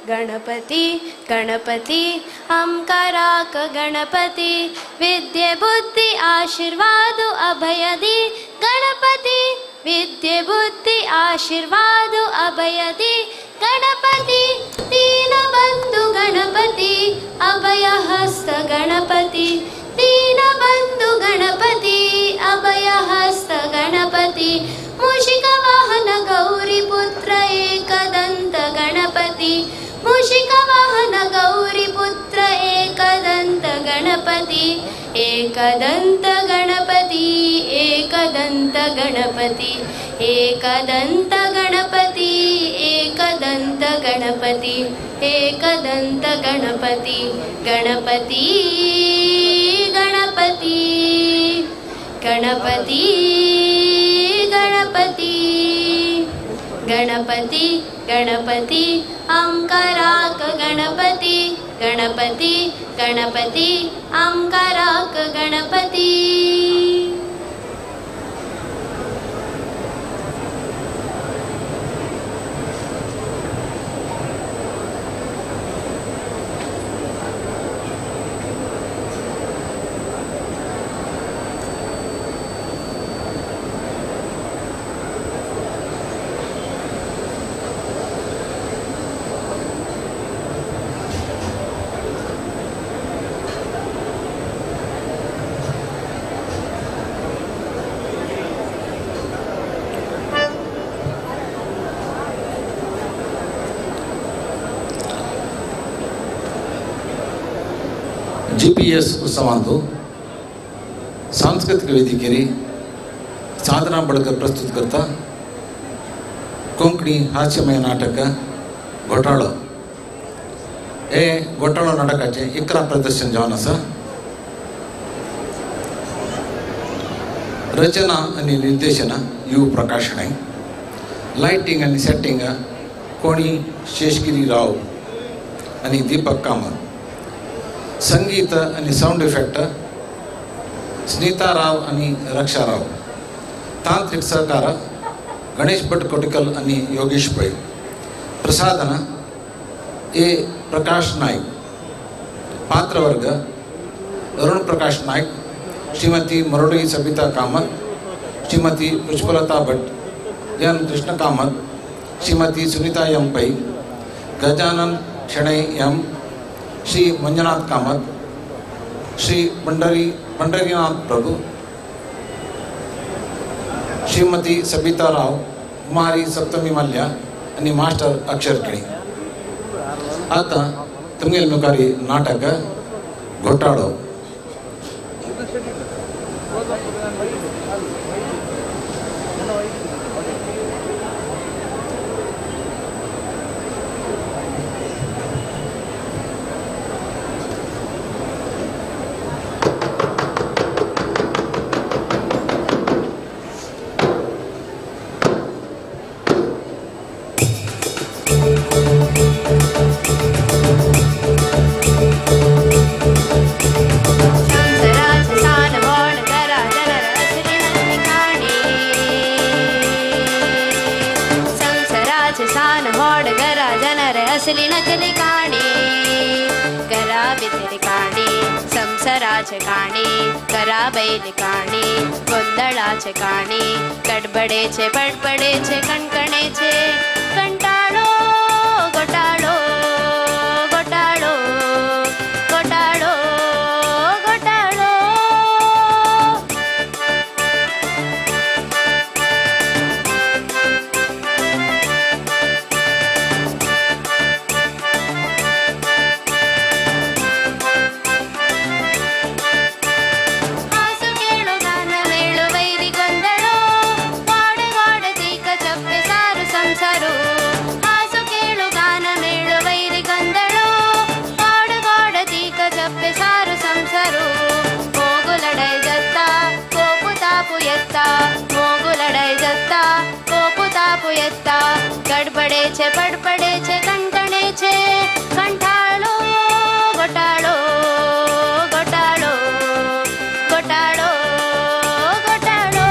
गणपती गणपती आमकां राख गणपती, विद्ये बुद्धी आशिर्वादु अभय दी गणपती, विद्ये बुद्धी आशिर्वादु अभय दी गणपती, दीनबंधु गणपती अभयहस्त गणपती, दीनबंधु गणपती अभयहस्त गणपती, मूषिकवाहन गौरीपुत्र एकदंत गणपती, मूषिकवाहन गौरीपुत्र एकदंत गणपती, एकदंत गणपती एकदंत गणपती, एकदंत गणपती एकदंत गणपती, एकदंत गणपती गणपती गणपती गणपती गणपती गणपती गणपती आमकां राख गणपती, गणपती गणपती आमकां राख गणपती. जीपीएस उत्सवांतु सांस्कृतिक ವೇದಿಕೆಯಲ್ಲಿ ಸಾಧನಾ ಬಳಗ ಪ್ರಸ್ತುತ ಕರ್ತ ಕೊಂಕಣಿ ಹಾಸ್ಯಮಯ ನಾಟಕ घोटाळो. हे घोटाळो नाटकाचें 11 प्रदर्शन जावन आसा. रचना आनी निर्देशन यु प्रकाश शणै, लायटींग आनी सेटींग कोणी शेषगिरी राव आनी दीपक कामत, संगीत आनी सावंड इफेक्ट स्निता राव आनी रक्षा राव, तांत्रिक सहकार गणेश भट कोटिकल आनी योगेश पै, प्रसादन ए प्रकाश नायक, पात्रवर्ग अरुण प्रकाश नायक, श्रीमती मुरळी सबिता कामत, श्रीमती पुष्पलता भट, N Krishna Kamat, Shrimati Sunita M Pai, Gajanan Shenoi M, Shri Manjunath Kamat, Shri Pandharinath प्रभु, श्रीमती सबिता राव, कुमारी सप्तमी मल्ल्या आनी मास्टर अक्षर केणी. आतां तुमगेले मुखार नाटक घोटाळो. असली नकली काणी करा भितर काणी संसाराचे काणी करा बैल काणी गोंधळाचे काणी गडबडेचे बडबडेचे कणकणेचे कंटाळो घोटाळो घोटाळो घोटाळो घोटाळो. गडबडेचे बडबडेचे कणकणेचे कंटाळो घोटाळो घोटाळो घोटाळो घोटाळो.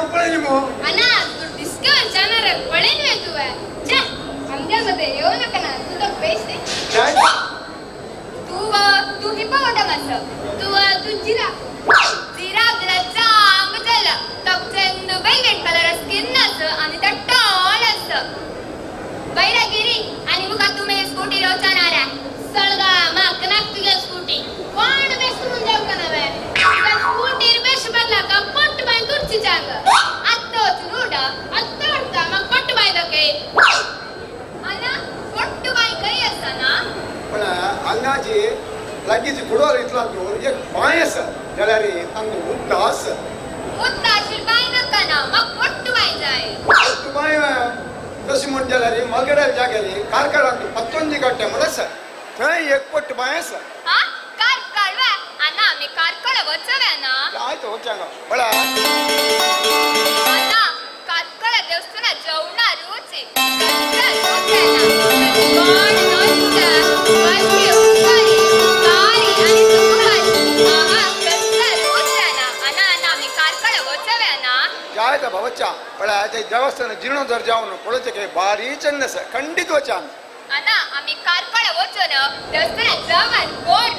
हांव पळयली मो. अना तू डिस्कवर चॅनल पळयली तुवें. छे आमच्या मध्ये येऊ नका ना. तू तर बेस्ट आहे. तू तू हिपोपोटामस. तू तू जिराफ. जिराफ जरा चांग चल तकचेंद वेलवेट कलर स्किन आस आणि तो टॉल आस. बैरागिरी आणि मुका तुम्ही स्कूटी रोचणार आहे. सळगा माक नाक तुझ्या स्कूटी कोण बेस्ट म्हणून जाऊ का नव्हे. स्कूटीर बेस्ट बदला का पट्ट बाय तुरची जाग आत्ता रूड आत्ता उठता मग पट्ट बाय दके अना पट्ट बाय काही असा ना. पण हांगाची लागीची कुडवार इतला दूर एक बांय आसा जाल्यार तांकां उदक आसा. उदक आशिल्ली बांय नाका ना मग पट्ट बाय जाय. पट्ट बांय तशें म्हण जाल्यार मालगड्या जाग्यार कारकारांत पत्तोंजी काडटा म्हण आसा थंय एक पट्ट बांय आसा. कारकाळ वे आना आमी कारकळ वचवे ना. आयत वचांगा बळा आना कारकळ देवस्थाना जेवणा रुची जायता बळा ते देवस्थान जीर्णोद्धार जावन पळोवचें काय बारी चन्न आसा. खंडीत वचा आमी. आना आमी कारकळ वचून देवस्थाना जेवण कोण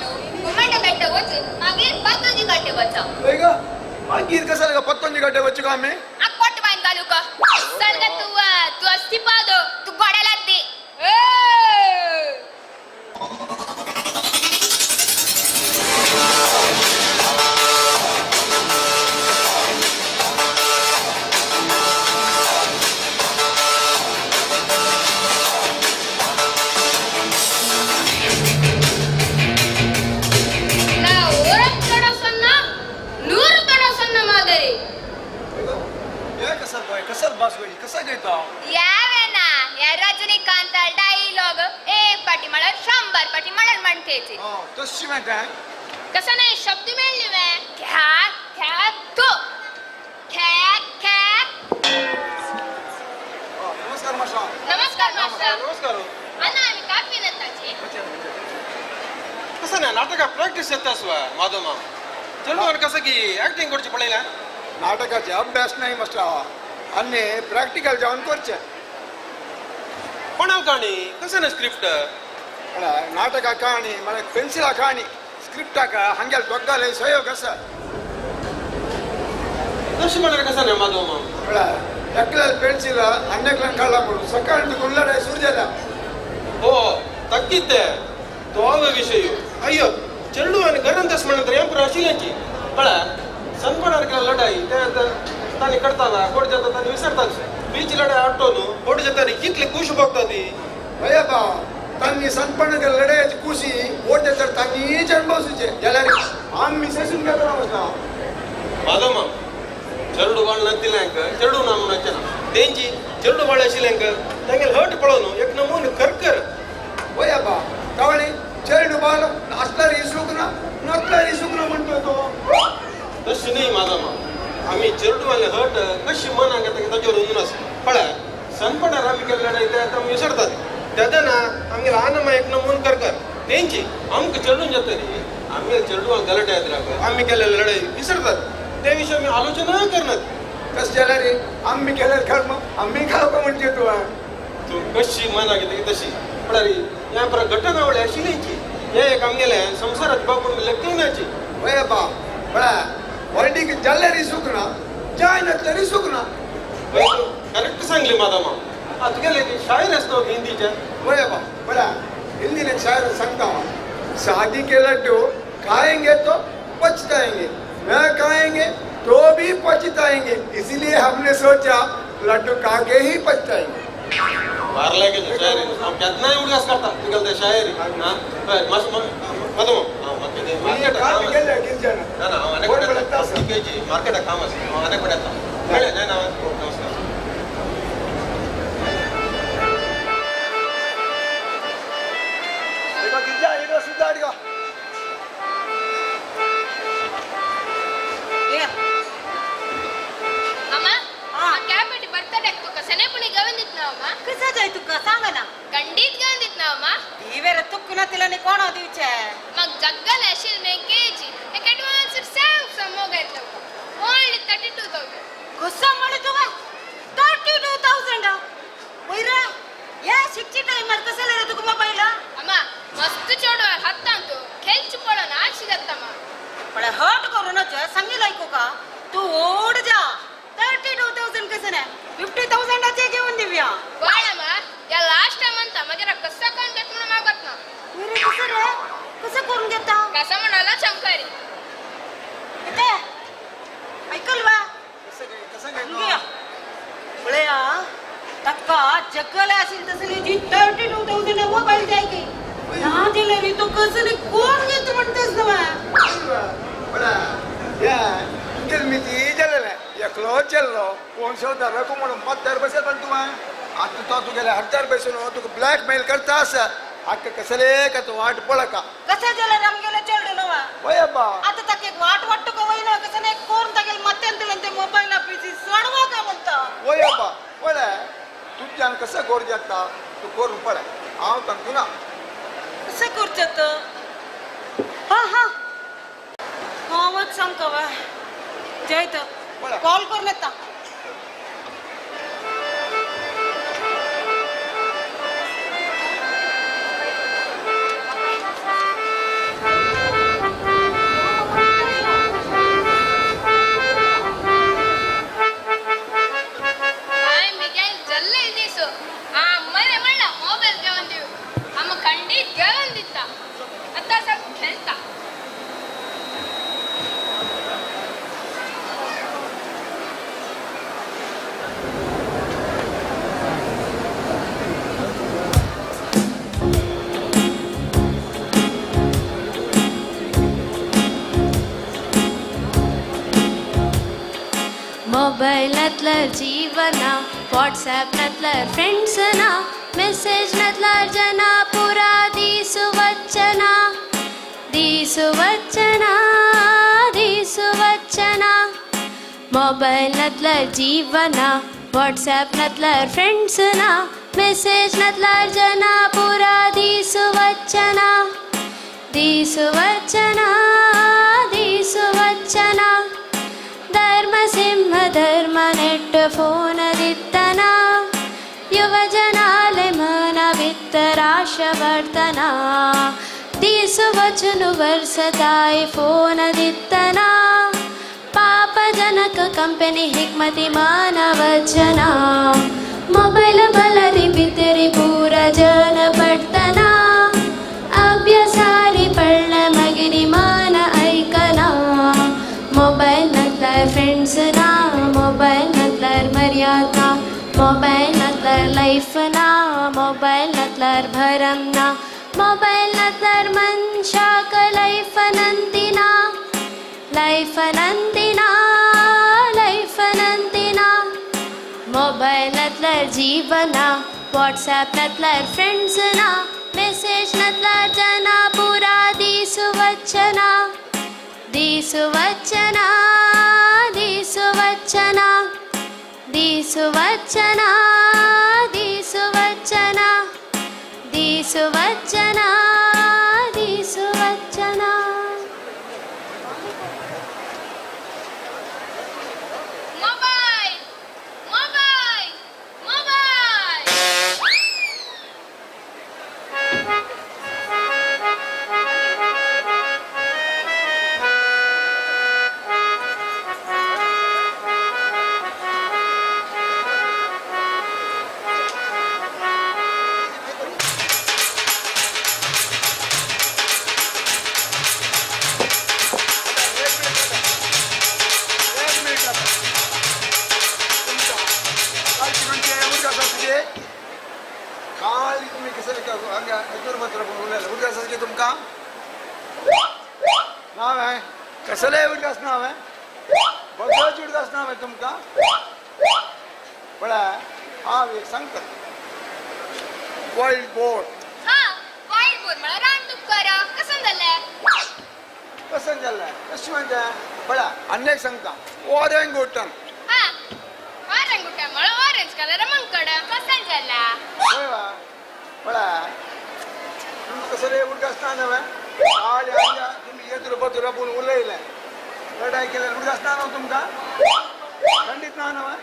घुमट बेट्ट वचून मागीर पत्तोंजी काटे वचो. हय ग मागीर कसं गा पत्तोंजी काटे वचू का आमी? आ कोट बायन घालू का सर गा. तू तू अस्तिपादो तू गोड्याला दे. रजनीकांत डायलॉग एक पाटी म्हळ्यार 100 पाटी म्हळ्यार म्हणतेची. तशी म्हणटा कसं नाही शब्द मेळ्ळे वे ख्या ख्या तू ख्या ख्या. नमस्कार मास्टर. नमस्कार मास्टर. नमस्कार. अण्णा आम्ही काफी नताची कसं नाही नाटका प्रॅक्टिस येत असवा माधव माम चेडवान कसं की ऍक्टिंग करची पळयला. नाटकाचे अभ्यास नाही मास्टर आणि प्रॅक्टिकल जावन करचे. पण कहाणी कसं ना स्क्रिप्ट नाटका कहाणी मला पेन्सिला कहाणी स्क्रिप्टाका हांगेल दोग्गाले सहयोग आसा. तशें म्हळ्यार कसं नाही माधव माम? एकल्यान पेन्सिल आनी काडला म्हणून सकाळी तुका सुरू जाला. हो तक्कीत तो विषय अय्यो चेडू आनी घरान तशें म्हणलें तर हें पुरो आशिल्ल्याची पळय सनपणार केला लढाई ते तांणी करताना कोट जाता तांणी विसरतात बीच लढाई आटो न्हू कोट जाता कितली खूश भोगता ती. हय बा तांणी सनपण लढायची खुशी ओट जाता तांणीच अणभवसूचे जाल्यार आमी सेसून घेतना बसला. माधव माम चेडू बाळ नातिल्यांक चेडू ना म्हणून ना तेंची चेडू बाळ आशिल्ल्यांक तांगेले हट पळोवन एक नमून करकर. हय बा तावणी चेडू बाळ आसल्यार इसूक ना नसल्यार इसूक ना म्हणतो तो. तशें न्ही माधव माम आमी चेडवाले हट कशी मनाक येता ताजेर उरून आसा. पळय सनपणार आमी केल्ले लढाई ते आतां आमी विसरतात तेन्ना आमगेले आनमा एक नमून करकर तेंची आमकां चेडून जातरी आमगेले चेडवान गलटे येतले आमी केल्ले लढाई विसरतात ते विशय आमी आलोचना करनात. तशें जाल्यार आमी केल्यार कर्म आमी खावपा म्हणचे तूं तूं कशी मनाक येता तशी पळय ह्या परत घटनावळी आशिल्लीची हे एक आमगेले संवसारात बाबून लेखनाची. हय बा पळय व्हरडीक जाल्यार इसूक ना जाय नासल्यार इसूक ना. करेक्ट सांगली माधव माम. तुगेले शायर आसता हिंदीचे. हय बा पळय हिंदीन एक शायर सांगता हांव. शादी के लड्डू खाएंगे तो पछताएंगे न खाएंगे तो भी पछताएंगे इसीलिए हमने सोचा लड्डू खा के ही पछताएंगे. मारला गेले शायरी हांव केन्नाय उडगास करता तुगेले ते शायरी. हय माधव माम ना ना हांव आनी कडेन मार्केटाक काम आसा हांव आनी कडेन येता. मेळ्ळें जायना. नमस्कार. कसं जाय तुका सांग ना. खंडीत घेवन दितना अम्मा. दिवेर तुक्कू ना तिला कोण दिवचे मग जग्गल अशील में केजी एक एडवांस सांग समोग येतलो ओन्ली 32,000. कसं पण हट करू नका सांगितलं ऐकू का तू ओढ जा 32,000 कसं नाही 50,000 घेऊन देऊया वाळमा या लास्ट टाइम म्हणता मग कसं करून घेत म्हणून मागत ना अरे कसं रे कसं करून घेता कसं म्हणाला शंकरी इथे ऐकल वा कसं काय कसं काय पळया तक्का जगल असेल तसली जी 32,000 मोबाईल जाय की ना दिले रे तो कसं रे कोण घेतो म्हणतेस ना बडा या तुमचे मिती झालेलं एकलो चल्लो कोण शोधा रकू म्हणून मत बसेल पण तू आता तो तू गेले 1000 पैसे तुका ब्लॅकमेल करता असं हक्क कसले का तो वाट पळका कसं झालं राम गेलं चेल्डू नवा वयब्बा आता तक एक वाट वाटतो का वय ना कसं नाही कोण तागेल मत्यांतील ते मोबाईल ऑफिस सोडवा का म्हणता वयब्बा वळ तुझ्यान कसं गोर जाता तू करून पळ हांव तांकू ना कसं करचत हा हा हांवच सांग का जय तर कॉल करून येता मोबाईलातलं जीवना व्हॉट्सॲपनातलं फ्रेंड्सना मेसेजनातलं जना पुरा दिसू वचना दिसू वचना दिसू वचना मोबाईलातलं जीवना व्हॉट्सॲपनातलं फ्रेंड्सना मेसेजनातलं जना पुरा दिसू वचना दिसू वचना दिसू वचना धर्मसिंह धर्म नेट फोन दित्तना युवजनाले मन वित्तराशवर्तना दिसु वचनु वर्षताय फोन दित्तना पापजनक कंपनी हिकमती मानवचना मोबाईल बलरी बितरी पूरा जन पडतना अभ्यासारी पडलं मगिरी मान ऐकना मोबाईल नतल्यार फ्रेंड्स ना मोबाईल नतल्यार मर्यादा मोबाईल नतल्यार लाईफ ना मोबाईल नतल्यार भरम ना मोबाईल नतल्यार मनशाक लाईफ नंतिना लाईफ नंतिना लाईफ नंतिना मोबाईल नतल्यार जीवना व्हॉट्सॲप नतल्यार फ्रेंड्स ना मेसेज नतल्यार जना पुरा दिसू वचना दिसू वचना दिसू वचना दिसू वचना दिसू वचना दिसू वचना दिसू वचना. Mobile mobile mobile. तुमका नाव है कसले उडगास नाव है बगच उडगास नाव है तुमका बड़ा हा एक सांगता वाईल्ड बोर. हा वाईल्ड बोर मला रानडुक्कर कसं झालं कसं झालं कशी म्हणता बड़ा अनेक सांगता ऑरंगुटन. हा ऑरंगुटन मला ऑरेंज कलर मंकड कसं झाला होय वा बड़ा कसले उडगास नाव है आले आल्या तुम्ही येत बतुरा बोल उलयले लढाई केल्या उडगास नाव तुमका खंडित नाव आहे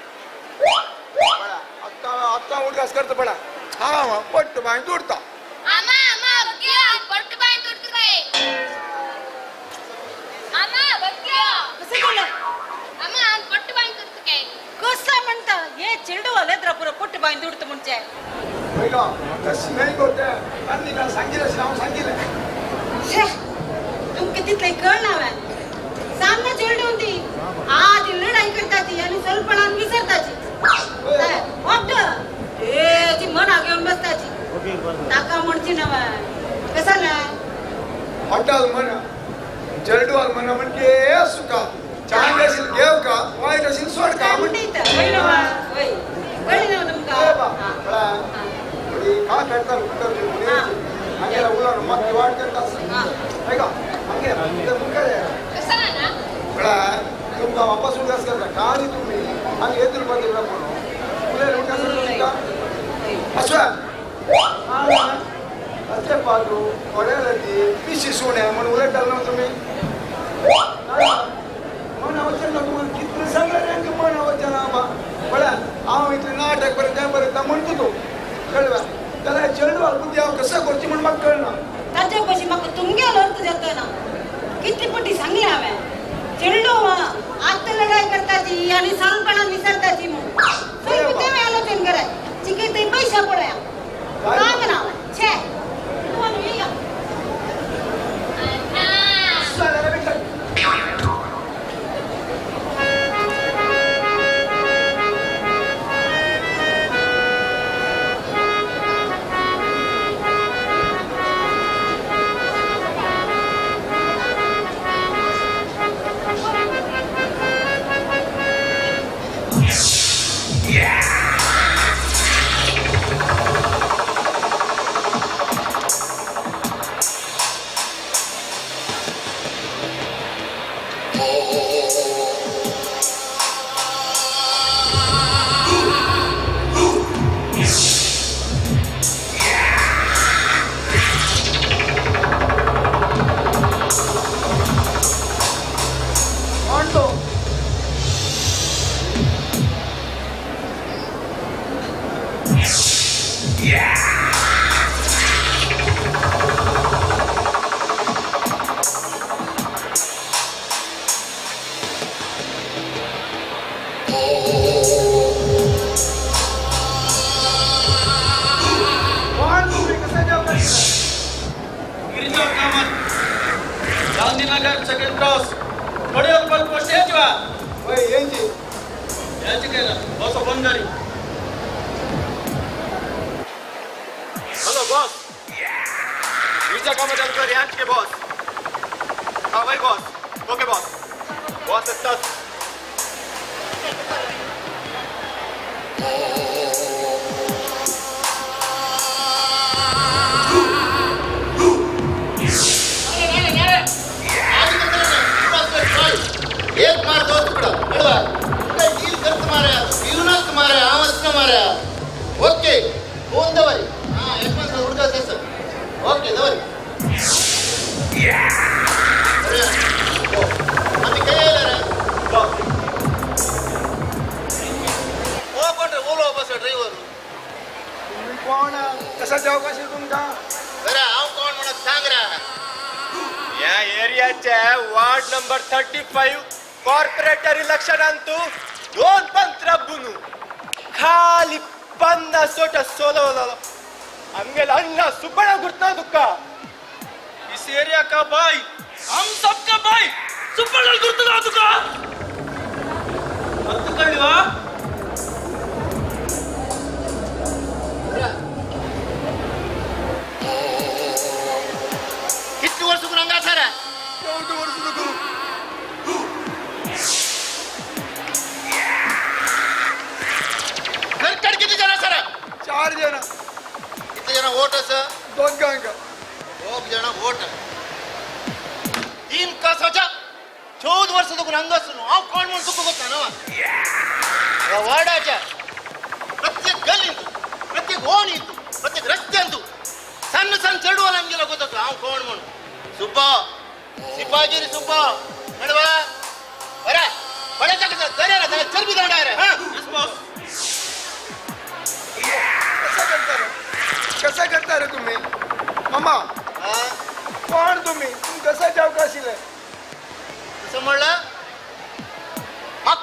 बडा आत्ता आत्ता उडगास करतो बडा हा पट्ट बाय तुडता आमा आमा ओके पट्ट बाय तुडत काय आमा चेडवाले द्रपुर पोट बांद उडत म्हणजे होय का तशी नाही गोट आणि का सांगितलं हांव सांगितलं छे तुमके तितले कळना सामना चेडून ती आज लढाई करताची आणि स्वल्पणान विसरताची वाट ए ती मना घेऊन बसताची ताका म्हणची नवा कसा ना हॉटेल म्हणा चेडवाल म्हणा म्हणजे सुका चांगलं असेल घेव का वाईट असेल सोड का म्हणते होय नवा होय कळलं ना तुमका का करता हांगेला उलोवन मत वाट करता का हांगे मुखार कसा ना म्हळ्यार तुमकां वापस उडगास करता खाली तुमी हांगा येतूर बंद म्हणून उलय उडगास तुमकां अशा अशें पादू थोड्या ती पिशी सुणे म्हणून उलयताले न्हू तुमी मन वचन ना तुम्हाला कितलें सांगलें रे मन वचन बा म्हळ्यार हांव इतलें नाटक बरें तें बरें म्हणटा तूं कळ्ळें जाल्यार चेडवाल बुद्धी हांव कसं करची म्हण म्हाका कळना ताच्या पशी म्हाका तुमगेलो अर्थ जाता ना कितली पटी सांगलें हांवें चेडो आतां लढाई करताची आनी सानपणान विसरताची म्हणून स्वल्प तें आलोचन कराय चिके थंय पयशा पळया सांग ना छे तूं आनी येया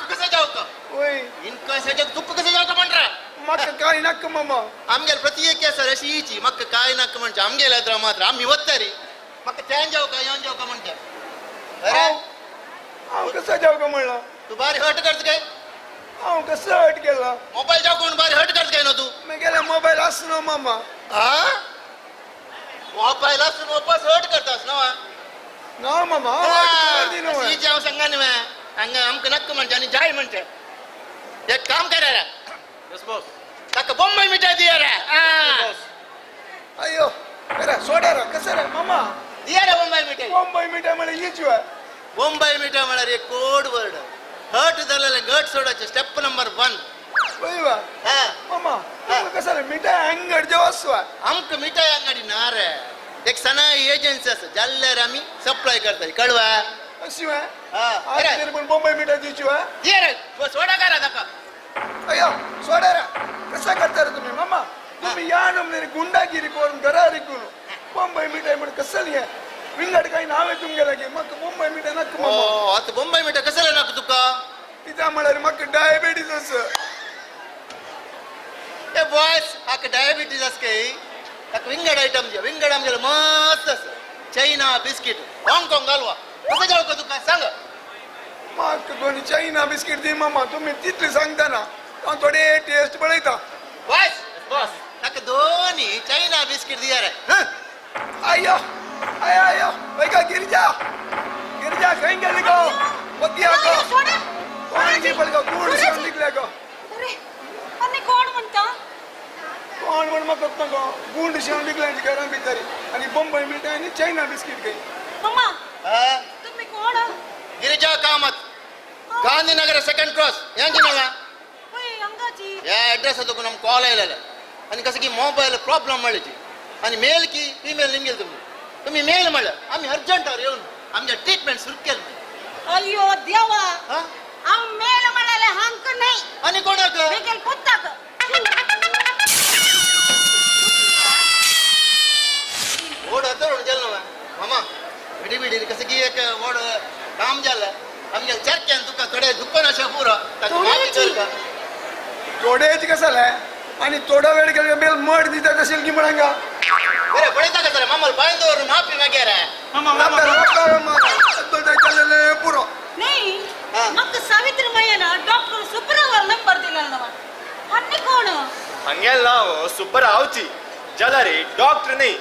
कसं जाऊ का? मक्का काय नक्क मामा आमगेल प्रत्येक केसर अशी इची मक्का काय नक्क म्हणचे आमगेल येत्र मात्र आम्ही वत्तरी मक्का चेंज जाऊ का येऊन जाऊ का म्हणते. अरे हांव कसं जाऊ का म्हणलं तू बारी हट करत काय? हांव कसं हट केला? मोबाईल जाऊ कोण बारी हट करत काय ना तू? मी गेला मोबाईल असं मामा. हा मोबाईल असून वापस हट करतास ना? ना मामा अशी हांव सांगा न्ही हांगा आमकां नक्क म्हणचे आनी जाय म्हणचे. एक काम करा रे ताका बोंबय मिठाय दिया रे. अय्यो अरे सोडा रे कसं रे मामा दिया रे बोंबय मिठाय. बोंबय मिठाय म्हळ्यार हीच व्हय? बोंबय मिठाय म्हळ्यार एक कोड वर्ड. हट जालें गट सोडाचें स्टेप नंबर 1. वय वा मामा कसं रे मिठाय अंगड जेव आसू आमकां मिठाय अंगडी ना रे. एक सनाई एजन्सी आसा जाल्यार आमी सप्लाय करता कळवा. अशी व्हय? पण बोंबय मिठाय दिवची व्हय? दिया रे सोडा करा ताका. अय्यो सोडा रे कसं करता रे तुम्ही मामा? तुम्ही या नमने गुंडागिरी करून घरा रिकून बोंबय मिठाय म्हण कसं हे विंगड काही नाव आहे तुमगे लागी मग बोंबय मिठाय नाका मामा. आता बोंबय मिठाय कसं नाका तुका? कित्याक म्हळ्यार म्हाका डायबिटीज आसा. ए बॉयस हाका डायबिटीज आसा काय? ताका विंगड आयटम दिया. विंगड आमगेले मस्त आसा चायना बिस्कीट हाँगकाँग घालवा. कसं जाऊ का तुका सांग? म्हाका दोन चायना बिस्कीट दी मामा. तुम्ही तितले सांगता ना हांव थोडे टेस्ट पळयता. बॉयस बॉस ताका दोनी चायना बिस्कीट दिया रे. अय्यो अय्यो अय्यो वैका गिरिजा गिरिजा खंय गेली गो? वग्गी गो कोण गी पळय गो गूड सोडून निकले गो. अरे आनी कोण म्हणटा? कोण म्हण म्हाका कळना गो. गूंड शेवण विकले घरान भितर आनी बोंबय मिठाय आनी चायना बिस्कीट खंय. मामा तुम्ही कोण? गिरिजा कामत गांधीनगर सेकंड क्रॉस यांची मला या ॲड्रेस तुका नम कॉल आयलेले आनी कसं की मोबायल प्रॉब्लम म्हणल्याची आनी मेल की फिमेल निमगेल तुम्ही तुम्ही मेल म्हणलं आम्ही अर्जंटावर येऊन आमच्या ट्रीटमेंट सुरू केलं. अय्यो देवा हांव मेल म्हळ्यार हांक नाही आनी कोणाक? मेगेल पुताक. ओड अथर जाल ना मामा बिडी बिडी कसं की एक ओड काम जालें आमगे चरक्यान तुका थोडे दुकान अशें पुरो ताका माफी करता. थोडेच कसं जालें आनी थोडो वेळ गेलो बेल मड दिता तशें की म्हण हांगा बरें पळयता कसं रे मामाल पांय दवरून माफी मागया रे. पुरो नाही म्हाका सावित्री मायन डॉक्टर सुब्बराव नंबर दिला ना. आनी कोण? हांगेल नांव सुब्बरावची जाल्यार डॉक्टर न्ही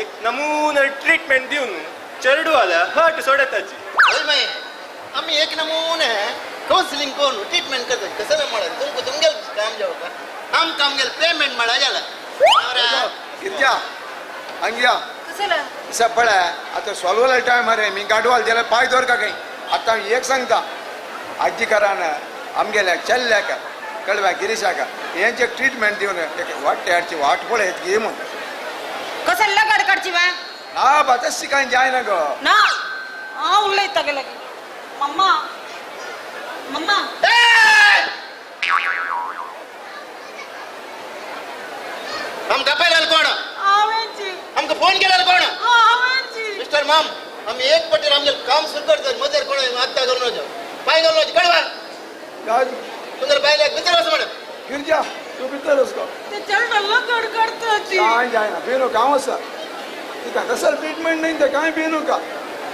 एक नमुना ट्रीटमेंट दिवन चेरडुवाल्या हट सोडयताची. हय मागीर आमी एक नमुने कावन्सिलिंग करून ट्रीटमेंट करता. कसं ना म्हळ्यार तुमकां तुमगेल काम जावं का आमकां आमगेल पेमेंट म्हळ्यार जालें. गिरजा हांगा या पळय आतां सॉल्वला टायम रे मी गाडवाल जाल्यार पांय दवर का खंय. आतां एक सांगता आजी करान आमगेल्या चेल्ल्याक कळव्या गिरीशाक हेंचे ट्रीटमेंट दिवन एक वाट हाडची वाट पळयत घे म्हूण. कसं लगाड काडची वा? ना बा तशी कांय जायना गो. ना हांव उलयता गे लागीं. मम्मा मम्मा आमकां आपयलें कोण? हांवेंची. आमकां फोन केलेलो कोण? हांवेंची. मिस्टर माम आमी एक पटेर आमगेल काम सुरू करता मदेर कोण आत्ता घालून वचो पांय घालून वचो कळवा तुमगेले बायलेक भितर वच म्हण. गिरजा तूं भितर वच गो. ते चेडो लगड काडताची. कांय जायना भिवू नका हांव आसा तिका कसल ट्रीटमेंट न्ही तें कांय भिवू नका.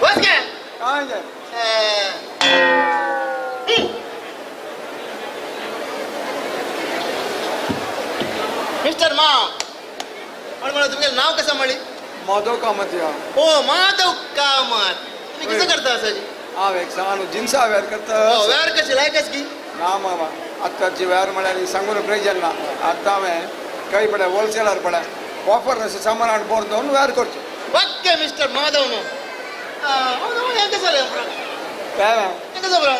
वच गे कांय जायना. मिस्टर माम पण म्हणा तुमगेलें नाव कसं म्हणली? माधव कामत. या ओ माधव कामत तुम्ही कसं करता असाची? हांव एक सांग जिन्सा वेर करता. वेर कशी लायकच की? ना मामा आतांची वेर म्हळ्यार सांगून प्रयोजन ना. आतां हांवें काही पळय होलसेलर पळय ऑफर अशें सामान हाडून बरोवन दवरून वेर करचें. ओके मिस्टर माधव न्हू हें कसं जालें? हें कसं बरं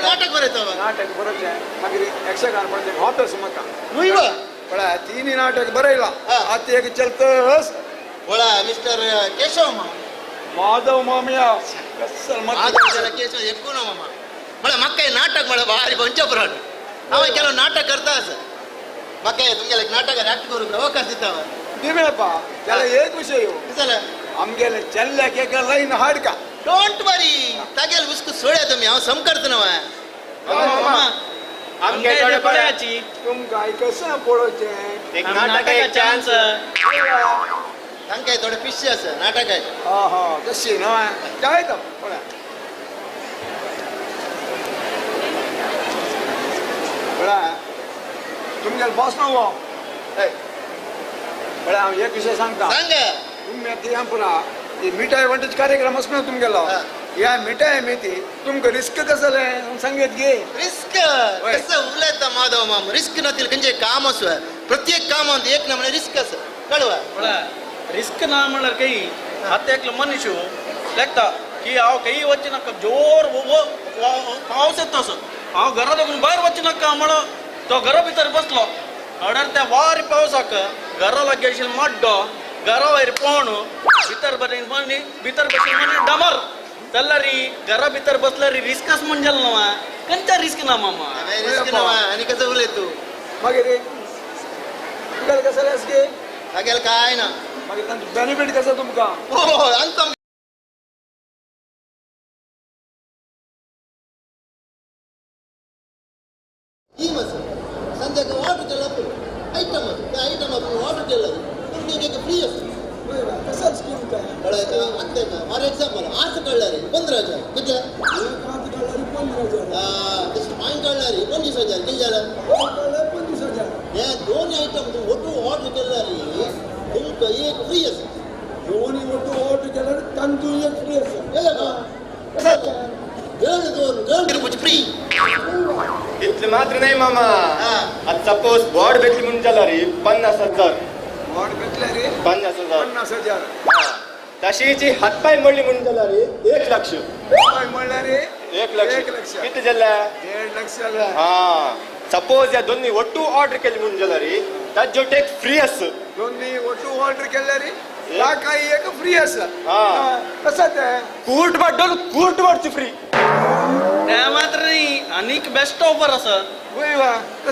नाटक बरयता? नाटक बरोवचें मागीर यक्षगान पळय होतच म्हाका न्हय पळय तिनी नाटक बरयलां आतां एक चलतस. पळय मिस्टर केशव माम माधव मामया कसल माधव केशव एकू ना मामा म्हळ्यार म्हाका नाटक म्हळ्यार भारी पंचप्राण. हांव केलो नाटक करता आसा म्हाका तुमगेले नाटकार ऍक्ट करूंक अवकाश दिता. दिवेपा जाल्यार एक विशय जालें आमगेले चेल्ल्याक एक लायन हाडका. Don't वरी तागेल हुस्को सोड्या तुमी हांव सम करता न्हय. मामा आमगे थोडे पळयाची तुमकां कसं पळोवचें एक नाटक चान्स तांकां थोडे पिशे आसा नाटकाचे हा हा तशी न्हय जायत पळया पळया तुमगेले बॉस न्हू हो पळया हांव एक विशय सांगता तुमी आतां पुरा ती मिठाय वांटूचे कार्यक्रम आसा न्हू तुमगेलो या मिठाय मेती तुमकां रिस्क कसलें सांगत गे रिस्क कसं उलयता माधव माम रिस्क नतील खंयचें काम आसूं प्रत्येक कामांत एक ना म्हळ्यार रिस्क आसा कळवा रिस्क ना म्हणल्यार काही आतां एकलो मनीस लेखता की हांव खंय वचचें नाका जोर पावस येता असो हांव घरा दोगून भायर वचचें नाका म्हणून तो घरा भितर बसलो ऑर्डर त्या वारी पावसाक घरा लागीं आशिल्लो मड्डो घरा वयर पोण भितर बरें मनी भितर बशिल्लो मनी डामर जाल्यार घरा भितर बसल्यार रिस्क आसा म्हण जालें न्हू खंयच्या रिस्क ना मामा रिस्क ना आनी कसं उलय तूं मागीर तुका कसं रिस्क तागेलें काय ना मागीर तांचो बेनिफीट कसो तुमकां हो आमचो स्कीम आसा संध्याकाळ ऑर्डर केला पळय आयटम आसा त्या आयटम आपण ऑर्डर केला पूण एक फ्री आसा कसं स्कीम काय कळ्ळें आत्तां फॉर एग्जाम्पल आज कळ्ळ्यार 15,000 कितले आज कळ्ळ्यार 15,000 तशें पांय कळ्ळ्यार 25,000 कितें जालें 25,000 हे दोन आयटम तूं ಒಟ್ಟು ऑर्डर केल्यार तुमकां एक फ्री आसा दोन्ही ಒಟ್ಟು ऑर्डर केल्यार तांतूं एक फ्री आसा फ्री इतले मात्र नाही मामा आता सपोज बोर्ड भेटली म्हणून जाल्यार 50,000 बोर्ड भेटले रे 50,000 50,000 तशीच हातपाय मोडली म्हणून जाल्यार 1 लाख पाय म्हणल्यार 1 लाख 1 लाख किती जालें 1.5 लाख जालें हा सपोज या दोन्ही ಒಟ್ಟು ऑर्डर केली म्हणून जाल्यार ताजो टेक फ्री आसा दोन्ही ಒಟ್ಟು ऑर्डर केल्यार लाखाय एक फ्री आसा कसं तें कूट वाडोल कूट वाडची फ्री ते मात्र न्ही आनीक बेस्ट ऑफर आसा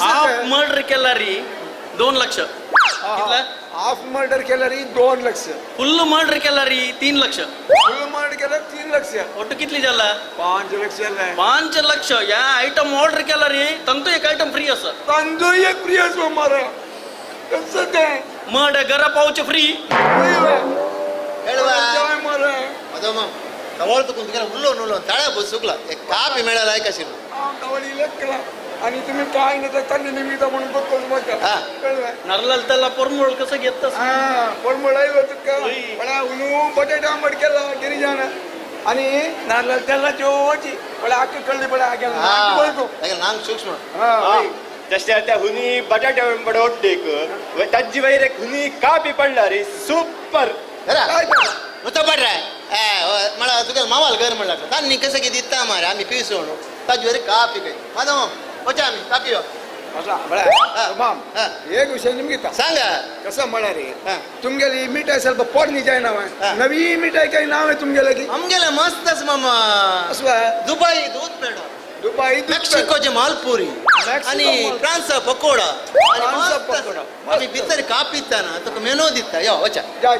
हाफ मर्डर केल्यार 2 लाख कितले हाफ मर्डर केल्यार 2 लाख फुल मर्डर केल्यार 3 लाख फुल मर्डर केल्यार 3 लाख ಒಟ್ಟು कितली जाला 5 लाख जालें 5 लाख ह्या आयटम ऑर्डर केल्यार तांतू एक आयटम फ्री आसा तांतू एक फ्री आसा मारा कसं तें मर्डर घरा पावचें फ्री तवळ तुका तुगेलें उलोवन उलोवन ताळ्या बसूंक एक कापी मेळ्ळा लायक आशिल्लो हांव तवळ इलेकला आनी तुमी काय ना तांणी निमित्त म्हणून बघतो म्हाका कळ्ळें नारळ त्याला परमळ कसं घेतस हां परमळ आयलो तुका पळय उलू बटाटे आंबट केला गिरिजान आनी नारळ तेला जेवची पळय आक्क कळ्ळी पळय आगेल नांग सूक्ष्म हां तशें त्या हुनी बटाटे आंबट ओट्टेक ताजी वयर एक हुनी कापी पडला रे सुपर नुतो पडरा मला तुगेले मावाल घर म्हणला तांणी कसं कितें दिता मारे आमी पिसोण ताजे वयर कापी काय माधव माम वचा आमी कापी यो माम एक विषय निमगे सांगा कसं म्हळ्यार तुमगेली मिठाय ಸ್ವಲ್ಪ पोरणी जायना नवी मिठाय काही नाव आहे तुमगेले की आमगेले मस्त आसा मामा दुबई दूध पेडो दुबई मेक्सिकोचे मालपुरी आणि फ्रांस पकोडा आणि आमी भितर कापी दिता ना तुका मेनू दिता यो वचा जाय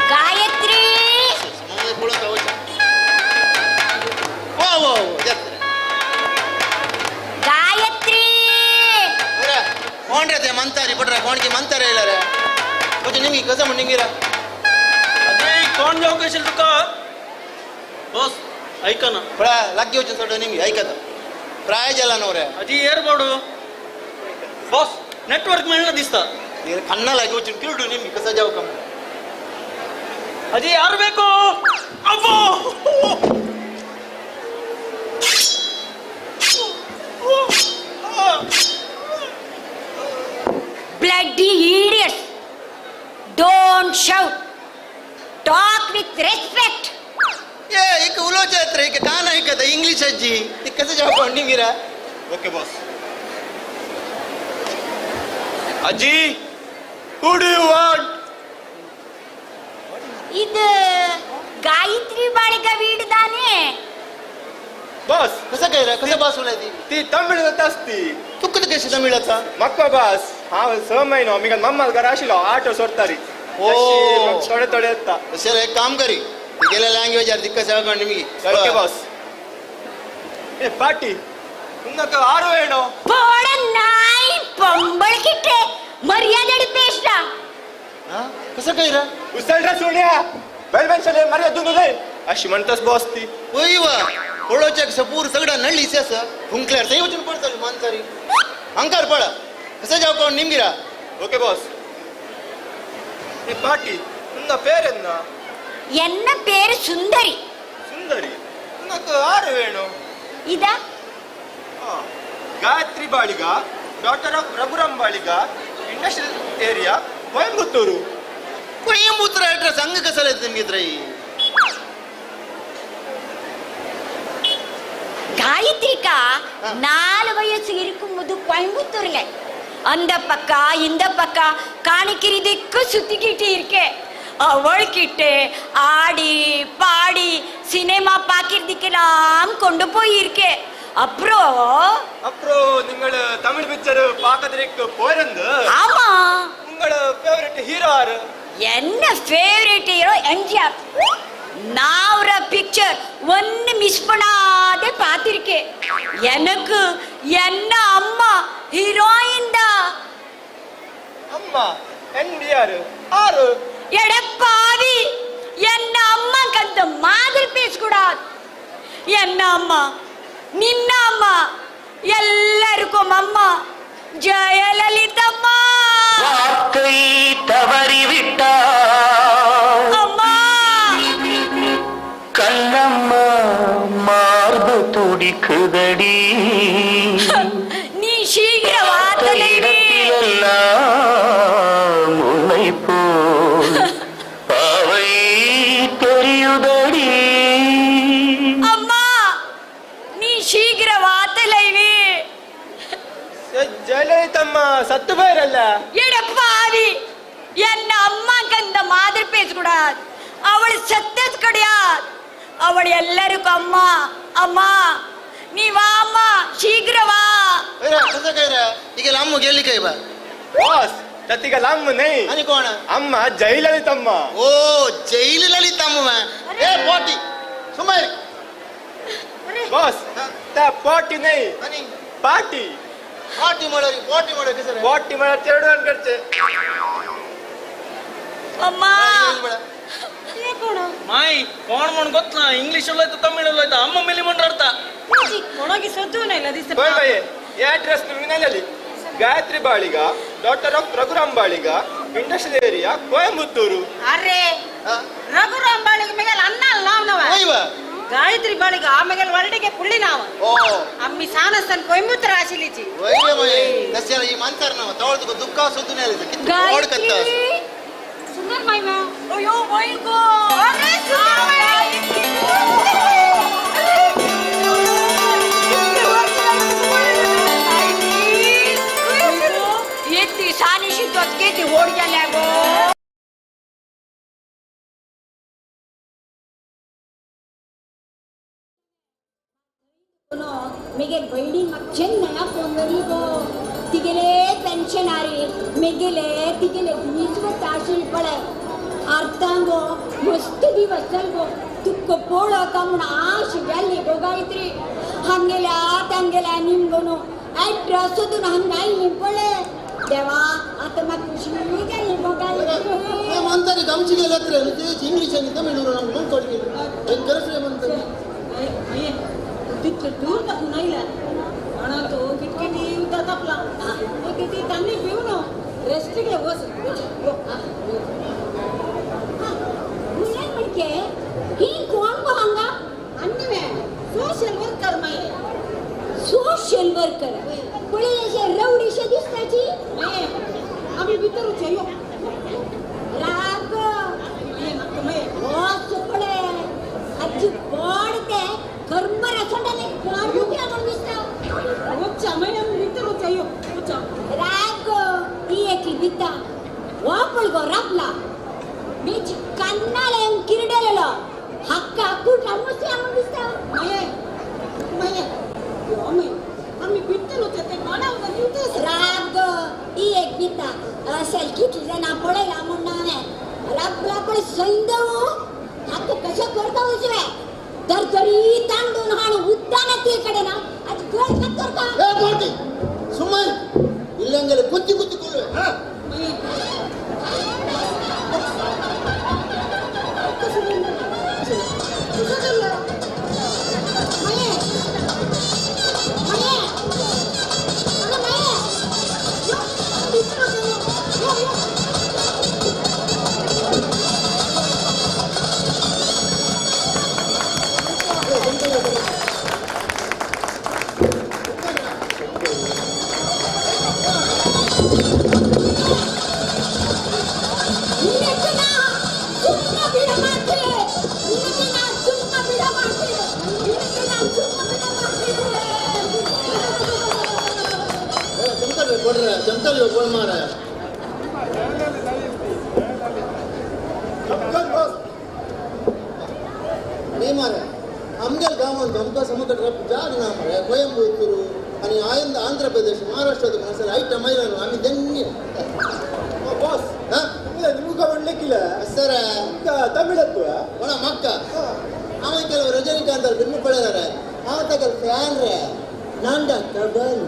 गायत्री गायत्री कोण रे ते मंतारी पडरा कोण की मंतारी येयला रे तुझे निमगी कसं म्हण निमगिरा अरे कोण जावंक आशिल्लें तुका बस ऐकना पळय लागीं वचून सोडून निमगी ऐकता प्राय जाला न्हू रे अजी एअरपोर्ट बॉस नेटवर्क मेळना दिसता ಕಣ್ಣ ಲಾಗಿ ವಚುನ್ ಕಿರುಡು ನಿಮ್ಗೆ ಕಸ ಜಾವ ಕಮ್ಮ ಅಜಿ ಯಾರು ಬೇಕು ಅಬ್ಬೋ Bloody idiots! Don't shout! Talk with respect. ए एक उलोवचें येत रे, एक कान आयकता इंग्लीश आजी, ती कसं जवाब कोण गिरा? Okay boss. आजी, who do you want? ಇದು ಗಾಯತ್ರಿ ಬಾಳಿಗ ವೀಡು ತಾನೆ? बॉस कसं काय रे, कसं बॉस उलयती? ती तमिळ असती. तुका कशी तमिळाचा? म्हाका बॉस हांव 6 महिनो मिगा मम्माल घरा आशिल्लो आटो सोडतारी. ओ थोडे थोडे येता. सर एक काम करी, तिगेले लँग्वेज आर तिका सेवा कोण निमगी. Okay boss. ए पाटी उन्नक आरो वेणो पोड नाई पंबळ किटे मर्यादेड पेशा. हा कसं काय रे? उचल रे सोन्या, बैल मनशाले मर्याद दुनू अशी म्हणतास बॉस ती. ओय वा पळोवच्याक सपूर सगळा नळीस आसा, हुंकल्यार थंय वचून पडतली मानसारी. अंकार पडा कसं जाव कोण निमगिरा. Okay boss. ए पाटी உன்ன பேர் என்ன? என்ன பேர் சுந்தரி. சுந்தரி, உனக்கு ஆறு வேணும்? இதா Gayathri Baliga, daughter of Raghuram Baliga, industrial area, Coimbatore. Coimbatore address ಹಂಗ ಕಸಲ ನಿಮ್ಗೆ? காயத்ரிக்கா 4 வயசு இருக்கும்போது கோயம்புத்தூர்ல அந்த பக்கம் இந்த பக்கம் காணிக்கிறதுக்கு சுத்திக்கிட்டு இருக்கேன். அவள்கிட்ட ஆடி பாடி சினிமா பாக்கிறதுக்கெல்லாம் கொண்டு போயிருக்கேன். அப்புறம் அப்புறம் நீங்கள் தமிழ் பிக்சர் பாக்கிறதுக்கு போயிருந்து? ஆமா. உங்களோட ஃபேவரட் ஹீரோ யாரு? என்ன ஃபேவரட் ஹீரோ எம்ஜிஆர். நான் அவர பிக்சர் ஒன்னு மிஸ் பண்ணாதே பார்த்திருக்கேன். எனக்கு என்ன அம்மா ஹீரோயின் தான். அம்மா எம்ஜிஆர் ஆறு? எடப்பாவி, என்ன அம்மா அந்த மாதிரி பேசக்கூடாது. என்ன அம்மா நின்ன அம்மா எல்லாருக்கும் அம்மா ஜெயலலிதம்மா. வார்த்தை தவறிவிட்டார் அம்மா. கண்ணம்மா மார்பு துடிக்குதடி, நீ சீக்கிரம் வா தலைவி. உன்னை போல் பாவை தெரியுதடி. அம்மா நீ சீக்கிரம் வா தலைவி. ஜெயலலிதம்மா சத்து போயிரல்ல. எடப்பாவி, என்ன அம்மாக்கு அந்த மாதிரி பேசக்கூடாது. அவள் செத்தது கிடையாது, அவள் எல்லாருக்கும் அம்மா. அம்மா நீ வா அம்மா, சீக்கிரம் வா. அம்மு கேள்வி கை ಬಾ. ಬಾಸ್ ತತ್ತಿಗಲ್ಲ ಅಮ್ಮ ನೈ అని ಕೋಣ? ಅಮ್ಮ ಜಯಲಲಿತಮ್ಮ. ಓ ಜೈಲಲಿತಮ್ಮ. ಏ ಪಾಟಿ ಸುಮ್ಮನೆ. ಬಾಸ್ ತ ಪಾಟಿ ನೈ అని ಪಾಟಿ. ಪಾಟಿ ಮಾಡೋರಿ, ಪಾಟಿ ಮಾಡೋಕೆ ಸರ್. ಪಾಟಿ ಮಾಡೋ ಚೆರಡು ಅನ್ಕರ್ಚೆ. ಅಮ್ಮ ಮಾಯ್ ಕೋಣ ಮಣ ಗೊತ್ತಲ್ಲ, ಇಂಗ್ಲಿಷ್ ಉಳ್ಳಾಯ್ತು ತಮಿಳ್ ಉಳ್ಳಾಯ್ತು, ಅಮ್ಮ ಮೇಲೆ ಮಂಡ್ರಾಡ್ತಾ ಕೊಣಗಿ ಸೊದ್ದುನ ಇಲ್ಲ ದಿಸ. ಬಾಯ್ ಬಾಯ್ ಈ address ನಿಮ್ಮಿನಲ್ಲಿ Gayathri Baliga, daughter of Raghuram Baliga, industrial area, Coimbatore. ಅರೆ ರಘುರಾಮ್ ಬಾಳಿಗ ಮೇಗಲ್ ಅನ್ನ ಅಲ್ಲ ನಾವ್. ಗಾಯತ್ರಿ ಬಾಳಿಗ ಆಮೇಲೆ ಒರಡಿಗೆ ಪುಳ್ಳಿ ನಾವ. ಓ ಅಮ್ಮಿ ಸಾನಸ್ತನ್ ಕೊಯಂಬತ್ತೂರ್ ಆಶಿಲಿಚಿ. ದಸ್ಯಾಲ ಈ ಮಾನ್ಸಾರ ನಾವ ತವಳದು ದುಃಖ ಸುದ್ದುನೇ ಅಲ್ಲ ಕಿತ್ತು ಓಡ್ಕತ್ತ. ಸುಂದರ್ ಮಾಯ್ ಮಾ. ಅಯ್ಯೋ ಮೈಗೋ. ಅರೆ ಸುಂದರ್ ಮಾಯ್. ಎತ್ತಿ ಸಾನಿಶಿ ತೊತ್ಕೇತಿ ಓಡ್ಗಲ್ಲ ಗೋ. मेगे भयणी म्हाका जेन्ना फोन करी गो, तिगेले पेन्शन आरे मेगेले तिगेले दीस वता आशिल्ले पळय. आर्तां गो मस्त दिवस चल गो, तुका पळोवता म्हूण आश जाल्ली गो गायत्री. हांगेल्या तांगेल्या निमगो न्हू एड्रेस सोदून हांगा आयली पळय. देवा आतां म्हाका खुशी जाली गो गायत्री. म्हणतारी आमची गेल्यात रे इंग्लीश आनी तमिळ उलोवंक म्हणतारी. तितले दूर टाकून आयला आणा तो किटकिटी उता तापला किती तांणी पिऊ नो रेस्ट घे बस. म्हणके ही कोण गो हांगा? अन्नी सोशल वर्कर माय. सोशल वर्कर पळय अशे रवडीशे दिसताची. आमी भितरूच यो राग म्हाका माय राबला बीच कन्नाला येऊन किरडेलेलो हक्का कुठला मुसला म्हण दिसता मये मये यो मये आम्ही बिटलो ते कोणा उतर राग ही एक बिता असेल कितली जाणां पळयला म्हूण हांवें राबला पळय सैंदव हाका कशें करता उजवे दरदरी तांडून हाण उद्दान ते कडेन आज गळ करता ए मोटी सुमन इल्लंगेले कुत्ती कुत्ती कोल्लुवे हा आंध्र प्रदेश महाराष्ट्र ಐಟಮ್ ಐರನು ಆಮಿ ದೆನ್ನಿ ಬಾಸ್ ನಿಮ್ಗೆ ಮಾಡ್ಲಿಕ್ಕಿಲ್ಲ ಸರ್ ತಮಿಳತ್ವ ಒಣ ಮಕ್ಕ ಅವ ಕೆಲವು ರಜನಿಕಾಂತ್ ಫಿಲ್ಮ್ ಪಡೆದಾರೆ ಅವ ತಗಲ್ ಫ್ಯಾನ್ ರೇ ನಾನ್ ಡಾಕ್ಟರ್ ಬನ್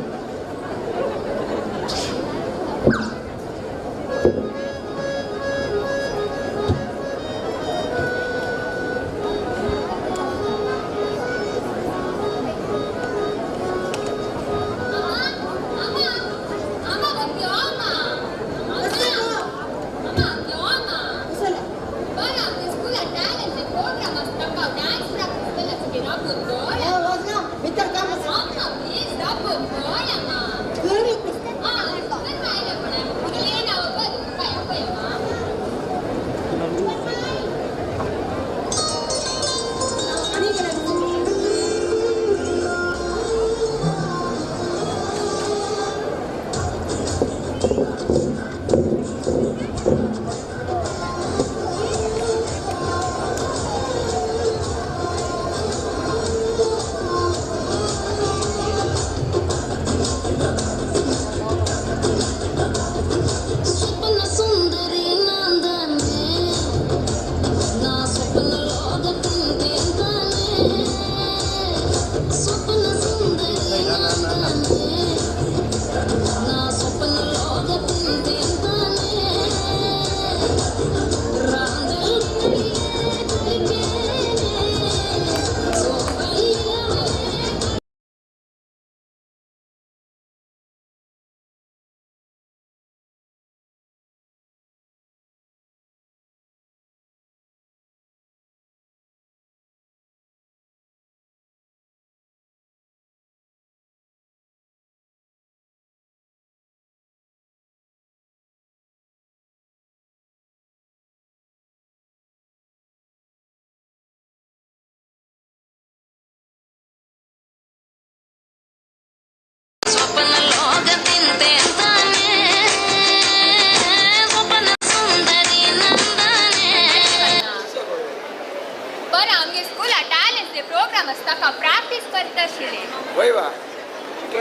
ಪ್ರಾಕ್ಟೀಸ್ करता शिले वय वा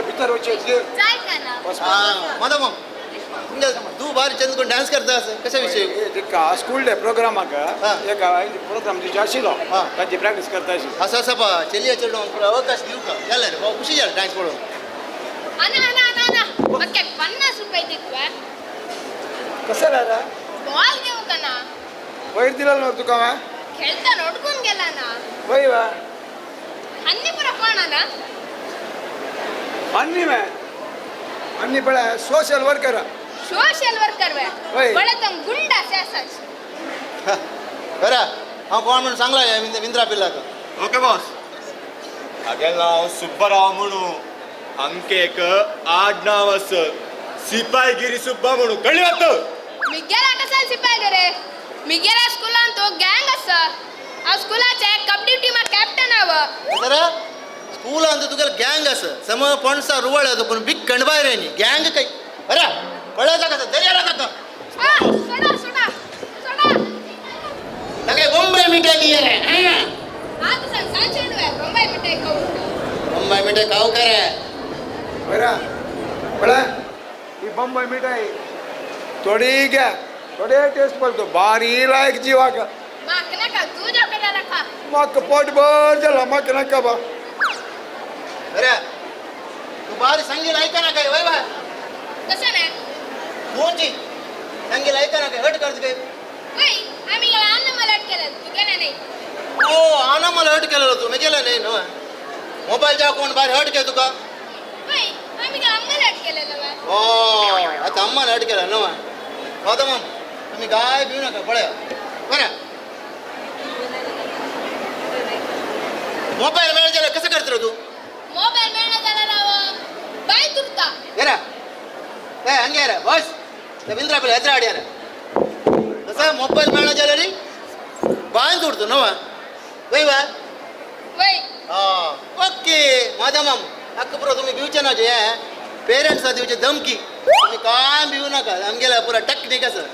भितर वचचे माधव तू बारी चंद कोण डान्स करता कशा विषय स्कूल डे प्रोग्रामाक एक प्रोग्राम तुझे आशिल्लो ताची प्रॅक्टीस करता असं असं पा चेलिया चेडू अवकाश दिवं का जालें रे खुशी जालें डान्स पळोवन अना अना अना अना मग 50 रुपये दितवा कसं रे बॉल घेऊ का ना वयर दिला ना तुका खेळता नोडकून गेला ना वय वा अन्नीपुರ कोण अन्नी में अन्नी बड़ा सोशल वर्कर सोशल वर्कर वे बड़ा तम गुंडा से असाच बरा हांव कोण म्हणून सांगला विंद्रा पिल्लाक ओके बॉस हागेल नांव सुब्बाराव म्हणू हांगे एक आडनांव आसा सिपायगिरी सुब्बा म्हणू कळ्ळी वात मिगेला कसाल सिपायगिरी मिगेला स्कुलान तो गँग आसा हांव स्कुलाचे कबड्डी टीमा कॅप्टन हांव सर स्कूलान तुगेले गँग आसा सम पणसा रुवळ तुका बिग कणबाय रे न्ही गँग काय बरा पळयता कसं दर्याला जाता सोडा सोडा मिठाई खाऊ करे बरा बड़ा ಈ ಬೊಂಬೈ ಮಿಠಾಯಿ ತೊಡಿಗೆ ತೊಡೆ ಟೇಸ್ಟ್ ಬಲ್ತು ಭಾರಿ ಲಾಯಕ್ ಜೀವಾಗ ಮಕ್ಕನಕ ತೂ ಜೋಕದಲಕ ಮಕ್ಕ ಪೋಟ್ ಬೋರ್ ಜಲ್ಲ ಮಕ್ಕನಕ ಬಾ अरे तू बारी संगी लायका ना काय वय वय कसं ना कोणची संगी लायका ना काय हट करत काय वय आम्ही गेला अन्न मला हट केलं तू केलं नाही. ओ आना मला हट केलं तू मी केलं नाही ना मोबाईल जा कोण बाहेर हट केलं तुका वय आम्ही गेला अम्माला हट केलेलं. ओ आता अम्माला हट केलं ना होता मग तुम्ही काय भिऊ नका पळ्या बरं. मोबाईल मिळाला झाला कसं करतो तू? मोबाईल मिळणार झाला राव बाय तुरता ಏನ ಏ ಹಂಗೆ रे बस रवींद्र आपल्या हेत्र आड्यार कसं मोबाईल मिळणार झाला रे बाय तुडतो नवा वय वा वय. हां ओके माझा माम अक्क पुरा तुम्ही भिवचे ना जे पेरेंट्स दिवचे धमकी तुम्ही काय भिवू नका आमगेला पुरा टेक्निक असं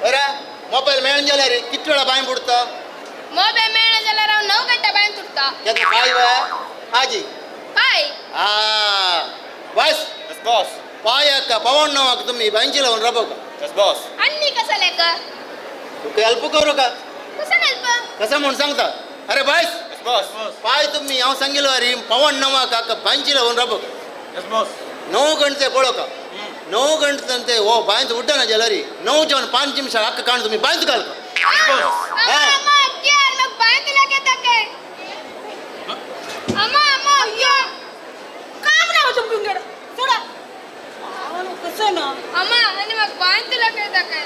बरं. मोबाईल मेळून झाला रे किती वेळा बाय बुडता? मोबाईल मिळणार झाला राव 9 घंटा बाय तुडता. केतना पाय वा आजी पाय हा बस बॉस पाय अक्का पवन नवाक तुम्ही बांची लावून राबव का? S boss. अन्नी कसं लेक तुका हेल्प करू का? कसं हेल्प कसं म्हणून सांगता? अरे बस बॉस पाय तुम्ही हांव सांगिलो अरे पवन नवाक अक्का बांची लावून राबव का? S boss. 9 गंटे पळो का 9 गंटे हो बांयत उड्डना जाल्यार 9 जावन 5 निमिषां अक्का काण तुम्ही बांयत घाल का? अम्मा आणि मग बांध तुला काय काय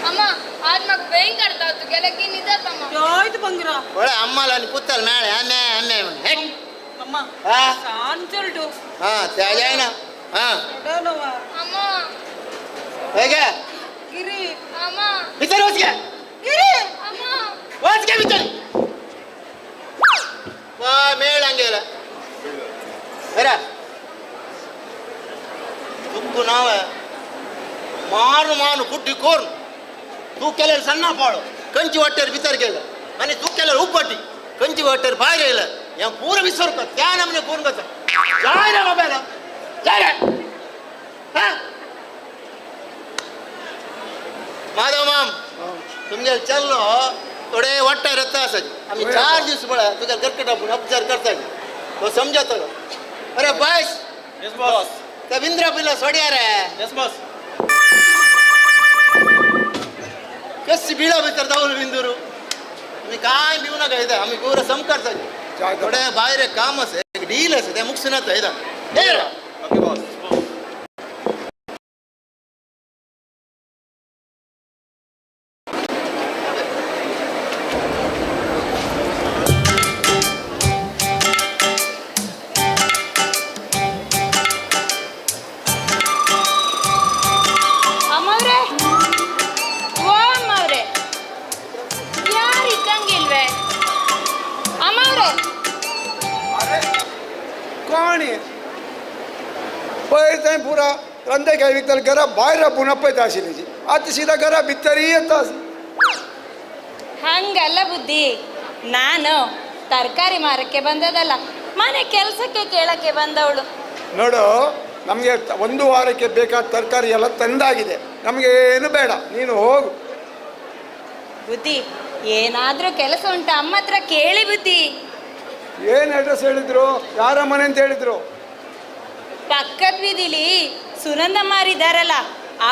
अम्मा आज मग बेंग करता तू गेला की निजात अम्मा जायत बंगरा ಒಳ್ಳೆ ಅಮ್ಮಲ आणि पुत्तल मेळे आमे आमे हे अम्मा हा सान चलटो हा त्या जाय ना हा अम्मा हे गे गिरी अम्मा भितर वच गे गिरी अम्मा वच गे भितर वा मेळ अंगेला बरा तुक्ಕು ನಾವ ಮಾರು ಮಾನು ಕುಟ್ಟಿ ಕೋರ್ನು तू केल्यार सण्ण पाळो कंची वाटेर भितर गेलं आणि तू केल्यार उपटी कंची वाटेर भायर येयलं हें पुरो विसर कर त्या नमने कोण करता जाय रे मोबायल जाय रे. हा माधव माम तुमगेल चल्लो थोडे वाट्टार येता आसाची आमी 4 दीस पळय तुगे गरकट आपूण ऑब्जर्व करता तो समजतलो. अरे बस यस बॉस. त्या विंद्रा पिल्ला सोडया रे. S boss. कशी बिळा भितर धांवून बिंदुरू आमी काय भिवू नका येता आमी पुरो सम करता थोडे भायर एक काम आसा एक डील आसा तें मुगसून येता येता. Okay boss. ಅಮ್ಮವ್ರೆ ಓ ಅಮ್ಮವ್ರೆ ಯಾರು ಇದ್ದಂಗಿಲ್ವೇ ಅಮ್ಮವ್ರೆ? कोण पयर थंय पुरा रंदे काय विकताले घरा भायर राबून पळयता आशिल्ली आतां सीधा घरा भितर येता. ಹಂಗಲ್ಲ ಬುದ್ಧಿ, ನಾನು ತರಕಾರಿ ಮಾರಕ್ಕೆ ಬಂದದಲ್ಲ, ಮನೆ ಕೆಲಸಕ್ಕೆ ಕೇಳಕ್ಕೆ ಬಂದವಳು. ನೋಡು ನಮಗೆ ಒಂದು ವಾರಕ್ಕೆ ಬೇಕಾದ ತರಕಾರಿ ಎಲ್ಲ ತಂದಾಗಿದೆ, ನಮಗೆ ಏನು ಬೇಡ, ನೀನು ಹೋಗು. ಬುದ್ಧಿ ಏನಾದರೂ ಕೆಲಸ ಉಂಟಾ ಅಮ್ಮ ಹತ್ರ ಕೇಳಿ ಬುದ್ಧಿ. ಏನು ಅಡ್ರೆಸ್ ಹೇಳಿದ್ರು? ಯಾರ ಮನೆ ಅಂತ ಹೇಳಿದ್ರು? ಪಕ್ಕದ ಬೀದಿಲಿ ಸುನಂದಮ್ಮರಿದ್ದಾರಲ್ಲ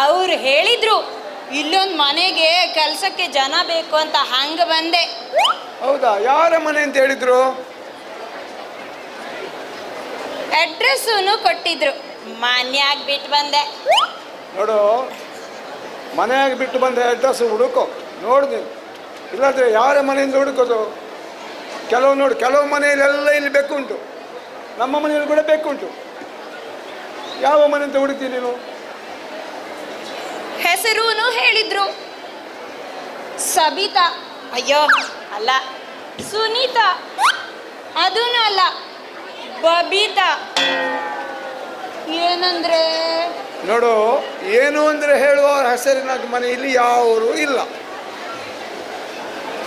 ಅವ್ರು ಹೇಳಿದ್ರು ಇಲ್ಲೊಂದು ಮನೆಗೆ ಕೆಲಸಕ್ಕೆ ಜನ ಬೇಕು ಅಂತ, ಹಂಗ ಬಂದೆ. ಹೌದಾ? ಯಾರ ಮನೆ ಅಂತ ಹೇಳಿದ್ರು? ಅಡ್ರೆಸ್ಸೂನು ಕೊಟ್ಟಿದ್ರು, ಮನ್ಯಾಗ ಬಿಟ್ಟು ಬಂದೆ. ನೋಡು ಮನೆಯಾಗ ಬಿಟ್ಟು ಬಂದೆ ಅಡ್ರೆಸ್ ಹುಡುಕೋ ನೋಡಿದೆ, ಇಲ್ಲಾಂದರೆ ಯಾರ ಮನೆಯಿಂದ ಹುಡುಕೋದು? ಕೆಲವು ನೋಡು ಕೆಲವು ಮನೆಯಲ್ಲೆಲ್ಲ ಇಲ್ಲಿ ಬೆಕ್ಕುಂಟು, ನಮ್ಮ ಮನೆಯಲ್ಲಿ ಕೂಡ ಬೆಕ್ಕುಂಟು. ಯಾವ ಮನೆ ಅಂತ ಹುಡುಕ್ತೀನಿ ನೀನು? ಹೆಸರೂನು ಹೇಳಿದ್ರು, ಸಬಿತಾ. ಅಯ್ಯೋ ಅಲ್ಲ, ಸುನೀತಾ. ಅದೂ ಅಲ್ಲ, ಬಬಿತಾ. ಏನಂದ್ರೆ ನೋಡು ಏನು ಅಂದರೆ ಹೇಳುವ ಹೆಸರಿನ ಮನೆಯಲ್ಲಿ ಯಾವರು ಇಲ್ಲ.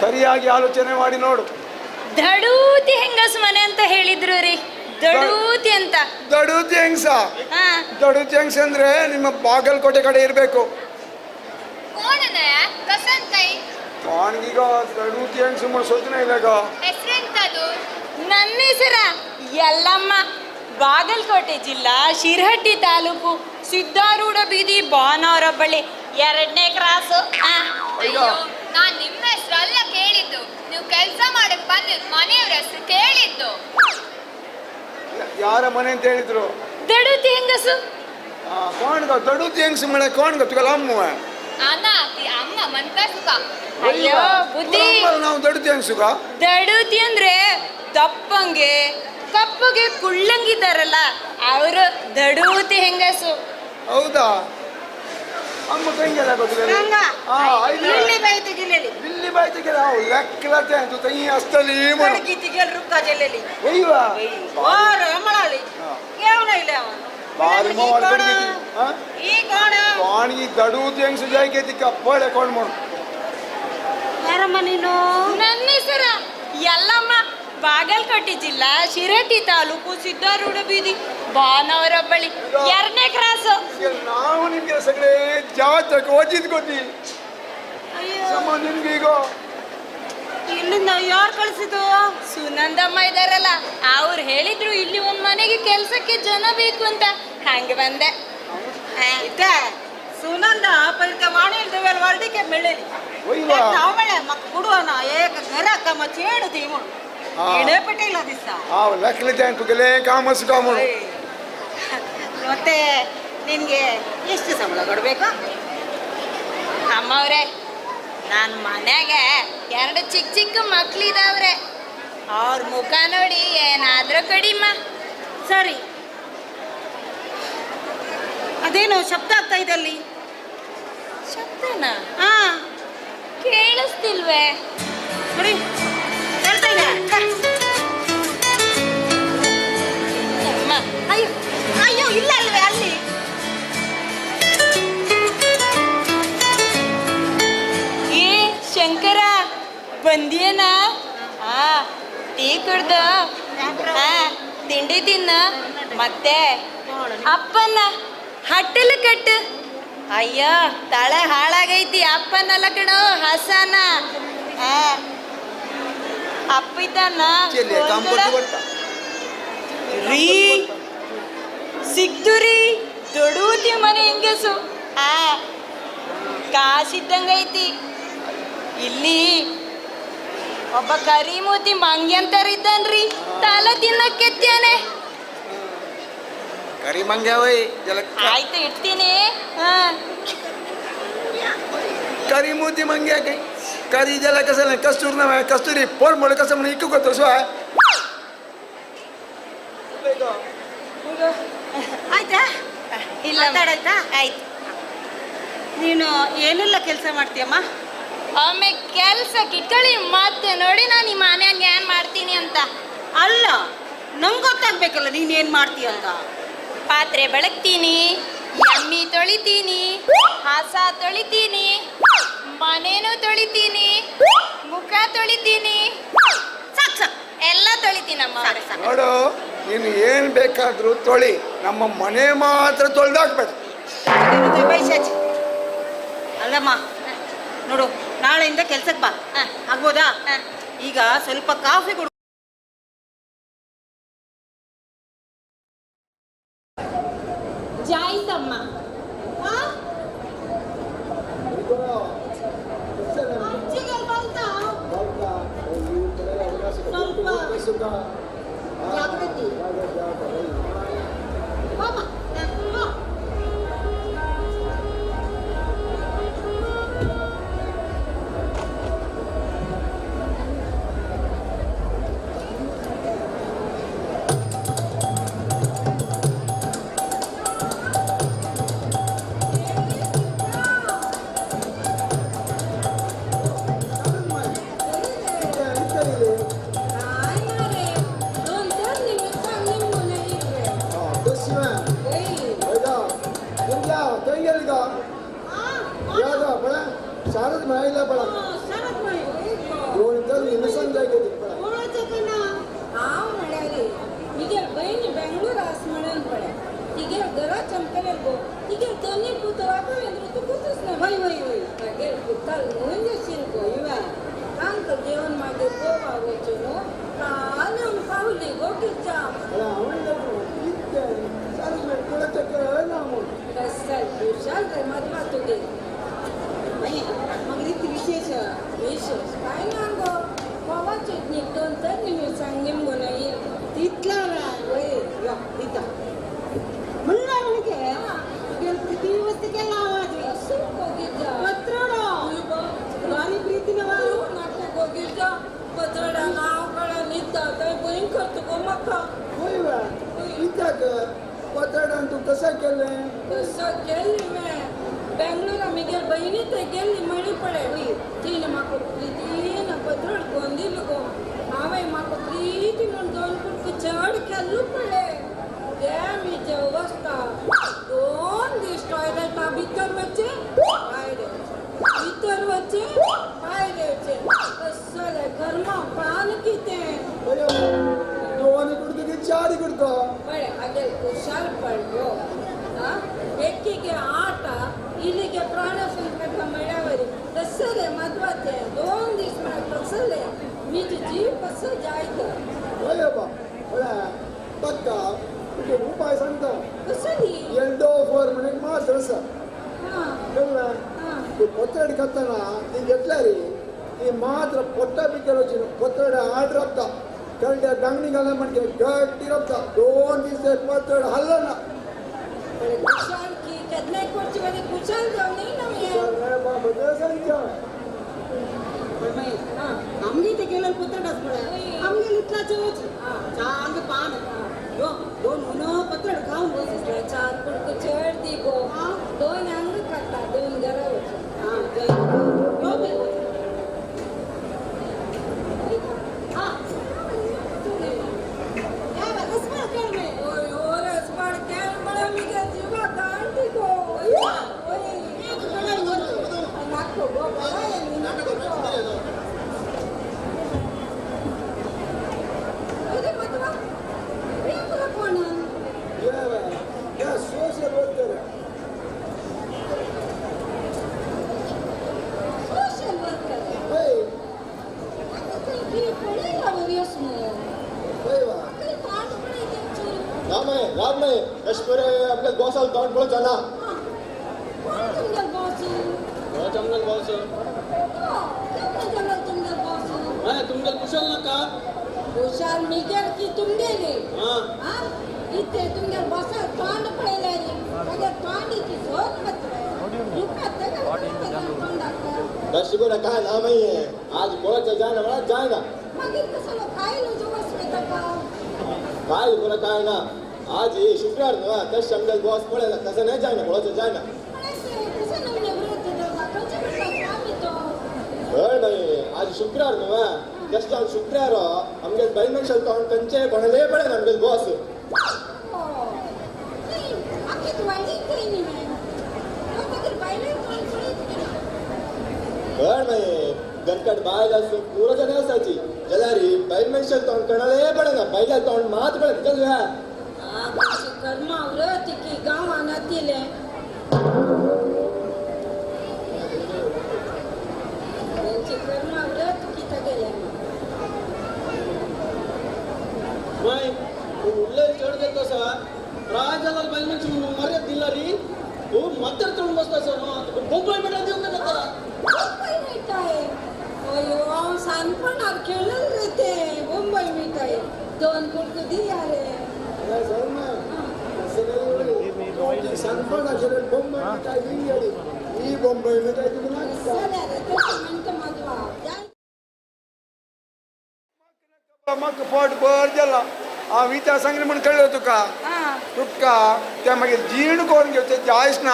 ಸರಿಯಾಗಿ ಆಲೋಚನೆ ಮಾಡಿ ನೋಡು. ದಡೂತಿ ಹೆಂಗಸು ಮನೆ ಅಂತ ಹೇಳಿದ್ರು ರೀ. ದಡೂತಿ ಅಂತ. ದಡೂತಿ ಹೆಂಗ್ಸ? ದಡೂತಿ ಹೆಂಗ್ಸ ಅಂದ್ರೆ ನಿಮ್ಮ ಬಾಗಲಕೋಟೆ ಕಡೆ ಇರಬೇಕು. ಕಾಣ್ಗೀಗ ದಡೂತಿ ಹೆಂಗ್ಸ ಸೋಚನೆ ಇಲ್ಲ. ನನ್ನ ಹೆಸರ ಯಲ್ಲಮ್ಮ, ಬಾಗಲಕೋಟೆ ಜಿಲ್ಲಾ ಶಿರಹಟ್ಟಿ ತಾಲೂಕು ಸಿದ್ದಾರೂಢ ಬೀದಿ ಬಾನವರ ಬಳಿ 2ನೇ ಕ್ರಾಸು. ಅಯ್ಯೋ, ನಾನ್ ನಿಮ್ಮ ಹೆಸರು ಅಲ್ಲ ಕೇಳಿದ್ದು, ನೀವು ಕೆಲಸ ಮಾಡಕ್ ಬಂದಿದ್ ಮನೆಯವ್ರ ಹೆಸರು ಕೇಳಿದ್ದು. ಯಾರ ಮನೆ ಅಂತ ಹೇಳಿದ್ರು? ದಡೂತಿ ಹೆಂಗಸು. ಕಾಣ್ಗ ದಡೂತಿ ಹೆಂಗಸು ಮನೆ ಕಾಣ್ಗ ತುಗಲ ಅಮ್ಮ ಅಮ್ಮ ಮನ್ಕಸುಕ. ಅಯ್ಯೋ ಬುದ್ಧಿ, ನಾವು ದಡೂತಿ ಹೆಂಗಸುಕ. ದಡೂತಿ ಅಂದ್ರೆ ದಪ್ಪಂಗೆ ಕಪ್ಪಗೆ ಕುಳ್ಳಂಗಿದ್ದಾರಲ್ಲ ಅವರು ದಡೂತಿ ಹೆಂಗಸು. ಹೌದಾ? ಅಮ್ಮ ಕಂಗೆಲ್ಲ ಗೊತ್ತಿಲ್ಲ. ಇಲ್ಲಿ ಬಾಯ್ತು ಗಿಲೆಲಿ, ಇಲ್ಲಿ ಬಾಯ್ತು ಗಿಲ ಲೆಕ್ಕಲತೆ ಅಂತ ತೈ ಅಸ್ತಲಿ ಮಡಗಿ ತಿಗೆಲ್ ರುಕ್ಕ ಜೆಲೆಲಿ ಒಯ್ವಾ ಓರ ಅಮಳಲಿ ಕೇವನ ಇಲ್ಲ ಅವ ಬಾರಿ ಮೋರ್ ಕಡಿಗೆ. ಹಾ ಈ ಕೋಣ ಕೋಣಗಿ ದಡೂತಿ ಹೆಂಗಸು ಜಾಯ್ಗೆ ಕಪ್ಪಳೆ ಕೋಣ ಮಾಡು. ಯಾರಮ್ಮ ನೀನು? ನನ್ನ ಹೆಸರ ಯಲ್ಲಮ್ಮ, ಬಾಗಲಕೋಟೆ ಜಿಲ್ಲಾ ಶಿರಹಟ್ಟಿ ತಾಲೂಕು ಸಿದ್ದಾರೂಢ ಬೀದಿ ಬಾನವರ ಬಳಿ 2ನೇ ಕ್ರಾಸು. ನಾವು ನಿಮ್ಗೆ ಸಗಳೆ ಜಾತಕ ಓದಿದ್ ಗೊತ್ತಿ ನಿಮ್ಗೆ. ಈಗ ಇಲ್ಲಿಂದ ಯಾರು ಕಳಿಸಿದ್ದು? ಸುನಂದಮ್ಮ ಇದಾರಲ್ಲ ಅವ್ರು ಹೇಳಿದ್ರು ಇಲ್ಲಿ ಒಂದ್ ಮನೆಗೆ ಕೆಲ್ಸಕ್ಕೆ ಜನ ಬೇಕು ಅಂತ, ಹಂಗೆ ಬಂದೆ. ಸುನಂದ ಪರಿತ ವಾಣಿ ವರ್ಡಿಕೆ ಮೆಳ್ಳಲಿ ಕೊಡುವನ ಏಕ ಗರಕ ಚೇಡು ತೀಮು ಎಡೆಪಟ್ಟಿಲ್ಲ ದಿವಸ. ಮತ್ತೆ ನಿನ್ಗೆ ಎಷ್ಟು ಸಂಬಳ ಕೊಡ್ಬೇಕು? ಅಮ್ಮವ್ರೆ, ನನ್ನ ಮನೆಗೆ 2 ಚಿಕ್ಕ ಚಿಕ್ಕ ಮಕ್ಳಿದಾವ್ರೆ, ಅವ್ರ ಮುಖ ನೋಡಿ ಏನಾದ್ರೂ ಕಡಿಮ. ಸರಿ, ಅದೇನು ಶಬ್ದ ಆಗ್ತಾ ಇದೆ ಅಲ್ಲಿ? ಶಬ್ದನಾ? ಹಾ, ಕೇಳಿಸ್ತಿಲ್ವೇ? ನೋಡಿ ಕೇಳ್ತಾ ಇದೆ. ಅಯ್ಯೋ ಅಯ್ಯೋ, ಇಲ್ಲ ಅಲ್ವೇ ಅಲ್ಲಿ. ಏ ಶಂಕರ ಬಂದಿಯೇನಾ? ಆ ಟೀ ಕುಡ್ದ, ತಿಂಡಿ ತಿನ್ನ, ಮತ್ತೆ ಅಪ್ಪನ ಹಟ್ಟಲು ಕಟ್ಟು. ಅಯ್ಯೋ ತಳೆ ಹಾಳಾಗೈತಿ, ಅಪ್ಪನಲ್ಲ ಕಣೋ ಹಸನ. ಅಪ್ಪಿದ್ದಾನ ರೀ ಸಿಕ್ತು ರೀ ದೊಡೂತಿ ಮನೆ ಹೆಂಗಸು. ಆ ಕಾಸಿದ್ದಂಗೈತಿ. ಇಲ್ಲಿ ಒಬ್ಬ ಕರಿಮೂತಿ ಮಂಗ್ಯಂತರಿದ್ದಾನ್ರಿ, ತಲೆ ತಿನ್ನಕ್ಕೆತ್ತಾನೆ. ಆಯ್ತು ಇಡ್ತೀನಿ. ಹಾ ಕರಿಮೂತಿ ಮಂಗ್ಯ ಕೈ ಕರಿ ಜಲ ಕಸಲ ಕಸ್ತೂರಿ ನವ ಕಸ್ತೂರಿ ಪೋರ್ ಮೊಳ ಕಸಮನ ಇಕ್ಕು ಗೊತ್ತು ಸ್ವ. ಆಯ್ತಾ? ಇಲ್ಲ ಮಾತಾಡಾಯ್ತಾ? ಆಯ್ತು. ನೀನು ಏನೆಲ್ಲ ಕೆಲಸ ಮಾಡ್ತೀಯಮ್ಮ? ಒಮ್ಮೆ ಕೆಲಸ ಕಿಟ್ಕೊಳ್ಳಿ ಮತ್ತೆ ನೋಡಿ ನಾನು ನಿಮ್ಮ ಮನೆಯನ್ನ ಏನ್ ಮಾಡ್ತೀನಿ ಅಂತ. ಅಲ್ಲ, ನಂಗೆ ಗೊತ್ತಾಗ್ಬೇಕಲ್ಲ ನೀನ್ ಏನ್ ಮಾಡ್ತೀಯ ಅಂತ. ಪಾತ್ರೆ ಬೆಳಗ್ತೀನಿ, ಎಮ್ಮಿ ತೊಳಿತೀನಿ, ಹಾಸ ತೊಳಿತೀನಿ, ಮನೇನು ತೊಳಿತೀನಿ, ಮುಖ ತೊಳಿತೀನಿ, ಸಾಕು ಸಾಕು ಎಲ್ಲ ತೊಳಿತೀನಮ್ಮ. ನೋಡು, ನೀನು ಏನ್ ಬೇಕಾದ್ರೂ ತೊಳಿ, ನಮ್ಮ ಮನೆ ಮಾತ್ರ ತೊಳೆದಾಕ್ಬೇಡ. ಅಲ್ಲಮ್ಮ ನೋಡು, ನಾಳೆಯಿಂದ ಕೆಲ್ಸಕ್ಕೆ ಬಾ, ಆಗ್ಬೋದಾ? ಈಗ ಸ್ವಲ್ಪ ಕಾಫಿ ಕೊಡು. ಜಾಯ್ತಮ್ಮ. ಜಾಗೃತಿ. Bye. बहिणी बेंगळूर आस म्हणून पळे तिगेर घरा चमकले गो तिगेर दोन्ही पूत राघवेंद्र तू पूतच ना वय वय वय मागीर पुताल म्हणजे गो इवा तांकां घेवन मागीर गोवा वचून काल येवन पावली गो किच्या कसल खुशाल रे मदवा तुगे मग इतली विशेष विशेष काय ना गो गोवाचे दोन तर सांगली गो नाही तितला वय यो दिता म्हणला म्हणजे तुगेल प्रीती व्यवस्थित केला आवाज गोगिजा पत्रडो भारी प्रीती नाटक गोगिजा पत्रडा नाव कळा निता थंय भयंकर तुगो म्हाका कित्याक पत्रडान तूं कसं केलें कसं केलें मैं बेंगळूर आमगेर बहिणी थंय गेल्ली मळी पडे तिणें म्हाका प्रितीन पत्रड कोन दिलो गो हांवें म्हाका प्रिती म्हूण दोन कुडको चड केल्लू पडे ते मिजे अवस्था दोन दीस टॉयलेटा भितर वचचे भायर येवचें भितर वचचे भायर येवचें कसलें कर्मा पान कितें दोन कुडतो की चार कुडतो पळे हागेर खुशाल पडलो एकीगे आಟ ಇಲ್ಲಿಗೆ ಪ್ರಾಣ ಸಂಕಟ ಮಳ್ಯಾವರಿ कसले ಮದ್ವಾತೆ दोन दीस म्हळ्यार कसले मीज जीव कसो जायत हय बाबा ताका तुगे उपाय सांगता कसली एल्डो फोर म्हणून मात्र आसा कळ्ळें तूं पत्रड खातना ती घेतल्या रे ती मात्र पोटा भितर वचून पत्रड आड राबता कळ्ळ्या दांगणी घालना म्हणजे गट्टी राबता दोन दीस पत्रड हालना ना खुशाल की केन्नाय करची म्हणजे खुशाल जावं न्ही ना आमगे ते केलं पत्रडाच पळय आमगे इतला चवच चांग पान दोन उनो पत्रड खावन बस चार कुडको चड दी गो दोन अंग खाता दोन घरा वच सांगले म्हण कळलं तुका तुका त्या मागीर जीर्ण करून घेवचें जायच ना.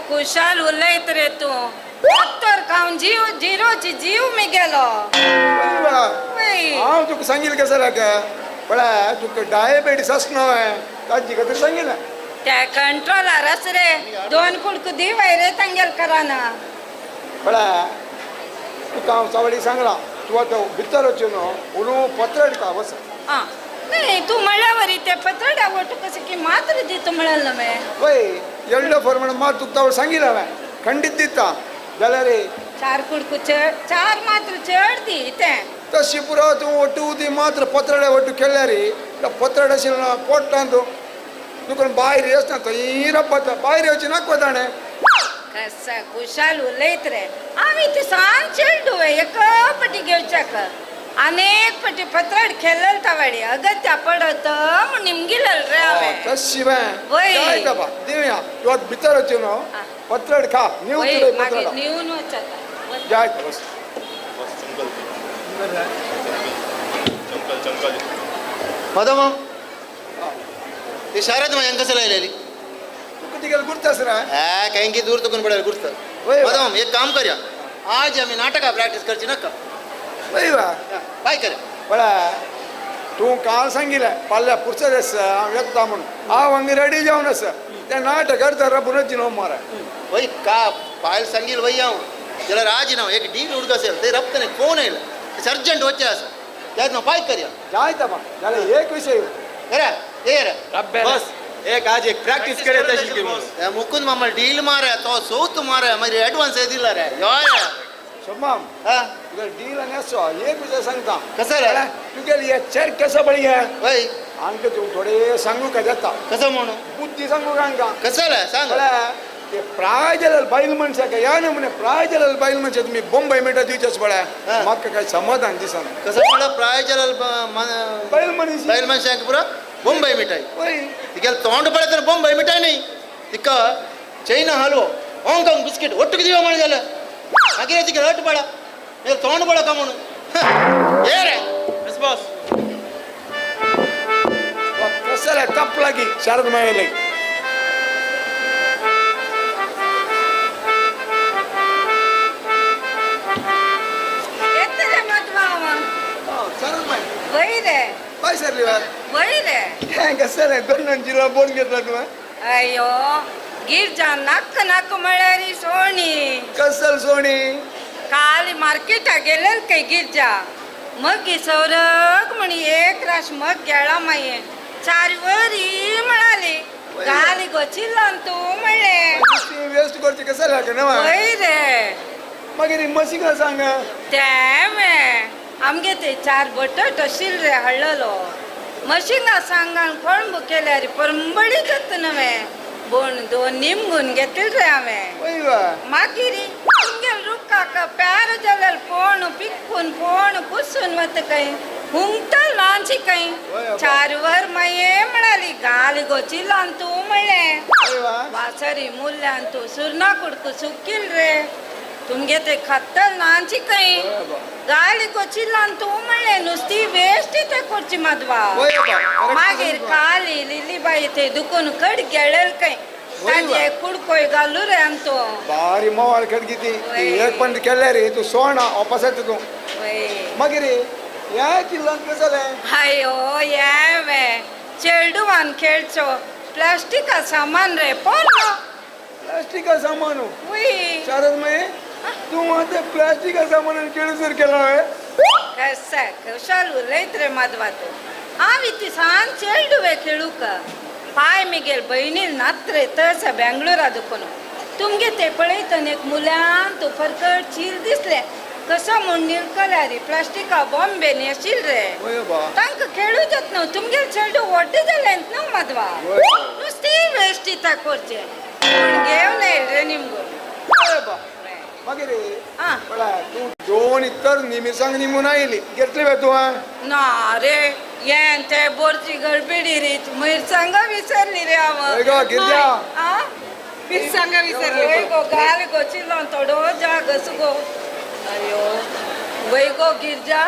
कुशाल उलयत रे तूं डॉक्टर खावन जीव जिरोची जीव मी गेलो. हांव तुका सांगील कसं लागे पळय तुका डायबेटीस आसना ताजी खातीर सांगिल्लें. त्या कंट्रोलार आस रे दोन कुडको दी रे तांगेल कराना. पळय तुका हांव सावळी सांगलां तूं आतां भितर वचून उलो पत्र का वच. आं नाही तू म्हळ्यावरी ते पत्राड्या ಒಟ್ಟು ಕಸಕ್ಕೆ ಮಾತ್ರ ದಿತ್ತು म्हणಲ್ಲ ಮೇ. वय एल्डो फोर म्हणून मार तुकतावळ सांगितलं हांवें खंडीत दिता जाल्यार चार कुडकू चार मात्र चड दी ते तशी पुरो तूं ಒಟ್ಟು दी मात्र पत्राड्या ಒಟ್ಟು केल्यारी पत्राड आशिल्लो पोटान तूं तुका भायर येसना थंय रब्बता भायर येवची नाका ताणें. कसा कुशाल उलयत रे आमी ते सान चेडूवे एक पटी घेवच्याक अनेक पटी पत्राड खेळल तवाडी अगत्य पडत म्हूण निमगिलल रे हांवें. तशी वय बाबा दिवया तूं आतां भितर वचून न्हू पत्राड खा न्यू तुवें पत्राड न्यून वचता जाय बस. चंकल चंकल मदम ते शारद माय कसं लायलेली तुका तिगेले गुर्त आसा रे. कांय दूर तुकून पडले गुर्त. मदम एक काम करया आज आमी नाटकां प्रॅक्टीस करची नाका. वय वा काय करया पळय तूं काल सांगिल्लें पाल्या पुरसत आसा हांव येता म्हणून हांव हांगा रेडी जावन आसा तें नाटक करता रबूनच जिनो मारा. वय का पायल सांगील वय हांव जाल्यार आज ना एक डील उडक असेल ते रबतने फोन येयला अर्जंट वचचें आसा त्यात न्हू पाय करया. जायता बा जाल्यार एक विशय करा ये रे बस एक आज एक प्रॅक्टीस करे तशी की म्हणून मुकुंद मामा डील मारा तो सौत मारा मागीर एडवान्स दिला रे हय सोमाम तुगेली डील आनी आसो एक विशय सांगता. कसं रे तुगेली हे चेर कसं बळी वय आमकां तूं थोडें सांगू का जाता कसं म्हणून बुद्धी सांगू का आमकां कसं रे सांग. ते प्राय जाल्यार बायल मनशाक ह्या नमुने प्राय जाल्यार बायल मनशाक तुमी बॉम्बे मिठाय दिवचेच पळय म्हाका काय समाधान दिसना. कसं म्हणल्यार प्राय जाल्यार बायल मनीस बायल मनशाक पुरो बॉम्बे मिठाय वय तिगेले तोंड पळय तर बॉम्बे मिठाय न्ही तिका चायना हलवो हाँगकाँग बिस्कीट ಒಟ್ಟಿಗೆ दिवो म्हण जाल्यार मागीर तिका हट पडा तोंड पळो का म्हणून ये रे. एस बॉस कसं रे तप लागी शारद मायले. वय सरली वा वय रे कसं रे दोन जिल्हा बोन घेतला तुवें. अय्यो गिरजा नक्क नक्क म्हळ्यार सोणी कसल सोणी काल मार्केटा गेले काय गिरजा मग सौरक म्हणी एक राश मग गेला माये चार वरी म्हणाली गाली गोचिल्लो तूं म्हणलें वेस्ट करची कसं लागें ना. वय रे मागीर मशिका सांग तें आमगे ते चार बटाट आशिल्ले रे हाडलेलो मशिंगा सांगान कोळंबू केल्यार परंबळी जाता नवें बोण दोन निमगून घेतले रे हांवें. मागीर तुमगेल रुखाक प्यार जाल्यार फोण पिकून फोण पुसून वता खंय हुंगतल ल्हानशी खंय चार वर माये म्हणाली गाल गोचिल्लो तूं म्हणलें वासरी मुल्यान तूं सुरना कुडकू सुकील रे तुमगे ते खात्तल नांची खंय गाली गोचिल्लो तूं म्हणलें नुस्ती वेस्ट ते करची माधवा. मागीर काली लिलीबाई ते दुकून कड गेळेल खंय ताजे कुडकोय घालू रे आमचो बारी मोवाळ खडगी ती एक पण केल्या रे तूं सोणा वापस येता तूं. मागीर ह्या किल्लांत कसं जालें. अयो हे चेडवान खेळचो प्लास्टिका सामान रे पोरनो प्लास्टिका सामान. शारद माई तूं आतां प्लास्टिका सामान खेळसर केला हांवें. कसा कशाल उलयत रे माधवा तूं. हांव ती सान चेडुवे खेळूंक पाय मिगेल भयणील नात रे तस बेंगळूरा दुकून तुमगे ते पळयतन एक मुल्यान तूं फरकट चील दिसलें कसो म्हूण निलकल्या रे प्लास्टिका बॉम्बे आशिल्ले रे तांकां खेळूं जात न्हू तुमगेल चेडू व्हडलें जालें न्हू माधवा नुस्ती वेस्ट दिता करचें पूण घेवन येयल रे निमगो. मागीर तूं दोन इतर मिरसांग निमून आयली घेतली वे तूं. ना रे येन ते बोरची गडबिडी रे मिरसांगा विसरली रे हांव. गिरजा मिरसांगा विसरली वय गो गाल गो चिल्लो थोडो जाग गो. अयो वय गो गिरजा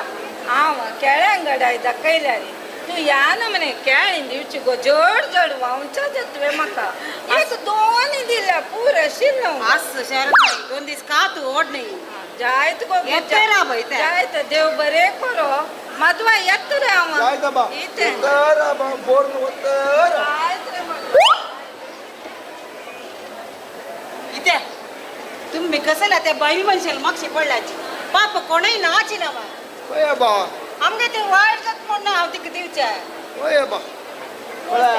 हांव केळ्यांगडाय दाखयल्या रे तूं ह्या नमने केळी दिवची गो जड जड व्हांवच्या तुवें म्हाका एक दोन दिल्या पूर आशिल्लो. आस शारद दोन दीस का तूं ओड न्ही जायत गो जायत देव बरें करो माधवा येत रे हांव. इते तुम्ही कसं त्या बायल मनशाला मागशी पडल्याची पाप कोणय नाची ना आमगे ते वायट जात म्हणून हांव तिका दिवचें. होय बा बळा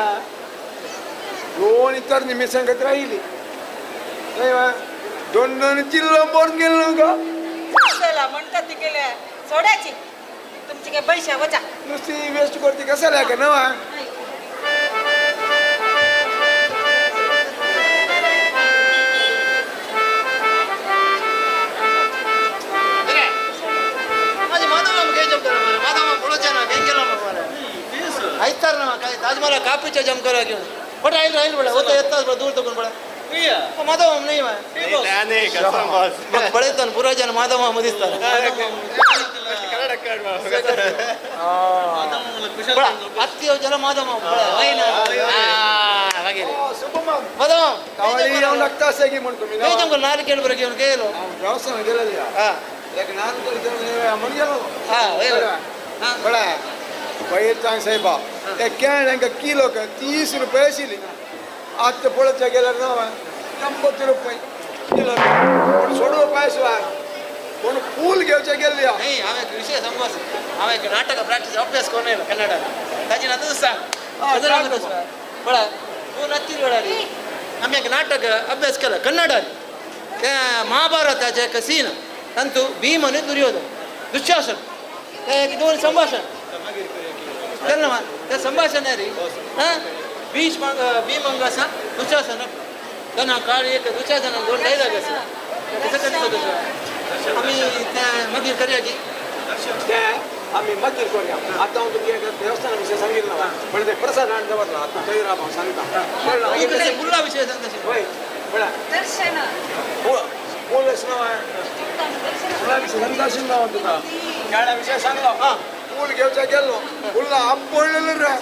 दोन इतर निमिषांक राहिली दोन दोन चिल्लो बोर गेलो का चला म्हणतात ती गेल्या सोडायची तुमची काय पैसे वचा नुसती वेस्ट करते कशाला का नवा ताजमहल कापीच्या जम करा घेऊन बट राहील राहील बडा होतं येतात बडा दूर तकून बडा माधव नाही मग पळयतान पुराच्यान माधव मध्ये दिसतात अत्ती जरा माधव माधव लागता असे की म्हणतो मी जमकर नारकेळ बरं घेऊन गेलो देवस्थान गेलो नारकेळ म्हणून गेलो हा बडा पयर सांग साहेबा त्या केळ्यांक किलोक 30 रुपये आशिल्ली आतां पळोवच्या गेल्यार ना 100 रुपये किलो पूण सोडू पायस पूण फूल घेवचे गेल्ली नाही हांवें एक विशय सांगू आसा हांवें एक नाटक प्रॅक्टीस अभ्यास करून येयलो कन्नडा ताजी ना तूं सांग पळय तूं नच्ची वेळार आमी एक नाटक अभ्यास केला कन्नडान त्या महाभारताचें एक सीन तांतू भीम आनी दुर्योधन दुःशासन ते एक दोन संभाशण केलं ना ते संभाषण आहे रे हां भीष्म भीम आसा दुःशासन तेन्ना काळ एक दुःशासनान दोन डायलॉग आसा कसं करता तसं आमी ते मागीर करया की ते आमी मागीर करूया आतां हांव तुका एक देवस्थाना विशय सांगितलं ना पण ते प्रसाद हाडून दवरला आतां थंय राव हांव सांगता कशें फुडला विशय सांगता हय पळय दर्शन फूल ना फुला विशय सांगता आशिल्लो हांव तुका केळ्या विशय सांगलो हां फूल घेवच्या गेलो फुला आपोडलेलो रे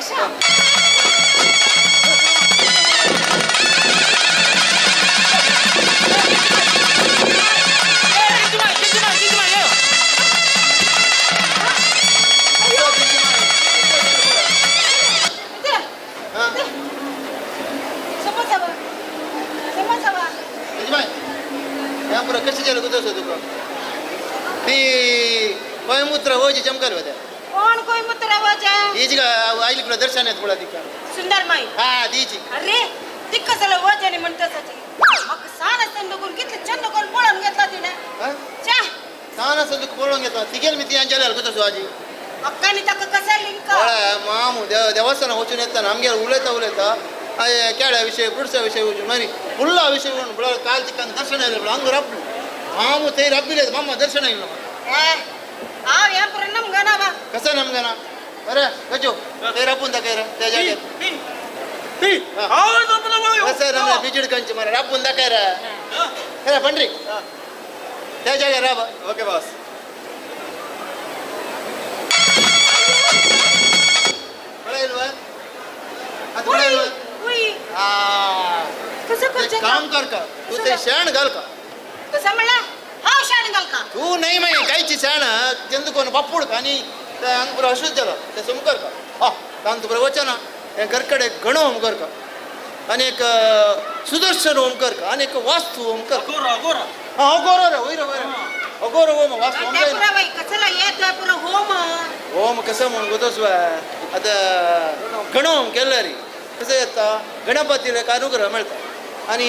कशें जालें कुदस तुका ती कोयमुत्र वजी चमकल होत्या कोण कोयमुत्र वजा हीच आयली तुला दर्शन येत पळा तिका सुंदर माई हा तीची अरे ती कसलं वजने म्हणतात म्हाका सान आसतना दुखून कितले चंद करून पळोवन घेतला तिने सान आसतना तुका पळोवन घेतला तिगेल मी ती अंजली कुदस आजी अक्कानी ताका कसं लिंक मामू देवस्थाना वचून येताना आमगेर उलयता उलयता केळ्या विशय फ्रुट्सा विशय वचून मागीर फुडला विशय म्हणून काल तिका दर्शन आयलें हांगा रबलो मामू थंय रबिले मामा दर्शन आयलो हांव ह्या पुरो नमगना बा कसं नमगना बरं गजो थंय राबून दाखय रे त्या जाग्यार कसं नमला बिजड कंची मरे राबून दाखय रे रे पंढरी त्या जाग्यार राब ओके बॉस पळयलो आता पळयलो कसं करचें काम कर का तू ते शेण घाल का कसं म्हणला हांव शेण घाल का तू नाही मागीर गायची शेण जेन्ना कोण बापूड आनी ते हांगा पुरो अशूच जाला ते सोम कर का हा तांतू पुरो वचना हें घरकडे गण होम कर का आनी एक सुदर्शन होम कर का आनी एक वास्तू होम कर हा अगोरो रे वयर वयर अगोरो होम वास्तू होम कसला येत पुरो होम होम कसं म्हणून गोतोस आतां गण होम केल्यार कसं येता गणपतीला एक अनुग्रह मेळटा आनी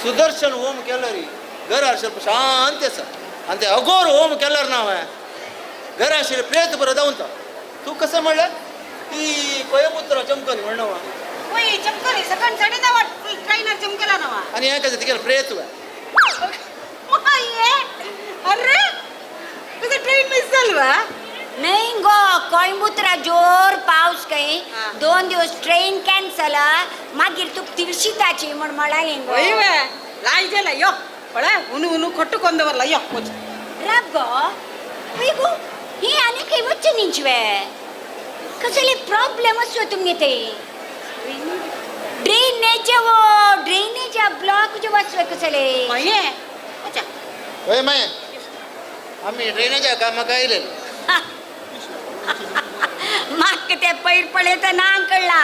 सुदर्शन होम केल्यार घरार ಸ್ವಲ್ಪ शांती आसा आनी ते अघोर होम केल्यार ना हांवें घरा आशिल्लें प्रेत बरो धांवता तूं कसं म्हणलें ती कोयमुत्र चमकली म्हणणं वय चमकली सकाळ 9:30 ट्रेनर चमकेला ना आनी हें कसं तिगेलें प्रेत अरे कसं ट्रेन मिस जाल वा नाही गो कोयमुत्रा जोर पावस काही 2 दिवस ट्रेन कॅन्सल मागीर तुका तिळशीताची म्हण म्हळालें गो लाय जाला यो पळय उनु उनु खट्टू कोण दवरला यो वच राब गो वय गो ही आनी खंय वच्चें न्ही कसले प्रॉब्लेम आसो तुमगे ते ड्रेनेज वो ड्रेनेज ब्लॉक जो वाचवे कसले माये वचा वय माये आमी ड्रेनेजा कामाक आयले म्हाका ते पयर पळयता ना कळ्ळा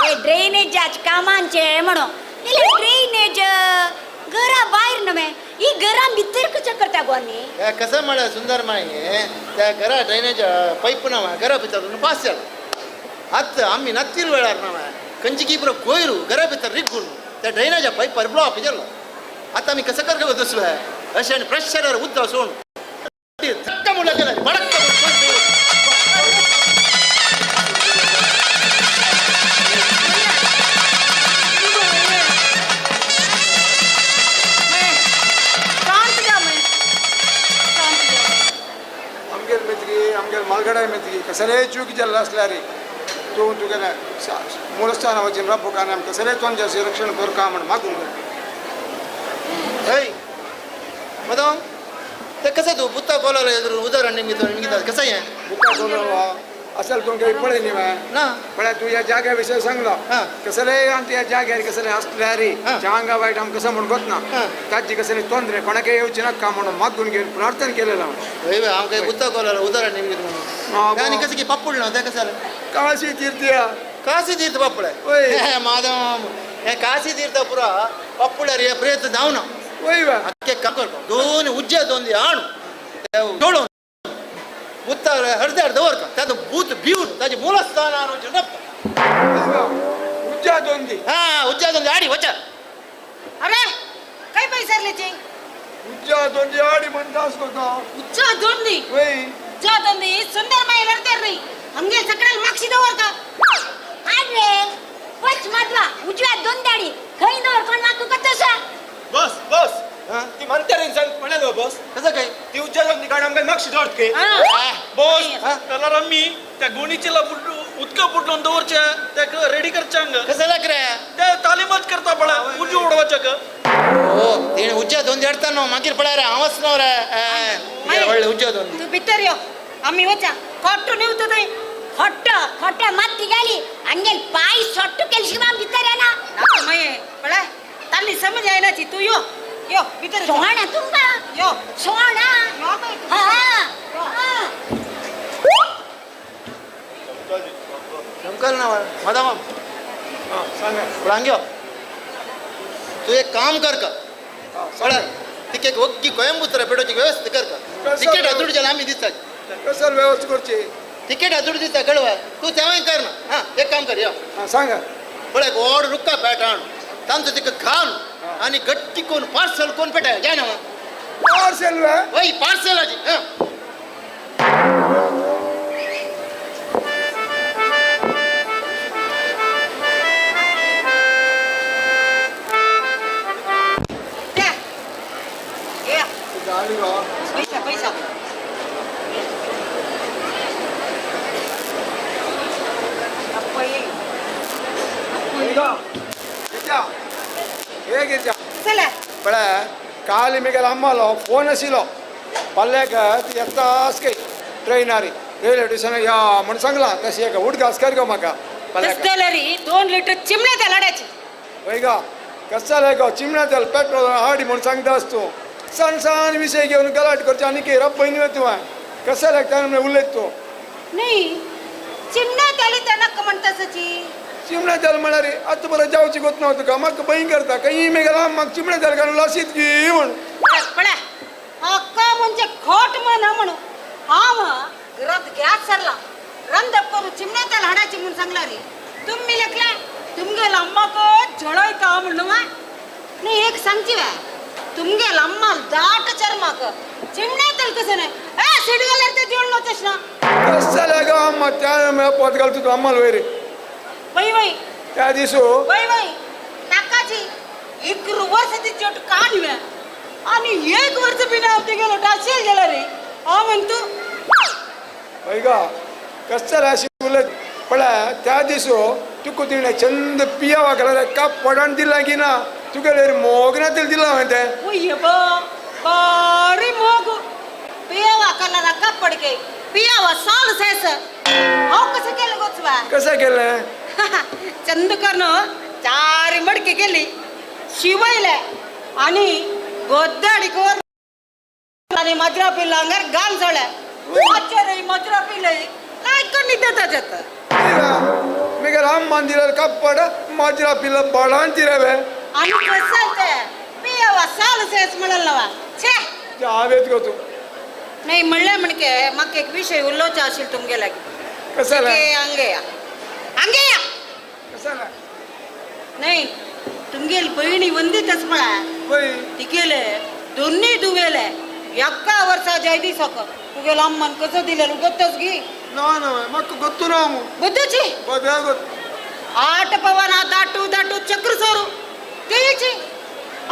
हे ड्रेनेजाच्या कामांचे म्हणून ड्रेनेज घरा भायर न्हय ही घरा भितर कसं करता गो न्ही कसं म्हळ्यार सुंदर माई त्या घरा ड्रेनेज पाईप ना घरा भितर पास जाला आतां आमी नत्तील वेळार ना खंयची पुरो कोयरू घरा भितर रिगून त्या ड्रेनेजा पायपार ब्लॉक जालो. आतां आमी कसं करता दुसरें अशें आनी प्रेशरार उदक सोडून धक्का म्हणल्यार गेल्यार बडक्क. आमगेर मालगडाय मेळटली कसलेय चूक जाल्लो आसल्यार तूं तुगेलें मूलस्थाना वचून राबूक आनी आमकां कसलेय तोंडाचें रक्षण करका म्हण मागूंक. हय मदम ते कसं तूं बुत्ता कोलोलो एदरू उदाहरण निमित्त निमित्त कसं हें बुत्ता कोलोलो असेल तूं काही पळय न्ही ना पळय तूं ह्या जाग्या विशय सांगलो कसलेय आमच्या ह्या जाग्यार कसलेय आसल्यार चांगा वायट आमकां कसं म्हण गोत ना ताजी कसले तोंदरे कोणाकय येवचे नाका म्हणून मागून घेवन प्रार्थना केलेलं. हय हांव काही बुत्ता कोलोलो उदाहरण निमित्त म्हणून आनी कसं की पापूड ना तें कसं जालें काशी तीर्थ काशी तीर्थ पापड हय माधव हे काशी तीर्थ पुरा पापुड्यार हे प्रेत जावना. वय अख्खे काम करपा दोन उज्जे दोन हाणू जोडून बुत्ता हरद्यार दवरता ताजो भूत भिवन ताजें मूलस्थान रपता. उज्जा दोन दी हा उज्जा दोन दी आडी वचा. अरे काय पैसरलेची उज्जा दोन दी आडी म्हणतास कोता उज्जा दोन दी वय उज्जा दोन दी सुंदर माई हरद्यार री आमगे सगळ्याला माक्षी दवरता. अरे वच माधवा उजव्या दोन दाडी खंय दवर कोण मागू कतसा. बस बस ती म्हणते सांग म्हणालो बस कसं काय ती उज्जा दोन दी काढ आमकां माक्षी दवरत के बॉस त्याला आम्ही त्या गोणीचेला उदका बुडलोन दवरचे त्या रेडी करचे कसं लाग रे ते तालीमच करता पळा उजू उडवाचे का. हो तेणे उज्जा दोन दी हाडता न्हू मागीर पळय रे हांवच न्हू रे व्हडले उज्जा दोन तूं भितर यो आमी वचा खोट्टू न्हू थंय खोट्ट खोट्ट माती घाली आमगेल पाय सोट्टू केली शिवाय भितर येना. माये पळय तांणी समज येयनाची तूं यो यो भितर सोणा तुमकां यो सोणा. हा चमकल ना माधव सांगा हांग यो तूं एक काम कर का पळय तिकेट ओग्गी कोयंबुतरा पेटोवची व्यवस्था कर का. तिकेट अदूड जाल्यार आमी दिता कसं व्यवस्था करची तिकेट अदूड दिता कळवा तूं तेंवूय कर ना. हां एक काम कर यो सांगा पळय व्हड रुक्का पेट हाण तांचो तिका घाल आनी गट्टी कोण पार्सल कोण पेटाय जायना पार्सल वय पार्सलाची. हां पैसा पैसा पळय काली मिगेल अम्मालो फोन आशिल्लो पल्ल्याक येतास काय ट्रेनारी रेल्वे स्टेशन या म्हण सांगला तशी एक उडगास कर गो म्हाका री 2 लिटर चिमणे तेल हाडायची. वय गो कसं जालें गो चिमण्या तेल पेट्रोल हाडी म्हण सांगता आस तूं सान सान विशय घेवन गलाट करचो आनी की रब्ब न्हय तुवें कसं लागता उलयत तूं न्ही चिमण्या तेल तेन्ना म्हणटासची चिमण्या तेल म्हळ्यार आतां बरें जावची गोत ना तुका म्हाका भंय करता खंय मेगेला म्हाका चिमण्या तेल घालून लाशीत की म्हण. पळय हक्का म्हणजे खोट मन म्हणून हांव घरात गॅस सरला रंदप करून चिमण्या तेल हाडायची म्हणून सांगला रे तुम्ही लेखला तुमगेल अम्माक जळयता म्हणून न्ही एक सांगची वे तुमगेल अम्माल दाट चर्माक चिमण्या तेल कसं नाही ए सीट घाल्यार ते जळलो तशें ना. कसं जालें गो अम्मा त्या पोत घालता तूं अम्माल वयर वय वय त्या दिसो वय वय ताकाची 11 वर्ष ती चोट काढ आणि 1 वर्ष बिना हांव तिगेलो डाशेल गेला रे हांव म्हणतो. वय गो कसं जालें अशें उलयत पळय त्या दिसो तुका तिणें चंद पियावा घाल्यार काप पडण दिलां की ना तुगेले मोग ना तेल दिलां हांवें तें. वय बा बारी मोग पियावा कलरा कापड के पियावा साल सेस हांव कसं केलं गोचवा कसं केलें चंद करून 4 मडकी केली शिवयले आणि गोद्दाडी आणि मजरा पिल्ला अंगार घाल सोडले रे मजरा पिल्ले काय निद्दा जात मिगेल अम्मान दिल्यार कापड मजरा पिल्ला बडान तिरवे आणि कसं ते पियावा साल सेस म्हणलं नवा छे हांवें गो तूं नाही म्हणले म्हणके म्हाका एक विशय उलोवचो आशिल्लो तुमगे लागीं. कसं अंगे या हांगे या. कसं नाही तुमगेली बहिणी वंदीतच म्हळा तिगेले दोन्ही दुवेले एका वर्सा जाय दिसक तुगेलो अम्मान कसं दिलेलं गोत्तच गी. ना ना म्हाका गोत्तू ना बद्दची आठ पवना दाटू दाटू चक्र सोरू तेची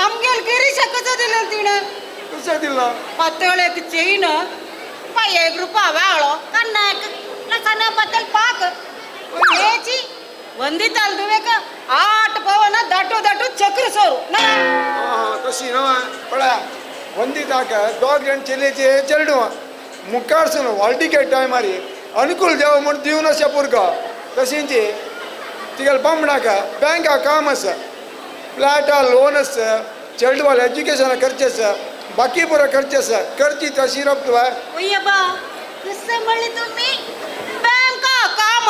आमगेल गिरीशा कसं दिलं तिणं. कसं दिलं? पातळ एक चेन पाय एक रुपया वाळो कन्ना एक लसणा बद्दल पाक तेची वंदिताल दुवे का आठ पवना दाटू दाटू चक्र सोरू ना. कशी ना पळा वंदिताक दोग जण चेलेचे चेडू मुखारसून हॉल टिकेट टायमारी अनुकूल देव म्हूण दिवन अशें पुरको. तशींच तिगेले बामणाक बँका काम आसा, फ्लॅटा लोन आसा, चेडवाले एज्युकेशना खर्च आसा, बाकी पुरो खर्च आसा, करची तशी रपतवा. बा कसं म्हणले तुम्ही बँका काम?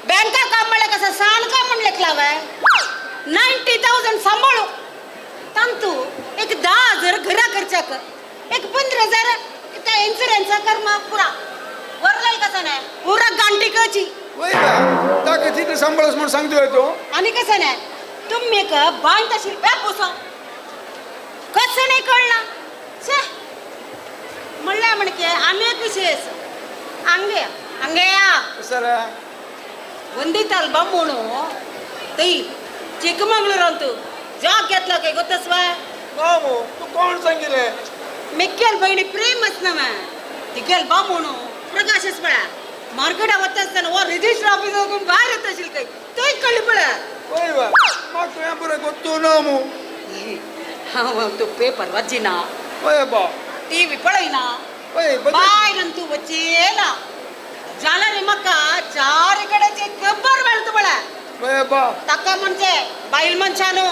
बँका काम म्हणले कसं सान काम म्हणले लावाय 90,000 सांभाळू तांतू एक 10,000 घरा खर्चाक एक 15,000 त्या इन्शुरन्स कर मग पुरा वरलाल कसं नाही पुरा गांठी कची. ताका तितलें सांबाळस म्हूण सांगतोय तूं. आनी कसं नाही तुम्ही एक बांय तशी बॅग कसं नाही कळना. छे म्हणल्या म्हणके आनी एक विशेष हांगे हांगे या सर वंदिताल बामणू तै चिಕ್ಕमंगळूರಂತೂ ಜಾಗ್ घेतला काय ಗೊತ್ತಸ್ವಾ? बामू तू कोण सांगितले? ಮೆಕ್ಕೇಲ್ ಬೈಣಿ ಪ್ರೇಮಸ್ ನವ ತಿಗೇಲ್ ಬಾಮೂಣು ಪ್ರಕಾಶಸ್ ಬಳ ಮಾರ್ಕೆಟ್ ಅವತ್ತಾಸ್ತಾನ ಓ ರಿಜಿಸ್ಟರ್ ಆಫೀಸ್ ಹೋಗಿ ಬಾರಿ ಹತ್ತಾಸಿಲ್ ಕೈ ತೋಯ್ ಕಳ್ಳಿ ಬಳ. ಓಯ್ವ ಮಾಕು ಪೂರ ಗೊತ್ತು ನಾಮು. ಹಾಂ ಪೇಪರ್ ವಜ್ಜಿನ ಓಯಬ್ಬ ಟಿವಿ ಪಳೈನ ಬಾಯ್ರಂತೂ ವಚ್ಚೇಲ ಜಾಲರಿ ಮಕ್ಕ ಚಾರಿ ಕಡೆचे ಕಬ್ಬರ್ ಬೆಳ್ತು ಬಳ. ಓಯಬ್ಬ ತಕ್ಕ ಮುಂಚೆ बाईल मनशानू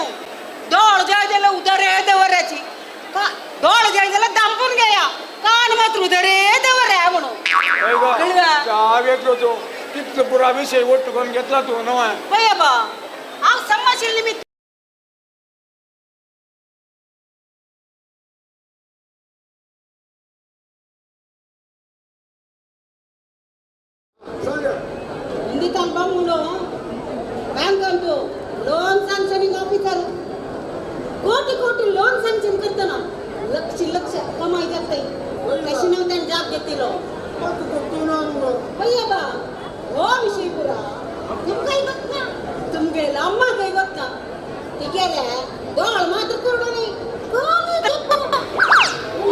दोळ जाय जाल्यार उदरे दवराची दोळ जाय जाल्यार दांपून घेया कान मात्र उदरे दवरा म्हणून. तूं कितलो पुरा विशय ಒಟ್ಟು करून घेतला तूं नवा. पळय बा हांव संभाशील निमित्त बँक अंतू लोन सँक्शनिंग ऑफिसर कोटी कोटी लोन सँक्शन करताना लक्ष लक्ष कमाई जाते कशी नव्हत्यान जाब घेतलो. बा हो विषय पुरा तुमकांय ಗೊತ್ತಾ तुमगेले अम्माकय ಗೊತ್ತಾ तिगेले दोळ मात्र कुरडो न्ही.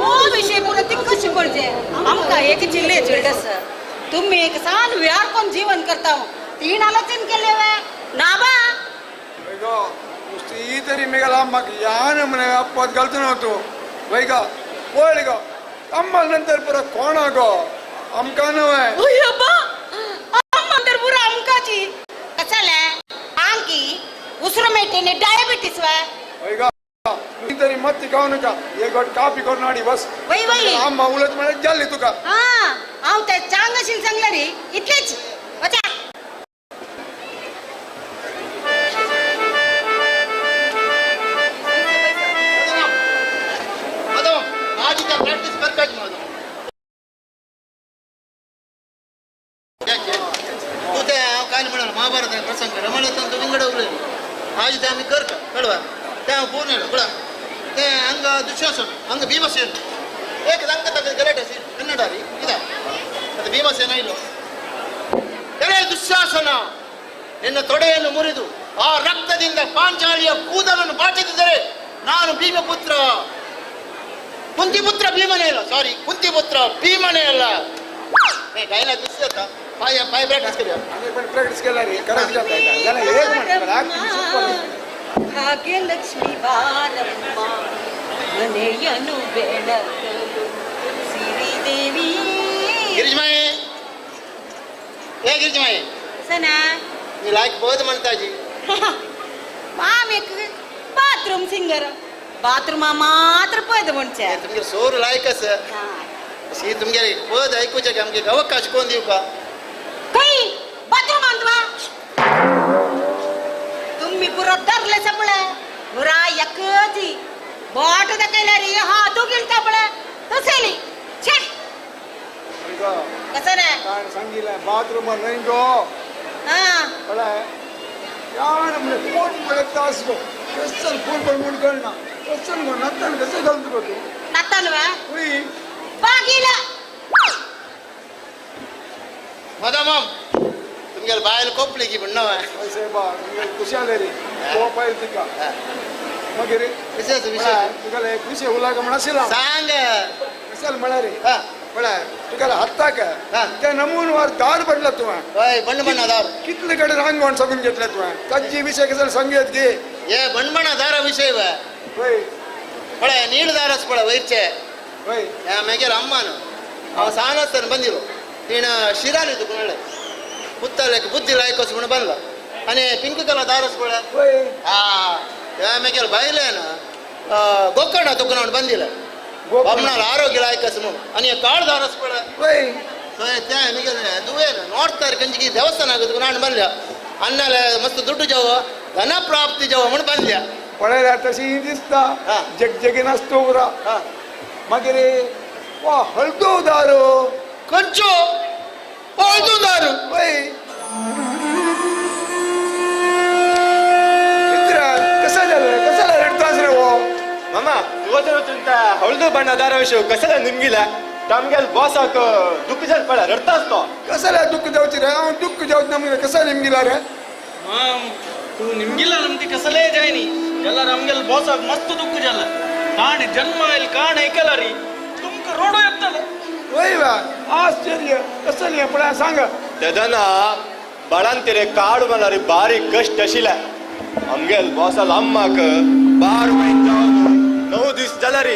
हो विषय पुरा ती कशी पडचे आमकां एक चिल्ले चिल्डस तुम्ही एक सान व्यार कोण जीवन करता तीन आलोचन केले वे ना बा. ಈ ತರಿ ಮೇಗಲ ಅಮ್ಮಕ್ಕೆ ಯಾನ ಮನೆ ಅಪ್ಪದ ಗಲ್ತು ನೋತು ವೈಗ ಓಳಿಗ ಅಮ್ಮ ನಂತರ ಪುರ ಕೋಣಾಗೋ ಅಮ್ಕಾನವೇ. ಅಯ್ಯಬ್ಬ ಅಮ್ಮ ನಂತರ ಪುರ ಅಮ್ಕಾಚಿ ಕಸಲೆ ಆಂಕಿ ಉಸಿರು ಮೇಟೇನೆ ಡಯಾಬಿಟಿಸ್ ವೆ. ವೈಗ ಈ ತರಿ ಮತ್ತೆ ಕಾವನಕ एक गोट ಕಾಫಿ ಕೊಡ್ ನಾಡಿ ಬಸ್ वै वै ಅಮ್ಮ ಉಲತ್ ಮನೆ ಜल्ली तुका. हा हांव ते चांग अशील सांगले रे इतलेच वचा. महाभारत प्रसंग रमण विंगड उरले आज ते आमी करता कळवा ते हांव पळोवन येयलो कळा ते हांगा दुशासन हांगा भीमसेन एक हांगा ताका गलट आसी कन्नडा री कित्याक आतां भीमसेन आयलो ಎಳೆ ದುಶ್ಯಾಸನ ನಿನ್ನ ತೊಡೆಯನ್ನು ಮುರಿದು ಆ ರಕ್ತದಿಂದ ಪಾಂಚಾಲಿಯ ಕೂದಲನ್ನು ಬಾಚಿದ್ದರೆ ನಾನು ಭೀಮಪುತ್ರ ಕುಂತಿಪುತ್ರ ಭೀಮನೇ ಅಲ್ಲ, ಸಾರಿ ಕುಂತಿಪುತ್ರ ಭೀಮನೇ ಅಲ್ಲ. ಡೈಲಾಗ್ ದುಶ್ಯಾಸ ಪಾಯ ಪಾಯ ಪ್ರಾಕ್ಟೀಸ್ केली ಪ್ರಾಕ್ಟೀಸ್ केला रे ಕರೆಕ್ಟ್ जाता जाल्यार एक म्हणटा ಆಕ್ಟಿಂಗ್ ಸೂಪರ್. ಭಾಗ್ಯಲಕ್ಷ್ಮಿ ಬಾರಮ್ಮ ಮನೆಯನು ಬೆಳಕಲು ಸಿರಿದೇವಿ. ಗಿರಿಜಮಾಯಿ ए गिरिजमाई सना मी लायक बहुत म्हणताजी माम एक बाथरूम सिंगर बाथरूमा मात्र पद म्हणचे तुमगे सोर लायक आसा सी तुमगे पद आयकुचे आमगे अवकाश कोण दिवका खंय बाथरूम आणवा तुम्ही पुरो धरले सपळे पुरा एकची बोट दाखयला रे हातू गिळता पळे तसेली छे कसं नाही काय सांगितलं बाथरूम नाही गो पळय यार म्हणजे कोण पळयता आसलो कसल कोण पण म्हूण कळना कसल गो नत्तान कसं घालतो गो तूं नत्तान वे उई बागीला मदामाम तुमगेल बायल कोपली की म्हणणं साहेबा तुमगेल खुशाल रे कोप आयल तिका मागीर विशेष विशेष तुका एक विशय उलाग म्हण आशिल्लो सांग कसल म्हळ्यार रे पळय तुका हत्ताक त्या नमून वार दार पडला तुवें हय बंड बण्णा दार कितले कडेन रांगवण सांगून घेतले तुवें ताजी विशय कसल सांगयत गे हे बंडबणा दारा विशय वे हय पळय नीळ दारच पळय वयरचे हय ह्या मागीर अम्मान हांव सान आसतना बंदिलो तिणें शिराली तुका म्हणलें पुत्तालेक बुद्धी लायकस म्हणून बांदला आनी पिंक कलर दारच पळय हय हा ह्या मागीर बायलेन गोकर्णा तुका म्हणून बांदिलें बामणाल आरोग्य लायकस म्हणून आनी हे काळ दारच पळय हय थंय तें मागीर दुवेन नॉर्थ खंयची देवस्थानाक तुका नाण बांदल्या अन्नाले मस्त दुड्डू जाव धनप्राप्ती जाव म्हणून बांदल्या पळयल्यार तशी दिसता जगजगीन आसतो उरा मागीर वा हळदो दारो खंयचो हळदो दारू हय मित्र कसं जालें कसं रडतास रे हो मामा तुका वचून त्या हळदू बण्णा दारा विशय कसं निमगिला तामगेल बॉसाक दुःख जाल पळय रडतास तो कसं दुःख जावची रे हांव दुःख जावच ना कसं निमगिला रे माम तू निमगिला नमती कसले जायनी जाल्यार आमगेल बॉसाक मस्त दुःख जालें काण जन्म आयल काण ऐकला री तुमकां रोडो येतलो वय वा आश्चर्य कसं नाही पळय सांग तेदना बाळान तेरे काड मला रे बारीक कष्ट आशिल्ले आमगेल बॉसाल अम्माक 12 म्हयने जावन 9 दीस जाल्यार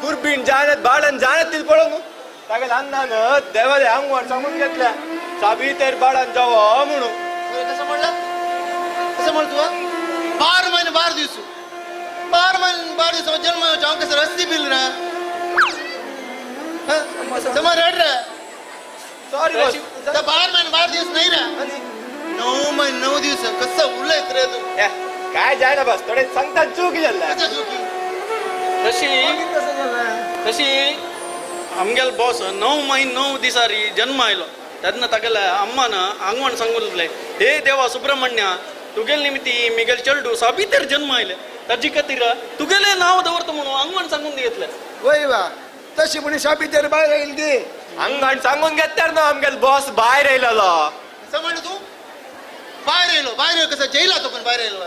कुर्बीण जायत बाळान जायत ती पळोवन तागेल अन्नान देवाले आंगवण सांगून घेतल्या साबी तेर बाळान जावो म्हणून कसं म्हणलं कसं म्हणतो तू 12 महिने 12 दिवस 12 महिने 12 दिवस जन्म जाऊन कसं रस्ती बिल रे समोर रड रे सॉरी बॉस 12 महिने 12 दिवस नाही रे 9 महिने 9 दिवस कसं उलयत रे तू काय जायना बस थोडे सांगता चूक जाल्ला कसं चुकी तशी तशी आमगेल बॉस 9 महिने 9 दिसारी जन्म आयलो तेन्ना तागेले अम्मान आंगवण सांगून हे देवा सुब्रमण्य तुगेल निमित्ती मिगेल चेडू साबितेर जन्म आयले ताजी खातीर तुगेले नांव दवरता म्हणून आंगवण सांगून घेतले वय वा तशी म्हणी साबितेर भायर आयल गे आंगण सांगून घेतल्यार न्हू आमगेल बॉस भायर आयलेलो कसं म्हणलं तू भायर येयलो भायर येयलो कसं जेला तो पण भायर येयलो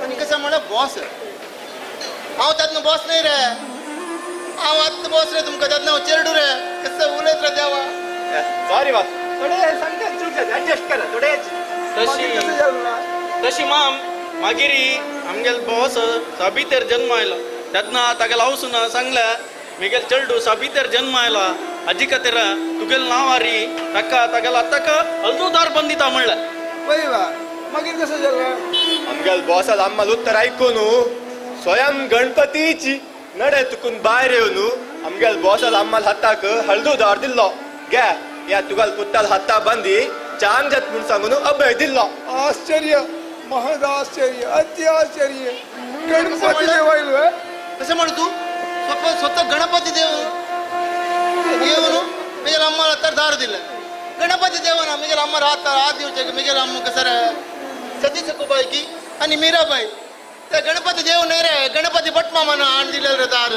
आनी कसं म्हणलं बॉस हांव तातून बॉस नाही रे हांव आत्तां बॉस रे तुमकां तातून हांव चेरडू रे कसं उलयत रे देवा सॉरी बॉस थोडे सांगता चूक जाता ऍडजस्ट करा थोडे तशी तशी माम मागीर आमगेल बॉस साबितेर जन्म आयलो तेन्ना तागेल हांव सांगलें मिगेल चेडू साबितेर जन्म आयला आजी खातीर तुगेल नांव आरी ताका तागेल आताक हळदूदार बंदिता म्हणलें वय वा मागीर कसं जालें आमगेल बॉसाल आम्हाला उत्तर ऐकून स्वयं गणपतीची नडे तुकून भायर येवन आमगेल बॉसाल आम्हाला हाताक हळदूदार दिल्लो गे या तुगाल पुत्ताल हाता बांदी चांग जात म्हूण सांगून अभय दिल्लो आश्चर्य महद आश्चर्य अति आश्चर्य गणपती देव आयलो कसं म्हणू तू स्वतः गणपती देव देवನು मिगेल अम्मा हत्तर दार दिले गणपती देवना मिगेल अम्मा रात रात दिवचे मिगेल अम्मा कसर सती सकुबाई की आणि मीराबाई ते गणपती देव नाही रे गणपती भट मामानं आण दिले रे दार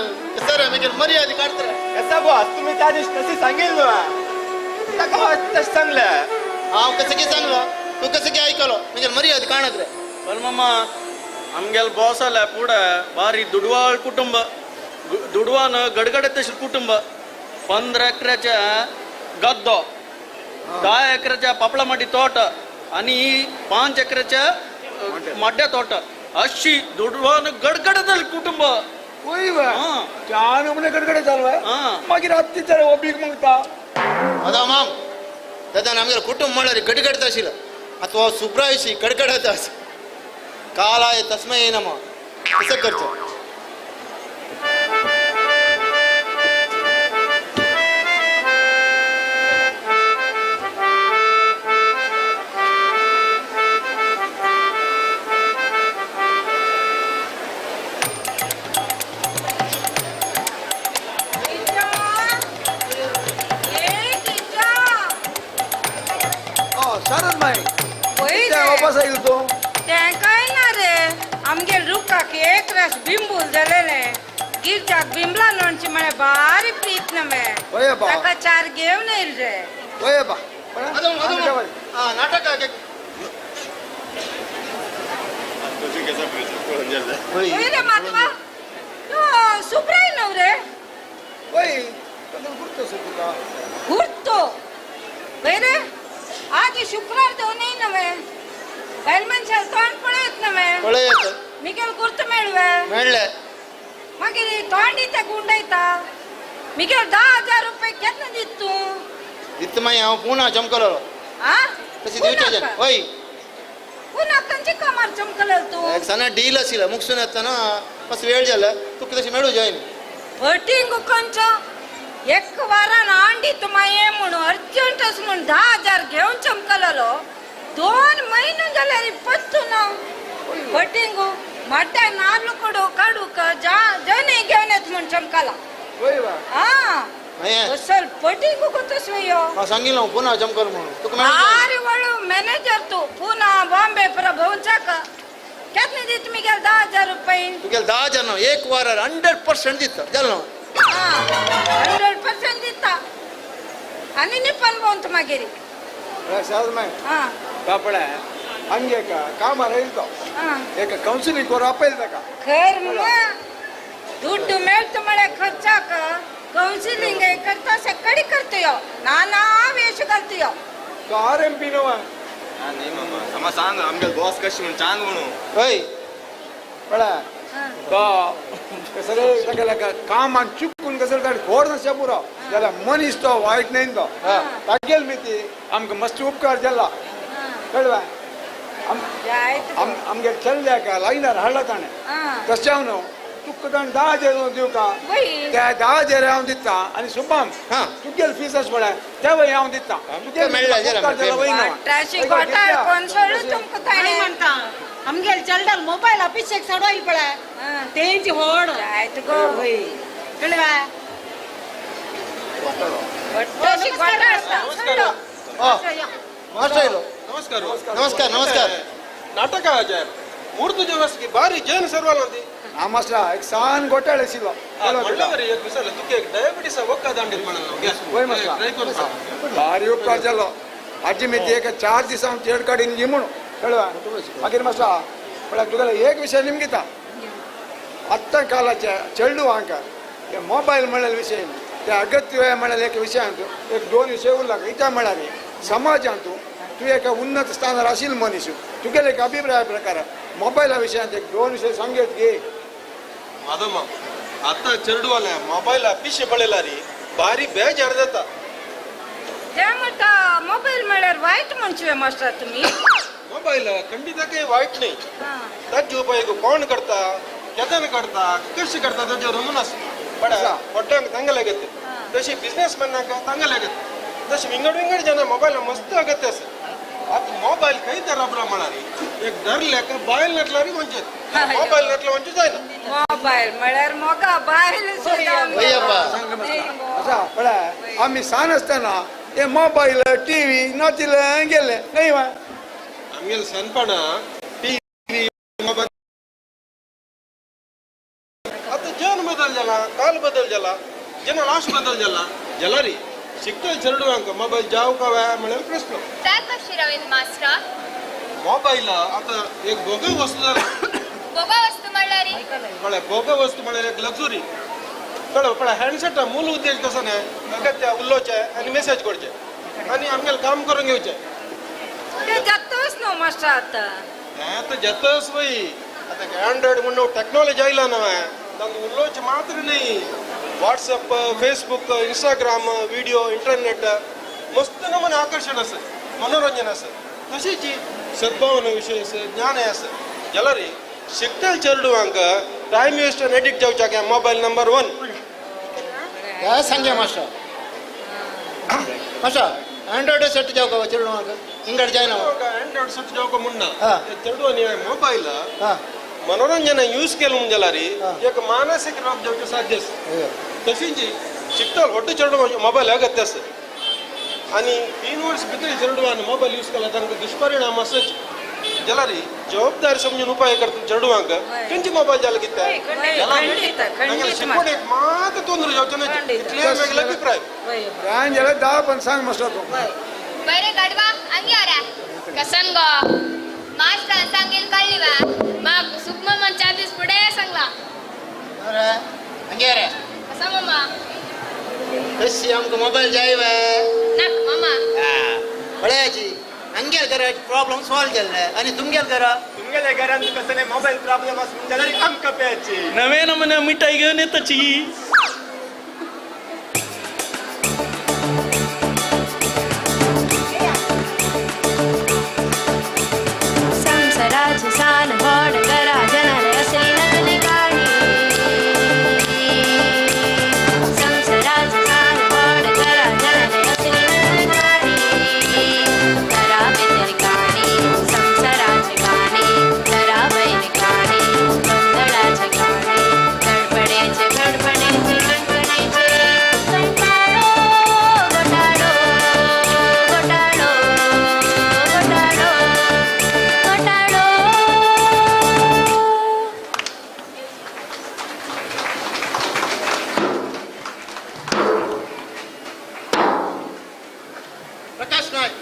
सर मिगेल मर्यादा काढत रे कसा बॉस तुम्ही त्या दिवशी कशी सांगेल ना ताका तशें सांगलें हांव कसं की सांगलो तू कसं की ऐकलो मिगेल मर्यादा काणत रे पण मामा आमगेल बॉस आल्या पुढे बारी दुडवाळ कुटुंब दुडवान गडगडे तशें कुटुंब 15 एकराच्या गद्दो 10 एकराच्या पापडामाटी तोट आणि 5 एकराच्या माड्या तोट अशी दुडवान गडगडे कुटुंब वय वा चार म्हणे गडगडे चालू आहे मागीर आत्ती ओबीक मागता अदा माम दादा आमगेल कुटुंब म्हणल्यार गडगडत आशिल्लो आतां हो सुब्रायशी गडगडत आसा कालाय तस्मय नमः कसं करचें शारद माय पास आयलो तो तें काय ना रे आमगे रुखाक एक रास बिंबूल जालेले गिरजाक बिंबला लोणची म्हळ्यार बारी प्रीत नवे ताका चार घेवन येयल रे वय बा नाटक रे माधवा सुब्राय नव रे वय गुर्तो तुका गुर्तो वय रे आज शुक्रार दोनही नवे बैल मनशाल तोंड पळयत नवे पळयत मिगेल गुर्त मेळवे मेळ्ळे मागीर तोंड इते गुंडयता मिगेल 10,000 रुपये केन्ना दित तूं दित मागीर हांव पुना चमकलो तशी दिवचे वय पुना खंयचे कामार चमकलो तूं एक सना डील आशिल्लो मुगसून येतना मातसो वेळ जाला तुका तशी मेळू जॉयन फटींग खंयचो एक वारान आंडी तुमा ये म्हणून अर्जंट अस म्हणून 10,000 घेवन चमकलो 2 म्हयने जाल्यार पत्तो ना फटींग माट्या नार्ल कडू काडूक जने घेवन येत म्हूण चमकला असल फटींग तस हांव सांगिल्लो पुना चमकल म्हणून तुका भारी व्हडलो मॅनेजर तूं पुना बॉम्बे पुरा भोंवचाक केन्ना दित मिगेल 10,000 रुपये तुगेल 10,000 न्हू एक वारार 100% दिता जालें 100% दिता आनी निपन भोंवता मागीर बापडे हंगे कामार येयलो एक कौन्सिलिंग करून आपयलो ताका खर दुड्डू मेळटा म्हळ्यार खर्चाक कौन्सिलिंग करता सगळी करतयो नाना वेश घालतयो तो RMP न्हू नाही मामा मामा सांग आमगे बॉस कशी म्हणून सांग म्हणून हय पळय तो कसले ताका कामान चुकून कसले ताणें खोर नासया पुरो जाल्यार मनीस तो वायट न्हय तो तागेल मिती आमकां मस्त उपकार जाला कळ्ळें आमगे चल्ल्याक लायनार हाडला ताणें तशें हांव न्हू तुका ताणें 10,000 दिवका त्या 10,000 हांव दिता आनी सुबाम तुगेल फीस आसा पळय तेवय हांव दिता आमगेल चलडाल मोबायल अभिषेक सडोयल पळय तेंची होड जायत गो कळ्ळें नमस्कार नमस्कार नमस्कार नाटक आचार मूर्त दिवस की बारी जैन सर्वाला हा मास्टर एक सान घोटाळे आशिल्लो एक विचारलं तुका एक डायबिटीस वखद हाडीत म्हणून वय मास्टर भारी उपकार जालो आजी मी एक 4 दिसां चेड काडीन जी म्हणून कळ्ळें मागीर मास्टर पळय तुगेलो एक विशय निमगिता आत्तां कालाचे चेडवांक ते मोबायल म्हणलेले विशय ते अगत्य म्हणलेले एक विशय एक 2 विशय उरला इत्या म्हळ्यार समाजांत तूं एका उन्नत स्थानार आशिल्लो मनीस तुगेले एक अभिप्राया प्रकार मोबायला विशयांत एक 2 विशय सांगेत गे माधव आतां चेडवाले मोबायला पिशे पळयला रे भारी बेजार जाता ते म्हणटा मोबायल म्हळ्यार वायट म्हणचे मास्टर तुमी मोबायल खंडित काही वायट नाही ताजे उपयोग कोण करता केदन करता कशें करता ताजेर रमून आसा बडा पोट्ट्यांक तांकां लागत तशें बिजनेसमॅनाक तांकां लागत तशें विंगड विंगड जाणां मोबायल मस्त अगत्य आसा आतां मोबायल खंय तर राबला म्हळ्यार एक धरल्याक बायल नाटल्यार वंचेत मोबायल नाटल्यार वंचे जायना मोबायल म्हळ्यार मोगा बायल सुद्दां आसा पळय आमी सान आसतना हे मोबायल टीव्ही नाशिल्ले गेले न्हय वा आमगेले सनपणा टीव्ही मोबायल आतां जन बदल जाला काल बदल जाला जन लाश बदल जाला जाल्यार शिकतले चेडवांक मोबायल जावं काय म्हळ्यार प्रश्न काय कशी रवींद्र मास्टर मोबायल आतां एक भोग वस्तू जाला भोग वस्तू म्हणल्यार पळय भोग वस्तू म्हळ्यार एक लक्झुरी कळ्ळें पळय हँडसेटा मूल उद्देश कसो न्हय अगत्य उलोवचें आनी मेसेज करचें आनी आमगेलें काम करून घेवचें ते जातच न्हू मास्टर आतां हें आतां जातच वय आतां एंड्रॉयड म्हणून टॅक्नोलॉजी आयला न्हय तांकां उलोवचें मात्र न्हय WhatsApp Facebook Instagram video internet मस्त नमूने आकर्शण आसा मनोरंजन आसा तशेंच सद्भावना विशय आसा ज्ञान आसा जाल्यार शिकतले चेडवांक टायम वेस्ट आनी एडिक्ट जावच्याक मोबायल नंबर 1 काय सांगे मास्टर मास्टर आंड्रॉयड सेट जावका चेडवांक इंगड जायना आंड्रॉयड सेट जावका म्हणना चेडवांनी मोबायल मनोरंजन यूज केलं म्हूण जाल्यार एक मानसीक रोग जावचें साध्य आसा तशेंच शिकतलो व्हडलो चेडवां मोबायल अगत्य आसा आनी 3 वर्स भितर चेडवान मोबायल यूज केला तांकां दुश्परिणाम आसच जाल्यार जबाबदारी समजून उपाय करता चेडवांक खंयचे मोबायल जाले कितें शिकवण एक मात तोंदर जावचें न्हय इतलें वेगळे अभिप्राय काय जाल्यार 10 पण सांग मसलो तूं बरे गाडवा अंगी आरा कसन गो मास्टरान सांगेल कळ्ळी वा माक सुकमामान 4 दीस फुडें सांगला. अरे अंगी आरा कसा मामा कशी आमकां मोबायल जाय वे नाक मामा पळयाची अंगेल घरा प्रॉब्लम सॉल्व केल्ले आनी तुमगेल घरा तुमगेल्या घरान कसले मोबायल प्रॉब्लम आसून जाल्यार आमकां पेयाची नवे नमुने मिठाई घेवन येताची. संसाराचे सान व्हड करा जनाले असली नकली काणी संसाराचे सान व्हड करा जनाले असली नकली काणी घरा भितर काणी संसाराचे काणी घरा वयली काणी गोंदळाचे काणी गडबडेचे गडबडेचे गडबडेचे कंटाळो घोटाळो घोटाळो घोटाळो घोटाळो. प्रकाश नायक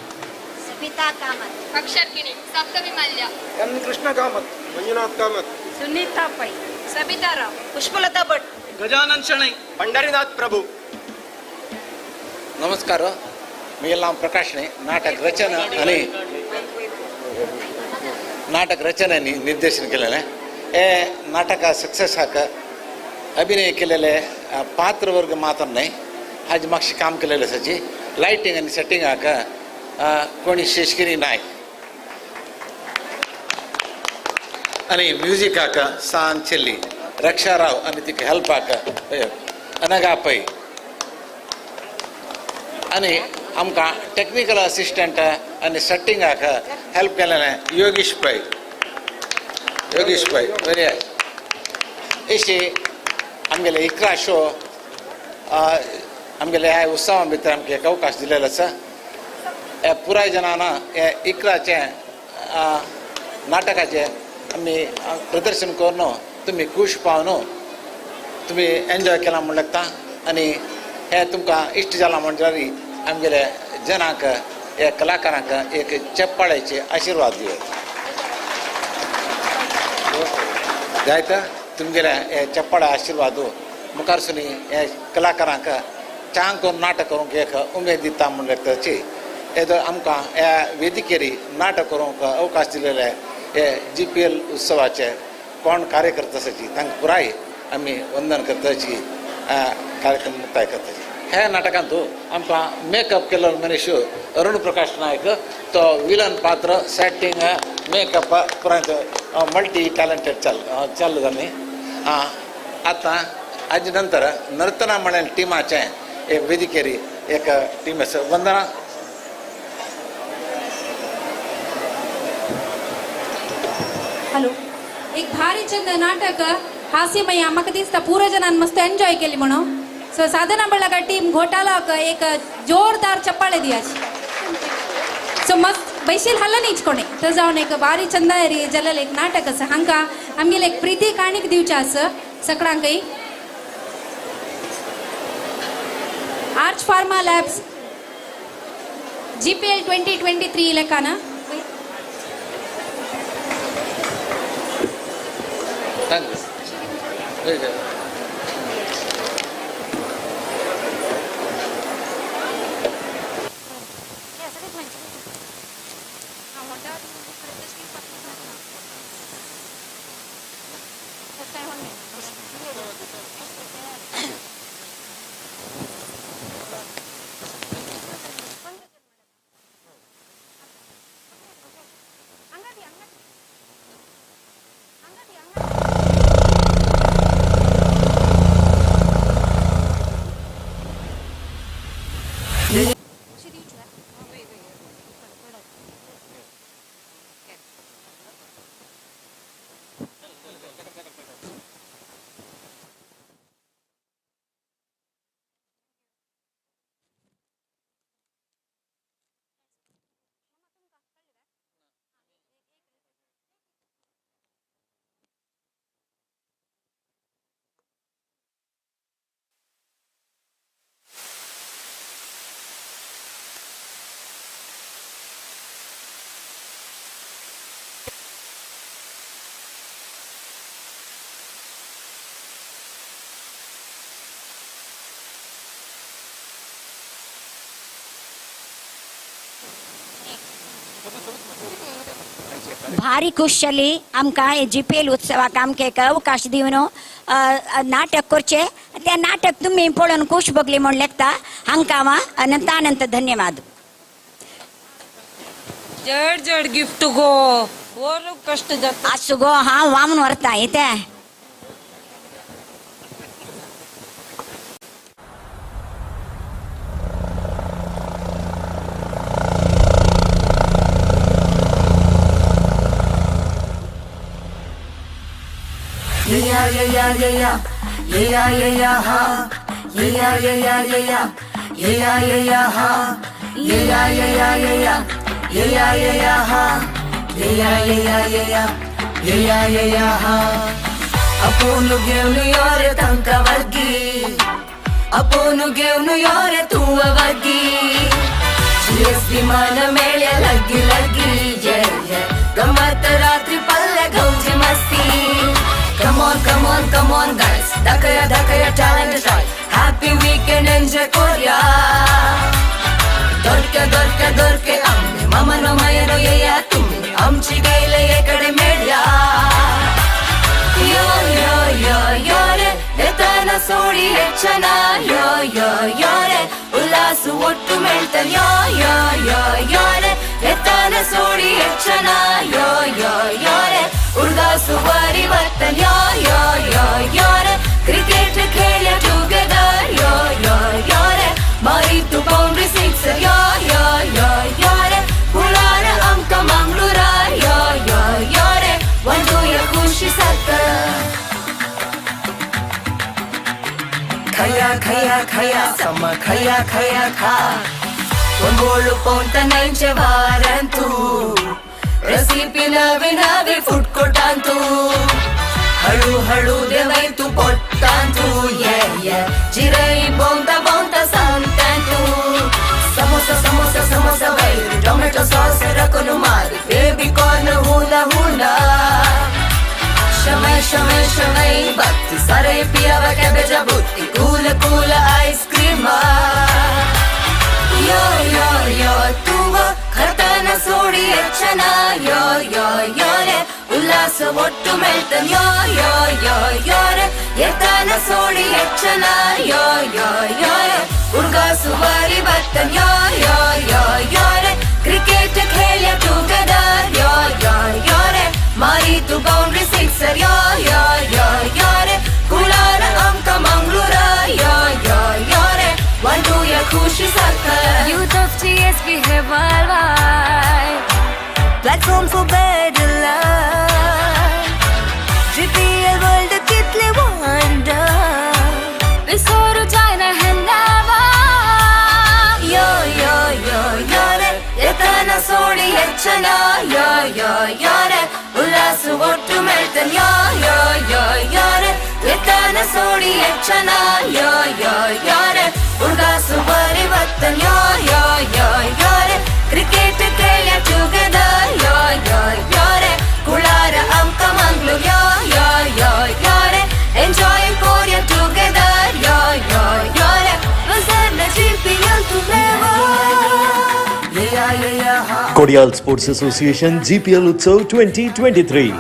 सबिता कामत अक्षर किणी सप्तमी माल्या एम कृष्ण कामत मंजुनाथ कामत सुनीता पै सबिता राव पुष्पलता भट गजानन शणै पंढरीनाथ प्रभू. नमस्कार, मी नाव प्रकाश णे. नाटक रचना आणि नाटक रचना निर्देशन केलेलं आहे. हे नाटका सक्सेस हाक अभिनय केलेले पात्रवर्ग मात्र नाही, हाजी मागशी काम केलेलं आसाची लायटींग आनी सेटिंग हाक कोणी शेषगिरी नायक आनी म्युजीक हाक सान चेल्ली रक्षा राव आनी तिका हेल्पाक अनगा पै आनी आमकां टॅक्निकल असिस्टंट आनी सेटिंगाक हेल्प केलेलें योगेश पै. योगेश पै बरें. अशी आमगेले 11 शो आमगेले ह्या उत्सवा भितर आमकां एक अवकाश दिलेलो आसा. ह्या पुराय जणांना हे 11चें नाटकाचें आमी प्रदर्शन करून तुमी खूश पावन तुमी एन्जॉय केला म्हूण लागता आनी हे तुमकां इश्ट जाला म्हण जाल्यार आमगेले जनांक ह्या कलाकारांक एक चप्पाळ्याचे आशिर्वाद दिवप जायत. तुमगेले हे चप्पाळ्या आशिर्वाद मुखार सुनी हे कलाकारांक चांग करून नाटक करूंक एक उमेद दिता म्हूण लागताची. हे आमकां ह्या वेदिकेर नाटक करूंक अवकाश दिलेले हे GPL उत्सवाचे कोण कार्यकर्ते आसाची तांकां पुराय आमी वंदन करताची कार्यक्रम मुक्ताय करताची. ह्या नाटकांत आमकां मेकअप केल्लो मनीस अरुण प्रकाश नायक, तो विलन पात्र सेटिंग मेकअप पुराय मल्टी टॅलंटेड चालू जाली. आतां हाजे नंतर नर्तना म्हणल्यार टिमाचें एक वेदिकेर एक टीम आसा. वंदना हॅलो. एक भारी चंद नाटक हास्यमय म्हाका दिसता पुरो जणान मस्त एन्जॉय केली म्हणून. सो साधना बळगा टीम घोटाळाक एक जोरदार चप्पाळे दियाची. सो मस्त बैशील हल्ला न्हीच कोणी तर जावन एक भारी चंद जाल्लें एक नाटक आसा. हांकां आमगेले एक प्रिती काणीक दिवचें आसा सगळ्यांकय. Arch pharma labs GPL 2023 लेखान Thank you. भारी खुश जाली आमकां हे जीपीएल उत्सवाक आमकां एक अवकाश दिवन नाटक करचें तें नाटक तुमी पळोवन खूश भोगली म्हूण लेखता हांकां हांव अनंत अनंत धन्यवाद. जड जड गिफ्ट गो वर कष्ट जाता आसूं गो हांव वामन व्हरता येते. Yeah yeah yeah yeah yeah yeah yeah ha yeah yeah yeah yeah yeah yeah yeah ha yeah yeah yeah yeah yeah yeah yeah ha yeah yeah yeah yeah yeah yeah ha. Aponu घेऊन योरे तांका वर्गी अपोनु घेऊन योरे तू वर्गी GS विमान मेळ्या लगी लगी ये ये गमत रात्री पल्ले गौजी मस्ती. Come on, come on, come on guys, dakaya dakaya talent try, happy weekend enjoy Korea. Dorke dorke dorke amne mamano mayano yeya tummi amchi gaile ekade medya. Yo yo yo yo re etana sodi hechana yo yo yo re ullasu ottu meltan yo yo yo yo re etana sodi hechana yo yo yo re उडगासु वारी वतन यो यो यो यो रे cricket खेळ्या together यो यो यो रे मारी तू बाउंड्री सिक्सर यो यो यो यो रे कुळार आमकां मंगळूरा यो यो यो रे वांटूया खुशी साकर. खया खया खया सम खया खया खा ಒಂಬೋಳು ಪೌಂತ ನೈಂಚೆ ವಾರಂತೂ रेसिपी नवी नवी फूड कोटांतू हळू हळू देवैतू पोटांतू ये ये जिरई बोंता बोंता सांगतांतू समोसा समोसा समोसा वैर टोमॅटो सॉस रकोनु मारी बेबी कॉर्न हुना हुना शमै शमै शमै बत्ती सारे पियावा कॅबेजा बुत्ती कूल कूल आईस्क्रीम. यो यो यो तू खरताना सोडी ಹೆಚ್ಚನ ಯೋ ಯೋ ಯೋ ರೆ ಉಲ್ಲಾಸ ಒಟ್ಟು ಮೆಲ್ತನ್ ಯೋ ಯೋ ಯೋ ಯೋ ರೆ ಎತ್ತಾನ ಸೋಡಿ ಹೆಚ್ಚನ ಯೋ ಯೋ ಯೋ ರೆ ಉಡ್ಗಾಸು ವಾರಿ ಬರ್ತನ್ ಯೋ ಯೋ ಯೋ ಯೋ ರೆ ಕ್ರಿಕೆಟ್ ଖେಳ್ಯ ಟುಗೆದರ್ ಯೋ ಯೋ ಯೋ ರೆ ಮಾರಿ ತು ಬೌಂಡ್ರಿ ಸಿಕ್ಸರ್ ಯೋ ಯೋ ಯೋ ಯೋ ರೆ ಕುಳಾರ ಅಂಕ ಮಂಗಳೂರ ಯೋ ಯೋ ಯೋ ರೆ ವಾಂಟೂಯ ಖುಷಿ ಸಾಕರ್. Youth of GSB है worldwide, platform for better life. GPL world कितले wonder, विसोरू जायना है नवा. यो यो यो यो रे ಎತ್ತನ ಸೋಡಿ ಹೆಚ್ಚನ ಯೋ ಯೋ ಯೋ ರೆ ಉಲ್ಲಾಸು ಒಟ್ಟು ಮೆಲ್ತನ್ ಯೋ ಯೋ ಯೋ ಯೋ ರೆ ಎತ್ತನ ಸೋಡಿ ಹೆಚ್ಚನ ಯೋ ಯೋ ಯೋ ರೆ ಉಡ್ಗಾಸು ಬಾರಿ ಬರ್ತನ್ ಯೋ ಯೋ ಯೋ ಯೋ ರೆ ಕ್ರಿಕೆಟ್ ଖେಳ್ಯ ಟುಗೆದರ್ ಯೋ ಯೋ ಯೋ ರೆ ಕುಳಾರ ಅಂಕ ಮಂಗ್ಳೂರ್ ಯೋ ಯೋ ಯೋ ಯೋ ರೆ ಎಂಜಾಯ್ ಕೋರಿಯಾ ಟುಗೆದರ್ ಯೋ ಯೋ ಯೋ ರೆ ವಸರ್ನ ಜಿಪಿಎಲ್ ತುಮೇವಾ. Kodial Sports Association GPL Utsav 2023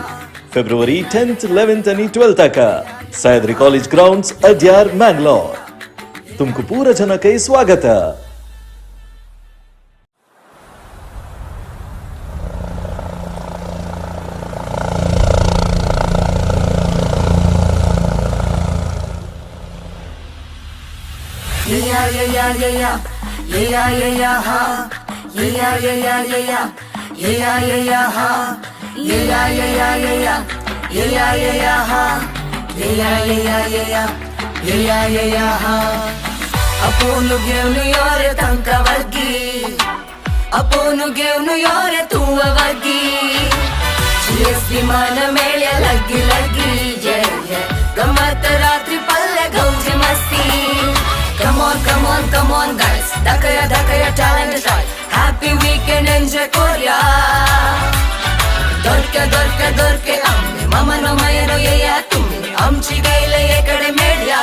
February 10th, 11th and 12th का Sahyadri College Grounds, Adyar, Mangalore. तुमको पूरा जना के स्वागत है. Yeah yeah yeah yeah yeah yeah yeah ha yeah yeah yeah yeah yeah yeah yeah ha yeah yeah yeah yeah yeah yeah yeah ha yeah yeah yeah yeah yeah yeah ha. अपोनु घेऊन योरे तांका वर्गी अपोनु घेऊन योरे तू वर्गी GS विमान मेळ्या लगी लगी ये ये गमत रात्री पल्ले गौजी मस्ती. Come on, come on, come on guys, dakaya dakaya talent try, happy weekend enjoy Korea. Dorke dorke dorke amne mamano mayano yeya tummi amchi gaile ekade medya.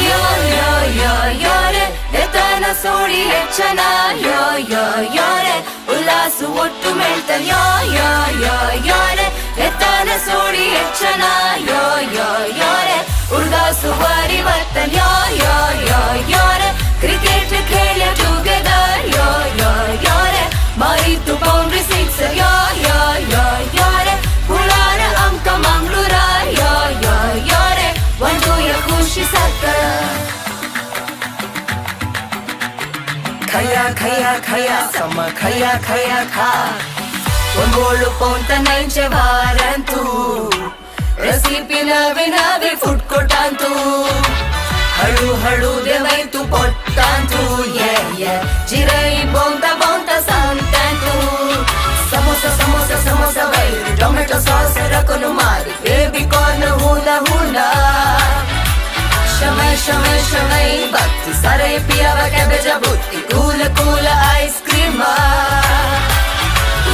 Yo yo yo yo re ಎತ್ತನ ಸೋಡಿ ಹೆಚ್ಚನ ಯೋ ಯೋ ಯೋ ರೆ ಉಲ್ಲಾಸು ಒಟ್ಟು ಮೇಳ್ತನ್ ಯೋ ಯೋ ಯೋ ಯೋರೆ ಎತ್ತಾನ ಸೋಡಿ ಹೆಚ್ಚನ ಯೋ ಯೋ ಯೋರೆ ಉಡ್ಗಾಸು ವಾರಿ ಬರ್ತನ್ ಯೋ ಯೋ ಯೋ ಯೋರೆ cricket ಖೇಳ ಟುಗೆದರ್ ಯೋ ಯೋ ಯೋರೆ ಮಾರಿತು ಬೌಂಡ್ರಿ ಸಿಕ್ಸರ್ ಯೋ ಯೋ ಯೋ ಯೋರೆ ಕುಳಾರ ಅಂಕ ಮಂಗಳೂರ ಯೋ ಯೋ ಯೋರೆ ಒಂದು ಖುಷಿ ಸಕ್ಕ ಖಯ ಖಯ ಖಯ ಸಮ ಖಯ ಖಯ ಖಾ ಒಂಬೋಳು ಪೌಂತ ನೈಂಚೆ ವಾರಂತು ರೆಸಿಪಿ ನವೆ ನವೆ ಫುಡ್ ಕೊಟ್ಟಂತು ಹಳು ಹಳು ದೇವೈತು ಪೊಟ್ಟಂತು ಯೆ ಯೆ ಜಿರೈ ಬೌಂತ ಬೌಂತ ಸಂತಂತು ಸಮೋಸ ಸಮೋಸ ಸಮೋಸ ವೈರು ಟೊಮೆಟೊ ಸಾಸ್ ರಕೊನು ಮಾರಿ ಬೇಬಿ ಕಾರ್ನ್ ಹೂನ ಹೂನ ಶಮೈ ಶಮೈ ಶಮೈ ಬತ್ತಿ ಸರೈ ಪಿಯವ ಕ್ಯಾಬೇಜ ಬುತ್ತಿ ಕೂಲ ಕೂಲ ಐಸ್ ಕ್ರೀಮ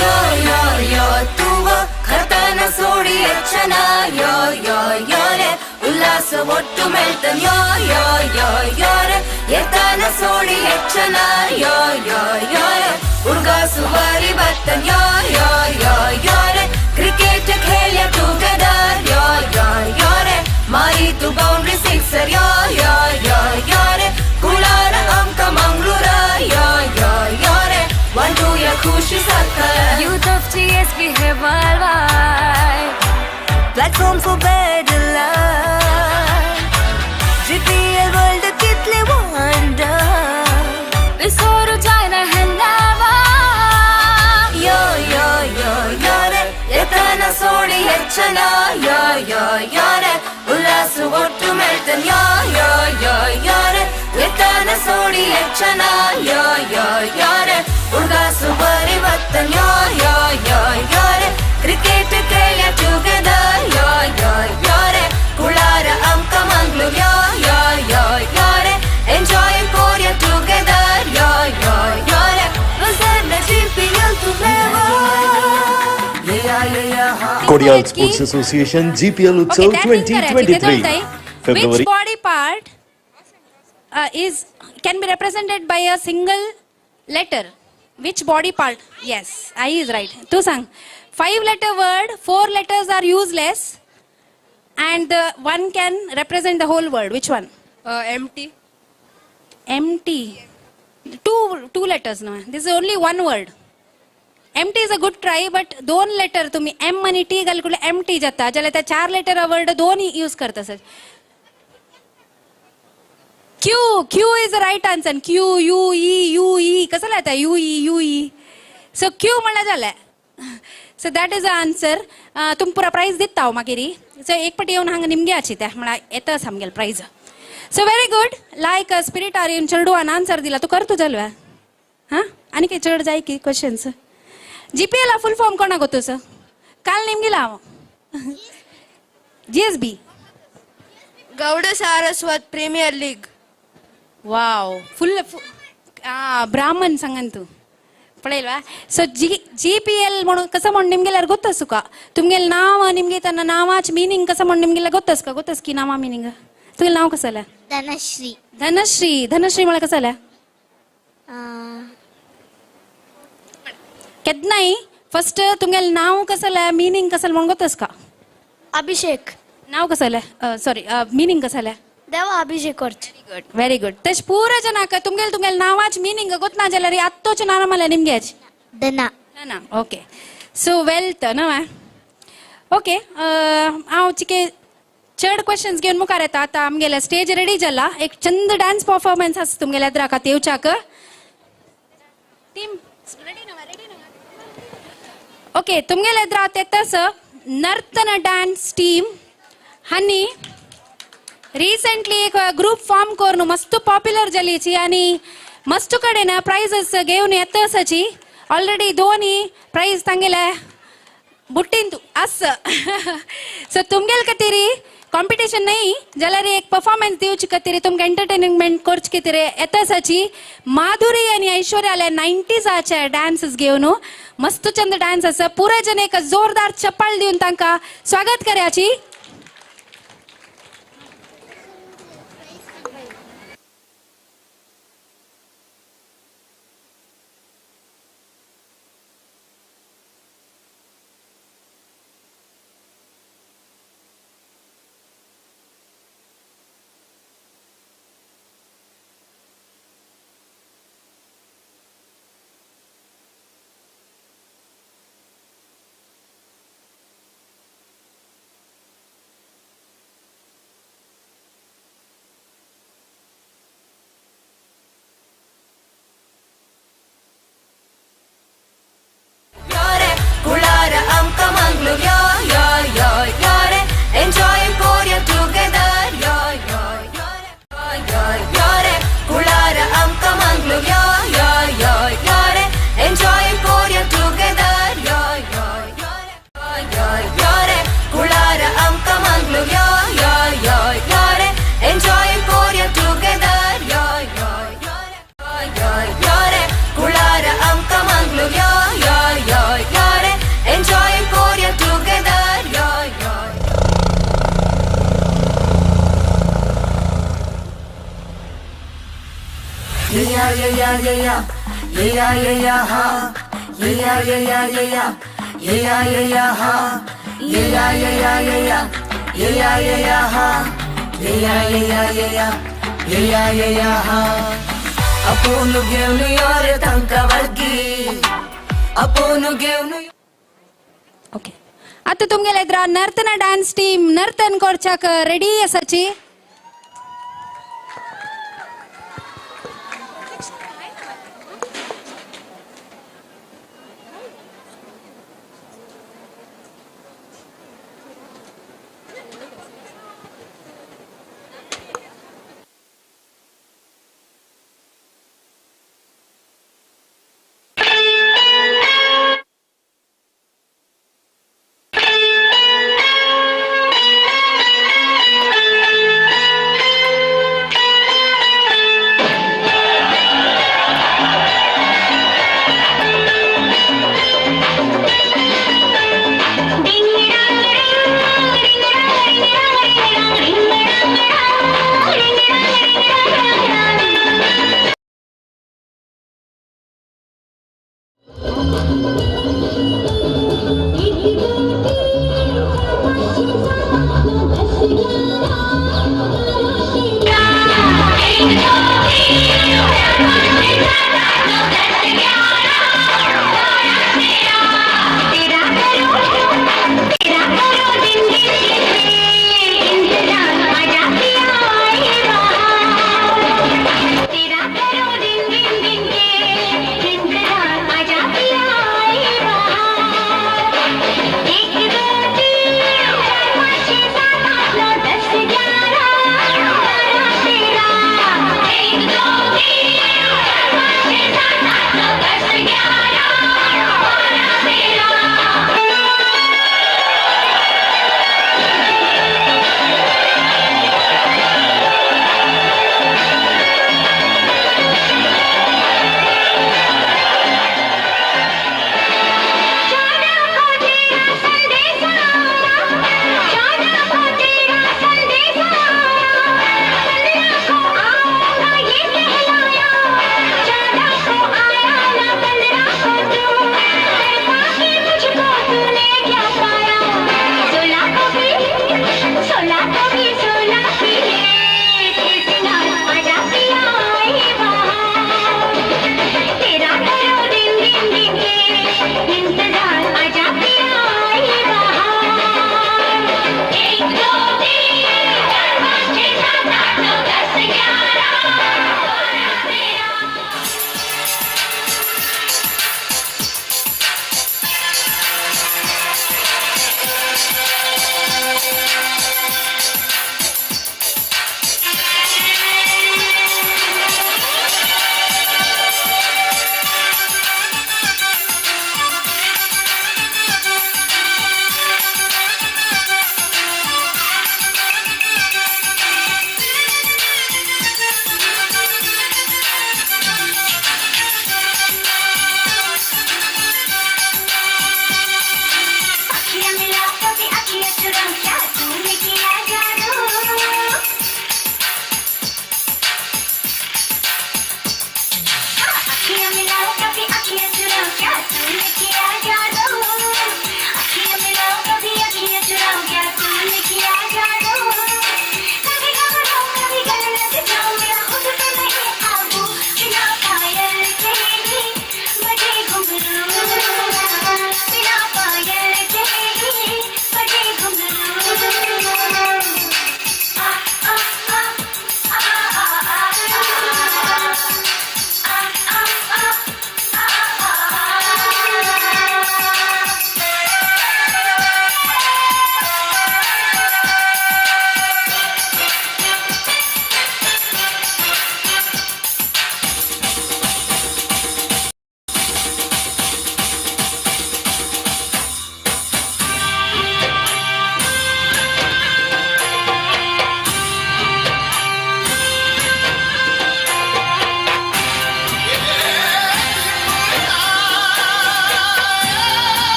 ಯೋ ಯೋ ಯೋ ತೂವ ಖತನ ಸೋಡಿ ಎಚ್ಚನ ಯೋ ಯೋ ಯೋರೆ ಉಲ್ಲಾಸ ಒಟ್ಟು ಮೇಳ್ತನ್ ಯೋ ಯೋ ಯೋ ಯೋರೆ ಎತ್ತನ ಸೋಡಿ ಎಚ್ಚನ ಯೋ ಯೋ ಯೋರೆ ಉಡ್ಗಾಸು ಬಾರಿ ಬರ್ತನ್ ಯೋ ಯೋ ಯೋ ಯೋರೆ ಕ್ರಿಕೆಟ್ ಖೇಳ ಟುಗೆದರ್ ಯೋ ಯೋ ಯೋರೆ ಮಾರಿತು ಬೌಂಡ್ರಿ ಸಿಕ್ಸರ್ ಯೋ ಯೋ ಯೋ ಯೋರೆ ಕುಳಾರ ಅಂಕ ಮಂಗಳೂರ ಯೋ ಯೋ ಯೋರೆ ಒಂದು ಯ ಖುಷಿ ಸಕ್ಕ Youth of GSB worldwide. Platform for better life. GPL world kitle wonder. Bisoru jaina hennawa. Yo yo yo yore etana sodi hechana yo yo yore ಉಲ್ಲಾಸು ಒಟ್ಟು ಮೇಳ್ತನ್ ಯೋ ಯೋ ಯೋ ಯೋರೆ ಎತ್ತನ ಸೋಡಿ ಹೆಚ್ಚನ ಯೋ ಯೋ ಯೋರೆ ಉಡ್ಗಾಸು ಬರಿ ಬತ್ತನ್ ಯೋ ಯೋ ಯೋ ಯೋರೆ ಕ್ರಿಕೆಟ್ ಕೇಳ ಟುಗೆದರ್ ಯೋ ಯೋ ಯೋರೆ ಕುಳಾರ ಅಂಕ ಮಂಗ್ಳೂರ್ ಯೋ ಯೋ ಯೋ ಯೋರೆ ಎಂಜಾಯ್ ಕೋರಿಯ ಟುಗೆದರ್ ಯೋ ಯೋ ಯೋರೆ GPL Kodial Sports Association GPL Utsav 2023 February. Which body part is can be represented by a single letter? Which body part? Yes, I is right. Tu sang. 5 letter word, 4 letters are useless, and the one can represent the whole word. Which one? Empty. Empty. Two letters no. This is only one word. Empty is a good try, but दोन letter तुम्ही M आणि T घालकुले M T जाता जाल्यार त्या 4 letter word दोन use करता sir. Q Q is the right answer. Q U E U E कसं जाता U E U E so Q म्हणल्यार जालें. So that is the answer. तुम पुरा प्रायज दिता हांव मागीर. सो एक पटी येवन हांगा निमगे आची त्या म्हळ्यार येता आमगेले prize. So very good like spirit are येवन चेडवान आन्सर दिला. तूं करतू जालो हां आनी कितें चड जाय की क्वेश्चन्स? GPL full form कोणाक गोतू सर? काल निमगिला हांव. GSB Gowda Saraswat premier league. Wow full Brahmin सांगन तूं पळयलवा. सो GPL म्हणून कसं म्हणून निमगेल्यार गोत्तास तुका तुमगेलें नांव निमगे तेन्ना नांवाच मिनींग कसं म्हणून निमगेल्यार गोत्तास का? गोत्तास की नांवा मिनींग? तुगेलें नांव कसं जालें? धनश्री. धनश्री. धनश्री म्हळ्यार कसं जालें? केन्नाय फर्स्ट तुमगेलें नांव कसं जालें मिनींग कसं म्हणून गोत्तास का? अभिषेक. नांव कसं जालें? सॉरी मिनींग कसं जालें? देवा अभिषेक करचे. Very good. तशें पुरा जनाक तुमगेले तुमगेले नांवाच मिनींग गोतना जाल्यार आत्तोच नांव म्हणल्यार निमगेच धना. धना ओके. सो वेल्थ न्हय. ओके हांव चिके चड क्वेश्चन्स घेवन मुखार येता. आतां आमगेले स्टेज रेडी जाला. एक चंद डान्स परफॉर्मन्स आसा तुमगेल्या एदराक आतां येवच्याक. टीम रेडी न्हय? रेडी न्हय? ओके तुमगेले एदरा येतास नर्तन डान्स टीम हांणी रिसेंटली एक ग्रुप फॉर्म करून मस्त पॉप्युलर जालीची आनी मस्त कडेन प्रायझस घेवन येता आसाची. ऑलरेडी दोनी प्रायज तांगेले बुट्टीन आस. सो तुमगेले खातीर कॉम्पिटिशन नाही जाल्यार एक परफॉर्मन्स दिवचे खातीर तुमकां एंटरटेनमेंट करचे खातीर येता आसाची माधुरी आनी ऐश्वर्याले 90s dances घेवन मस्त चंद डान्स आसा. पुराय जण एक जोरदार चप्पाळ दिवन तांकां स्वागत कराची. Yeah yeah yeah yeah yeah yeah yeah ha yeah yeah yeah yeah yeah yeah yeah ha yeah yeah yeah yeah yeah yeah yeah ha yeah yeah yeah yeah yeah yeah ha अपोनु घेवनु your तांका वर्गी अपोनु घेवनु. Okay, आता तुमगेले इतरा नर्तना dance team नर्तन करच्याक ready आसाची. 1, 2, 3, 4, 5, 6, 7, 8, 9, 10.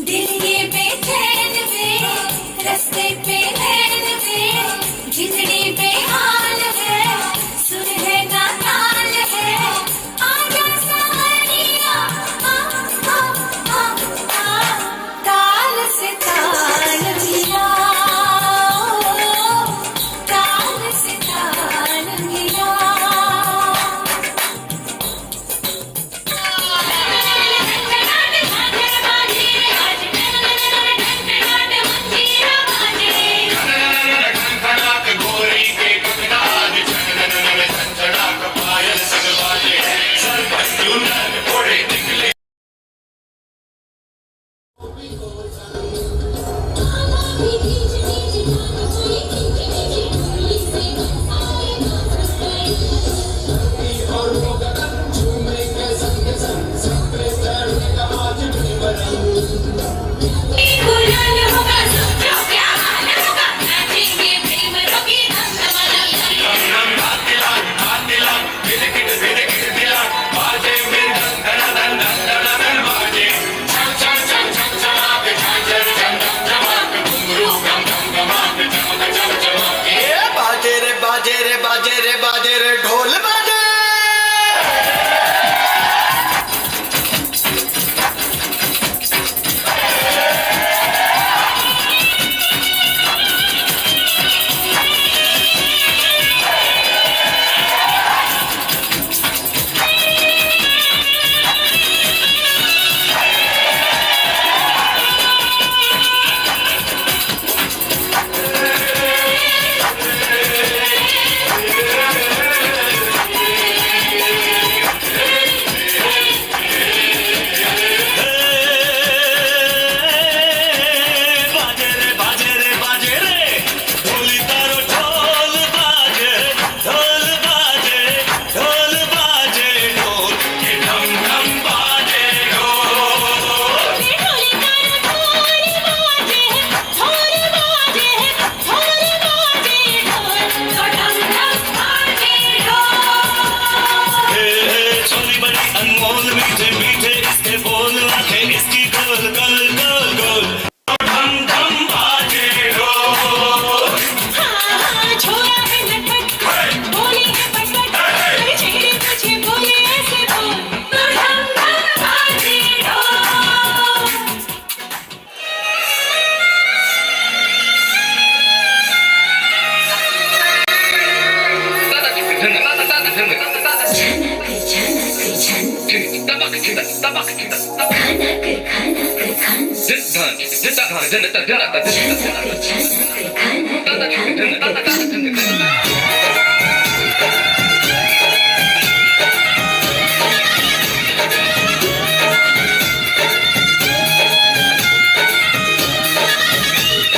दिल ये बेचैन वे।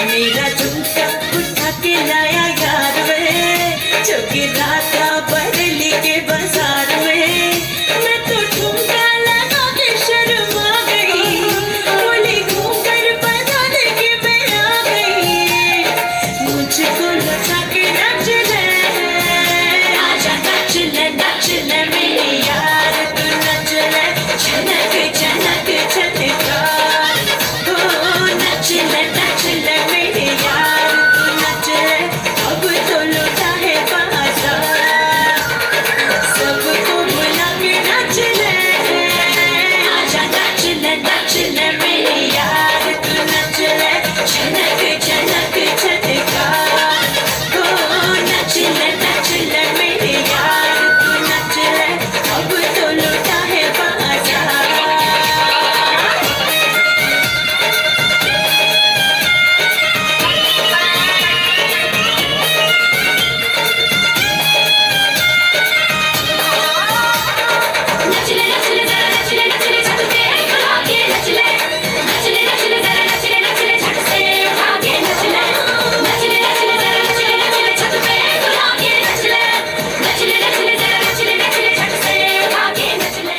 मेरा झुमका उठा के लाया यार वे, जो गिरा था बरेली के बाजार में। मैं तो ठुमका लगा के शर्मा गई, बोली घूम कर बजाने के मैं आ गई। मुझको नचा के नच ले, आजा नच ले नच ले मेरे यार, तू नच ले झनक झनक झनका। ओ नच ले नच ले मेरे यार, तू नच ले, अब तो लुटा है बाजार। सबको बुला के नच ले, आजा नच ले मेरे यार, तू नच ले झनक झनक झनका। ओ नच ले मेरे यार, तू नच ले, अब तो लुटा है बाजार। नचले नचले जरा नचले नचले झट से उठा के नचले, नचले नचले जरा नचले नचले झट से उठा के नचले, नचले नचले जरा नचले नचले छत पे उठा के नचले, नचले नचले जरा नचले नचले झट से उठा के नचले।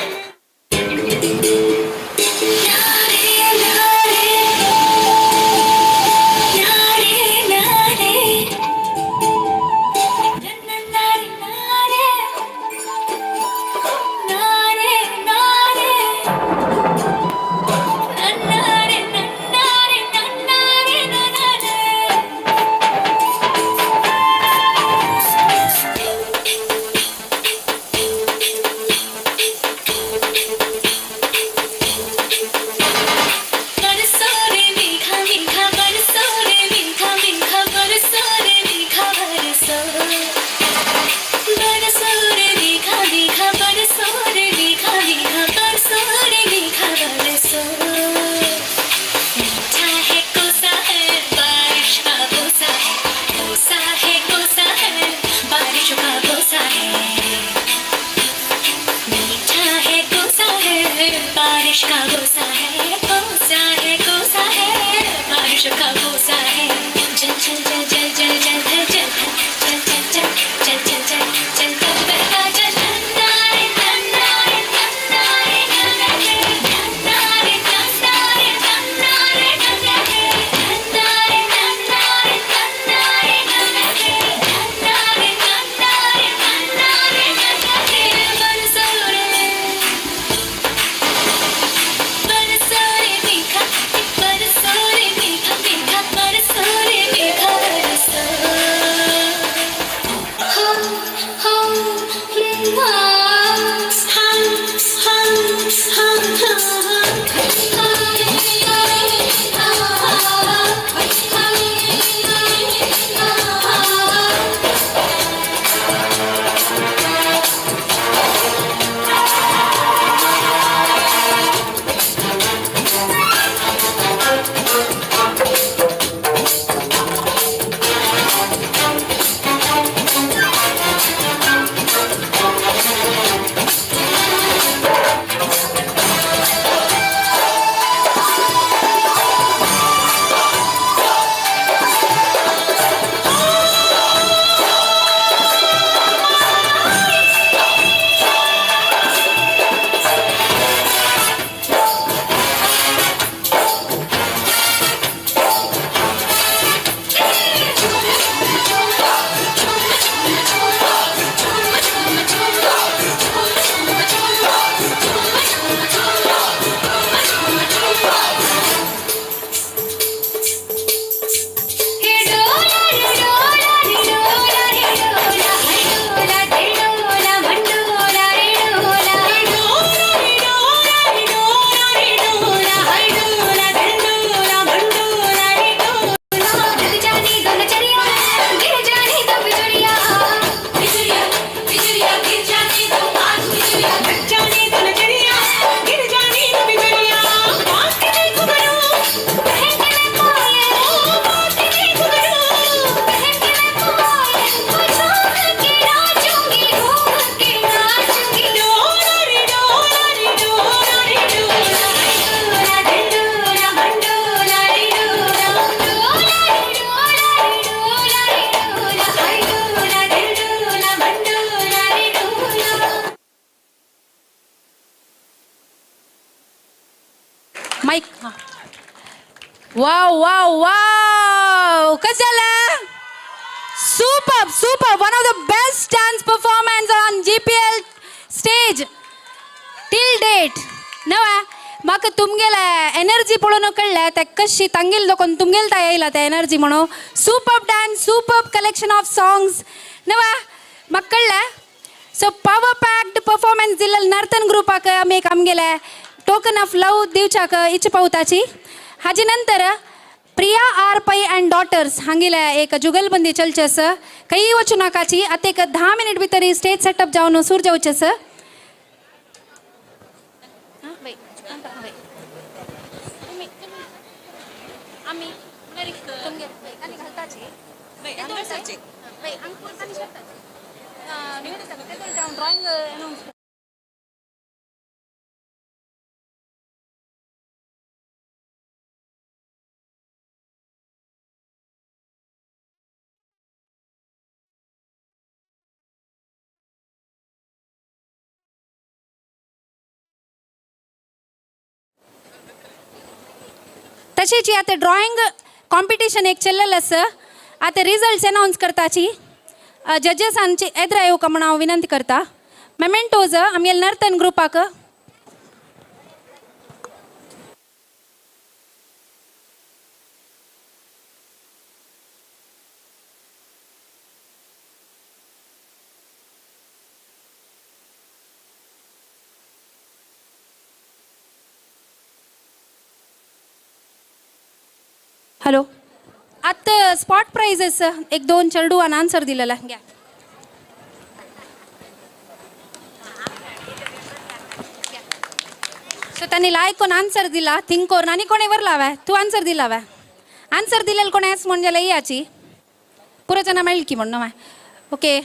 नारे नारे नारे नारे नारे नारे नारे नारे नन्नारे नन्नारे नन्नारे नन्नारे। बरसो रे मीठा मीठा बरसो रे मीठा मीठा बरसो रे मीठा बरसो, बरसो रे मीठा मीठा बरसो रे मीठा मीठा बरसो रे मीठा बरसो। मीठा है कोसा है बारिश का कोसा है, कोसा है बारिश का कोसा है। मीठा है कोसा है बारिश का कोसा है, कोसा है बारिश का कोसा है। जल जल जल जल जल जल जल जल जल जल जल जल जल जल जल बहता जल। नन्नारे नन्नारे नन्नारे नन्नारे नन्नारे नन्नारे नन्नारे नन्नारे नन्नारे नन्नारे नन्नारे नन्नारे नन्नारे नन्नारे नन्नारे नन्नारे। बरसो रे बरसो रे मीठा, बरसो रे मीठा मीठा Mic. Wow wow wow, कसं झालं? Super super, one of the best dance performance on GPL stage till date. नवा म्हाका तुमगेले एनर्जी पळोवन कळ्ळें ते कशी तांगेल लोकान तुमगेल ता येयला ते एनर्जी म्हणून. Super dance, super collection of songs. नवा म्हाका कळ्ळें. सो पावर पॅक्ड परफॉर्मन्स दिल्ले नर्तन ग्रुपाक आमी एक आमगेले टोकन ऑफ लव दिवच्याक इच्छा पावताची. हाजे नंतर Priya R Pai and daughters हांगेले एक जुगलबंदी चलचे आसा. खंय वचूं नाकाची, आतां एक 10 मिनीट भितर स्टेज सेटअप जावन सूर जावचें आसा. तशेंच आतां ड्रॉइंग कॉम्पिटिशन एक चल्लेलें आसा. आतां रिजल्ट्स अनावन्स करताची. जजेसांची एदरा येवका म्हूण हांव विनंती करता. मेमेंटोज आमगेले नर्तन ग्रुपाक. हॅलो, आतां स्पॉट प्राइजेस एक 2 चेडवान आन्सर दिलेला घ्या. सो त्यांनी लायक कोण आन्सर दिला थिंक करून आनी कोणे वरला वे तूं आन्सर दिला वे आन्सर दिलेलं कोण एस म्हण जाल्यार याची पुरो जना मेळ्ळी की म्हण न्हय. ओके,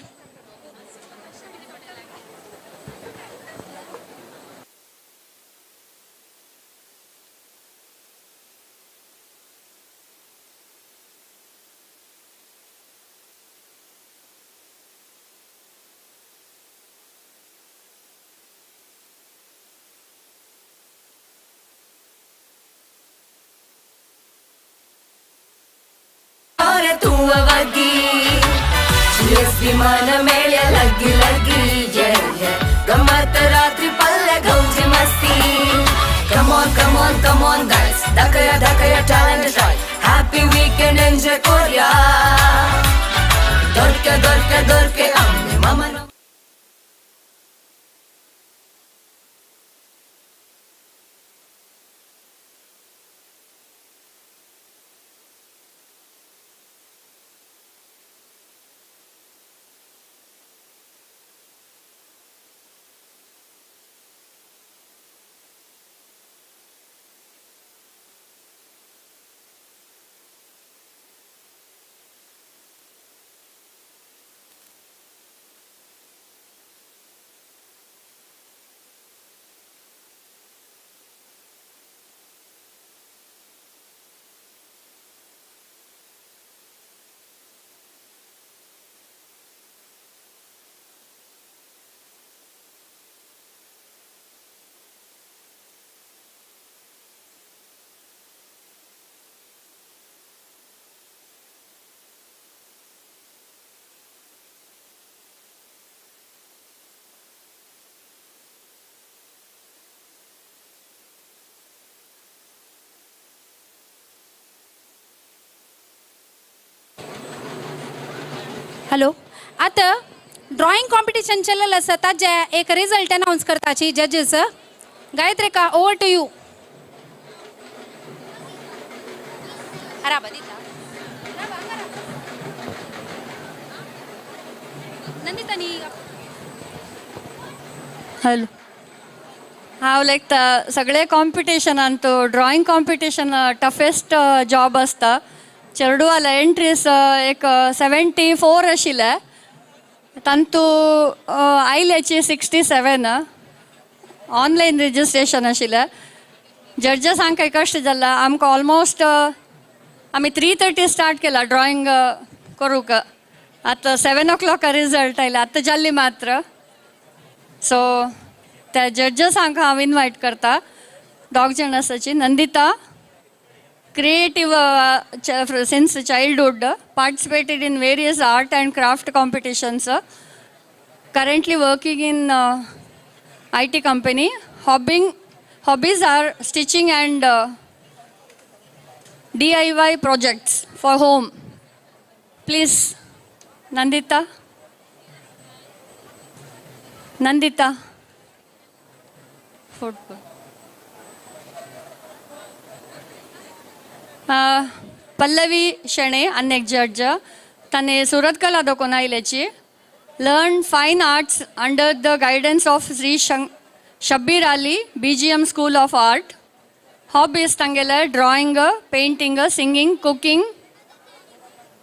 विमान मेळ्या लगी लगी ये ये गमत रात्री पल्ले गौजी मस्ती. Come on come on come on guys, दाखया दाखया talent try, happy weekend enjoy करूया. दोरके दोरके दोरके आमने मामा. हॅलो, आतां ड्रॉइंग कॉम्पिटिशन चल्लेलें आसा ताजे एक रिजल्ट अनावन्स करताची जजेस. गायत्रिका, ओवर टू you. अराबा दिता नंदिता नी. हॅलो, हांव लायक सगळे कॉम्पिटिशनान तो ड्रॉइंग कॉम्पिटिशन टफेस्ट जॉब आसता. चेडवाले एंट्रीज एक 74 आशिल्ले, तांतू आयल्याची 67. ऑनलायन रजिस्ट्रेशन आशिल्लें. जजेसांक कश्ट जाल्लें आमकां. ऑलमोस्ट आमी 3:30 स्टार्ट केला ड्रॉइंग करूंक. आतां 7 o'clock result आयले आतां जाल्ली मात्र. सो त्या जजेसांक हांव इनवायट करता. दोग जाण आसाची. Nandita creative since childhood, participated in various art and craft competitions, currently working in IT company. Hobbies are stitching and DIY projects for home. Please, Nandita. Nandita. Football. Pallavi Shane, अनेक जज, ताने सुरतकला दोकोन आयल्याची. Learn fine arts under the guidance of Shri Shabbir Ali, BGM School of Art. Hobbies तांगेले drawing, painting, singing, cooking.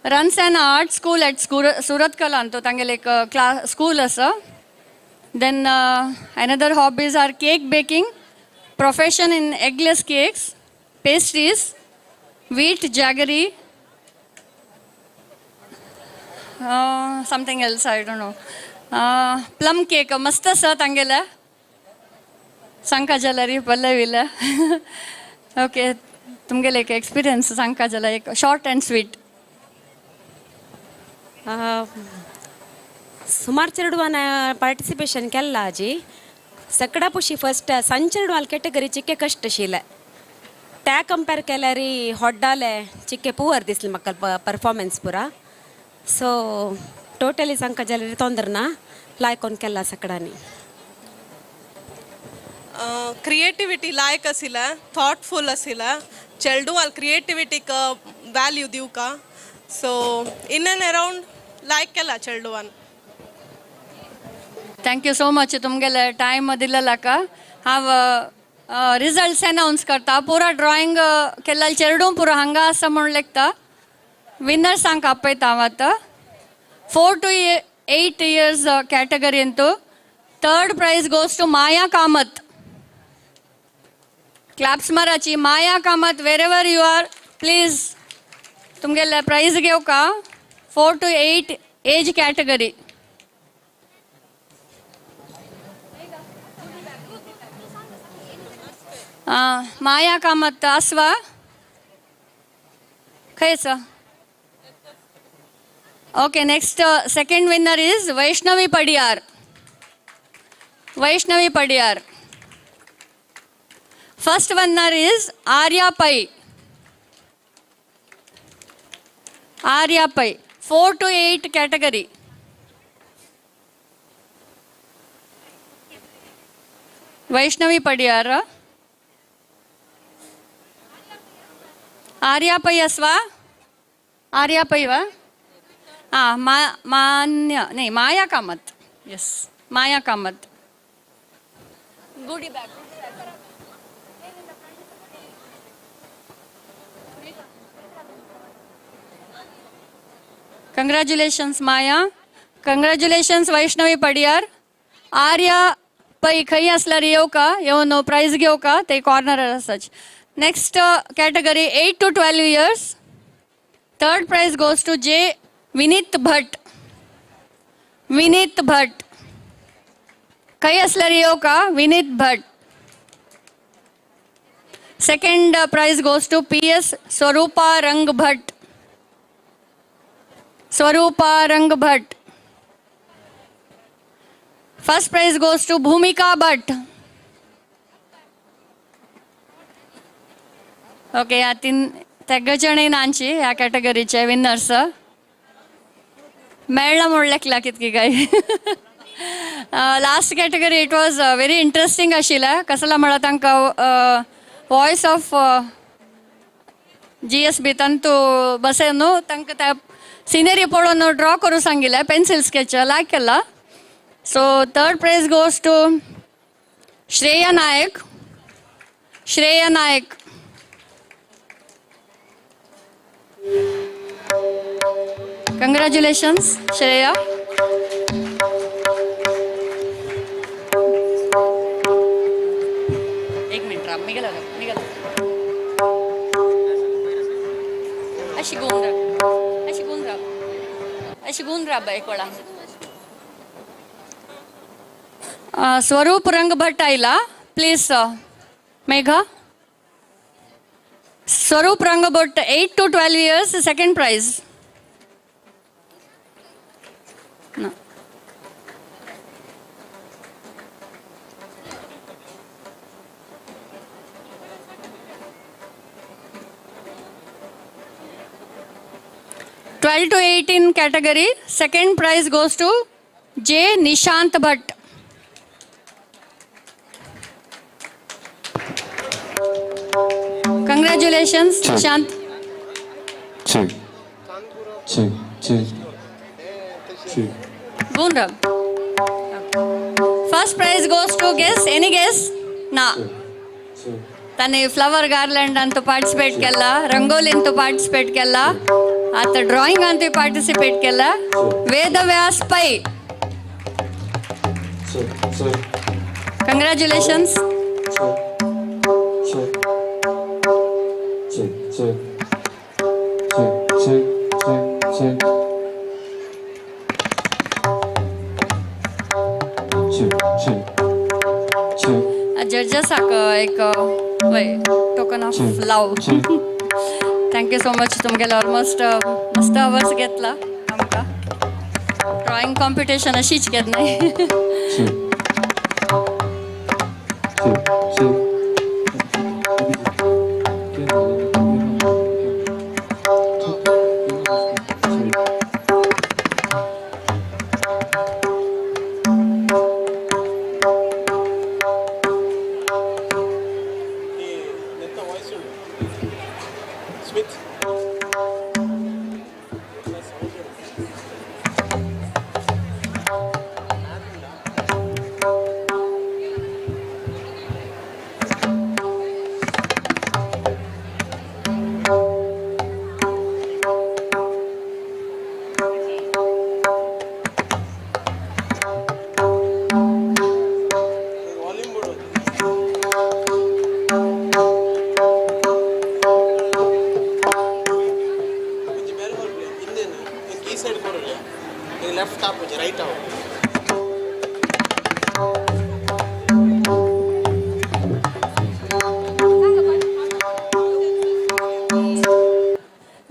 Runs an art school at Surathkal अंतो तांगेले एक class school आसा. Then another hobbies are cake baking, profession in eggless cakes, pastries, wheat jaggery, something else I don't know. Plum cake मस्त आसा तांगेले. सांगका जाल्यार पल्लवीले. Okay, तुमगेले एक experience सांगका जाल्यार एक शॉर्ट अँड स्वीट. सुमार चेडवान पार्टिसिपेशन केल्ला आजी. सकडा पुशी फर्स्ट सण चेडवाल कॅटेगरी चिक्के कश्ट आशिल्ले. त्या कंपेर केल्यार होड्डाले चिक्के पुवर दिसले म्हाका परफॉर्मन्स पुरा. सो टोटली सांगका जाल्यार तोंदर ना लायकोन केला सगळ्यांनी. क्रिएटिविटी लायक आशिल्लें, थॉटफूल आशिल्लें. चेडवाल क्रिएटिविटीक व्हॅल्यू दिवका. So in and around like केला चेडवान. Thank you so much तुमगेले टायम दिल्ललाका. हांव रिजल्ट्स अनावन्स करता. पुरा ड्रॉइंग केल्ला चेडूं पुरो हांगा आसा म्हूण लेखता. विनर्सांक आपयता हांव आतां. 4 to 8 years कॅटेगरींतू third prize goes to Maya Kamath. Claps माराची. Maya Kamath, wherever you are please तुमगेले प्रायज घेवका. 4 to 8 age category. Maya Kamath आसवा खंय आसा? Okay, next second winner is Vaishnavi Padiyar. Vaishnavi Padiyar. First winner is Arya Pai. Arya Pai, 4 to 8 category. Vaishnavi Padiyar. Arya Pai aswa? Arya Pai va? Ah, Manya, nahi, Maya Kamath. Yes, Maya Kamath. Goodie bag. Congratulations, Maya. Congratulations, Vaishnavi Padiyar. Arya Pai खंय आसल्यार येवका, येवन prize घेवका, ते corner आसाच. Next category 8 to 12 years. Third prize goes to J Vineet Bhat. Vineet Bhat खंय आसल्यार येवका. Vineet Bhat. Second prize goes to PS Swarupa Rang Bhat. Swarupa Rang Bhat. First prize goes to Bhumika Bhat. Okay, ह्या तीन तेग जण नांची ह्या कॅटेगरीचे winners. मेळ्ळा म्हूण लेखला कितकी काय. Last category it was very interesting आशिल्लें. कसला म्हळ्यार तांकां वॉयस ऑफ GSB तांतू बसय न्हू, तांकां त्या सिनरी पळोवन ड्रॉ करूं सांगिल्लें, पेन्सील स्केच लायक केला. So third prize goes to Shreya Naik. Shreya Naik. Congratulations Shreya. एक मिनिट राब, मी गेला मी गेला. अशी गुण राब, अशी गुण राब, अशी गुण राब एक वेळा. स्वरूप रंग भट आयला please. Megha. Swaroop Rangabot 8 to 12 years second prize. No. 12 to 18 category, second prize goes to J. Nishant Bhatt. Congratulations, Nishant. 2, 2, 2, 2. Boonra. First prize goes to guess. Any guess? Na. Tane flower garland antu participate kella, rangoli antu participate kella, ಆತ drawing ಅಂತ participate ಕೆಲ್ಲ. Vedavyas Pai. Congratulations. Judges एक token of love. Thank you so much. तुमगेले almost मस्त hours घेतला आमकां. Drawing competition अशीच केन्नाय.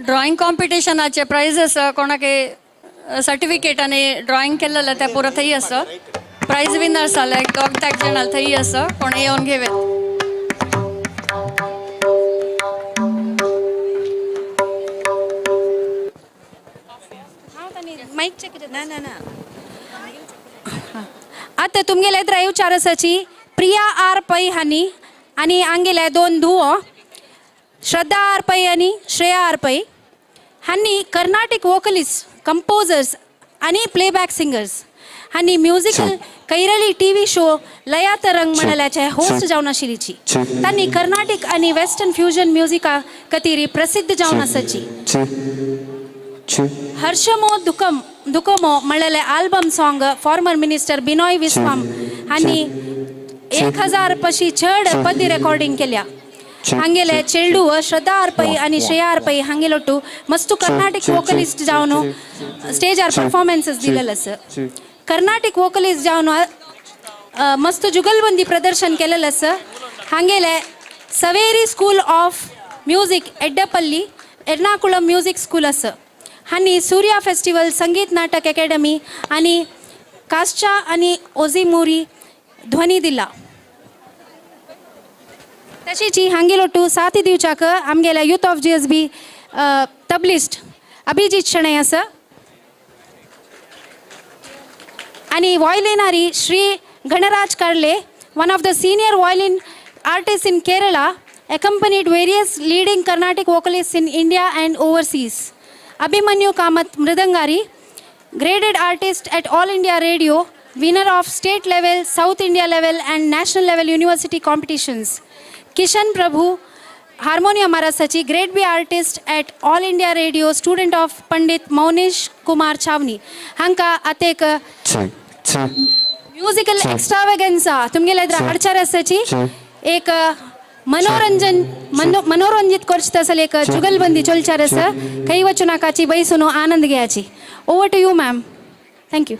Drawing कॉम्पिटिशनाचे प्राइजेस कोणाके सर्टिफिकेट आनी ड्रॉइंग केल्लें तें पुरो थंय आसा. प्राइज विनर्स जाले दोग तेग जाण थंय आसा, कोणें येवन घेवेत. ना ना ना. आतां तुमगेले ड्रायव्ह आसाची प्रिया आर पै हांणी आनी आंगेले दोन धुवो श्रद्धा आर पै आनी श्रेया आर पै हांणी कर्नाटिक वोकलिस्ट, कंपोजर्स आनी प्लेबॅक सिंगर्स हांणी musical Kairali T V show Layatarang म्हणल्याचे host जावन आशिल्लीची. तांणी कर्नाटिक आनी वेस्टर्न फ्युजन म्युजिका खातीर प्रसिद्ध जावन आसाची. हर्षमो Duqm दुकमो म्हणलेले album song former minister Binoy Viswam हांणी 1000 पशी चड पद्य रेकॉर्डिंग केल्या. हांगेले चेल्डू श्रद्धा आर पै आनी श्रेया आर पै हांगेलोटू मस्तू कर्नाटिक वोकलिस्ट जावन स्टेजार परफॉर्मन्सेस दिलेले आसा. कर्नाटिक वोकलिस्ट जावन मस्त जुगलबंदी प्रदर्शन केलेलें आसा. हांगेले Saveri school of music Edappally Ernakulam music school आसा. हांणी सूर्या फेस्टिवल संगीत नाटक अकॅडमी आनी कास्चा आनी ओझिमुरी ध्वनी दिला. तशीच ही हांगेलोटू साथी दिवच्याक आमगेल्या youth of G S B tablist Abhijit Shenoy आसा आनी वॉयलिनारी Shri Ganaraj Karle, one of the senior violin artist in Kerala, accompanied various leading Carnatic vocalists in India and overseas. Abhimanyu Kamath Mridangari, graded artist at All India Radio, winner of state level, South India level and national level university competitions. Kishan Prabhu, harmonium Marasachi, grade B artist at All India Radio, student of Pandit Maunish Kumar Chavni. Hanka atek musical extravaganza, तुमगेले हाडचार आसाची एक मनोरंजन मनोरंजित करता असल एक जुगलबंदी चलचार आसा. खंय वचूं नाकाची बैसून आनंद घेयाची. Over to you ma'am. Thank you.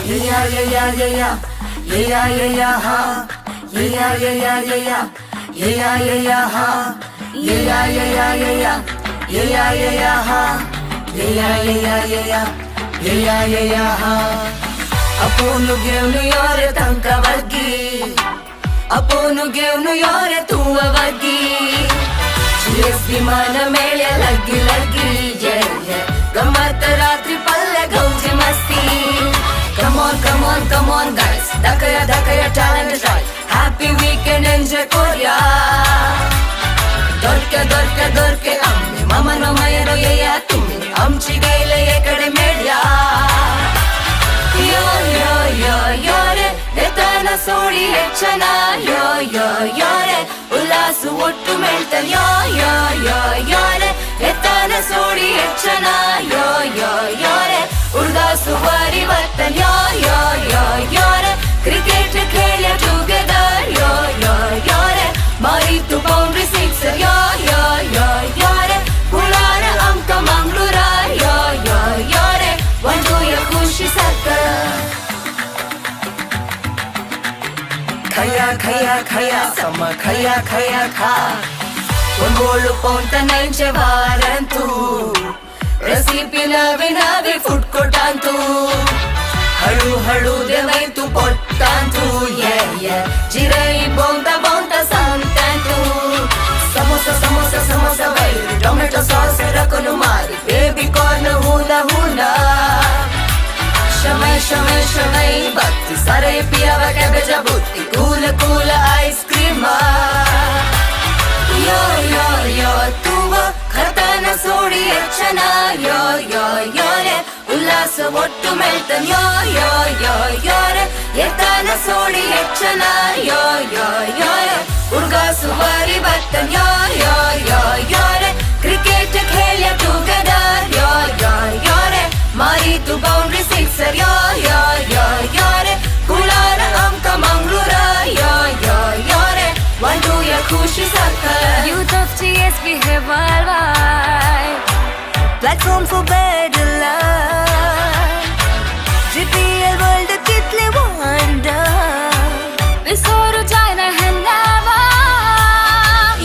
Yeah yeah yeah yeah yeah yeah yeah ha yeah yeah yeah yeah yeah yeah yeah ha yeah yeah yeah yeah yeah yeah yeah ha yeah yeah yeah yeah yeah yeah ha ಅಪೋನು ಗೆವ್ನು ಯೋರೆ ತಂಕವಗ್ಗಿ ಅಪೋನು ಗೆವ್ನು ಯೋರೆ ತೂವವಗ್ಗಿ GS ವಿಮಾನ ಮೇಳೆ ಲಗ್ಗಿ ಲಗ್ಗಿ ಜಯ ಗಮ್ಮತ್ತ ರಾತ್ರಿ ಪಲ್ಲೆ ಗೌಜಿ ಮಸ್ತಿ. Come on, come on, come on guys, dakaya dakaya talent try, happy weekend enjoy Korea. ದೊರ್ಕೆ ದೊರ್ಕೆ ದೊರ್ಕೆ ಅಮ್ಮೆ ಮಮನ ಮಯರೋ ಯಯ ತುಮ್ಮಿ ಅಮ್ಚಿ ಗೈಲೆ ಎಕಡೆ ಮೇಡ್ಯಾ. ಯೋ ಯೋ ಯೋ ಯೋರೆ ಎತನ ಸೋಡಿ ಹೆಚ್ಚನ ಯೋ ಯೋ ಯೋರೆ ಉಲ್ಲಾಸು ಒಟ್ಟು ಮೇಳ್ತನ್ ಯೋ ಯೋ ಯೋ ಯೋರೆ ಎತನ ಸೋಡಿ ಹೆಚ್ಚನ ಯೋ ಯೋ ಯೋರೆ ಉರ್ದಾಸು ವಾರಿ ವರ್ತನ್ ಯೋ ಯೋ ಯೋ ಯೋರೆ ಕ್ರಿಕೆಟ್ ಖೇಲ ಟುಗೆದರ್ ಯೋ ಯೋ ಯೋರೆ ಮಾರಿತು ಬೌಂಡ್ರಿ ಸಿಕ್ಸರ್ ಯೋ ಯೋ ಯೋ ಯೋರೆ ಕುಳಾರ ಅಂಕ ಮಂಗಳೂರ ಯೋ ಯೋ ಯೋರೆ ಒಂದು ಖುಷಿ ಸಕ್ಕ. ಖಯ ಖಯ ಖಯ ಸಮ ಖಯ ಖಯ ಖಾ ಒಂಬೋಳು ಪೌಂತ ನೈಂಚೆ ವಾರಂತು ರೆಸಿಪಿ ನವಿ ನವಿ ಫುಡ್ ಕೊಟ್ಟಂತು ಹಳು ಹಳು ದೇವೈತು ಪೊಟ್ಟಂತು ಯೇ ಯೇ ಜಿರೈ ಬೌಂತ ಬೌಂತ ಸಂತಂತು ಸಮೋಸ ಸಮೋಸ ಸಮೋಸ ವೈರಿ ಟೊಮೆಟೊ ಸಾಸ್ ರಕನು ಮಾರಿ ಬೇಬಿ ಕಾರ್ನ್ ಹೂನ ಹೂನ ಶಮೈ ಶಮೈ ಶಮೈ ಬತ್ತಿ ಸರೈ ಪಿಯವ ಕ್ಯಾಬೇಜ ಬುತ್ತಿ ಕೂಲ ಕೂಲ ಐಸ್ ಕ್ರೀಮ ಯೋ ಯೋ ಯೋ ತೂವ ಖತನ ಸೋಡಿ ಹೆಚ್ಚನ ಯೋ ಯೋ ಯೋರೆ ಉಲ್ಲಾಸ ಒಟ್ಟು ಮೇಳ್ತನ್ ಯೋ ಯೋ ಯೋ ಯೋರೆ ಎತನ ಸೋಡಿ ಹೆಚ್ಚನ ಯೋ ಯೋ ಯೋರೆ ಉರ್ಗಾಸು ವಾರಿ ಬರ್ತನ್ ಯೋ ಯೋ ಯೋ ಯೋರೆ ಕ್ರಿಕೆಟ್ ಖೇಲ ಟುಗೆದರ್ ಯೋ ಯೋ ಯೋರೆ ಮಾರಿತು ಬೌಂಡ್ರಿ ಸಿಕ್ಸರ್ ಯೋ ಯೋ ಯೋ ಯೋರೆ ಕುಳಾರ ಅಂಕ ಮಂಗಳೂರ ಯೋ ಯೋ ಯೋರೆ ಒಂದು ಯ ಖುಷಿ ಸಕ್ಕ. Youth of GSB है worldwide, platform for better life. GPL world कितले wonder, विसोरू जाना है नवा.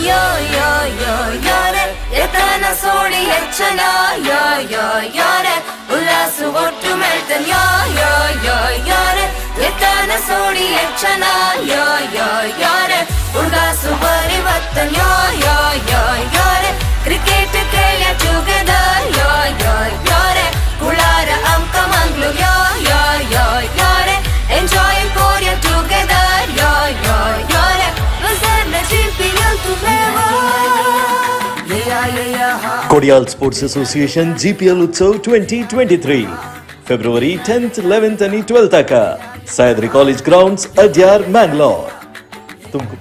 ಯೋ ಯೋ ಯೋ ಯೋರೆ ಎತನ ಸೋಡಿ ಹೆಚ್ಚನ ಯೋ ಯೋ ಯೋರೆ ಉಲ್ಲಾಸು ಒಟ್ಟು ಮೇಳ್ತನ್ ಯೋ ಯೋ ಯೋ ಯೋರೆ ಎತನ ಸೋಡಿ ಹೆಚ್ಚನ ಯೋ ಯೋ ಯೋರೆ ಉರ್ಗಾಸು ಪರಿವರ್ತನ್ ಯೋ ಯೋ ಯೋ ಯೋರೆ ಕ್ರಿಕೆಟ್ ಖೇಲ ಟುಗೆದರ್ ಯೋ ಯೋ ಯೋರೆ ಕುಳಾರ ಅಂಕ ಮಂಗ್ಳೂರ್ ಯೋ ಯೋ ಯೋ ಯೋರೆ ಎಂಜಾಯ್ ಕೋರಿಯಾ ಟುಗೆದರ್ ಯೋ ಯೋ ಯೋರೆ Kodial Sports Association GPL Utsav 2023 February 10th, 11th and 12th Tak Sahyadri College Grounds, Adyar, Mangalore. तुमको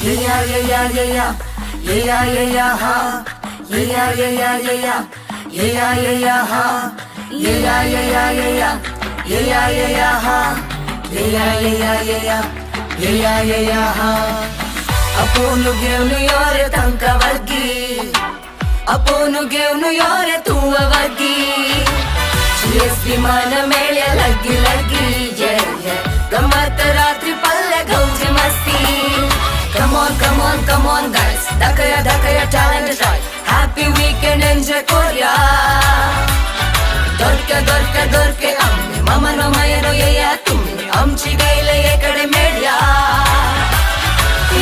Yeah yeah yeah yeah yeah yeah yeah yeah ha yeah yeah yeah yeah yeah yeah yeah yeah ha yeah yeah yeah yeah yeah yeah yeah yeah ha yeah yeah yeah yeah yeah yeah yeah yeah ha. अपोनु घेऊन योरे तांका वर्गी अपोनु घेऊन योरे तू वर्गी GS विमान मेळ्या लगी लगी ये ये गमत रात्री पल्ले गौजी मस्ती. Come on, come on, come on guys, दाखया दाखया talent try, happy weekend enjoy करूया. दोरके दोरके दोरके आम्ही मामानो मायनो येया तुम्ही आमची गायले एकडे मेळ्या.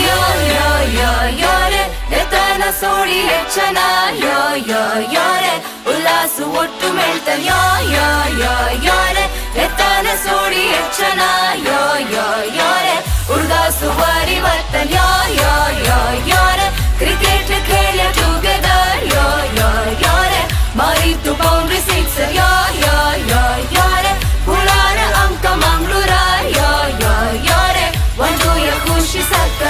यो यो यो यो रे येताना सोडी ಹೆಚ್ಚನ यो यो यो रे ಉಲ್ಲಾಸ ಒಟ್ಟು ಮೇಳ್ತ यो यो यो यो रे येताನ सोडी ಹೆಚ್ಚನ यो यो यो रे उडदासु वारी वर्तन यो यो यो यो रे क्रिकेट खेळ टुगेदर यो यो यो रे मारी तू बाउंड्री सिक्सर यो यो यो यो रे हुळार अंक मंगळूरा यो यो यो रे ಒಂದು ಖುಷಿ ಸಾಕ.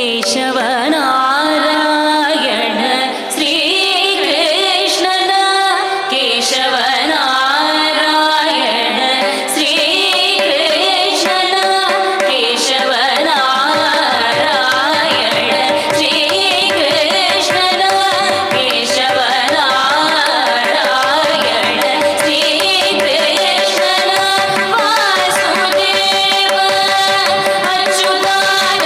ಕೇಶವ ನಾರಾಯಣ ಶ್ರೀ ಕೃಷ್ಣನ ಕೇಶವ ನಾರಾಯಣ ಶ್ರೀ ಕೃಷ್ಣನ ಕೇಶವ ನಾರಾಯಣ ಶ್ರೀ ಕೃಷ್ಣನ ಕೇಶವ ನಾರಾಯಣ ಶ್ರೀ ಕೃಷ್ಣನ ವಾಸುದೇವ ಅಚ್ಯುತಾನಂದನ.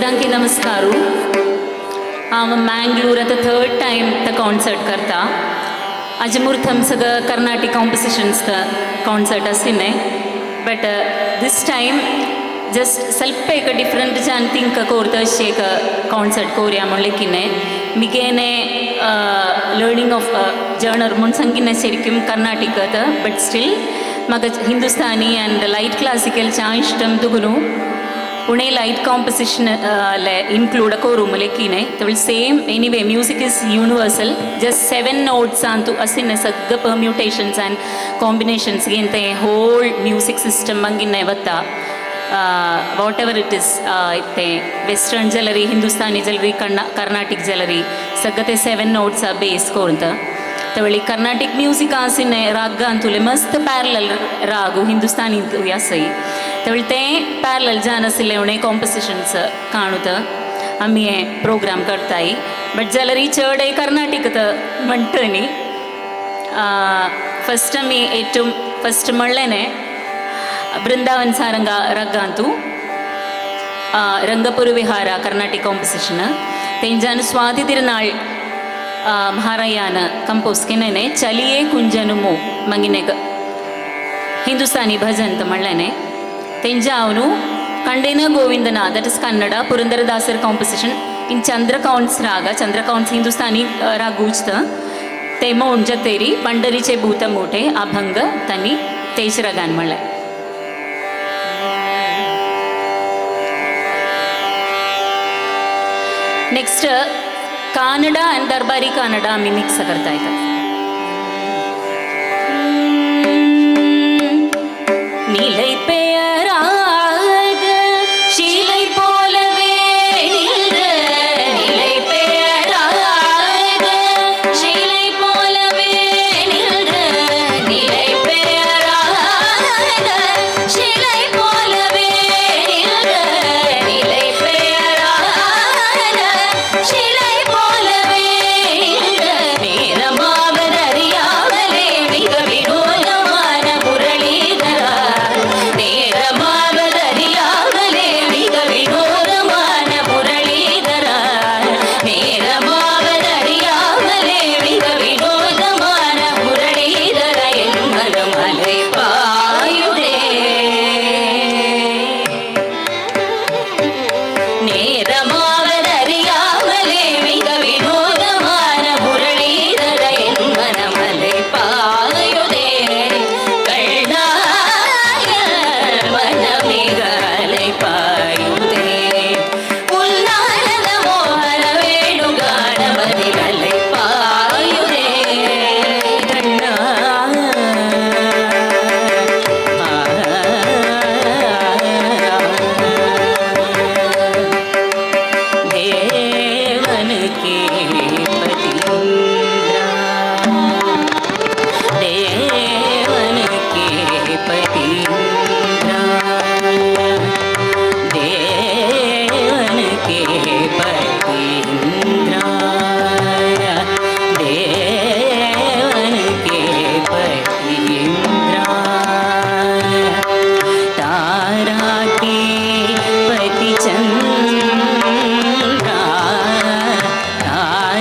सगळ्यांकी नमस्कार. हांव मँगलोर आतां थर्ड टायम the concert करता. आज मुर्थम सगळं कर्नाटिक कॉम्पोजिशन्स कॉन्सर्ट आशिल्लें, बट this time just ಸ್ವಲ್ಪ एक डिफरंट जान थिंक कोरता अशी एक कॉन्सर्ट कोरया म्हणलें कितें मिगेने लर्निंग ऑफ जर्नर म्हूण संगिने शरिക്കും कर्नाटिक बट स्टिल म्हाका हिंदुस्तानी अँड लायट क्लासिकल चा इश्टम दुगुनु उणे लायट कॉम्पोजिशन इन्क्लूड कोरू मुलेकीने तवळ same. Anyway music is universal, just 7 notes अंतु असिने सग्ग परम्यूटेशन्स अँड कॉम्बिनेशन्स घेन ते होल म्यूजिक सिस्टम मंगिने वता. What ever it is, ते western jewellery, Hindustani jewellery, Carnatic jewellery सगळं ते 7 नोट्स बेस कोरता. तवळी कर्नाटिक म्यूजिक आसिने राग अंतुले मस्त पॅरलल रागू हिंदुस्तानी आसई तवळ ते पॅरलल जान आशिल्ले उणे कॉम्पोजिशन्स काणूत आमी हे प्रोग्राम करताय. बट ज्वेलरी चड कर्नाटिक म्हणटा न्ही. फस्ट आमी एटूम फस्ट म्हणलें न्ही वृंदावन सारंगा रग्गांतु रंगपुर विहार कर्नाटिक कॉम्पोजिशन तेंजान स्वाति तिरुनाळ महारायान कंपोज केने चलिये कुंजनुमो मंगिने हिंदुस्तानी भजन म्हणलें तेंजा ಅವನು Kandena Govindana that is Kannada ಪುರಂದರದಾಸರ್ composition in Chandrakauns raga, Chandrakauns Hindustani ರಾಗೂಚ್ತ ते मौन जतेरी पंडरीचे भूत मोठे अभंग तनी तेज रागान म्हणलें. नेक्स्ट कानडा आनी दरबारी कानडा आमी मिक्स करता येतात. நிலை பெயராக சிலை போலவே நின்ற, நிலை பெயராக சிலை போலவே நின்ற, நிலை பெயராக சிலை போலவே நின்ற, நிலை பெயராக சிலை போலவே நின்ற, நேரமாவர் அறியாமலே மிக வினோதமான முரளிதரா, நேரமாவர் அறியாமலே மிக வினோதமான முரளிதரா, நேரமாவர் அறியாமலே மிக வினோதமான முரளிதர என் மனம் அலை பாயுதே, நேரமாவர் அறியாமலே மிக வினோதமான முரளிதர என் மனம் அலை பாயுதே, கண்ணாய மனமிக அலை பாயுதே, உன்னானந்த மோகன வேணுகானமதில் அலை பாயுதே, கண்ணா தேவன் கே பதீந்திரா, தேவன் கே பதீந்திரா, தேவன் கே பதீந்திரா, தேவன் கே பதீந்திரா, தாரா கே பதி சந்திரா, தாரா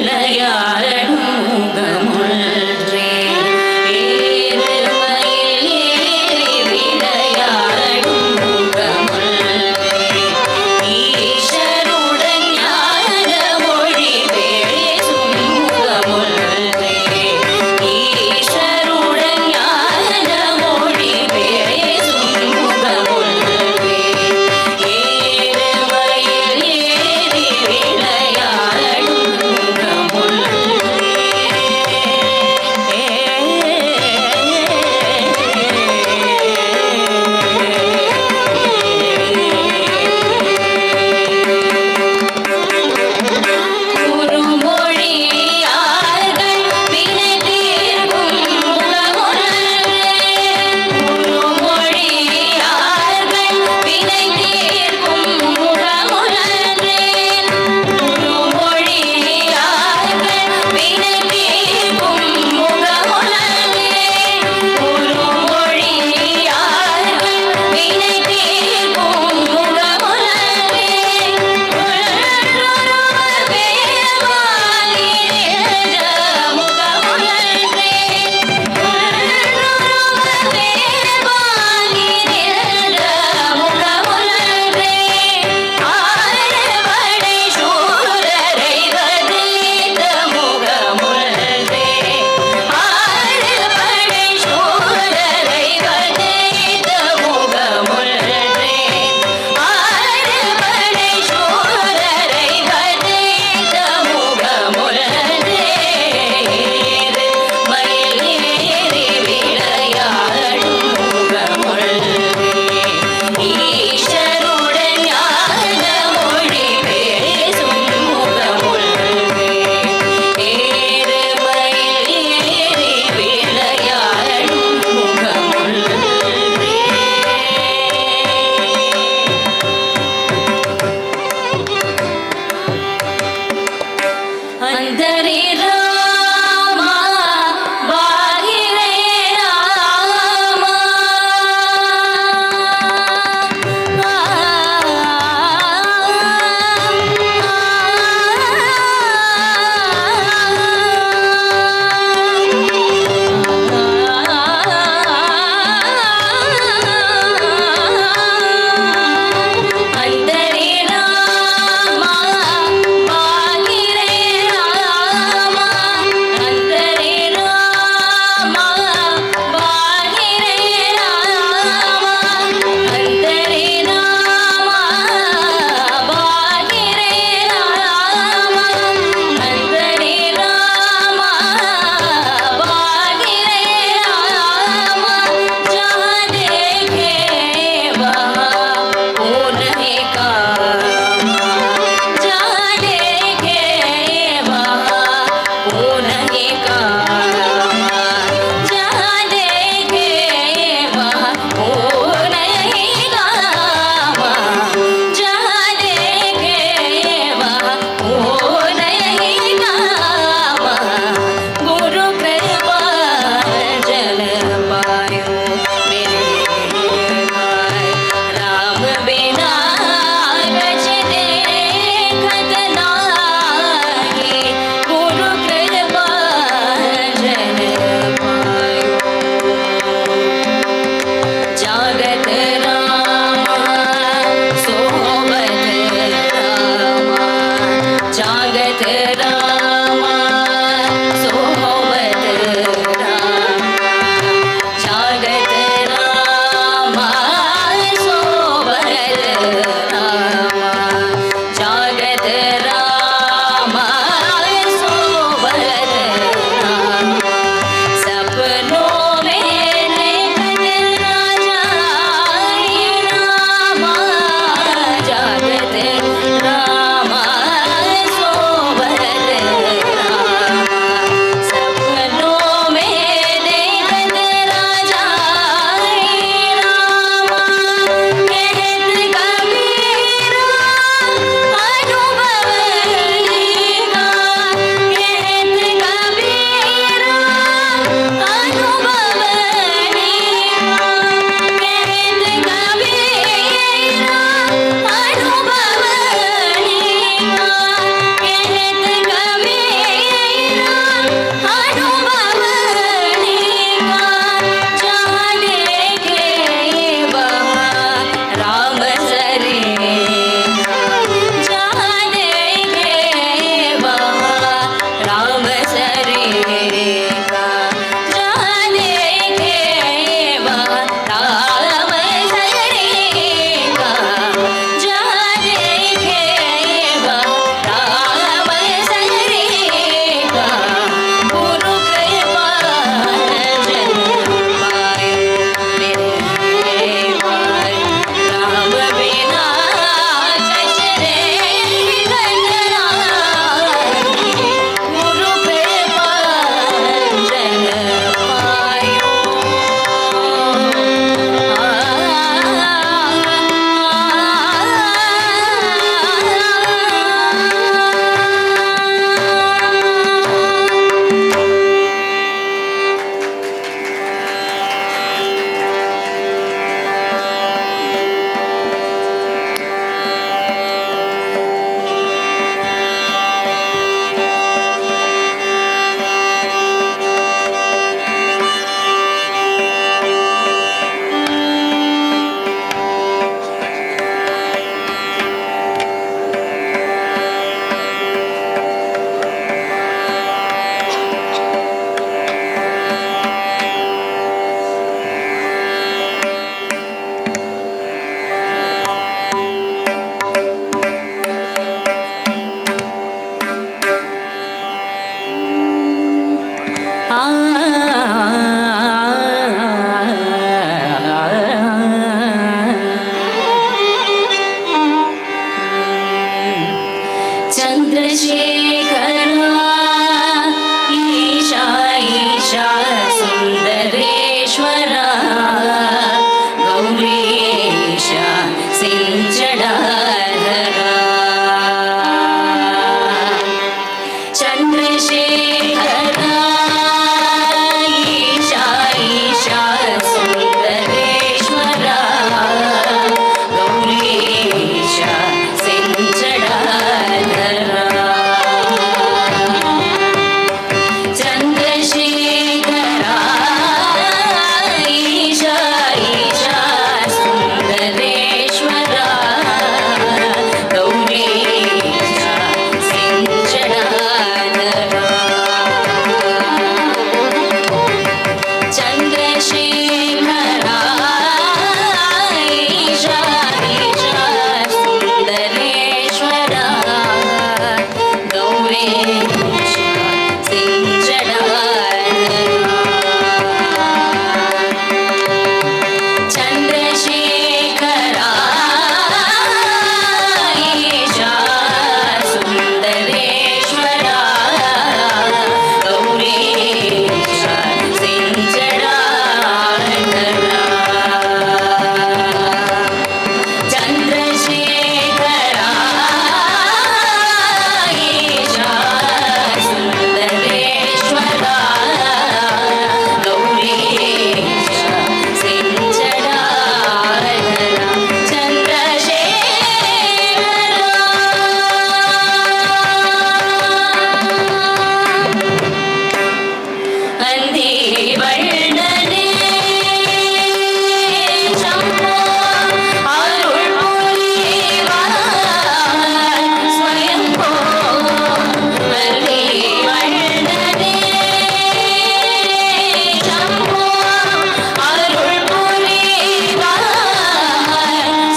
விளையாடும் முகமுள். चंद्रशेखरा ईशा ईशा सुंदरेश्वरा गौरीशा सिंचडाधरा चंद्रशेखरा ईशा ईशा सुंदरेश्वरा गौरीशा सिंचडाधरा चंद्रशेखरा ईशा ईशा सुंदरेश्वरा गौरीशा सिंचडाधरा चंद्रशेखरा ईशा ईशा सुंदरेश्वरा गौरीशा सिंचडाधरा चंद्रशेखरा ईशा सुंदरेश्वरा गौरीशा सिंचडाधरा चंद्रशेखरा ईशा सुंदरेश्वरा गौरीशा सिंचडाधरा चंद्रशेखरा अंधी वर्णने शंभो अरुள் புரிவாய் ஸ்வயம்போ அந்தி வர்ணனே சம்போ அருள் புரிவாய்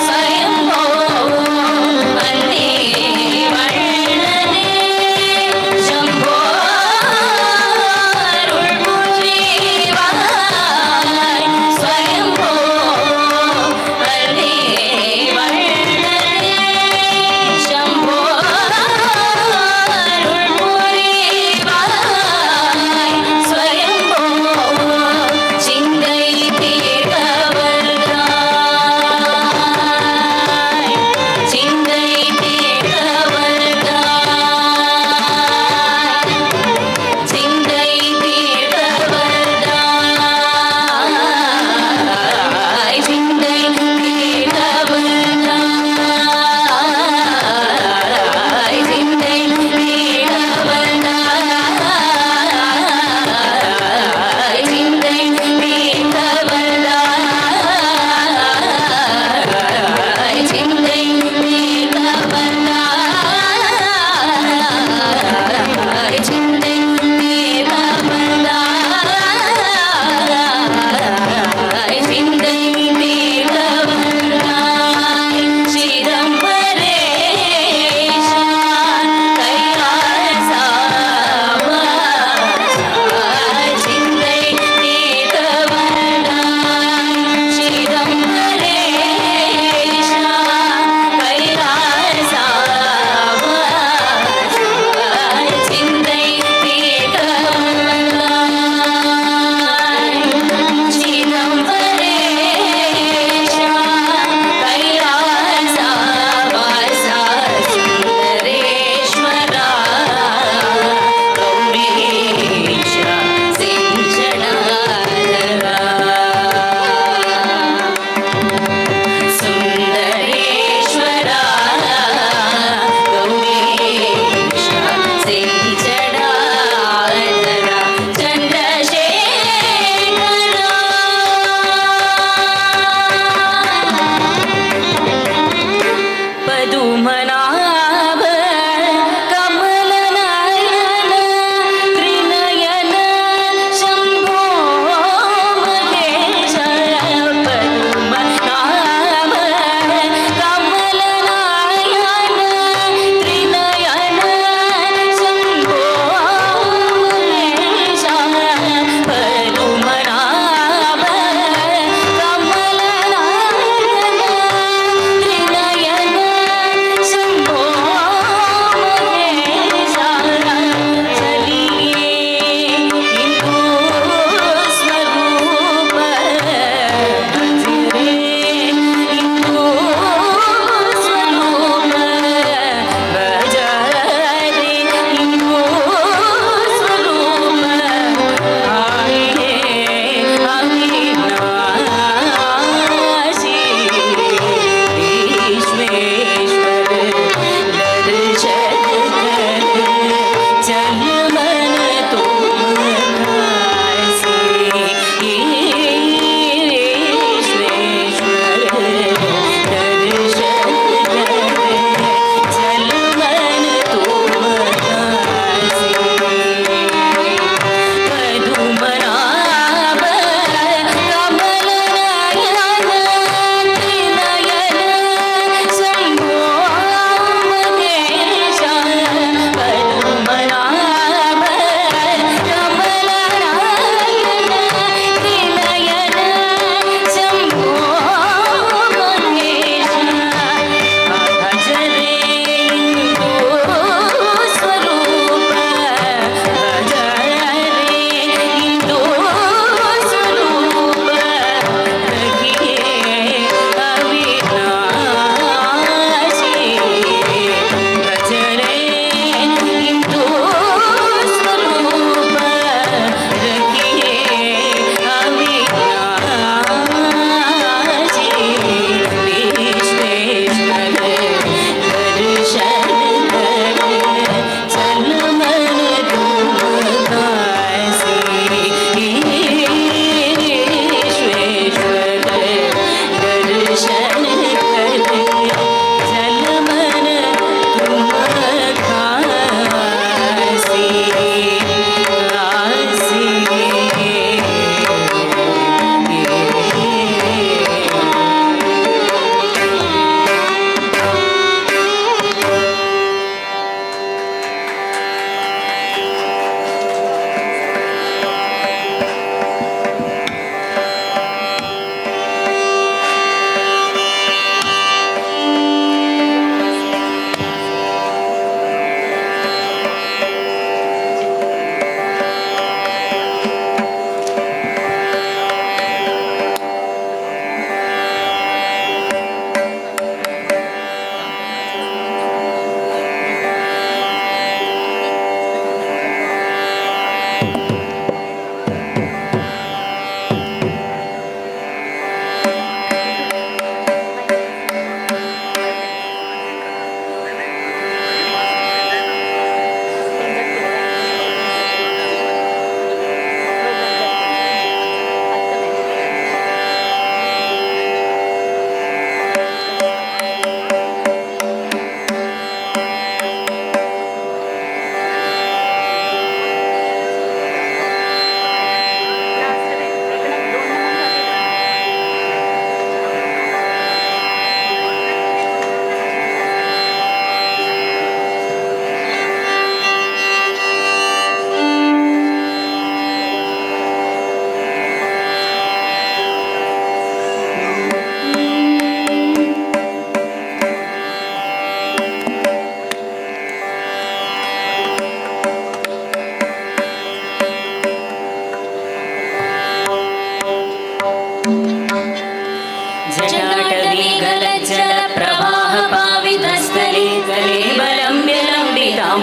ஸ்வயம்போ அந்தி வர்ணனே சம்போ அருள் புரிவாய் ஸ்வயம்போ அந்தி வர்ணனே சம்போ அருள் புரிவாய் ஸ்வயம்போ சிந்தை தீர்க்கவல்லாய் சிந்தை தீர்க்கவல்லாய் சிந்தை தீர்க்கவல்லாய் சிந்தை தீர்க்கவல்லாய் சிந்தை தீர்க்கவல்லாய் சிந்தை தீர்க்கவல்லாய் சிந்தை தீர்க்கவல்லாய் சிந்தை தீர்க்கவல்லாய் சிந்தை தீர்க்கவல்லாய் சிதம்பரேஷா கைலாசவாசா சிந்தை தீர்க்கவல்லாய் சிதம்பரேஷா கைலாசவாசா சிந்தை தீர்க்கவல்லாய் சிதம்பரேஷா கைலாசவாசா சுந்தரேஸ்வரா கௌரீஷா சிஞ்சடாதரா சுந்தரேஸ்வரா கௌரீஷா சிஞ்சடாதரா சந்திரசேகரா பதுமநாப கமலநயன திரிநயன சம்போ மகேஷ பதுமநாப கமலநயன திரிநயன சம்போ மகேஷ பதுமநாப கமலநயன திரிநயன சம்போ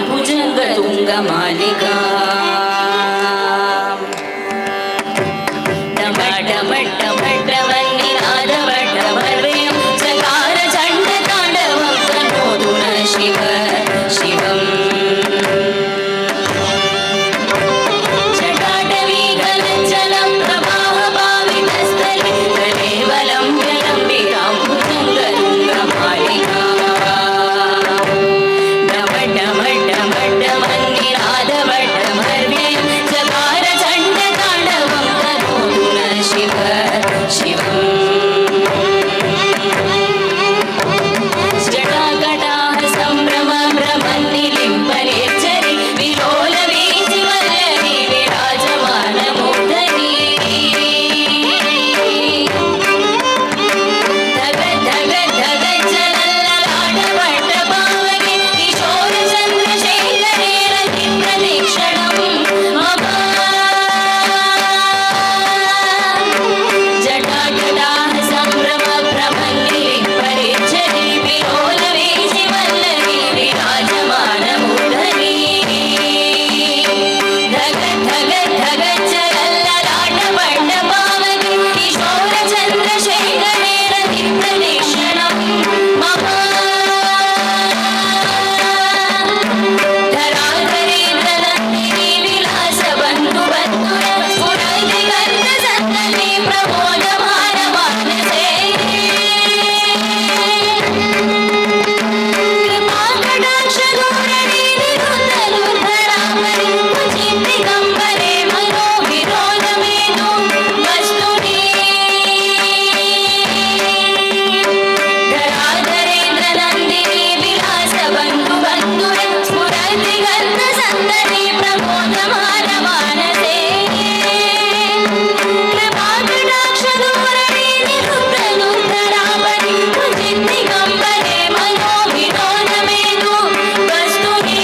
भुजङ्गतुङ्गमालिका डमडमडमडमन्निनादवड्डमर्वयं चकार चण्डताण्डवं तनोतु न शिव शिवम् जटाटवीगलज्जलं प्रवाहपावितस्थले कलेवलं विलम्बितां भुजङ्गतुङ्गमालिका डमडमडमडमन्निनादवड्डमर्वयं चकार चण्डताण्डवं तनोतु न शिव शिवम् जटाकटाः सम्भ्रम भ्रमन्निलिम्बनिर्झरि विलोलवीचिवल्लरी विराजमानमूर्धनि धग धग धगज्जलल्ललाटपट्टपावके किशोरचन्द्रशेखरे रतिप्रदक्षिणं मम जटाकटाः सम्भ्रम भ्रमन्निलिम्बनिर्झरि विलोलवीचिवल्लरी विराजमानमूर्धनि धग धग धगज्जलल्ललाटपट्टपावके किशोरचन्द्रशेखरे रतिप्रदक्षिणं मम धराधरेन्द्रनन्दिनी विलासबन्धुबन्धुर स्फुरदिगन्तसन्तति प्रमोदमानमानसे कृपाकटाक्षधोरणे निरुद्धरुद्धरामरे क्वचिद्दिगम्बरे मनोविनोदमेतु वस्तुनि धराधरेन्द्रनन्दिनी विलासबन्धुबन्धुर स्फुरदिगन्तसन्तति प्रमोदमानमानसे कृपाकटाक्षधोरणे निरुद्धरुद्धरामरे क्वचिद्दिगम्बरे मनोविनोदमेतु वस्तुनि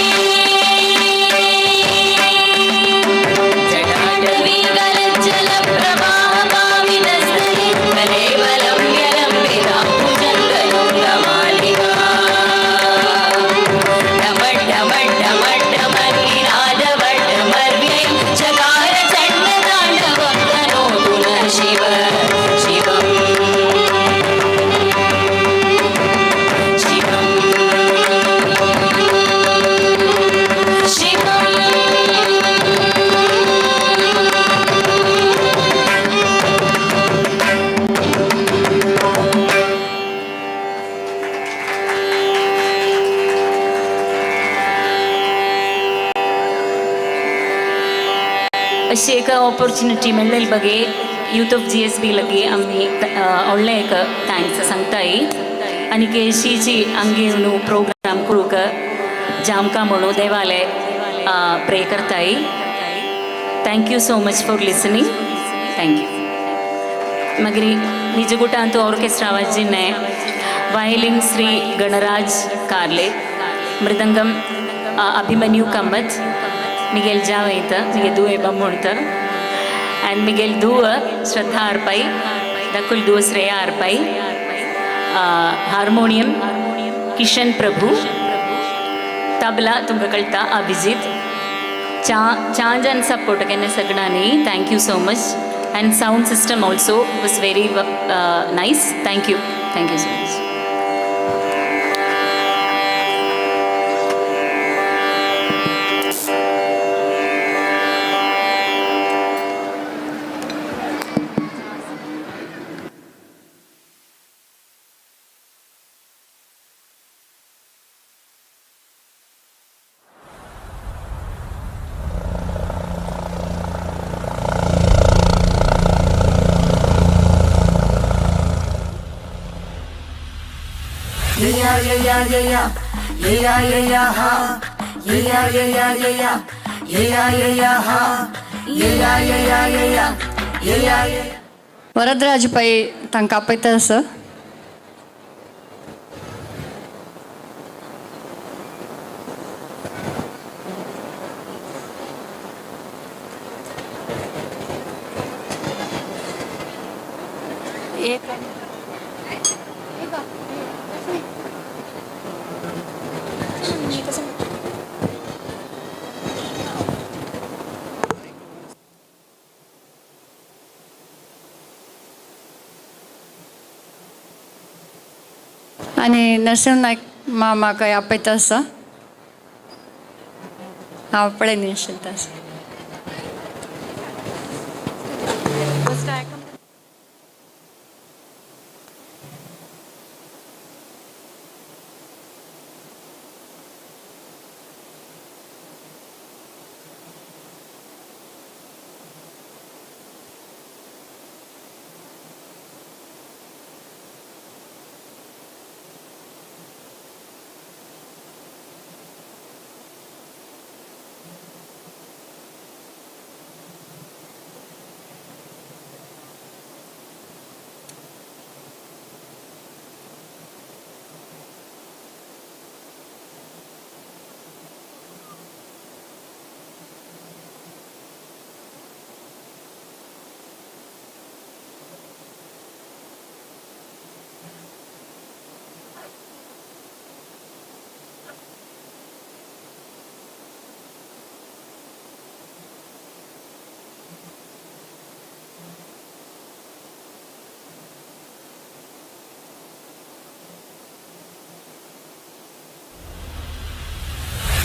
जटाटवीगलज्जलप्रवाहपावितस्थले कलेवलं व्यलम्बितां भुजङ्गतुङ्गमालिका डमडमडमडमन्निनादवड्डमर्व्ययं चकार चण्डताण्डवं तनोतु न शिव शिवम् शिवम् शिवम् अशी एक ऑपॉर्च्युनिटी मेळ्ळेल बगे यूथ ऑफ GSB लगे आमी व्हडलें एक thanks सांगताय आनी अशीची आमगे न्हू प्रोग्राम करूंक जामकां म्हणून देवाले प्रे करताय. Thank you so much for listening. Thank you. मागीर निजगुटांत ऑर्केस्ट्रा वाजिने वायलिन श्री गणराज कार्ले, मृदंगम अभिमन्यु कम्मत, मिगेल जावैत मिगे दुवे बम्मुणत आनी मिगेल दुव श्रद्धा आरपाई, दकुल दुव श्रेया आरपाई, हार्मोनियम किशन प्रभु, तबला तुमकां कळटा अभिजीत, चांजन सपोर्ट केन्ना सगळ्यांनी. Thank you so much. And sound system also was very nice. Thank you. Thank you so much. Yeah, yeah, yeah, yeah, yeah, yeah, yeah, ha. Yeah, yeah, yeah, yeah, yeah, yeah, yeah, ha. Yeah, yeah, yeah, yeah, yeah, yeah. Varadaraj Pai तांकां आपयता sir. आनी नरसिंह नायक मामाकय आपयता आसा. हांव पळय आशिल्लें आसा.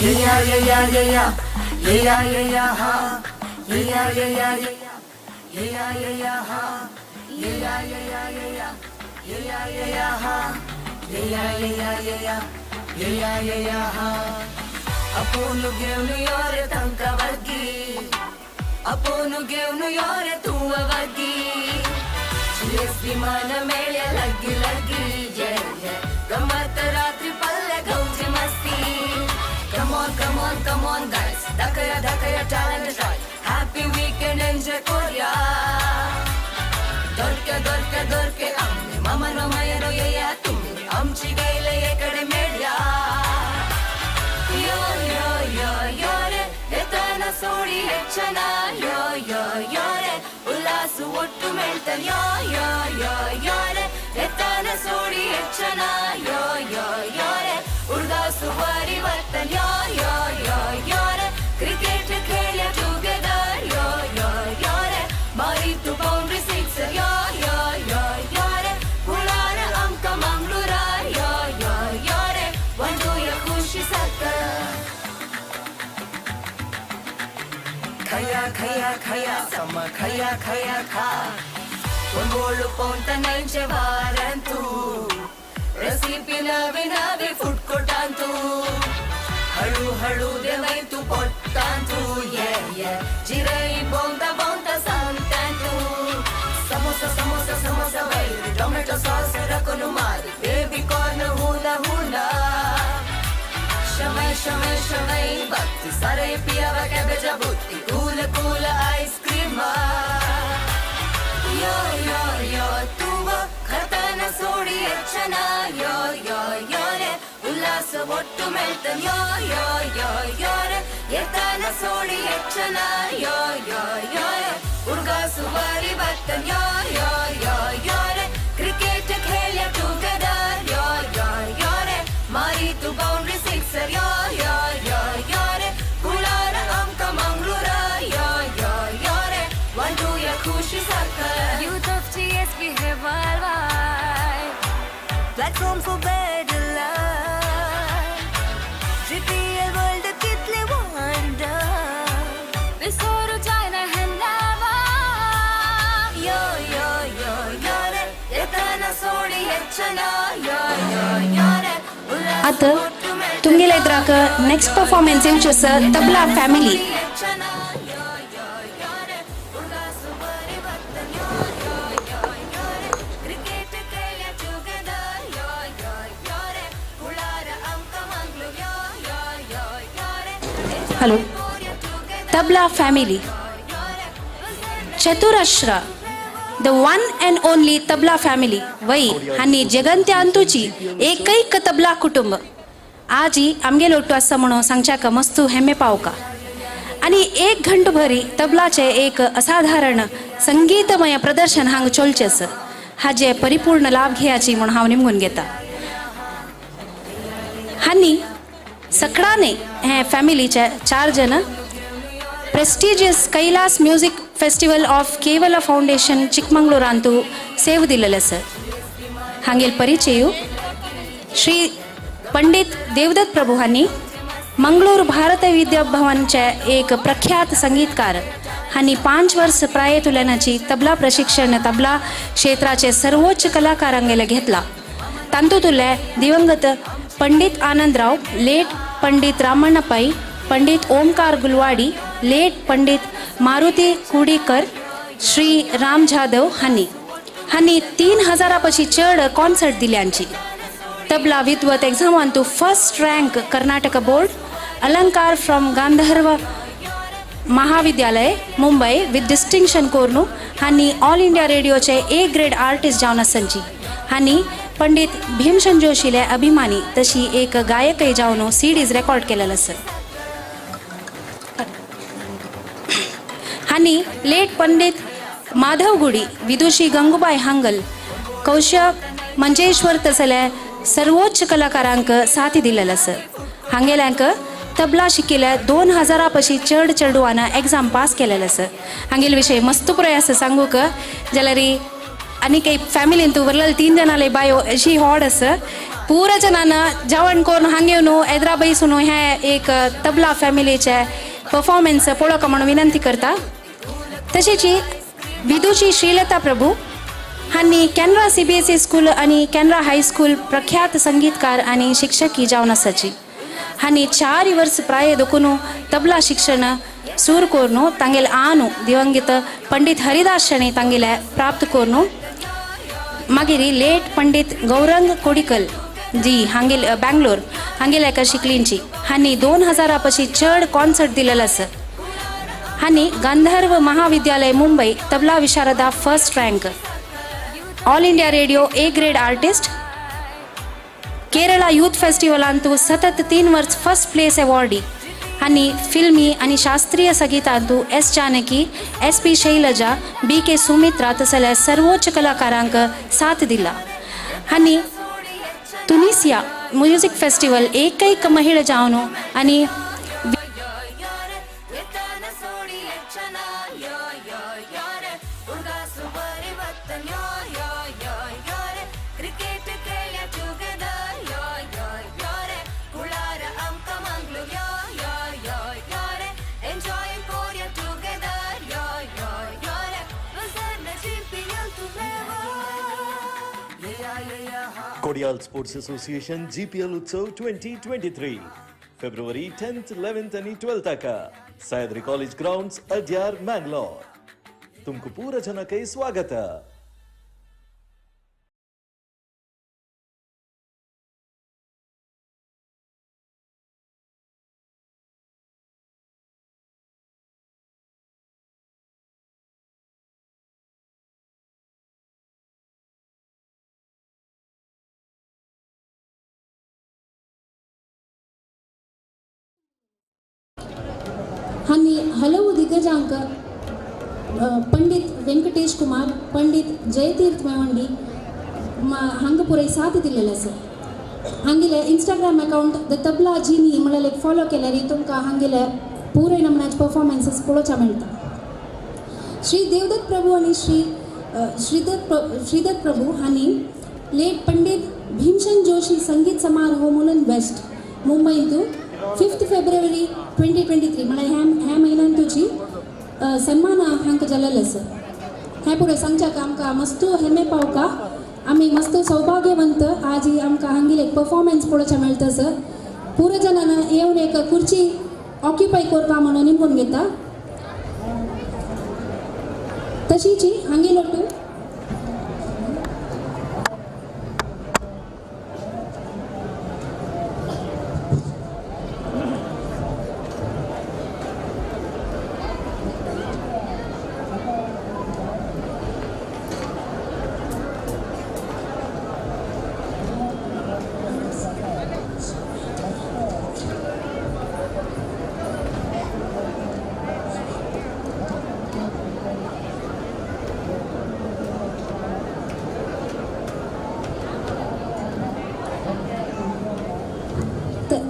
Yeah, yeah, yeah, yeah, yeah, yeah, yeah, yeah, ha. Yeah, yeah, yeah, yeah, yeah, yeah, yeah, ha. Yeah, yeah, yeah, yeah, yeah, yeah, yeah, ha. Yeah, yeah, yeah, yeah, yeah, yeah, yeah, ha. Aponu घेऊन योरे तांका वर्गी, aponu घेऊन योरे तुवा वर्गी. GSB मान मेळ्या लगी लगी, yeah, yeah. गमत रात्री पल्ले गौजी मस्ती. Come on, come on, come on, guys. Dakaya, dakaya, talent try. Happy weekend, enjoy Korea. Dorke, dorke, dorke, amne mama no maya no ye ya tumne amchi gaile ekade medya. Yo yo yo yo re, etana sodi hechana. Yo yo yo re, ullasu ottu meltan. Yo yo yo yo re, etana sodi hechana. Yo yo yo re. उडगासु परिवर्तन यो यो यो यो रे, cricket खेळ्या together यो यो यो रे, मारी तू बाउंड्री सिक्सर यो यो यो यो रे, कुळार आमकां मंगळूरार यो यो यो रे, वंडूया खुशी साकर. खया खया खया सम खया खया खा, ಒಂಬೋಳು ಪೌಂತ ನೈಂಚೆ ವಾರಂತು, रेसिपी नवी नवी फूड कोटांतु, हळू हळू देवैतु पोट्टांतु, ये ये जिरई बोंता बोंता सांतांतु, समोसा समोसा समोसा वैर टोमॅटो सॉस रकोनु मारी, बेबी कॉर्न हुना हुना, शमय शमय शमय बत्ती सारे पियावा कॅबेज बुत्ती, कूल कूल आईस्क्रीम. यो यो यो तुवा खतನ ಸೋಡಿ ಹೆಚ್ಚನ. ಯೋ ಯೋ ಯೋ ರೆ, ಉಲ್ಲಾಸ ಒಟ್ಟು ಮೆಳ್ತನ್. ಯೋ ಯೋ ಯೋ ಯೋ ರೆ, ಎತನ ಸೋಡಿ ಹೆಚ್ಚನ. ಯೋ ಯೋ ಯೋ ರೆ, ಉಡ್ಗಾಸು ವಾರಿ ಬರ್ತನ್. ಯೋ ಯೋ ಯೋ ಯೋ ರೆ, ಕ್ರಿಕೆಟ್ ಖೇಳ್ಯ ಟುಗೆದರ್. ಯೋ ಯೋ ಯೋ ರೆ, ಮಾರಿತು ಬೌಂಡ್ರಿ ಸಿಕ್ಸರ್. ಯೋ ಯೋ ಯೋ ಯೋ ರೆ, ಕುಳಾರ ಅಂಕ ಮಂಗಳೂರ. ಯೋ ಯೋ ಯೋ ರೆ, ವಂಡುಯ ಖುಷಿ ಸಾಕರ್. Youth of GSB है worldwide, platform for better life. GPL world कितले wonder, विसोरू जायना है नवा. Yo yo yo yo रे, एताना सोडी ಹೆಚ್ಚನ. यो यो यो रे, आतां तुमगेले इतराक नेक्स्ट परफॉर्मन्स येवची आसा tabla family. Hello, tabla family, Chaturashra, the one and only tabla family वै हांणी जगंत्या अंतूची एकैक तबला कुटुंब आजी आमगेलो ओट्टू आसा म्हणून सांगच्याक मस्तू हेमे पावका. आनी एक घंटो भरी तबलाचें एक असाधारण संगीतमय प्रदर्शन हांगा चलचें आसा, हाजे परिपूर्ण लाभ घेयाची म्हूण हांव निमगून घेता. हांणी सकडाने हे फॅमिलीचे चार जण prestigious Kailas music festival of Kevala foundation चिकमंगळूरांतू save दिलेले सर. हांगेल परिचय श्री पंडित देवदत्त प्रभू हांणी मंगळूर भारत विद्या भवनचे एक प्रख्यात संगीतकार हांणी 5 वर्स प्राय तुलनाची तबला प्रशिक्षण तबला क्षेत्राचे सर्वोच्च कलाकारांगेले घेतला. तांतुतले दिवंगत पंडित आनंदराव, लेट पंडित रामण्ण पै, पंडित ओमकार गुलवाडी, लेट पंडित मारुती कुडीकर, श्री राम जाधव हांणी हांणी 3000 पशी चड कॉन्सर्ट दिल्यांची. तबला विद्वत एग्जामांतु first rank Karnataka board, Alankar from Gandharva Mahavidyalaya Mumbai with distinction कोरनू हांणी ऑल इंडिया रेडियोचे ए ग्रेड आर्टिस्ट जावन आसची. हांणी पंडित भीमसेन जोशीले अभिमानी तशी एक गायकय जावन सीडीज रेकॉर्ड केलेले आसा. हांणी लेट पंडित माधव गुडी, विदुषी गंगूबाई हांगल, कौशक मंजेश्वर तसले सर्वोच्च कलाकारांक साथी दिलेले आसा. हांगेल्यांक तबला शिकिल्ल्या 2000 पशी चड चेडवान एग्जाम पास केलेले आसा. हांगेले विशय मस्त पुराय आसा सांगूक जाल्यार आनी काही फॅमिलीन तूं व्हरलेले 3 जाणाले बायो अशी हॉड आसा. पुरा जणान जेवण करून हांग येवन एदरा बैसून हें एक तबला फॅमिलीचे परफॉर्मन्स पळोवंक म्हणून विनंती करता. तशेंच विदुषी श्रीलता प्रभू हांणी केनरा CBSE school आनी केनरा हायस्कूल प्रख्यात संगीतकार आनी शिक्षकी जावन आसाची. हांणी 4 वर्स प्राय दोकून तबला शिक्षण सूर कोरनू तांगेले आनू दिवंगत पंडित हरिदास शणे तांगेले प्राप्त कोरनू. मागीर लेट पंडित गौरंग कोडिकल जी हांगेल बँगलोर हांगेले एका शिकलींची. हांणी 2000 पशी चड कॉन्सर्ट दिलेले आसा. हांणी Gandharva Mahavidyalaya Mumbai tabla Visharada first rank, all India radio A grade artist, Kerala youth फेस्टिवलांतू सतत 3 वर्स फर्स्ट प्लेस अवॉर्डी आनी फिल्मी आनी शास्त्रीय संगीतांतू S Janaki, SP Shailaja, BK Sumitra तसल्या सर्वोच्च कलाकारांक साथ दिला. आनी तुनिसिया म्युझिक फेस्टिवल एकैक महिला जावन आनी Kodial Sports Association GPL Utsav 2023, February 10th, 11th and 12th का Sahyadri College Grounds, Adyar, Mangalore. तुमको पूरा जना के स्वागत है. हांणी हलवू दिग्गजांक पंडित वेंकटेश कुमार, पंडित जयतीर्थ मेवंडी हांगा पुराय साथ दिलेले आसा. हांगेले Instagram account the tabla genie म्हणल्यार फॉलो केल्यार तुमकां हांगेले पुराय नमुन्याचे परफॉर्मन्सीस पळोवच्या मेळटा. श्री देवदत्त प्रभू आनी श्री श्रीदत्त प्रभू हांणी लेट पंडित भीमसेन जोशी संगीत समारोह म्हणून वेस्ट मुंबईंतू 5 फेब्रुवारी 2023 म्हळ्यार ह्या म्हयन्यान तुजी सन्मान हांकां जालेले आसा. हें पुराय सांगच्याक आमकां मस्त हेमे पावका. आमी मस्त सौभाग्यवंत आज आमकां हांगेले एक परफॉर्मन्स पळोवच्या मेळटा सर. पुरो जणान येवन एक खुर्ची ऑक्युपाय करपा म्हणून निमून घेता. तशीच हांगेलो टू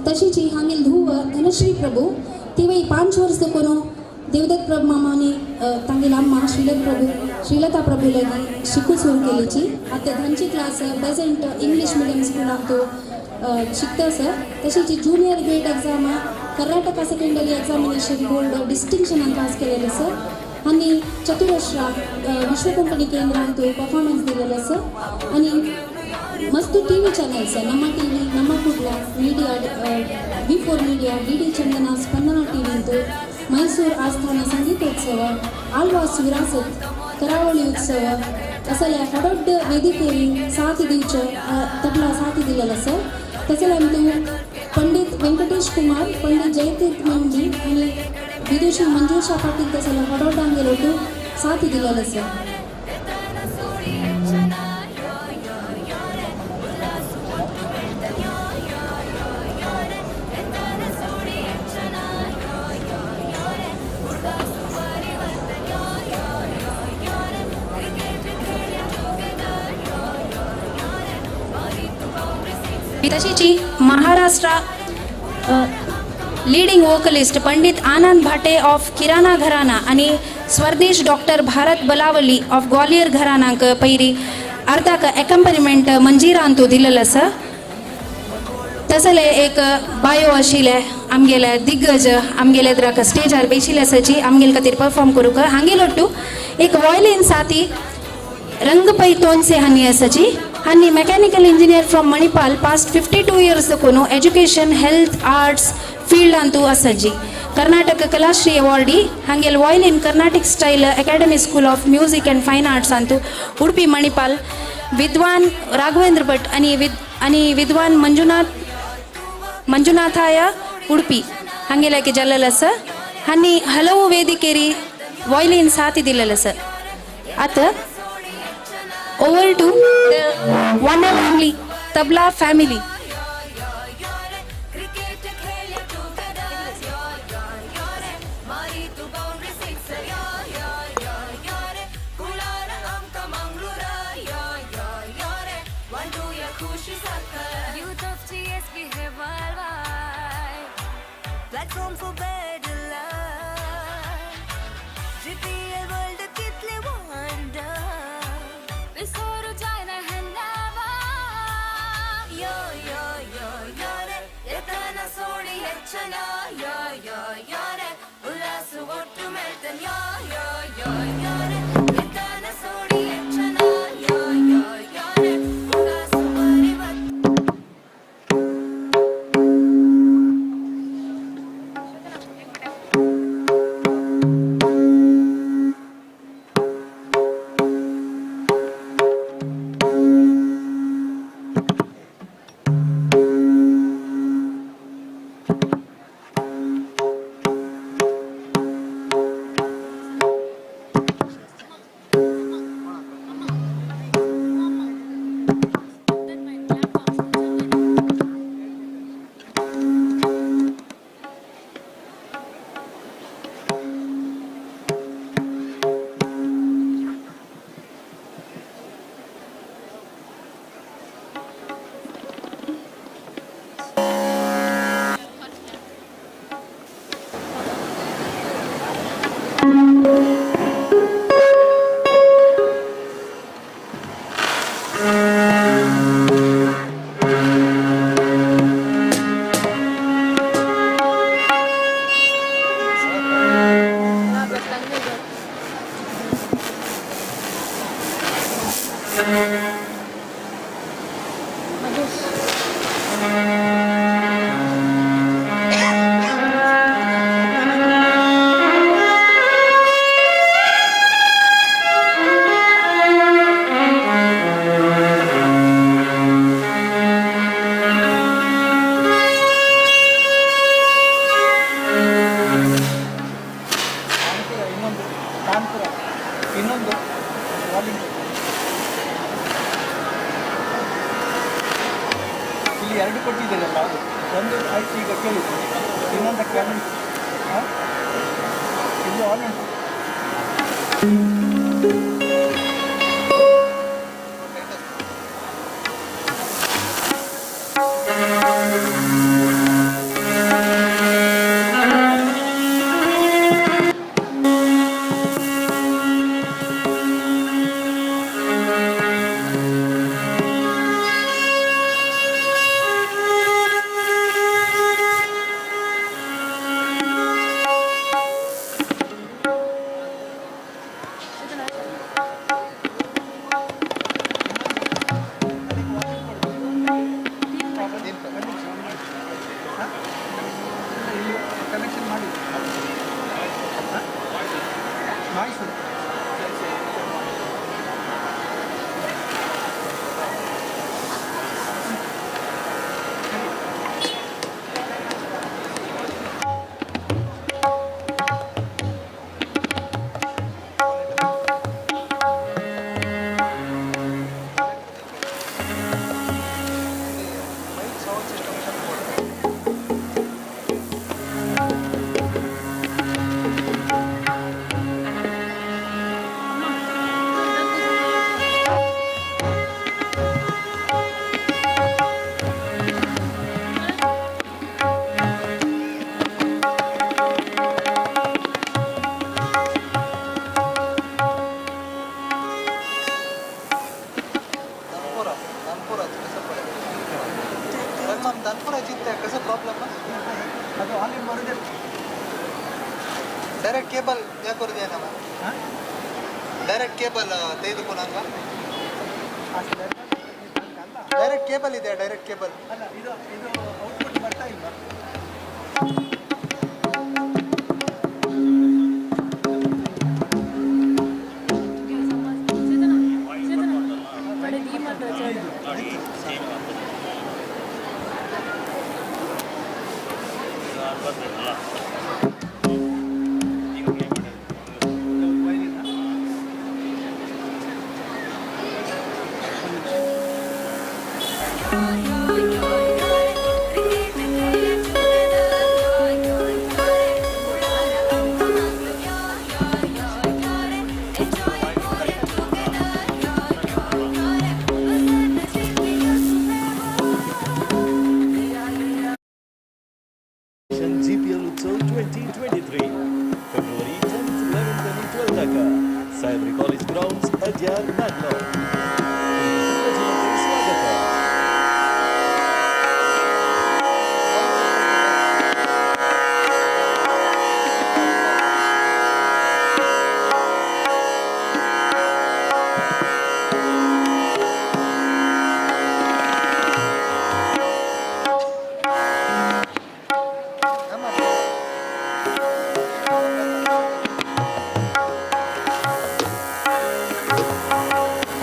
तशीच हांगेल धुव धनश्री प्रभू तिवय 5 वर्स कोणू देवदत्त प्रभू मामानी तांगेली अम्मा श्रीलता प्रभू श्रीलता प्रभू लागी शिकू सुरू केलीची. आतां धांची क्लास बेजंट इंग्लीश मिडियम स्कुलांत शिकता सर. तशीच junior grade exam Karnataka secondary examination board डिस्टिंक्शनान pass केलेलं सर. आनी चतुरश्रा विश्व कोंकणी केंद्रांत परफॉर्मन्स दिलेलं सर. आनी मस्त T V channels Namma T V, Namma Kudla media, V4 media, D D Chandana, Spandana T ವಿಂತು Mysuru ಆಸ್ಥಾನ ಸಂಗೀತೋತ್ಸವ, ಆಳ್ವಾಸ್ ವಿರಾಸತ್, ಕರಾವಳಿ ಉತ್ಸವ ಅಸಲೆ ಹೊಡೊಡ್ಡ ವೇದಿಕೆಯಲ್ಲಿ ಸಾಥಿ ದಿವಚ ತಬಲಾ ಸಾಥಿ ದಿಲ್ಲಲ್ಲ ಸರ್. तसल्यान पंडित वेंकटेश कुमार, पंडित जयतीर्थ मंजी आनी विदुषी मंजूषा पाटील तसल्या होडोड्डांगेलोटू साथी दिलेलं sir. तशीची Maharashtra leading vocalist Pandit Anand Bhate of Kirana Gharana आनी स्वरदेश डॉक्टर भारत बलावली ऑफ ग्वालियर घरानाक पैरी अर्धाक एकम्पनिमेंट मंजिरांतू दिलेलं आसा. तसले एक बायो आशिल्ले आमगेले दिग्गज आमगेले द्राक स्टेजार बेशिल्ले आसाची आमगेले खातीर परफॉर्म करूंक हांगेलोटू एक वॉयलीन साथी रंगपै तोनसे हांणी आसाची. हांणी mechanical engineer from Manipal past 52 years देखून एज्युकेशन हेल्थ आर्ट्स फील्डांतू आसाची. कर्नाटक कलाश्री अवॉर्डी हांगेल violin Carnatic style academy school of music and fine आर्ट्सांतू उडपी मणिपाल विद्वान राघवेंद्र भट आनी विद्वान मंजुनाथाय उडपी हांगेल्याकी जाल्लेलो आसा. हांणी हलवू ವೇದಿಕೆರಿ ವಾಯ್ಲಿನ್ ಸಾಥಿ ದಿಲ್ಲಲ್ಲ ಸರ್. ಆತ over to the one and only tabla family. Platform for better life. GPL world कितले wonder. Visoru jaina hennawa. Yo yo yo yo re, yetana sodi hechana. Yo yo yo re, ullasu ottu meltan. Yo yo yo yo re, yetana sodi hechana. Yo yo yo re, ullasu parivat. Direct cable ಯಾಕೆ ಕೊರದೇನಮ್ಮ? Direct cable ತೆಗೆದುಕೊಳ್ಳಂಗ? Direct cable ಇದೆ, direct cable. ಅಲ್ಲ, ಇದು ಇದು output ಬರ್ತಾ ಇಲ್ವಾ? GPL Utsav 2023, February 10th, 11th and 12th, Sahyadri College Grounds, Adyar, Mangalore. ಸ್ವಾಗತ.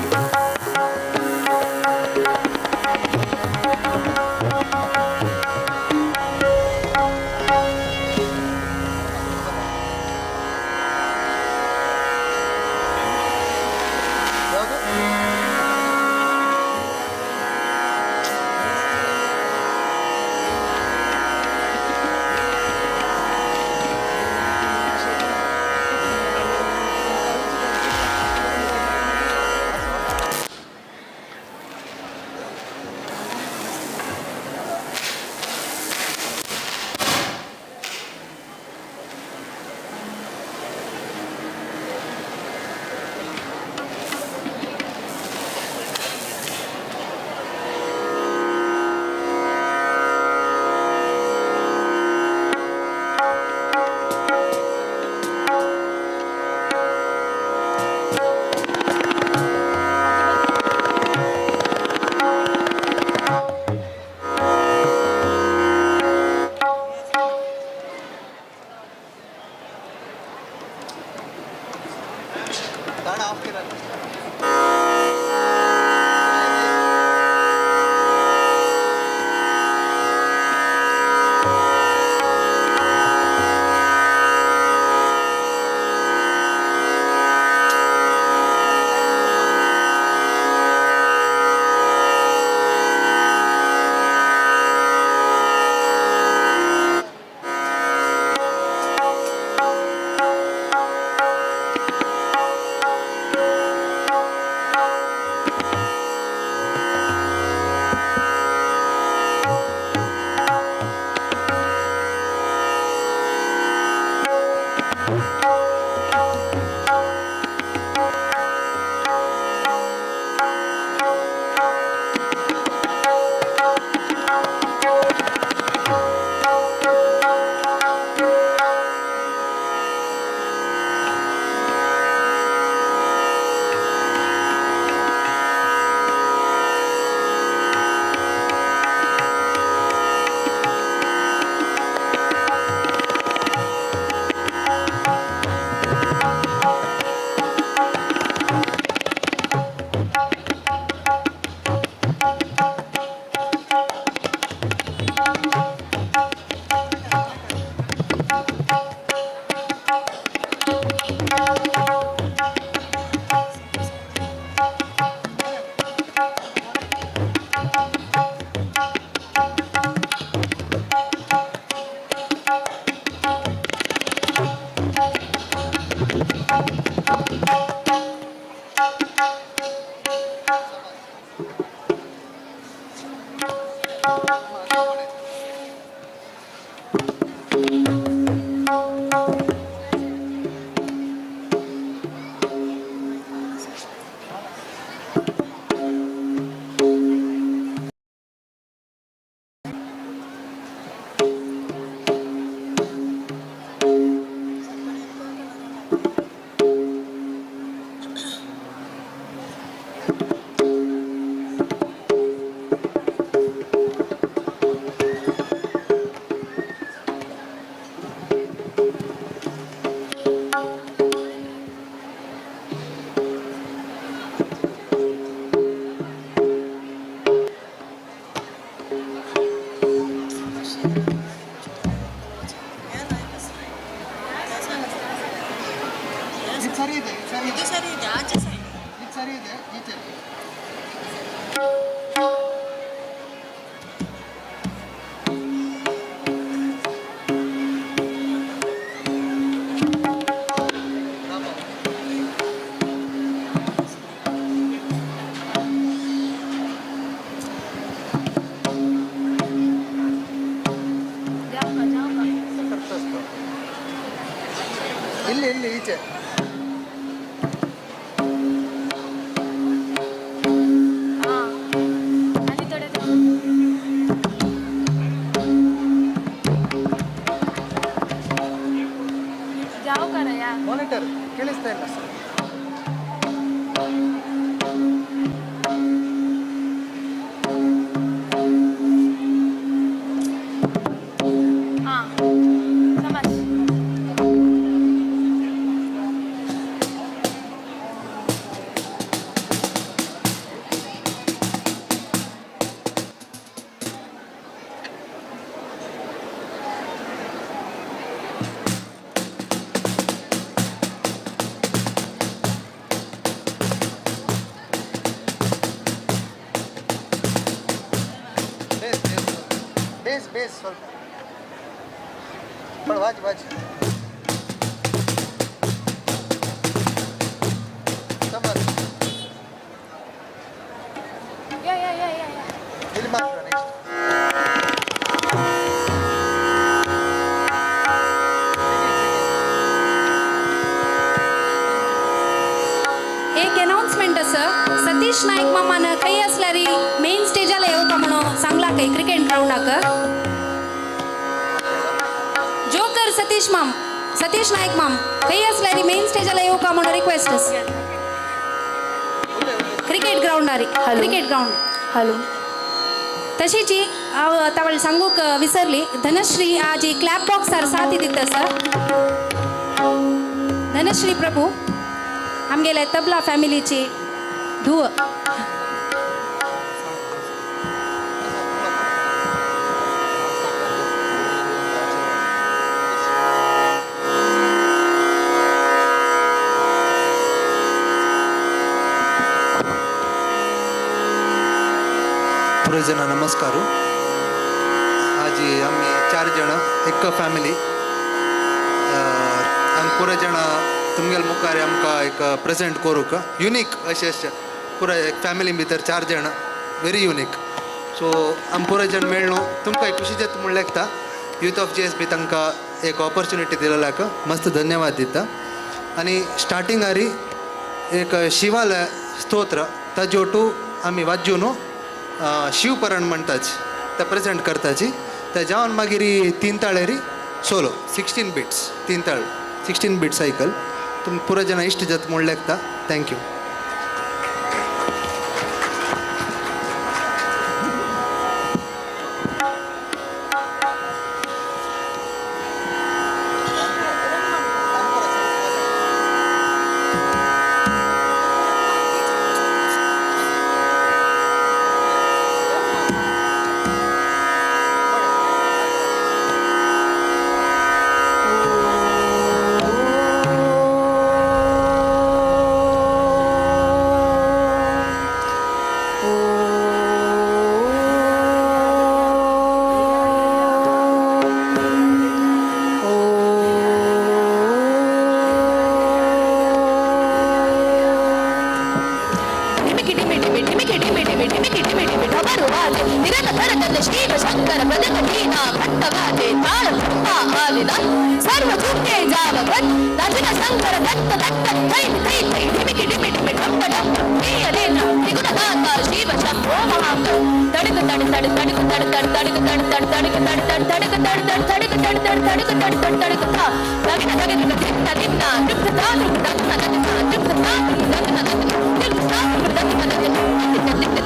Thank ಇದು ಸರಿ ಇದೆ, ಇದು ಸರಿ ಇದು ಸರಿ ಇದೆ, ಆಚೆ ಸೈಡ್. ಇದು ಸರಿ ಇದೆ, ಈಚೆ. ಇಲ್ಲಿ ಇಲ್ಲಿ ಈಚೆ. ಮಾನಿಟರ್ ಕೇಳಿಸ್ತಾ ಇಲ್ಲ ಸರ್. ಬೇಸ್ ಬೇಸ್ ಸ್ವಲ್ಪ पण वाज वाज समज. या या या या या. ಇಲ್ಲಿ ಮಾತ್ರ ನೆಕ್ಸ್ಟ್. एक अनाउन्समेंट आसा, सतीश नाईक मामान खंय आसल्यार मेन स्टेजाला येवपा म्हणून सांगला खंय क्रिकेट ग्रावंडाक. जोकर सतीश माम, सतीश नाईक माम खंय आसल्यार मेन स्टेजाला येवपा म्हणून रिक्वेस्ट आसा. क्रिकेट ग्रावंडार, क्रिकेट ग्रावंड. हॅलो. तशीच हांव तावळ सांगूक विसरली, धनश्री आज क्लॅप बॉक्सार साथी दिता सर. धनश्री प्रभू आमगेले तबला फॅमिलीची धूव. पुरे जण नमस्कार. आज आम्ही 4 जण एक फॅमिली आनी पुरे जण तुमगेले मुखार आमकां एक प्रेजेंट करूंक युनीक अशें अशें पुराय एक फॅमिली भितर 4 जण व्हेरी युनीक. सो आमी पुराय जण मेळ्ळो तुमकां खुशी जाता म्हूण लेखता. यूथ ऑफ GSB तांकां एक ऑपॉर्च्युनिटी दिलेल्याक मस्त धन्यवाद दिता. आनी स्टार्टिंगारी एक शिवालय स्तोत्र ताजे ओटू आमी वाज्जू न्हू शिवपरण म्हणटाची ते प्रेजेंट करताची. ते जावन मागीर 3 ताळेरी सोलो 16 बिट्स, 3 ताळ 16 बीट सायकल. तुम पुरा जण इश्ट जात म्हूण लेखता. Thank you. Oh. मालिना सर्व झुके जावगत दक्षिण शंकर दत्त दत्त थै थै थै ढिमिकी ढिमि ढिमि ढम ढम प्रियलेन त्रिगुणदाता शिव शंभो महांग तड़क तड़ तड़ तड़क तड़ तड़ तड़क तड़ तड़ तड़क तड़ तड़ तड़क तड़ तड़ तड़क तड़ तड़ तड़क तड़ तड़ तड़क ता दक्षिण दक्षिण धिन्न धिन्न तृप्त ता तृप्त दक्षिण दक्षिण तृप्त ता तृप्त दक्षिण दक्षिण तृप्त ता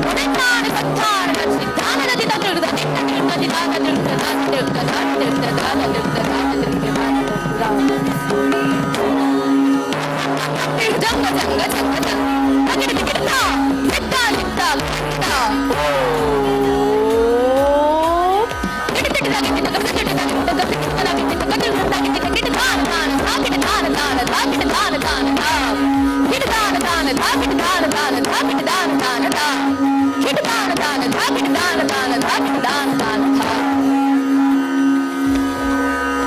तृप्त दक्षिण दक्षिण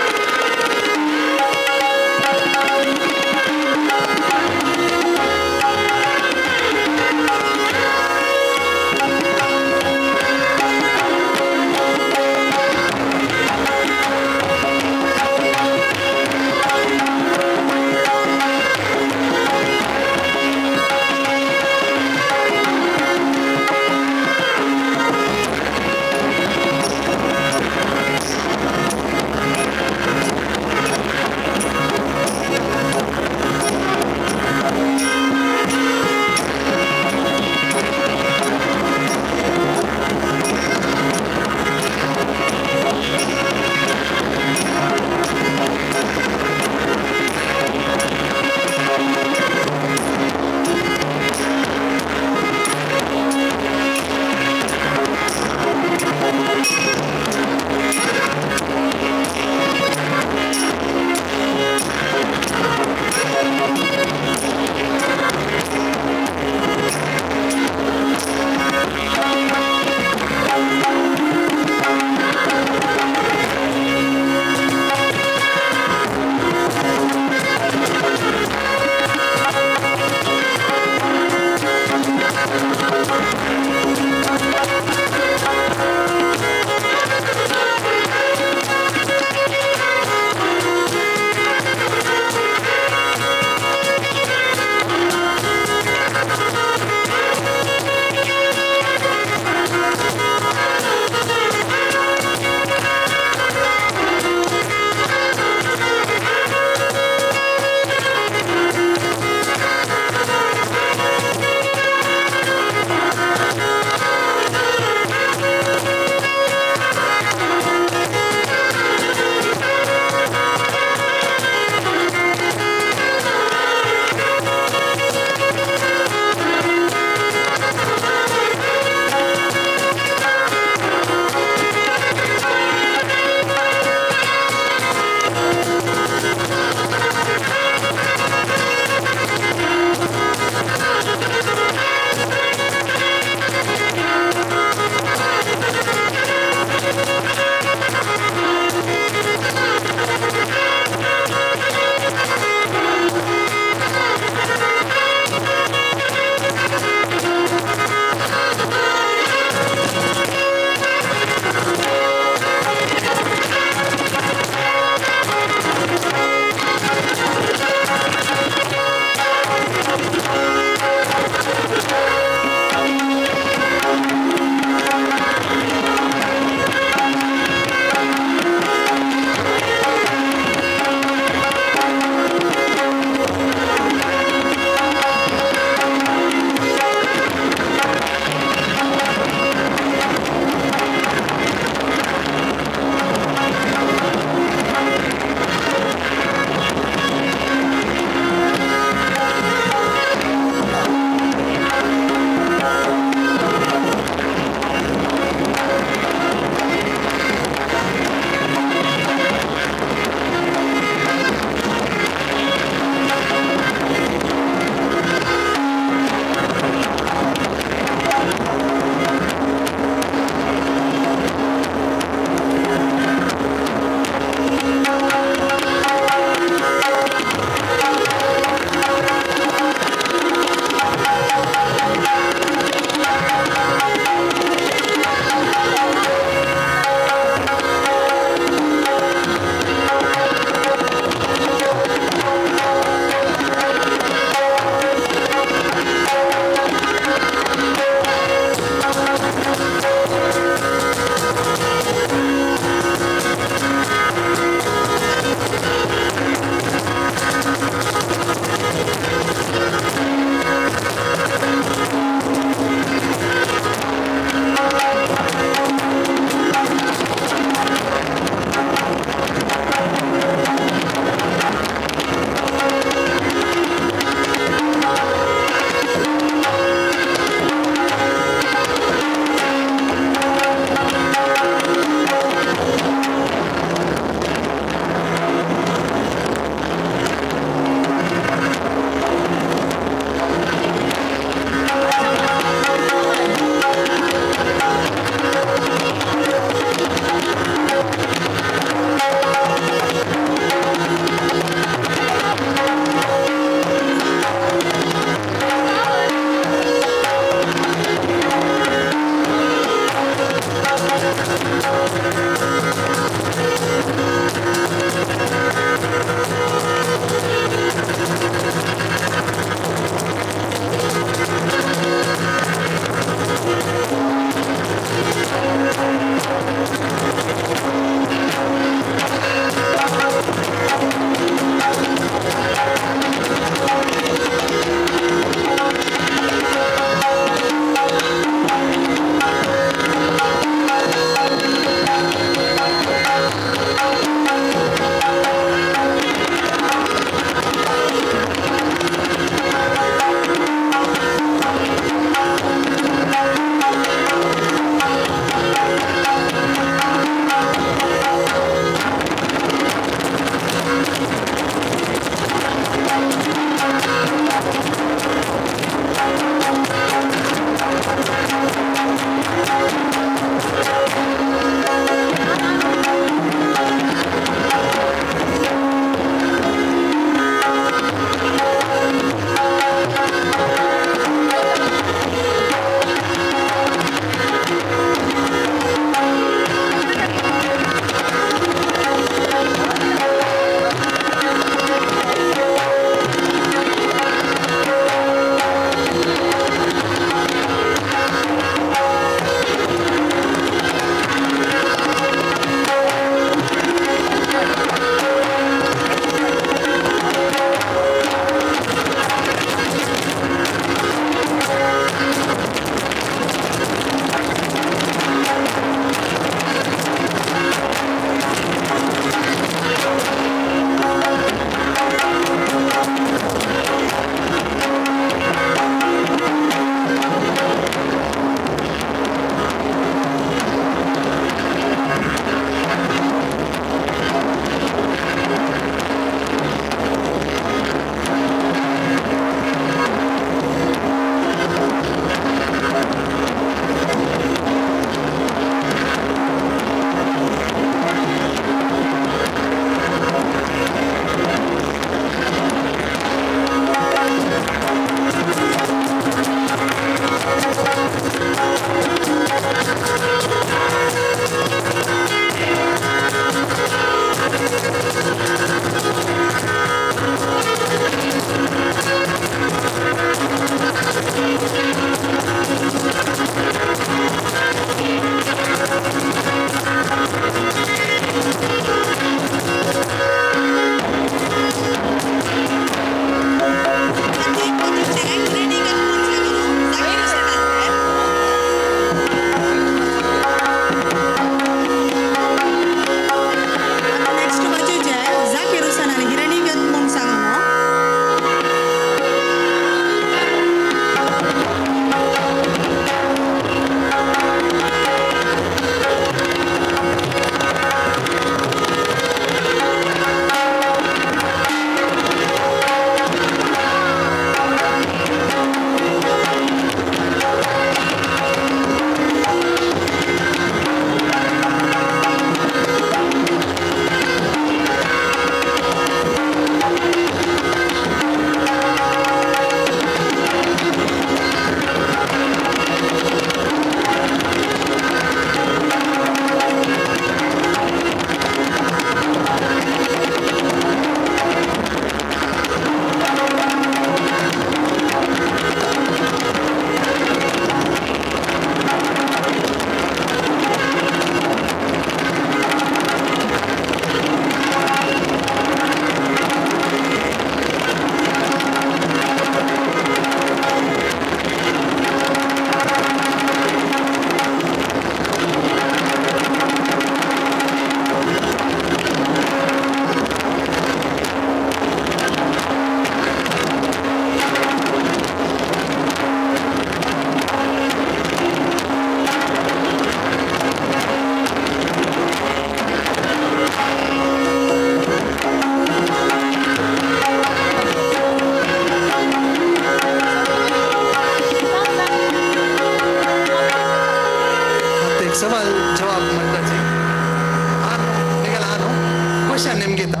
क्वेश्चन नेमकेता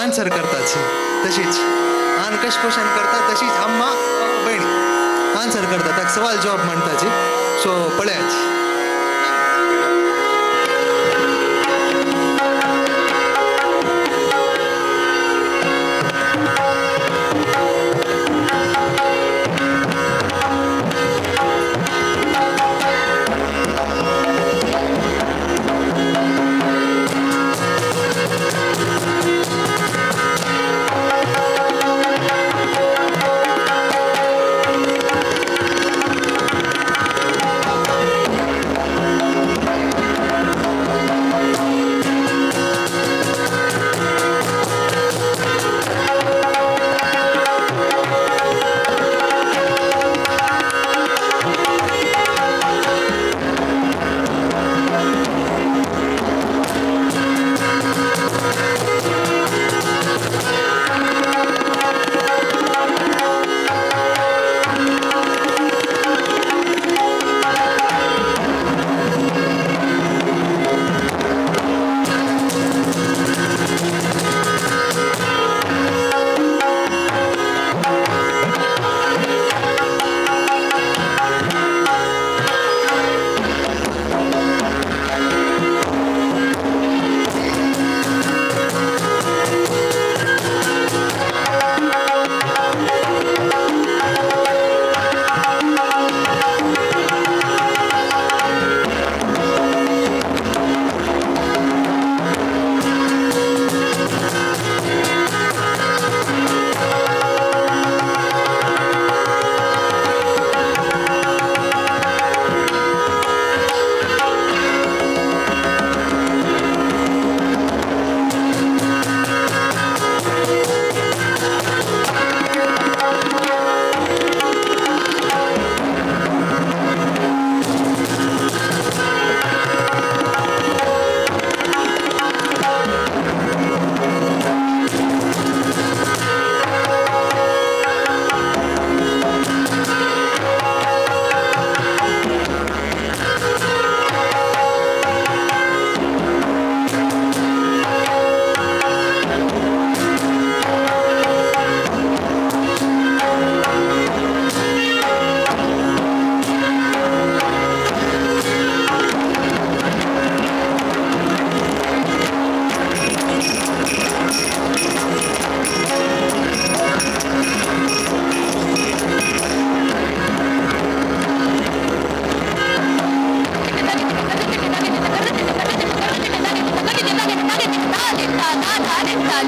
आन्सर करताच तशीच आन कश क्वेश्चन करता तशीच अम्मा बहिणी आन्सर करता ताका सवाल जवाब म्हणताची. सो पळयाच.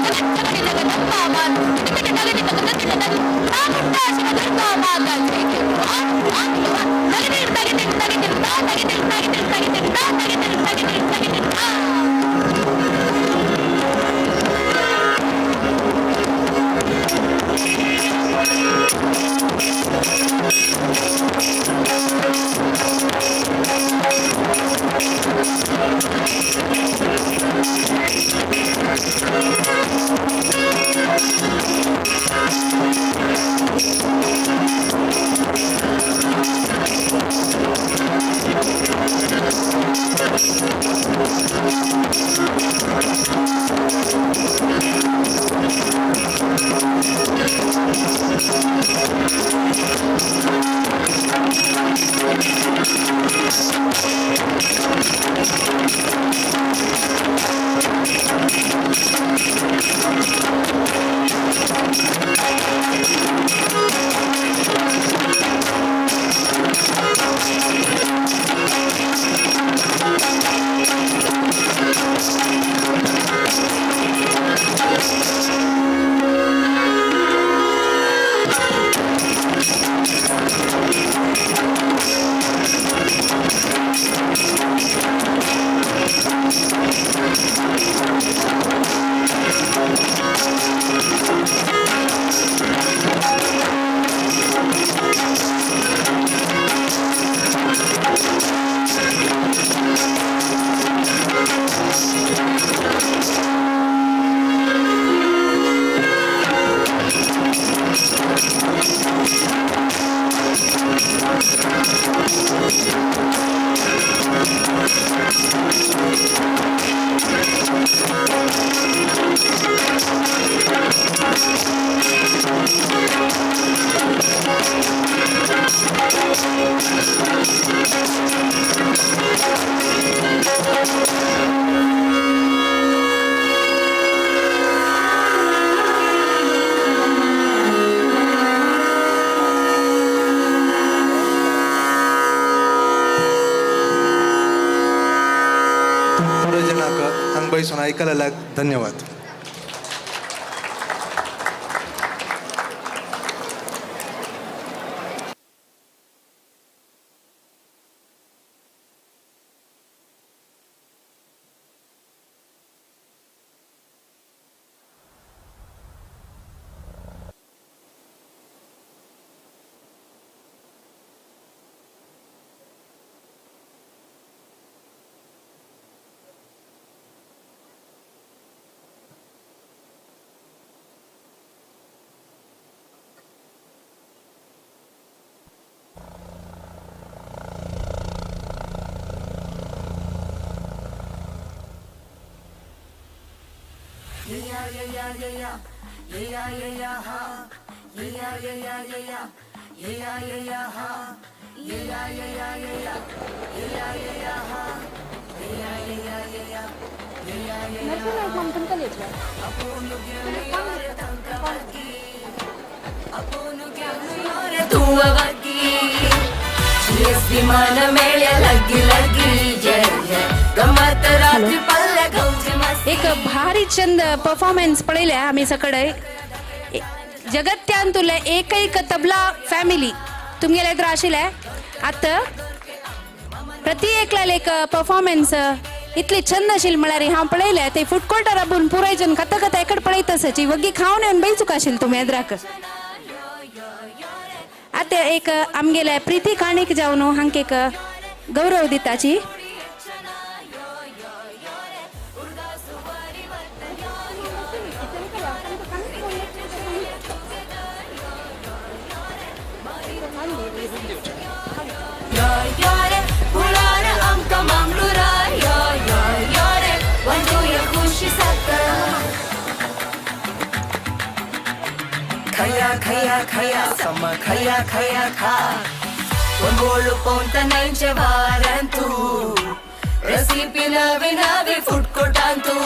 जगत जननी जगदम्बा माता टिमिट टगटी तक तक तक चामुंडा शिव दुर्गा माता जय जय तगटी तगटी तगटी तगटी तगटी तगटी तगटी तगटी तगटी ऐकायला धन्यवाद. एक भारी चंद परफॉर्मन्स पळयले आमी सकडे जगत्यांतुले एकैक तबला फॅमिली तुमगेले एदरो आशिल्ले. आतां प्रति एकल्याले एक परफॉर्मन्स इतली छंद आशिल्ली म्हळ्यार हांव पळयलें ते फूड कोर्टार राबून पुराय जन कथा कथा एकड पळयत आसाची वग्गी खावन येवन बेचूक आशिल्ली तुमी एदराक. आतां एक आमगेले प्रिती काणीक जावन हांकां एक गौरव दिताची. खया खया खया सम खया खया खा ಒಂಬೋಳು ಪೌಂತ ನೈಂಚೆ ವಾರಂತು ರೆಸಿಪಿ ನವಿ ನವಿ ಫುಡ್ ಕೊಟ್ಟಾಂತು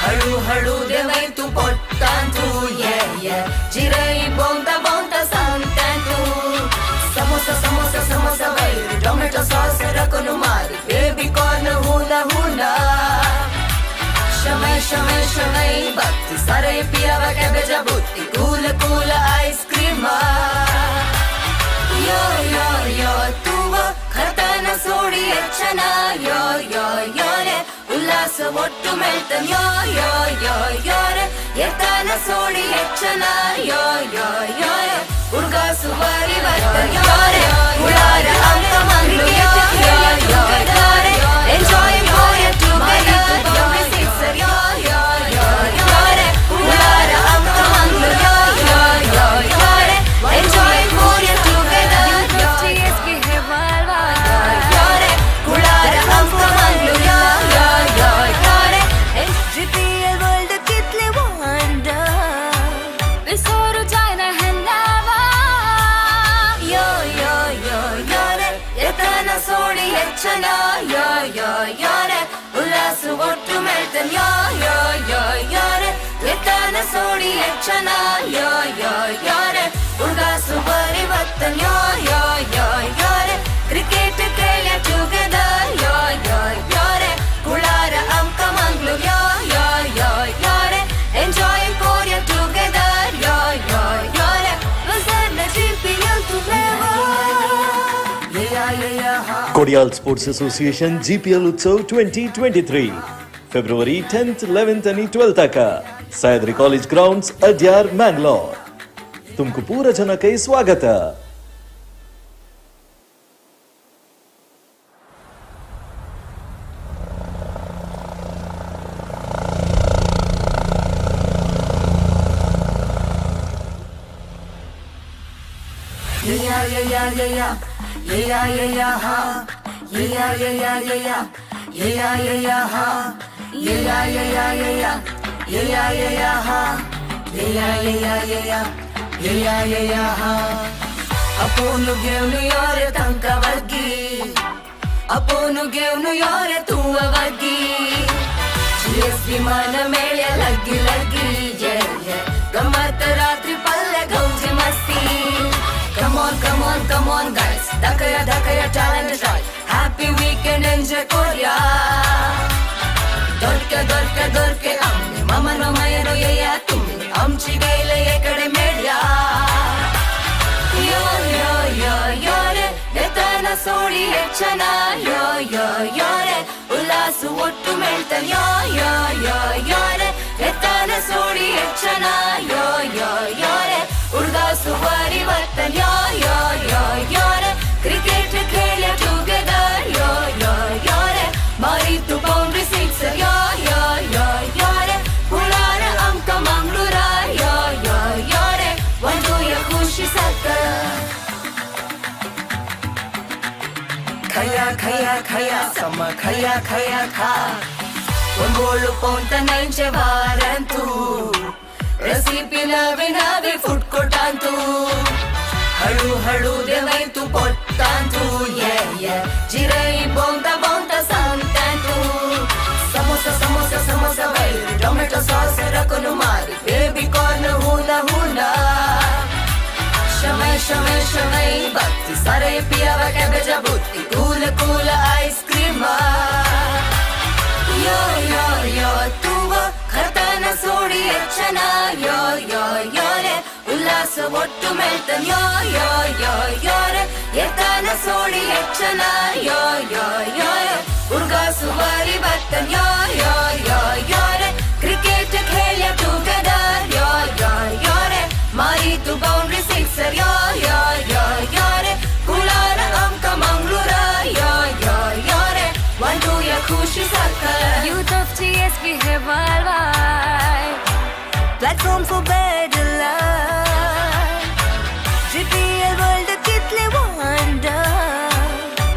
ಹಳು ಹಳು ದೇವೈತು ಪೊಟ್ಟಾಂತು ಯೆ ಯೆ ಜಿರೈ ಬೌಂತ ಬೌಂತ ಸಂತಾಂತು ಸಮೋಸ ಸಮೋಸ ಸಮೋಸ ವೈರು ಟೊಮೆಟೊ ಸಾಸ್ ರಕೊನು ಮಾರಿ ಬೇಬಿ ಕಾರ್ನ್ ಹೂನ ಹೂನ ಶಮೈ शमै शमै भक्ति सारे पियावा कैबेजा बुत्ती कूल कूल आइसक्रीम यो यो यो तूव खतन सोडी अच्छना यो यो यो रे उल्लास ಒಟ್ಟು ಮೆಲ್ತನ್ ಯೋ ಯೋ ಯೋ ಯೋ ರೆ ಎತ್ತನ ಸೋಡಿ ಹೆಚ್ಚನ ಯೋ ಯೋ ಯೋ ರೆ ಹುಡುಗ ಸುವಾರಿ ಬರ್ತನ್ ಯೋ ರೆ ಉಳಾರ ಅಂಕ ಮಂಗ್ಳು ಯೋ ಯೋ ಯೋ ಯೋ ರೆ ಎಂಜಾಯ್ ಮೋರ್ ಟುಗೆದರ್ ಯೋ ಸಿಕ್ಸರ್ ಯೋ ಯೋ ಯೋ ಯೋ ರೆ ಉಳಾರ ಅಂಕ ಮಂಗ್ಳು ಯೋ ಯೋ ಯೋ ಯೋ ರೆ ಎಂಜಾಯ್ ಮೋರ್ ಟುಗೆದರ್ ಯೋ GSP है वालवा ಯೋ ರೆ ಉಳಾರ ಅಂಕ ಮಂಗ್ಳು ಯೋ ಯೋ ಯೋ ಯೋ ರೆ GPL world कितले wonder विसोरू जायना है नावा ಯೋ ಯೋ ಯೋ ಯೋ ರೆ ಎತ್ತನ ಸೋಡಿ ಹೆಚ್ಚನ ಯೋ ಯೋ ಯೋ ರೆ ಉಲ್ಲಾಸ ಒಟ್ಟು ಮೆಲ್ತನ್ ಯೋ ಯೋ ಯೋ ಯೋ ರೆ ಎತ್ತನ ಸೋಡಿ ಹೆಚ್ಚನ ಯೋ ಯೋ ಯೋ ರೆ ಹುಡುಗ ಸುಬರಿ ಬತ್ತನ್ ಯೋ ಯೋ ಯೋ ಯೋ ರೆ ಕ್ರಿಕೆಟ್ ಕೇಳ ಟುಗೆದರ್ ಯೋ ಯೋ ಯೋ ರೆ ಕುಳಾರ ಅಂಕ ಮಂಗ್ಳು ಯೋ ಯೋ ಯೋ ಯೋ ರೆ ಎಂಜಾಯ್ ಕೋರಿಯ ಟುಗೆದರ್ ಯೋ ಯೋ ಯೋ ರೆ वजन GPL तुम्हें Kodial Sports Association GPL Utsav 2023 February 10th, 11th and 12th का Sahyadri College Grounds, Adyar, Mangalore. तुमको पूरा जना का स्वागत है. Yeah, yeah, yeah, yeah, yeah. Yeah, yeah, yeah, ha. Yeah, yeah, yeah, yeah, yeah. Yeah, yeah, yeah, ha. Yeah, yeah, yeah, yeah, yeah. Yeah, yeah, yeah, ha. Yeah, yeah, yeah, yeah, yeah. Yeah, yeah, yeah, ha. ಅಪೋನು ಗೆವ್ನು ಯೋರೆ ತಂಕವಗ್ಗಿ ಅಪೋನು ಗೆವ್ನು ಯೋರೆ ತೂವವಗ್ಗಿ ಜಿಎಸ್ ವಿಮಾನ ಮೇಳೆ ಲಗ್ಗಿ ಲಗ್ಗಿ ಜಯ ಗಮ್ಮತ್ತ ರಾತ್ರಿ ಪಲ್ಲೆ ಗೌಜಿ ಮಸ್ತಿ. Come on, come on, come on guys, ದಕಯ ದಕಯ talent try, happy weekend enjoy Korea. ದೊರ್ಕೆ ದೊರ್ಕೆ ದೊರ್ಕೆ ಅಮ್ಮೆ ಮಮನ ಮಯನು ಎಯ ತುಮ್ಮೆ ಅಮ್ಚಿ ಗೈಲೆ ಎಕಡೆ ಮೇಡ್ಯಾ. ಯೋ ಯೋ ಯೋ ಯೋ ರೆ ಎತ್ತನ ಸೋಡಿ ಹೆಚ್ಚನ ಯೋ ಯೋ ಯೋ ರೆ ಉಲ್ಲಾಸು ಒಟ್ಟು ಮೆಳ್ತನ್ ಯೋ ಯೋ ಯೋ ಯೋ ರೆ ಎತ್ತನ ಸೋಡಿ ಹೆಚ್ಚನ ಯೋ ಯೋ ಯೋ ರೆ ಹುಡುಗ ಸುವಾರಿ ಬರ್ತನ್ ಯೋ ಯೋ ಯೋ ಯೋ ರೆ ಕ್ರಿಕೆಟ್ ಖೇಳ ಟುಗೆದರ್ ಯೋ ಯೋ ಯೋ ರೆ ಮಾರಿತು ಬೌಂಡ್ರಿ ಸಿಕ್ಸರ್ ಯೋ ಯೋ ಯೋ ಯೋ ರೆ ಹುಳಾರ ಅಂಕ ಮಂಗ್ಳೂರ ಯೋ ಯೋ ಯೋ ರೆ ಒಂದು ಯ ಖುಷಿ ಸಕ್ಕ. ಖಯ ಖಯ ಖಯ ಸಮ ಖಯ ಖಯ ಖಾ ಒಂಬೋಳು ಪೌಂತ ನೈಂಚೆ ವಾರಂತು ರೆಸಿಪಿ ನವಿ ನವಿ ಫುಡ್ ಕೊಟ್ಟಾಂತು ಹಳು ಹಳು ದೇವೈತು ಪೊಟ್ಟಾಂತು ಯೆ ಯೆ ಜಿರೈ ಬೌಂತ ಬೌಂತ ಸಂತಾಂತು ಸಮೋಸ ಸಮೋಸ ಸಮೋಸ ವೈರಿ ಟೊಮೆಟೊ ಸಾಸ್ ರಕೊನು ಮಾರಿ ಬೇಬಿ ಕಾರ್ನ್ ಹೂನ ಹೂನ ಶಮೈ ಶಮೈ ಶಮೈ ಭಕ್ತಿ ಸಾರೆ ಪಿಯಾವ ಕ್ಯಾಬೇಜ ಬುತ್ತಿ ಕೂಲ ಕೂಲ ಐಸ್ ಕ್ರೀಮ್ ಯೋ ಯೋ ಯೋ ತೂವ ಖತನ ಸೋಡಿ ಹೆಚ್ಚನ ಯೋ ಯೋ ಯೋ ರೆ ಉಲ್ಲಾಸ ಒಟ್ಟು ಮೆಲ್ತನ್ ಯೋ ಯೋ ಯೋ ಯೋ ರೆ ಎತ್ತನ ಸೋಡಿ ಹೆಚ್ಚನ ಯೋ ಯೋ ಯೋ ರೆ ಹುಡುಗ ಸುವಾರಿ ಬರ್ತನ್ ಯೋ ಯೋ ಯೋ ಯೋ ರೆ ಕ್ರಿಕೆಟ್ ಖೇಳ ಟುಗೆದರ್ ಯೋ ಯೋ ಯೋ ರೆ ಮಾರಿತು ಬೌಂಡ್ರಿ ಸಿಕ್ಸರ್ ಯೋ ಯೋ ಯೋ ಯೋ ರೆ ಕುಳಾರ ಅಂಕ ಮಂಗ್ಳೂರ ಯೋ ಯೋ ಯೋ ರೆ ಒಂದು ಯ ಖುಷಿ ಸಕ್ಕ. Youth of GSP Hai worldwide Platform for better life. GPL world कितले wonder.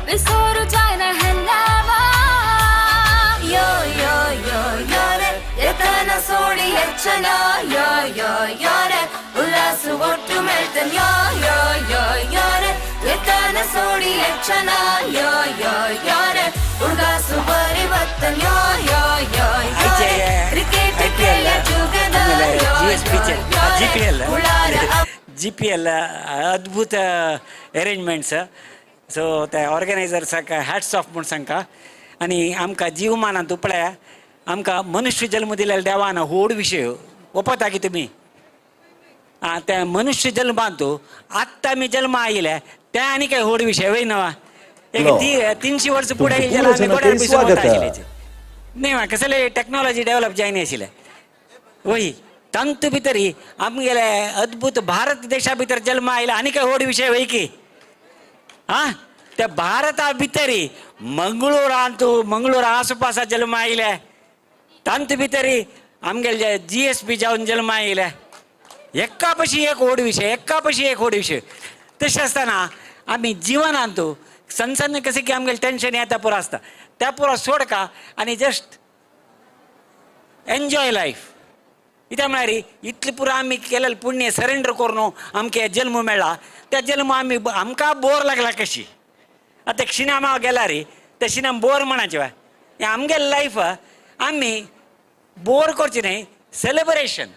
विसोरू जायना है नावा ಯೋ ಯೋ ಯೋ ಯೋ ರೆ ಎತ್ತನ ಸೋಡಿ ಹೆಚ್ಚನ ಯೋ ಯೋ ಯೋ ರೆ ಉಲ್ಲಾಸ ಒಟ್ಟು ಮೆಲ್ತನ್ ಯೋ ಯೋ ಯೋ ಯೋ ರೆ ಎತ್ತನ ಸೋಡಿ ಹೆಚ್ಚನ ಯೋ ಯೋ ಯೋ ರೆ ಹುಡುಗ ಸುಬರಿ ಬತ್ತನ್ ಯೋ ಯೋ ಯೋ ಯೋ ರೆ ಕ್ರಿಕೆಟ್ ಖೇಳ ಟುಗೆದರ್ ಯೋ ಯೋ ಜಿ ಪಿ ಎಲ್ ಉಳಾರ ಜಿ ಪಿ ಎಲ್ ಅದ್ಭುತ अरेंजमेंट्स. सो ते ऑर्गनायझर्साक हॅट्स ऑफ म्हूण सांगता आनी आमकां जीवमानांत उपळ्या आमकां मनुष्य जल्म दिलेलो देवान व्हड विशय ओपता की तुमी आं त्या मनुष्य जल्मांत आत्तां आमी जल्मा आयले ते आनी काय व्हड विशय वय न्हय एक 300 वर्स फुडें गेल्यार आमी गोड्यार पिसून वता आशिल्ले न्ही वा कसले टॅक्नॉलॉजी डेवलप जायना आशिल्लें वय तांतू भितर आमगेले अद्भुत भारत देशा भितर जल्म आयला आनी काय व्हड विशय वय की आं त्या भारता भितर मंगळूरांत मंगळूर आसपासा जल्म आयले तांतू भितर आमगेले GSB जावन जल्म आयले एका पशी एक व्हड विशय एका पशी एक व्हड विशय. तशें आसतना आमी जिवनांत सनसन कशें की आमगेलें टेंशन येता पुरो आसता त्या पुरो सोडका आनी जस्ट एन्जॉय लायफ. कित्याक म्हळ्यार इतलें पुरो आमी केलेलें पुण्य सरेंडर करून आमकां जल्म मेळ्ळा त्या जल्म आमी आमकां बोर लागला कशी आतां शिनामा गेला रे त्या शिनाम बोर म्हणाचें हें आमगेलें लायफ आमी बोर करचें न्हय सेलेब्रेशन.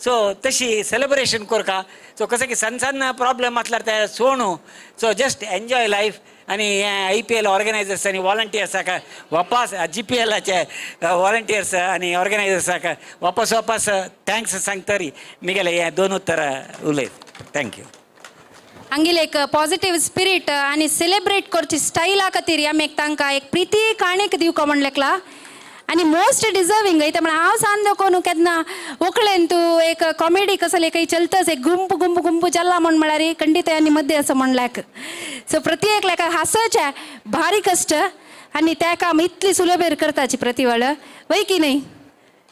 सो तशी सेलेब्रेशन करका. सो कशें की सन सन प्रॉब्लम आसल्यार ते सोणू. So just enjoy life. आनी हे IPL organisers आनी वॉलंटियर्साक वापस GPLाचे वॉलंटियर्स आनी ऑर्गनायजर्साक वापस वापस thanks सांगतरी मिगेले हे दोन उत्तरां उलयत. Thank you. हांगेले एक पॉझिटिव्ह स्पिरीट आनी सेलेब्रेट करची स्टायला खातीर आमी एक तांकां एक प्रिती काणीक दिवका म्हण लेखला आनी मोस्ट डिजर्वींग. इत्याक म्हळ्यार हांव सान दाखोवन केन्ना वकळेन तूं एक कॉमेडी कसले काही चलतच एक गुंप गुंप गुंप चल्ला म्हण म्हळ्यार खंडीत आनी मद्दे असं म्हणल्याक. सो प्रति एक लेखा हांसचें भारी कश्ट आनी त्या काम इतली सुलभेर करताची प्रतिवळ वय की न्हय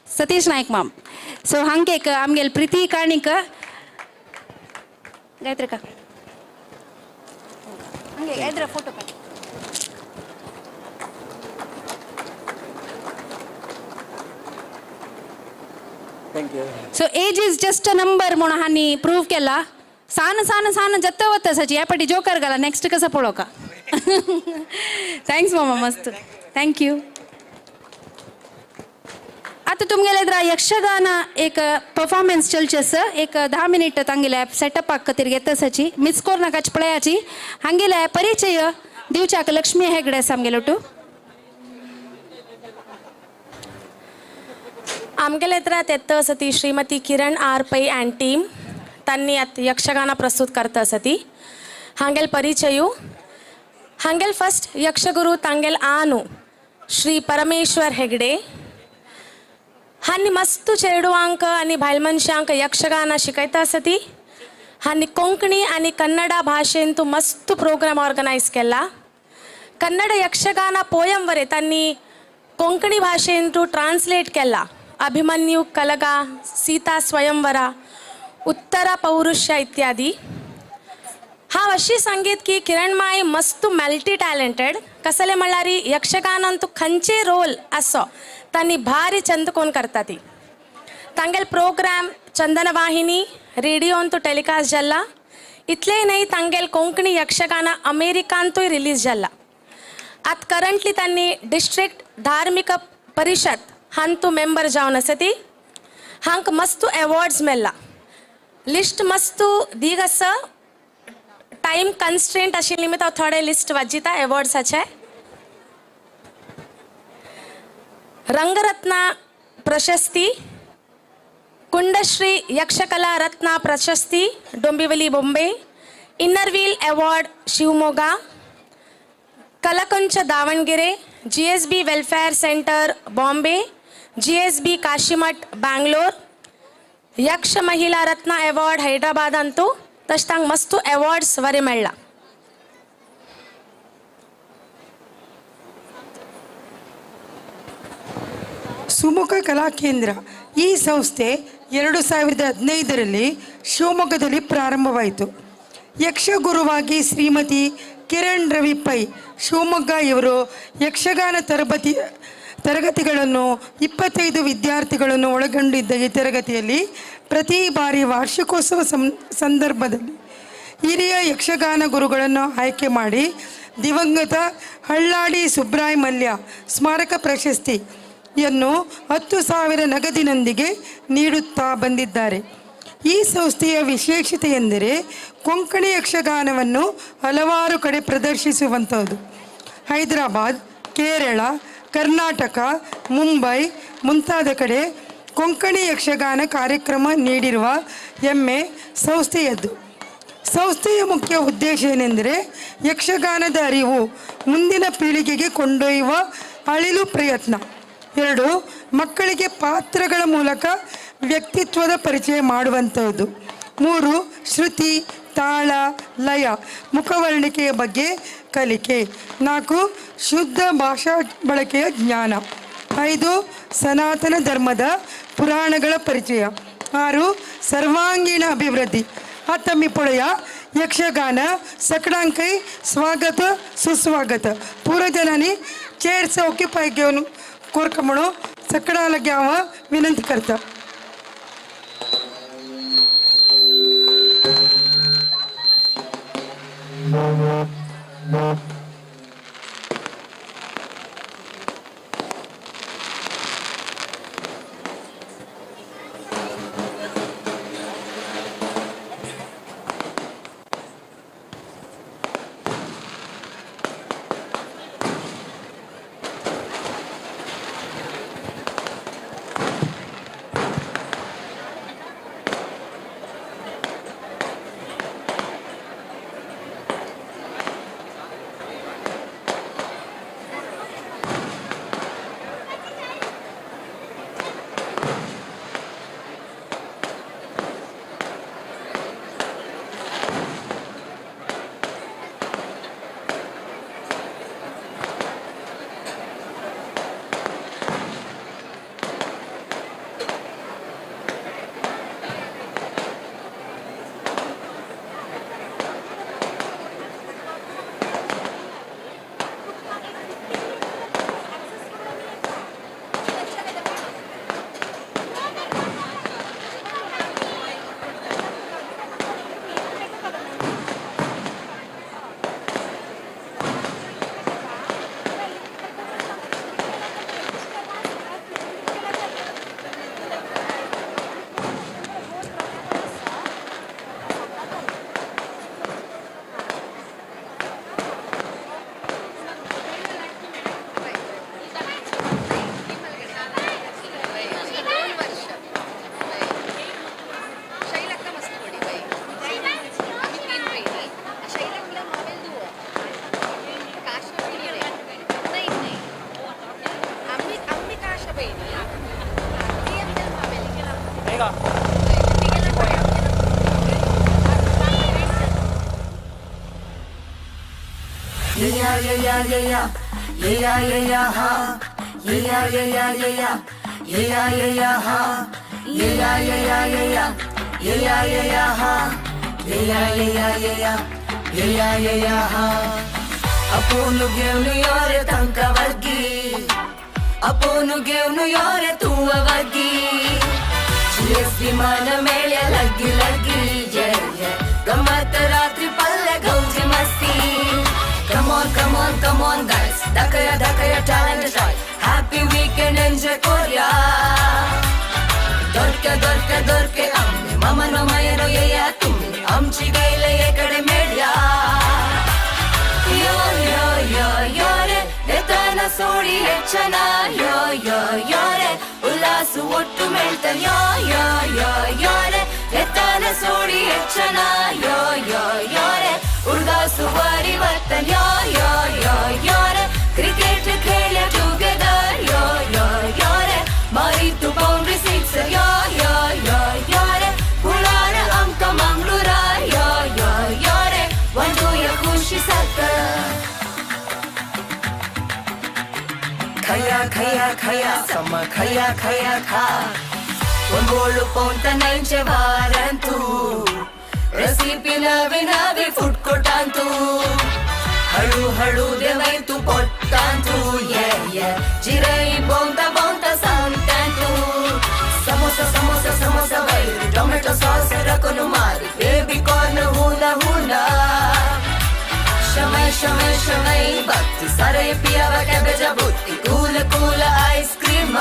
सतीश नायक माम. सो हांगे एक आमगेले प्रिती काणीक गायत्री का हांगे एद्रा फोटो काड. So age is just a number म्हणून हांणी प्रूव केला. सान सान सान जत्त वता सची ह्या पाटी जोकर घाला नेक्स्ट कसं पळोवका. Thanks मामा मस्त thank you. आतां तुमगेले एद्रा यक्षगान एक परफॉर्मन्स चलची आसा एक 10 मिनीट तांगेले सेटअपाक खातीर घेता सची मिस कोरनाकाच पळयाची. हांगेले परिचय दिवच्याक लक्ष्मी हेगडे आसा आमगेलो टू. आमगेले येत्र तेत्त असती Shrimati Kiran R Pai and team तांणी आतां यक्षगाना प्रस्तुत करता आसती. हांगेल परिचयू हांगेल फर्स्ट यक्षगुरू तांगेल आनु श्री परमेश्वर हेगडे हांणी मस्त चेडवांक आनी बायल मनशांक यक्षगाना शिकयता आसती. हांणी कोंकणी आनी कन्नडा भाशेन तूं मस्त प्रोग्राम ऑर्गनायज केला. कन्नड यक्षगाना पोयम वरे तांणी कोंकणी भाशेन तूं ट्रान्सलेट केला. अभिमन्यु कलगा सीता स्वयंवरा उत्तरा पौरुष्य इत्यादी. हांव अशी सांगीत की किरण माई मस्त मल्टी टॅलेंटेड कसले म्हणल्यार यक्षगानान तूं खंयचे रोल आसो तांणी भारी चंद कोण करता ती. तांगेले प्रोग्राम चंदनवाहिनी रेडियोन तूं टेलिकास्ट जाला. इतलें न्हय तांगेले कोंकणी यक्षगाना अमेरिकांतूय रिलीज जाला. आतां करंटली तांणी डिस्ट्रिक्ट धार्मिक परिशद हांतू मेंबर जावन आसा ती. हांक मस्तू एवॉर्ड्स मेळ्ळा. लिस्ट मस्तू दीग आसा टायम कन्स्ट्रेंट आशिल्ली निमित्त हांव थोडे लिस्ट वाजिता एवॉर्ड्साचे. रंगरत्ना प्रशस्ती Kundashree Yakshakala Ratna Prashasti Dombivli Bombay Inner Wheel award Shivamogga Kalakuncha Davangere GSB welfare centre Bombay GSB Kashimath Bangalore Yaksha Mahila Ratna award Hyderabad Antu तशें तांकां मस्तू अवॉर्ड्स वरे मेळ्ळा. ಸುಮುಖ ಕಲಾ ಕೇಂದ್ರ ಈ ಸಂಸ್ಥೆ 2015ರಲ್ಲಿ ಶಿವಮೊಗ್ಗದಲ್ಲಿ ಪ್ರಾರಂಭವಾಯಿತು. ಯಕ್ಷಗುರುವಾಗಿ ಶ್ರೀಮತಿ ಕಿರಣ್ ರವಿ ಪೈ ಶಿವಮೊಗ್ಗ ಇವರು ಯಕ್ಷಗಾನ ತರಗತಿಗಳನ್ನು 25 ವಿದ್ಯಾರ್ಥಿಗಳನ್ನು ಒಳಗೊಂಡಿದ್ದ ಈ ತರಗತಿಯಲ್ಲಿ ಪ್ರತಿ ಬಾರಿ ವಾರ್ಷಿಕೋತ್ಸವ ಸಂದರ್ಭದಲ್ಲಿ ಹಿರಿಯ ಯಕ್ಷಗಾನ ಗುರುಗಳನ್ನು ಆಯ್ಕೆ ಮಾಡಿ ದಿವಂಗತ ಹಳ್ಳಾಡಿ ಸುಬ್ರಾಯ ಮಲ್ಯ ಸ್ಮಾರಕ ಪ್ರಶಸ್ತಿಯನ್ನು 10,000 ನಗದಿನೊಂದಿಗೆ ನೀಡುತ್ತಾ ಬಂದಿದ್ದಾರೆ. ಈ ಸಂಸ್ಥೆಯ ವಿಶೇಷತೆ ಎಂದರೆ ಕೊಂಕಣಿ ಯಕ್ಷಗಾನವನ್ನು ಹಲವಾರು ಕಡೆ ಪ್ರದರ್ಶಿಸುವಂಥದ್ದು. ಹೈದರಾಬಾದ್, ಕೇರಳ, ಕರ್ನಾಟಕ, ಮುಂಬೈ ಮುಂತಾದ ಕಡೆ ಕೊಂಕಣಿ ಯಕ್ಷಗಾನ ಕಾರ್ಯಕ್ರಮ ನೀಡಿರುವ ಹೆಮ್ಮೆ ಸಂಸ್ಥೆಯದ್ದು. ಸಂಸ್ಥೆಯ ಮುಖ್ಯ ಉದ್ದೇಶ ಏನೆಂದರೆ ಯಕ್ಷಗಾನದ ಅರಿವು ಮುಂದಿನ ಪೀಳಿಗೆಗೆ ಕೊಂಡೊಯ್ಯುವ ಅಳಿಲು ಪ್ರಯತ್ನ. 2, ಮಕ್ಕಳಿಗೆ ಪಾತ್ರಗಳ ಮೂಲಕ ವ್ಯಕ್ತಿತ್ವದ ಪರಿಚಯ ಮಾಡುವಂಥದ್ದು. 3, ಶ್ರುತಿ, ತಾಳ, ಲಯ, ಮುಖವರ್ಣಿಕೆಯ ಬಗ್ಗೆ ಕಲಿಕೆ. 4, ಶುದ್ಧ ಭಾಷಾ ಬಳಕೆಯ ಜ್ಞಾನ. 5, ಸನಾತನ ಧರ್ಮದ ಪುರಾಣಗಳ ಪರಿಚಯ. 6, ಸರ್ವಾಂಗೀಣ ಅಭಿವೃದ್ಧಿ. ಅತ್ತಮ್ಮಿ ಪೊಳೆಯ ಯಕ್ಷಗಾನ ಸಕಡಾಂಕೈ ಸ್ವಾಗತ ಸುಸ್ವಾಗತ. ಪೂರ ಜನಾನಿ चेयर्स ऑक्युपाय घेऊन कोरका म्हणून सगळ्याला घ्यावा विनंती करता. ಅಪೋನು ಗೆವ್ನು ಯೋರೆ ತಂಕ ವರ್ಗಿ, ಅಪೋನು ಗೆವ್ನು ಯೋರೆ ತೂವ ವರ್ಗಿ, ಜಿಎಸ್ ವಿಮಾನ ಮೇಳೆ ಲಗ್ಗಿ ಲಗ್ಗಿ, ಜಯ ಜಯ ಗಮ್ಮತ್ತ ರಾತ್ರಿ ಪಲ್ಲೆ ಗೌಜಿ ಮಸ್ತಿ. Come on, come on, come on guys, dakaya dakaya talent joy, happy weekend enjoy Korea. ದೊರ್ಕೆ ದೊರ್ಕೆ ದೊರ್ಕೆ ಅಮ್ಮೆ ಮಮನ ಮಯನೋ ಯಯ ತುಮ್ಮಿ ಅಮ್ಚಿ ಗೈಲೆ ಎಕಡೆ ಮೇಡ್ಯಾ. ಯೋ ಯೋ ಯೋ ಯೋರೆ ಎತನ ಸೋಡಿ ಹೆಚ್ಚನ, ಯೋ ಯೋ ಯೋರೆ ಉಲ್ಲಾಸು ಒಟ್ಟು ಮೇಳ್ತ, ಯೋ ಯೋ ಯೋ ಯೋರೆ ಎತನ ಸೋಡಿ ಹೆಚ್ಚನ, ಯೋ ಯೋ ಯೋರೆ ಉರ್ಗಾಸು ಪರಿವರ್ತನ್, ಯೋ ಯೋ ಯೋ ಯೋರೆ ಕ್ರಿಕೆಟ್ ಖೇಳ ಟುಗೆದರ್, ಯೋ ಯೋ ಯೋರೆ ಮಾರಿತು ಬೌಂಡ್ರಿ ಸಿಕ್ಸರ್, ಯೋ ಯೋ ಯೋ ಯೋರೆ ಪುಳಾರ ಅಂಕ ಮಂಗಳೂರ, ಯೋ ಯೋ ಯೋರೆ ಒಂದು ಖುಷಿ ಸಕ್ಕ. ಖಯ ಖಯ ಖಯ ಸಮ ಖಯ ಖಯ ಖಾ, ಒಂಬೋಳು ಪೌಂತ ನೈಂಚೆ ವಾರಂತು, ರೆಸಿಪಿ ನವಿ ನವಿ ಫುಡ್ ಕೊಟ್ಟಾಂತು, ಹಳು ಹಳು ದೇವೈತು ಪೊಟ್ಟಾಂತು, ಯೆ ಯೆ ಜಿರೈ ಬೌಂತ ಬೌಂತ ಸಂತಾಂತು, ಸಮೋಸ ಸಮೋಸ ಸಮೋಸ ವೈರಿ ಟೊಮೆಟೊ ಸಾಸ್ ರಕೊನು ಮಾರಿ, ಬೇಬಿ ಕಾರ್ನ್ ಹೂನ ಹೂನ, ಶಮೈ ಶಮೈ ಶಮೈ ಭಕ್ತಿ ಸರೈ ಪಿಯವ ಕ್ಯಾಬೇಜ ಬುತ್ತಿ, ಕೂಲ ಕೂಲ ಐಸ್ ಕ್ರೀಮ.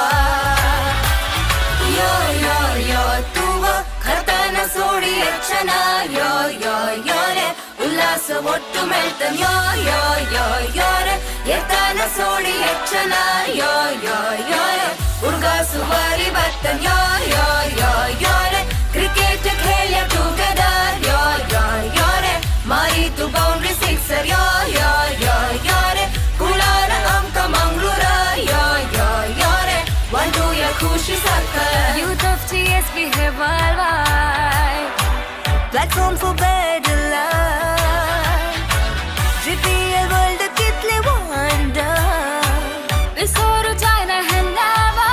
ಯೋ ಯೋ ಯೋ ತೂವ ಖತನ ಸೋಡಿ ಹೆಚ್ಚನ, ಯೋ ಯೋ ಯೋರೆ ಉಲ್ಲಾಸ ಉಲ್ಲಾಸ ಒಟ್ಟು ಮೆಳ್ತನ್ ಯೋ ಯೋ ಯೋ ಯೋರೆ ಎತ್ತಾನ ಸೋಡಿ ಹೆಚ್ಚನ ಯೋ ಯೋ ಯೋರೆ ಹುಡುಗ ಸುವಾರಿ ಬರ್ತನ್ ಯೋ ಯೋ ಯೋ ಯೋರೆ ಕ್ರಿಕೆಟ್ ಖೇಳ್ಯ ಟುಗೆದರ್ ಯೋ ಯೋ ಯೋರೆ ಮಾರಿತು ಬೌಂಡ್ರಿ ಸಿಕ್ಸರ್ ಯೋ ಯೋ ಯೋ ಯೋರೆ ಕುಳಾರ ಅಂಕ ಮಂಗಳೂರ ಯೋ ಯೋ ಯೋರೆ ಒಂದು ಯ ಖುಷಿ ಸಕ್ಕರ್. Youth of GSB है worldwide. Platform for better life. GPL World कितले wonder. विसोरु जायना है नवा.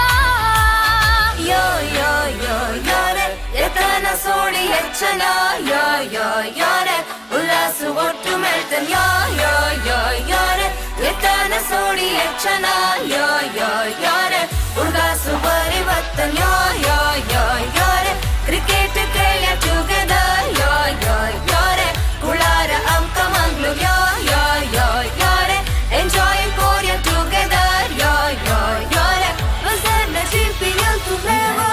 Yo yo yo yo re, ಎತನ ಸೋಡಿ ಹೆಚ್ಚನ yo yo yo re, ಉಲ್ಲಾಸ ಒಟ್ಟು ಮೆಳ್ತನ್ yo yo yo yo re, ಎತನ ಸೋಡಿ ಹೆಚ್ಚನ yo yo yo re, ಹುಡುಗ ಸುಬರಿ ಬತ್ತನ್ yo yo yo yo re, cricket ಕೇಳ್ಯ ಟುಗೆದರ್ ಯೋ ಯೋ ಯೋ ರೆ, ಕುಳಾರ ಅಂಕ ಮಂಗ್ಳೂರ್ ಯೋ ಯೋ ಯೋ ಯೋ ರೆ, ಎಂಜಾಯ್ ಕೋರಿಯ ಟುಗೆದರ್ ಯೋ ಯೋ ಯೋ ರೆ, ವಸರ್ನ GPL ತುಮೇವಾ.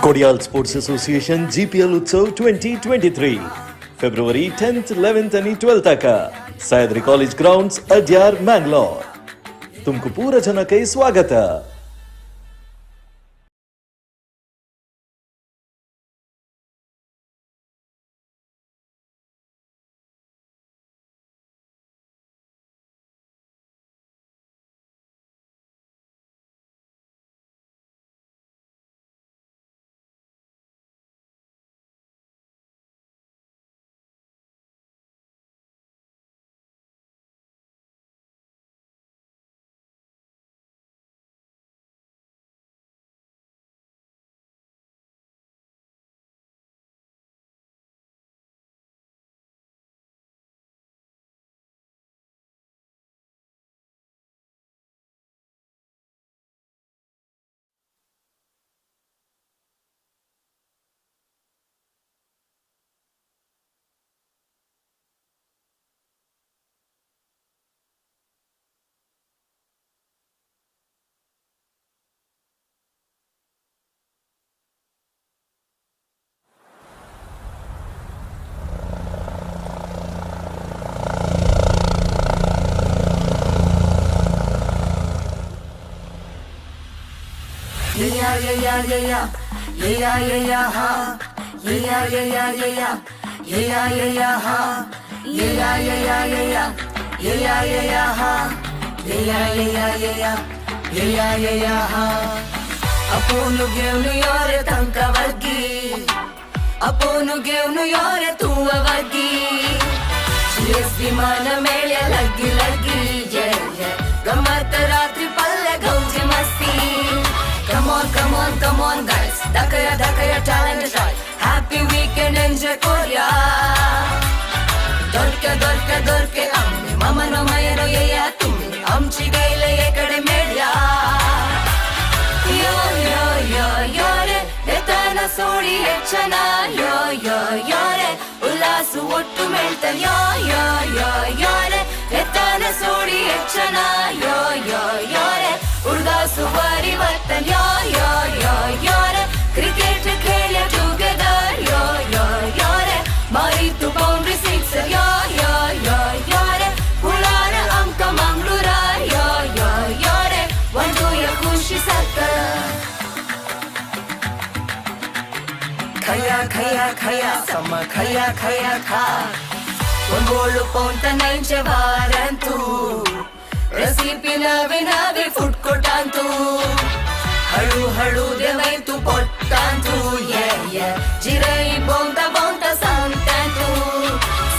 Kodial Sports Association GPL Utsav 2023, February 10th, 11th and 12th का Sahyadri College Grounds, Adyar, Mangalore. तुमको पूरा जन के स्वागत है. Yeah yeah yeah yeah yeah yeah yeah ha yeah yeah yeah yeah yeah yeah yeah ha yeah yeah yeah yeah yeah yeah yeah ha yeah yeah yeah yeah yeah yeah ha. ಅಪೋನು ಗೆವ್ನು ಯೋರೆ ತಂಕವರ್ಗಿ, ಅಪೋನು ಗೆವ್ನು ಯೋರೆ ತೂವವರ್ಗಿ, GSB ಮಾನ ಮೇಳ್ಯ ಲಗ್ಗಿ ಲಗ್ಗಿ ಜಯ ಜಯ ಗಮ್ಮತ್ತ ರಾತ್ರಿ ಪಲ್ಲೆ ಗೌಜಿ ಮಸ್ತಿ. Come on, come on, come on guys, dakaya dakaya talent try, happy weekend enjoy Korea. ದೊರ್ಕೆ ದೊರ್ಕೆ ದೊರ್ಕೆ ಅಮ್ಮೆ ಮಮನ ಮಯನೋ ಯಯ ತುಮ್ಮಿ ಅಮ್ಚಿ ಗೈಲೆ ಎಕಡೆ ಮೇಳ್ಯ. ಯೋ ಯೋ ಯೋ ಯೋ ರೆ ಎತನ ಸೋಡಿ ಹೆಚ್ಚನ ಯೋ ಯೋ ಯೋ ರೆ, ಉಲ್ಲಾಸು ಒಟ್ಟು ಮೆಳ್ತನ್ ಯೋ ಯೋ ಯೋ ಯೋ ರೆ, ಎತನ ಸೋಡಿ ಹೆಚ್ಚನ ಯೋ ಯೋ ಯೋ ರೆ, ಹುಡುಗ ಸುವಾರಿ ಬರ್ತನ್ ಯೋ ಯೋ ಯೋ ಯೋ ರೆ, ಕ್ರಿಕೆಟ್ ಖೇಳ್ಯ ಟುಗೆದರ್ ಯೋ ಯೋ ಯೋ ರೆ, ಮಾರಿತು ಬೌಂಡ್ರಿ ಸಿಕ್ಸರ್ ಯೋ ಯೋ ಯೋ ಯೋ ರೆ, ಕುಳಾರ ಅಂಕ ಮಂಗಳೂರ ಯೋ ಯೋ ಯೋ ರೆ, ಒಂದು ಯ ಖುಷಿ ಸಕ್ಕ. ಖಯ ಖಯ ಖಯ ಸಮ ಖಯ ಖಯ ಖಾ ಒಂಗೋಳು ಪೌಂತ ನೈಂಚ ವಾರಂತು ರೆಸಿಪಿ ನಾವೇ ನಾವೇ ಫುಡ್ ಕೊಟ್ಟಾಂತು ಹಳು ಹಳು ದೇವೈತು ಪೊಟ್ಟಾಂತು ಯೇ ಯೇ ಜಿರೈ ಬೌಂತ ಬೌಂತ ಸಂತಾಂತು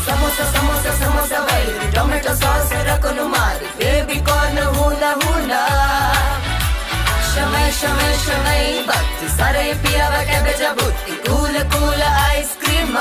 ಸಮೋಸ ಸಮೋಸ ಸಮೋಸ ವೈರಿ ಟೊಮೆಟೊ ಸಾಸ್ ರಕೊನು ಮಾರಿ ಬೇಬಿ ಕಾರ್ನ್ ಹೂನ ಹೂನ ಶಮೈ ಶಮೈ ಶಮೈ ಭಕ್ತಿ ಸರೈ ಪಿಯವ ಕ್ಯಾಬೇಜ ಬುತ್ತಿ ಕೂಲ ಕೂಲ ಐಸ್ ಕ್ರೀಮ್.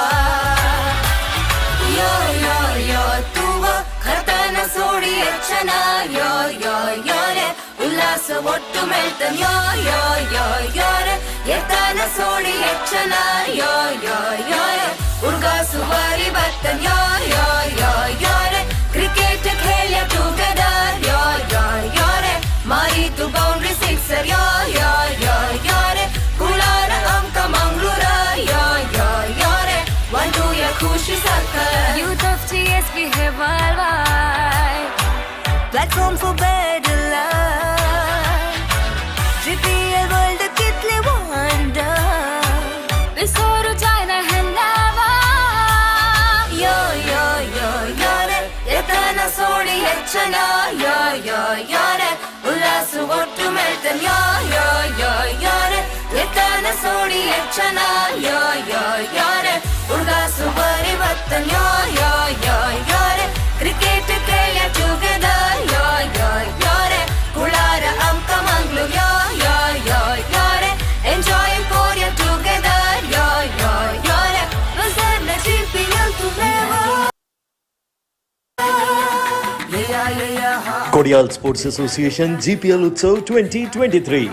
ಯೋ ಯೋ ಯೋ ತೂವ ಖತನ ಸೋಡಿ ಹೆಚ್ಚನ ಯೋ ಯೋ ಯೋ ರೆ, ಉಲ್ಲಾಸ ಒಟ್ಟು ಮೆಳ್ತನ್ ಯೋ ಯೋ ಯೋ ಯೋ ರೆ, ಎತನ ಸೋಡಿ ಹೆಚ್ಚನ ಯೋ ಯೋ ಯೋ ರೆ, ಹುಡುಗ ಸುವಾರಿ ಬರ್ತನ್ ಯೋ ಯೋ ಯೋ ಯೋ ರೆ, ಕ್ರಿಕೆಟ್ ಖೇಳ್ಯ ಟುಗೆದರ್ ಯೋ ಯೋ ಯೋ ರೆ, ಮಾರಿತು ಬೌಂಡ್ರಿ ಸಿಕ್ಸರ್ ಯೋ ಯೋ ಯೋ ಯೋ ರೆ, ಕುಳಾರ ಅಂಕ ಮಂಗಳೂರ ಯೋ ಯೋ ಯೋ ರೆ, ಒಂದು ಯ ಖುಷಿ. ಎಚ್ಚನ ಯೋ ಯೋ ಯೋರೆ ಉಲ್ಲಾಸ ಒಟ್ಟು ಮೆಳ್ತನ್ ಯೋ ಯೋ ಯೋ ಯೋರೆ ಎತ್ತನ ಸೋಡಿ ಎಚ್ಚನ ಯೋ ಯೋ ಯೋರೆ ಉಡ್ಗಾಸು ಬರಿ ಬತ್ತನ್ ಯೋ ಯೋ ಯೋ ಯೋರೆ ಕ್ರಿಕೆಟ್ ಕೇಳ ಟುಗೆದರ್ ಯೋ ಯೋ ಯೋರೆ ಕುಳಾರ ಅಂಕ ಮಂಗ್ಲು ಯೋ ಯೋ ಯೋ ಯೋರೆ ಎಂಜಾಯ್ ಕೋರಿಯ ಟುಗೆದರ್ ಯೋ ಯೋ ಯೋರೆ ಬಜಾರ್ನ GPL ತುಮೇವೋ. Kodial Sports Association GPL Utsav 2023.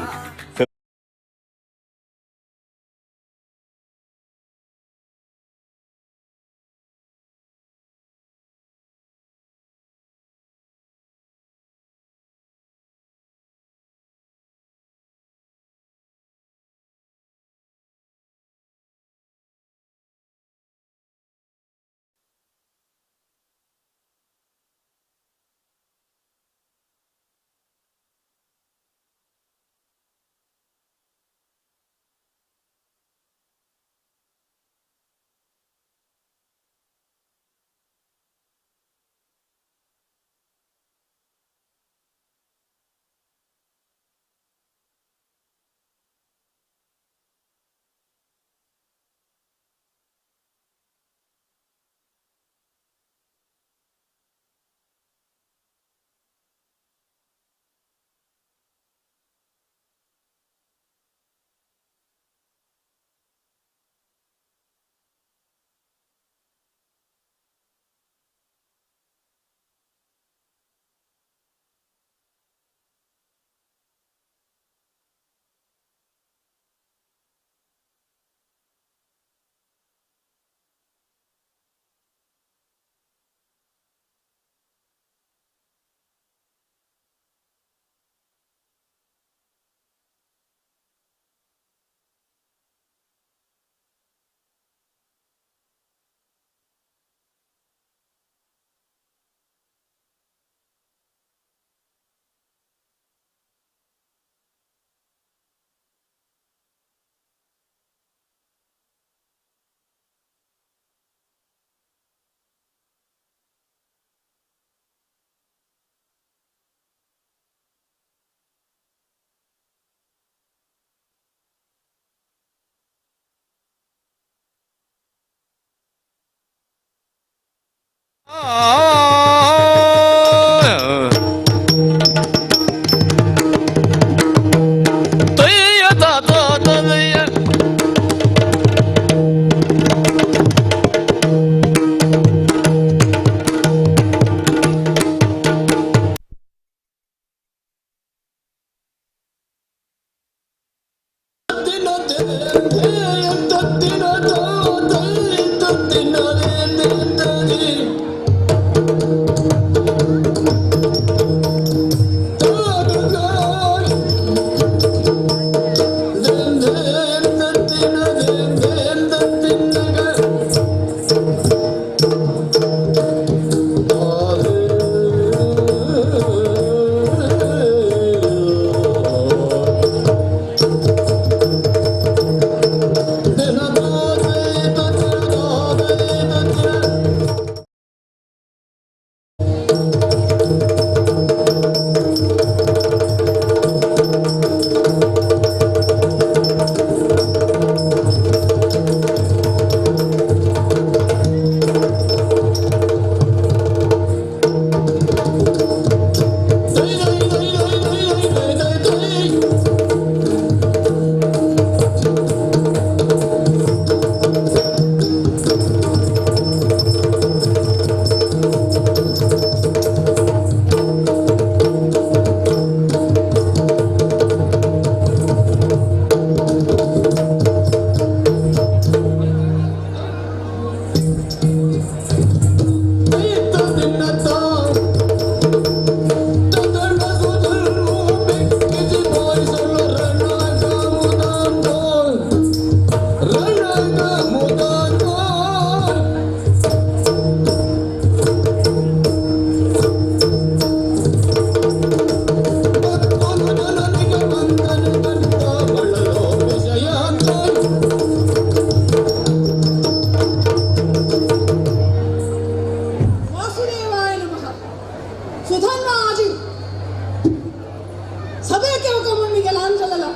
सभे केवका म्हूण मिगेल आंजलला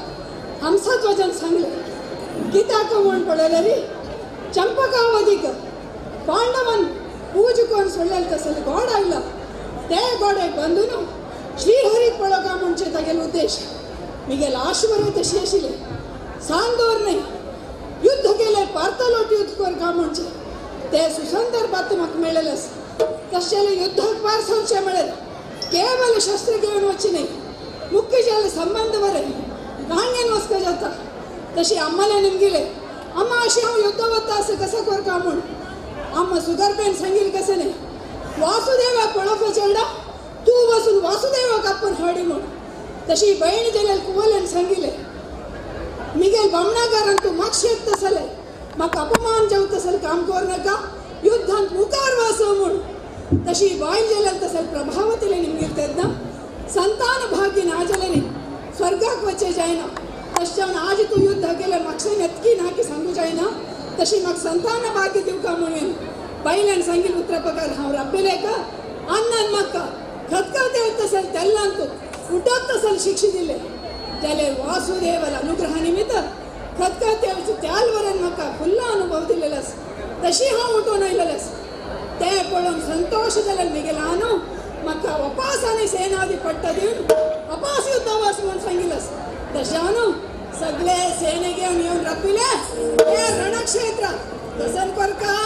हंसध्वजन सांगले गीताक म्हूण पळयलेरी चंपकावधिक पांडवन पूज कोण सोडलेले तसले गोड आयला ते गोडेक ಬಂದು ಶ್ರೀಹರಿ ಪಳಕ ಮುಂಚೆ ತಗೆಲ್ ಉದ್ದೇಶ मिगेल आशवर तशी आशिल्ले सांदोरने युद्ध केले पार्तलोट युद्ध करका म्हणचे ते सुसंदर बात म्हाका मेळ्ळेलेस तशें युद्धाक पार संशय मेळेल केवल शस्त्र घेवन वचचे न्ही मुख्य जाले संबंध बरे रांगेन वचका जाता तशी अम्माले निमगिले अम्मा अशी हांव युद्ध वता असं कसं करका म्हूण अम्मा सुगरबेन सांगील कसं न्ही वासुदेवाक पळोवपा चेडा तूं वचून वासुदेवाक आपूण हाडी म्हूण तशी बहीण जाल्यार कुवलेन सांगिले मिगेल बामणागारान तूं मातशें तसले म्हाका अपमान जावं तसलें काम कर नाका युद्धांत मुखार वचो म्हूण तशी बायल जाल्यार तसले प्रभावतीले निमगील तेन्ना संतान भाग्य ना जाल्यार स्वर्गाक वचें जायना तशें जावन आज तूं युद्ध केलें म्हाका नक्की ना की सांगू जायना तशी म्हाका संतान भाग्य दिवका म्हणून बायल्यान सांगील उतरा प्रकार हांव रब्बेलेक अन्नान म्हाका खतखतें तसलें तेल्लांत उठत तसल शिक्षे दिले जाल्यार वासुदेवाला अनुग्रह निमित्त खतखतेवचे त्याल वरण म्हाका फुल्ल अनुभव दिलेलो तशी हांव उठून आयलेलेस ते पळोवन संतोश जाल्यार मिगेल आनो म्हाका अपास आनी सेनादी पट्टा दिवन अपास युद्ध वच म्हूण सांगिल्लेस तशें हांव सगळे सेने घेवन येवन राबिले हे रणक्षेत्र तसन करका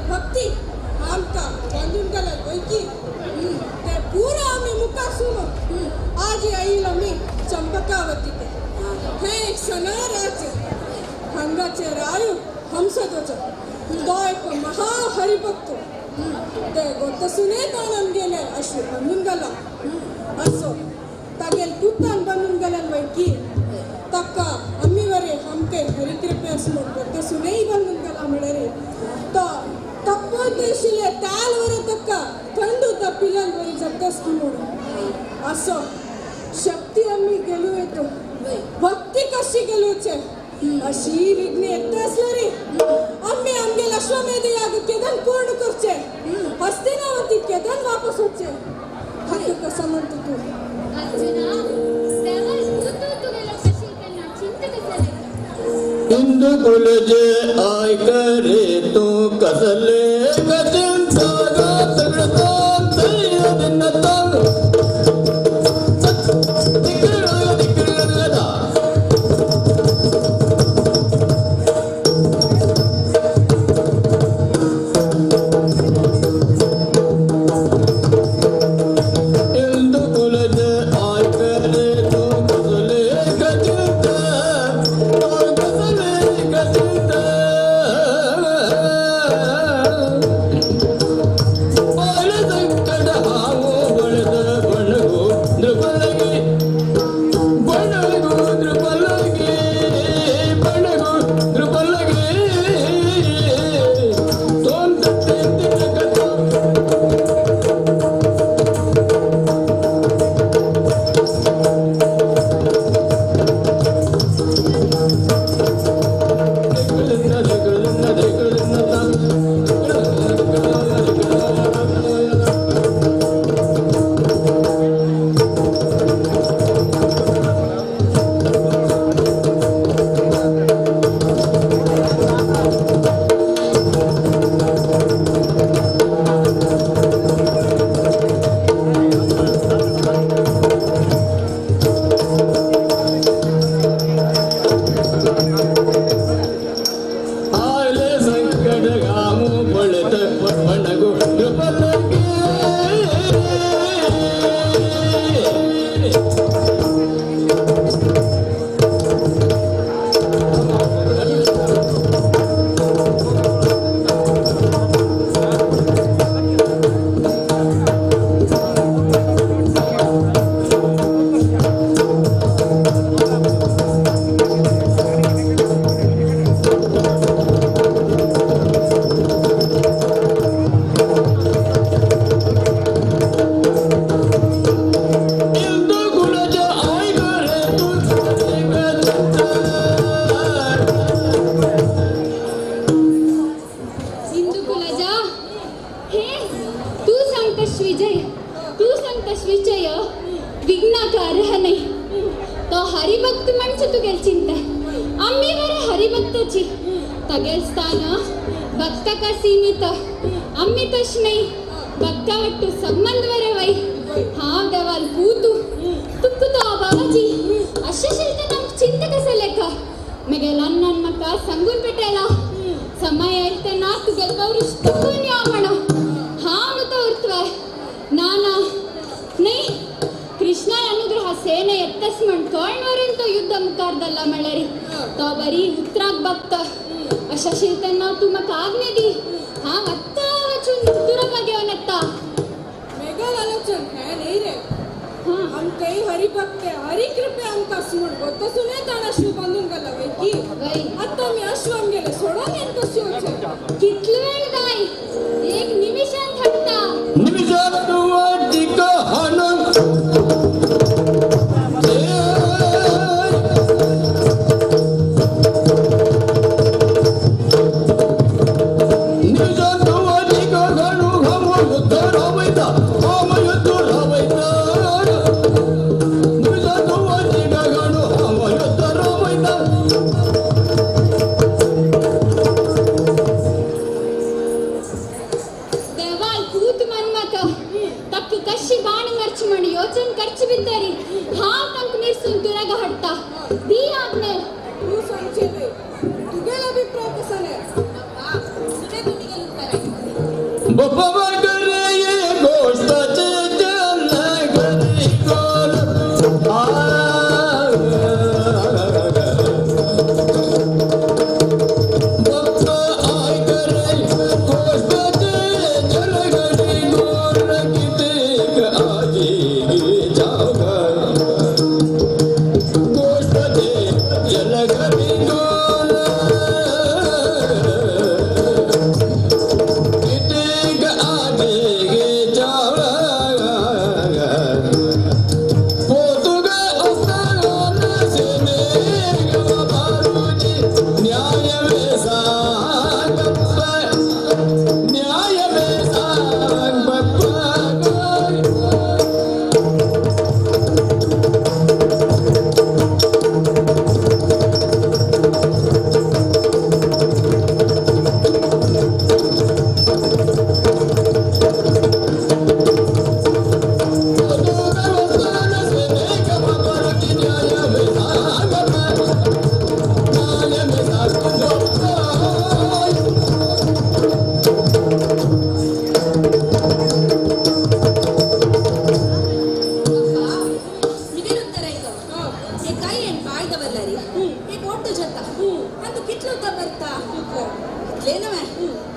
भक्ती आमकां बांदून गेले वैकी ते पुरो आमी मुखार सुनो आज आईल आमी चंपकावतीक हें एक सना राज्य हांगाचे राय हंसध्वज तो एक महाहरिभक्त ते गोतसुने ताणून गेले अश्व बनून गेला असो तागेल पुतान बनून गेल्यान वैकी ताका आमी वरे आमके हरिकृपे अस म्हूण गोतसुनेय बनून गेला म्हळ्यार तो तप्पोतेशिले ताल वर तक्का थंड उता पिलन वरी जगदस की म्हणून असो शक्ती आम्ही गेलो येतो भक्ती कशी गेलोचे अशी विघ्न येत असले रे आम्ही आमगेल अश्वमेध याग केदन पूर्ण करचे हस्तिनावती केदन वापस होचे हातू कसं म्हणतो तू अर्जुना देवाल तू तुगेलो कशी त्यांना चिंता कसले इंदु कुलजे आय करे तू कसले गचिंता गा तगड़ता तैया दिन तंग रे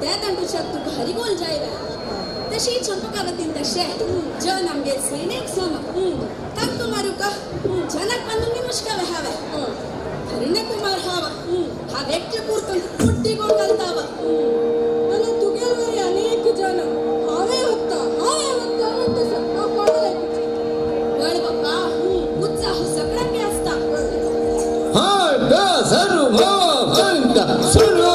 ते तांटू तूं भारी गोल जाय तशी चंपकावतीन तशे जन आमगे सैनिक सम तांक मारूका जनक ಬಂದು ಮುಷ್ಕವೆ ಹಾವೆ ಕರುಣಕುಮಾರ್ ಹಾವ ಆ ವ್ಯಕ್ತಿ ಕೂರ್ತು ಪುಟ್ಟಿ ಗೋಲ್ತಾವ ಅಲ್ಲ ತುಗೆಲ್ವರಿ ಅನೇಕ ಜನ ಹಾವೇ ಹೊತ್ತ ಹಾವೇ ಹೊತ್ತ ಹೊತ್ತ ಸತ್ತ ಕೊಡಲೆ ಬಪ್ಪ ಉತ್ಸಾಹ ಸಕಳಕ್ಕೆ ಆಸ್ತ ಹಾಟ ಸರ್ವ ಭಂಗ ಸುರೋ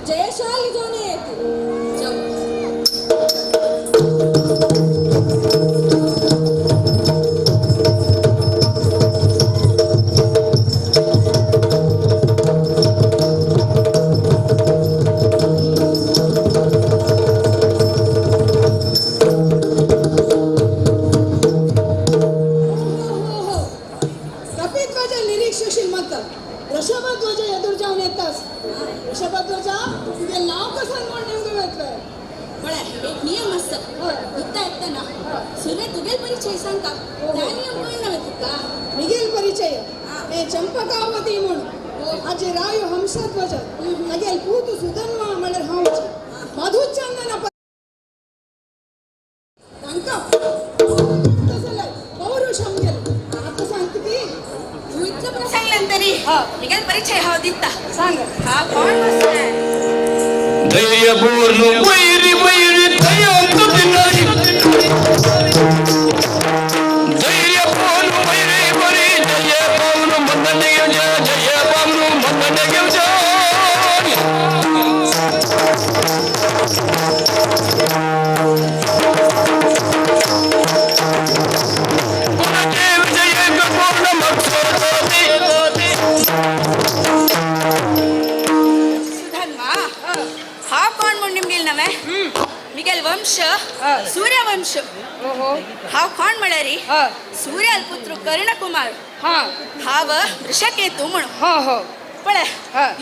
ಜಯಶಾಲಿ ಜೋನೆ ಆಯ್ತು. ಕಪಿಧ್ವಜ ನಿರೀಕ್ಷಿಸಿಲ್ ಮತ್ತ ವೃಷಭಧ್ವಜ ಎದುರು ಜಾವನ್ येतास. वृषभध्वज तुगे नाव कसं म्हण निवडून येतले. पळय एक नियम आसता युद्ध येतना सुर्वे तुगेल परिचय सांगता त्या नियम कळना तुका. मिगेल परिचय हे चंपकावती म्हूण आजे रायो हंसध्वज तागेल पूत सुधन्वा म्हळ्यार हांव मधुचंदन तांकां पौरुष आमगेल. आतां सांगता की तूं इतलो पण सांगल्यान तरी मिगेल परिचय हांव दिता. सांग हा कोण बसलाय? ಧೈರ್ಯಪೂರ್ಣ ವೈರಿ ವೈರಿ ದಯಾಂತು ಧೈರ್ಯಪೂರ್ಣ ವೈರಿ ವೈರಿ ಜಯ ಪೌನು ಮನ್ನನೆಯ ಜಯ ಜಯ ಪೌನು ಮನ್ನನೆಯ ಜಯ. ವಿಜಯ ಪೂರ್ಣ ಮತ್ಸೋತಿ ಸುಧನ್ವಾ हा कोण म्हूण निमगेल नवे मिगेल वंश सूर्यवंश. हांव कोण म्हळ्यार सूर्याल पुत्र कर्णकुमार हांव वृषकेतू म्हणून. पळय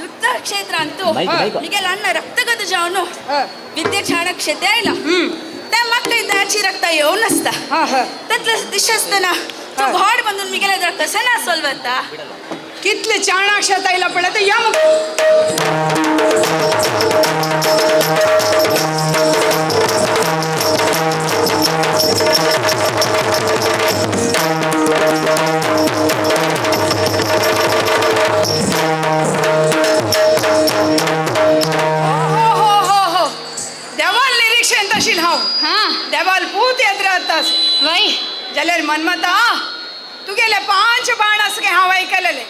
युद्ध क्षेत्रांत मिगेल अण्ण रक्तगत जावन विद्ये क्षाणक्षेते आयला त्या म्हाका दाची रक्त येवन आसता ततले दिशस्तना तूं घोड बांदून मिगेल कसं ना सोलवता. कितले चाणाक्षत आयला पळय ते या हो हो हो देवाल निरीक्षण तशील हांव देवाल पूत येत राहतास वय जाल्यार मनमता तुगेले 5 बाण आसा हांव आयकलेले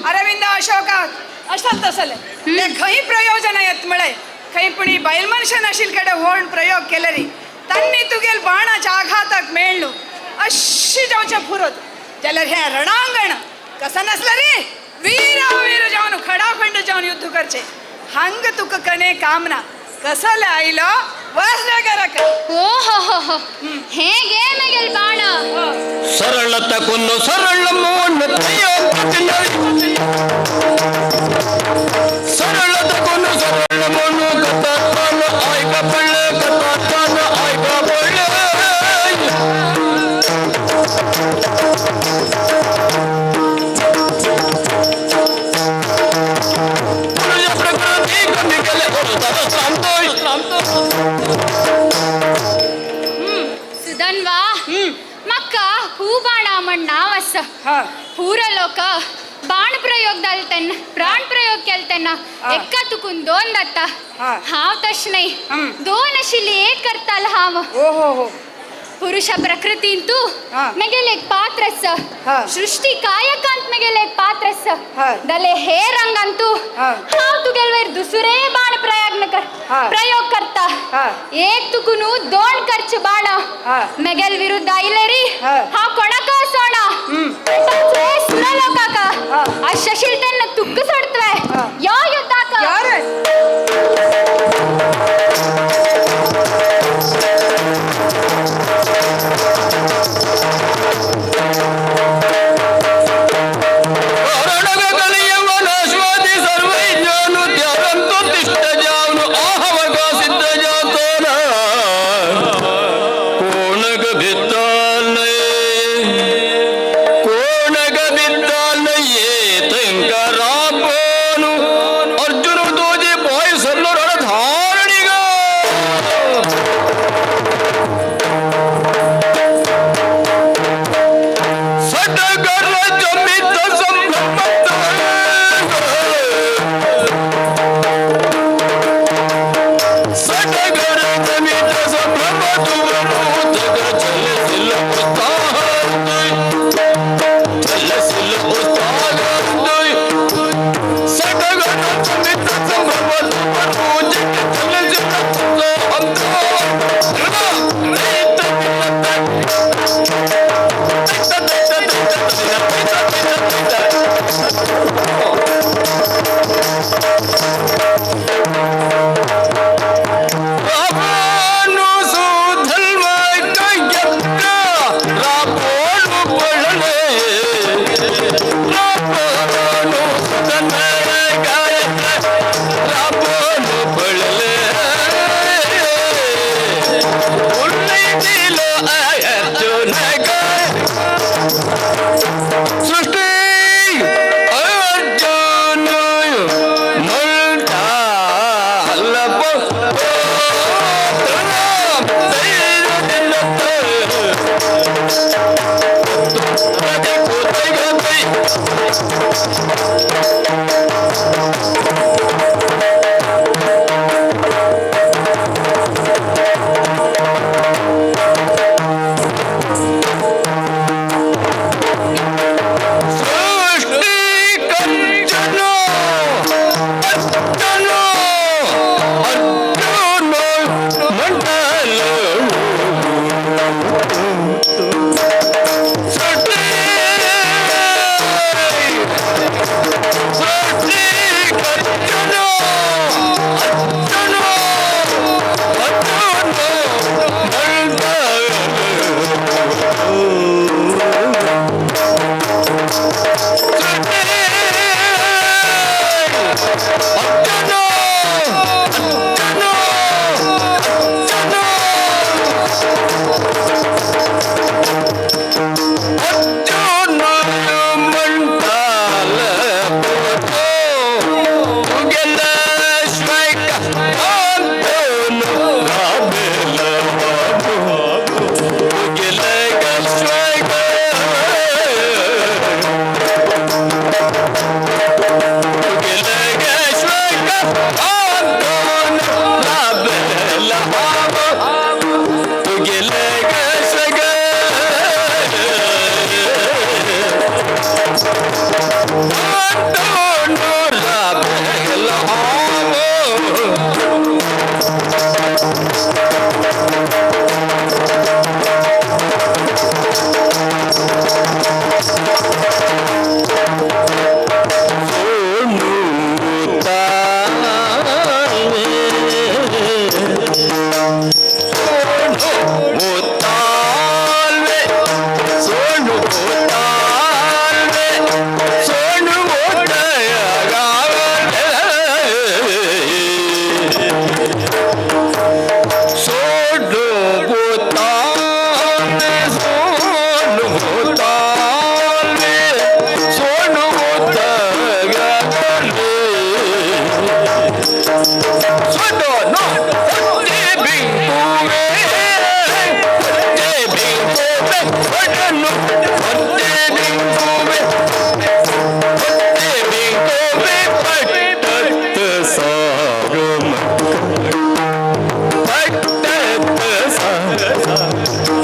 अरविंद अशोकाक अशें तसले ते खंय प्रयोजन येत म्हळ्यार खंय पुणी बायल मनशान आशिल्ले कडेन होण प्रयोग केले री तांणी तुगेल बाणाच्या आघाताक मेळ्ळू अशी जावचें पुरोत जाल्यार हें रणांगण कसं नासलें रे वीरावीर जावन खडाखंड जावन युद्ध करचें हांग तुका कने कामना कसले आयलो वसले घराक. ओ हो हो हो हे गे मेगेल बाण ಸರಳತ ಕೊನ್ನು ಸರಳ ಮೋಣ ಸರಳತ ಕೊನ್ನು ಸರಳ ಮೋನು ಕಥಾನ ಆಯ್ಕ ಪಳ್ಳೆ ಕಥಾನ ಆಯ್ಕ ಪಳ್ಳೆ. ಪ್ರಕೃತಿ ಕಣ್ಣಿಗೆಲೆ ಸುಧನ್ವಾ ಮಕ್ಕ ಹೂ ಬಾಣ ಮಣ್ಣಾವಸ ಪೂರ ಲೋಕ ಬಾಣ ಪ್ರಯೋಗ दालतेन प्राण प्रयोग केलतेन एका तुकून दोन जाता हांव तशें न्हय दोन आशिल्ली एक करताल हांव. ओ हो हो ಪುರುಷ ಪ್ರಕೃತಿ ಇಂತು ಮೆಗೆಲೆ ಪಾತ್ರಸ್ ಸೃಷ್ಟಿ ಕಾಯಕಾಂತ್ ಮೆಗೆಲೆ ಪಾತ್ರಸ್ ದಲೆ ಹೇ ರಂಗಂತೂ ಹಾವ್ ತುಗೆಲ್ವೇರ್ दुसरे बाण प्रयोग प्रयोग करता एक तुकुनु दोन खर्च बाण मेगेल विरुद्ध आयले री हांव कोणाक सोणा सुरलोकाक आ शशील तेन्ना तुक्क सोडतवे यो युद्धाक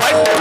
I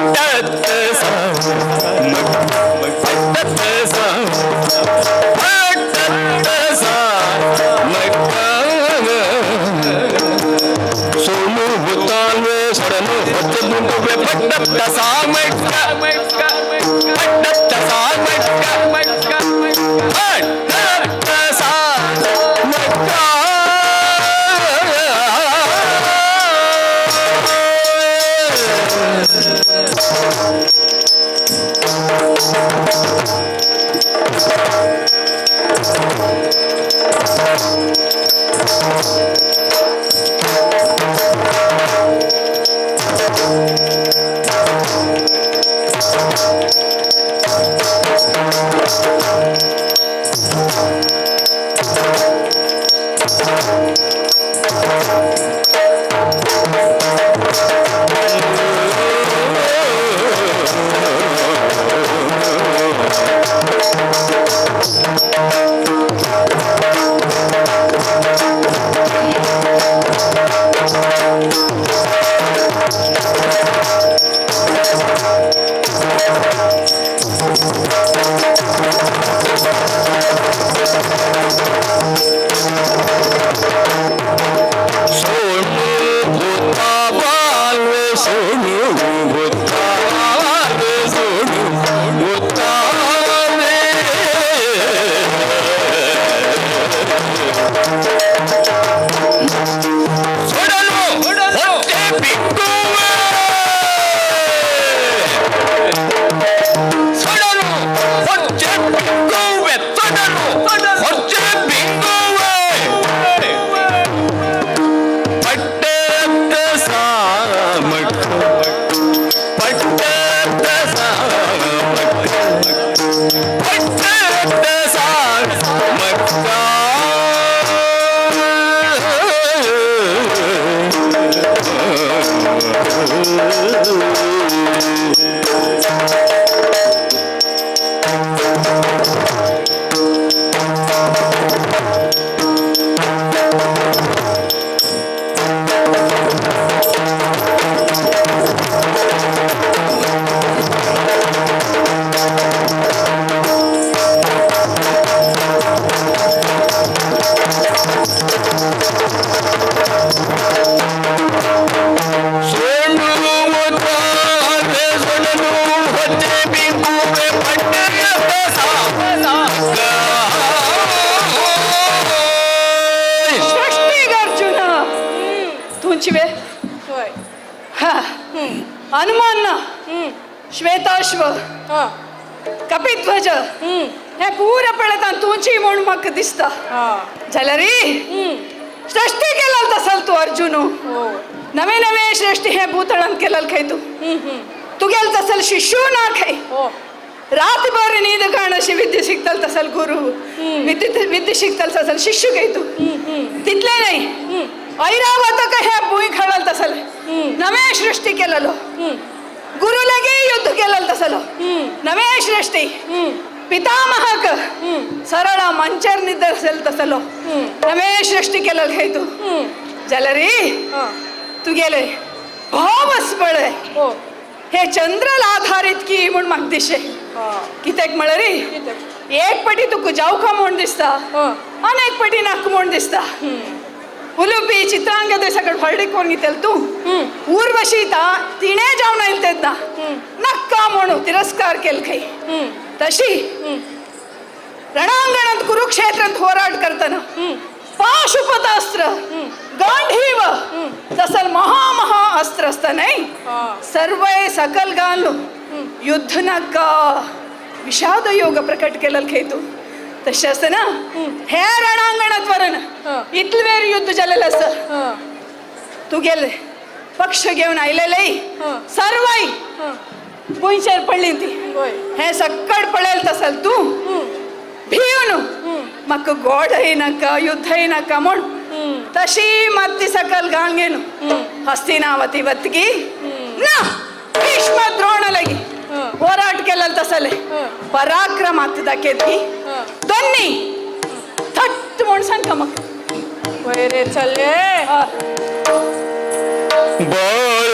Hanuman Shvetashva कपिध्वज हे पूरा पळयता तुंची म्हूण म्हाका दिसता जाल्यार सृष्टी केलं तसल तूं अर्जुन नवे नवे सृष्टी हे भूतळान केलं खंय तूं तुगेल तसल शिशू ना खंय रातभर न्हीद काण अशी विद्या शिकतल तसल गुरु विद्या शिकतल तसल शिशू खंय तूं तितलें न्हय ऐरावत हे भूंय खळल तसल नवे सृष्टी केलेलो गुरु लगे युद्ध केलेलो तसलो नवे सृष्टी पितामहक सरळ मंचर निद्रसेल तसलो नवे सृष्टी केलेलो खंय तूं जाल्यार तुगेले भोवस पळय हे चंद्रला आधारित की म्हूण म्हाका दिशे कित्याक म्हळ्यार एक पटी तुका जावका म्हूण दिसता आनी एक पटी नाका म्हूण दिसता उलुपी चित्रांगद सगळं व्हडली कोण घेतल तूं उर्वशी तिणें जावन आयलें तेन्ना नाका म्हणून तिरस्कार केल खंय तशी रणांगणांत कुरुक्षेत्रांत होराट करतना पाशुपतास्त्र गांधीव तसल महा महा अस्त्र असता न्हय सर्वय सकल घालून युद्ध नाका विषाद योग प्रकट केलेलं खंय तूं तशें आसतना हे रणांगणांत वरण इतले वेळ युद्ध जालेलें आसता तुगेले पक्ष घेवन आयलेले सर्वय भुंयचेर पडली ती हें सक्कड पळयलें तसल तूं भिवन म्हाका गोडय नाका युद्धय नाका म्हूण तशी मात ती सकल घालून घेवन हस्तिनावती वतकी ना भीष्म द्रोण लागी ಹೋರಾಟ केलेलं तसले पराक्रम आत दाखयत की दोन्ही थट्ट म्हूण सांगता म्हाका वयर चले Bal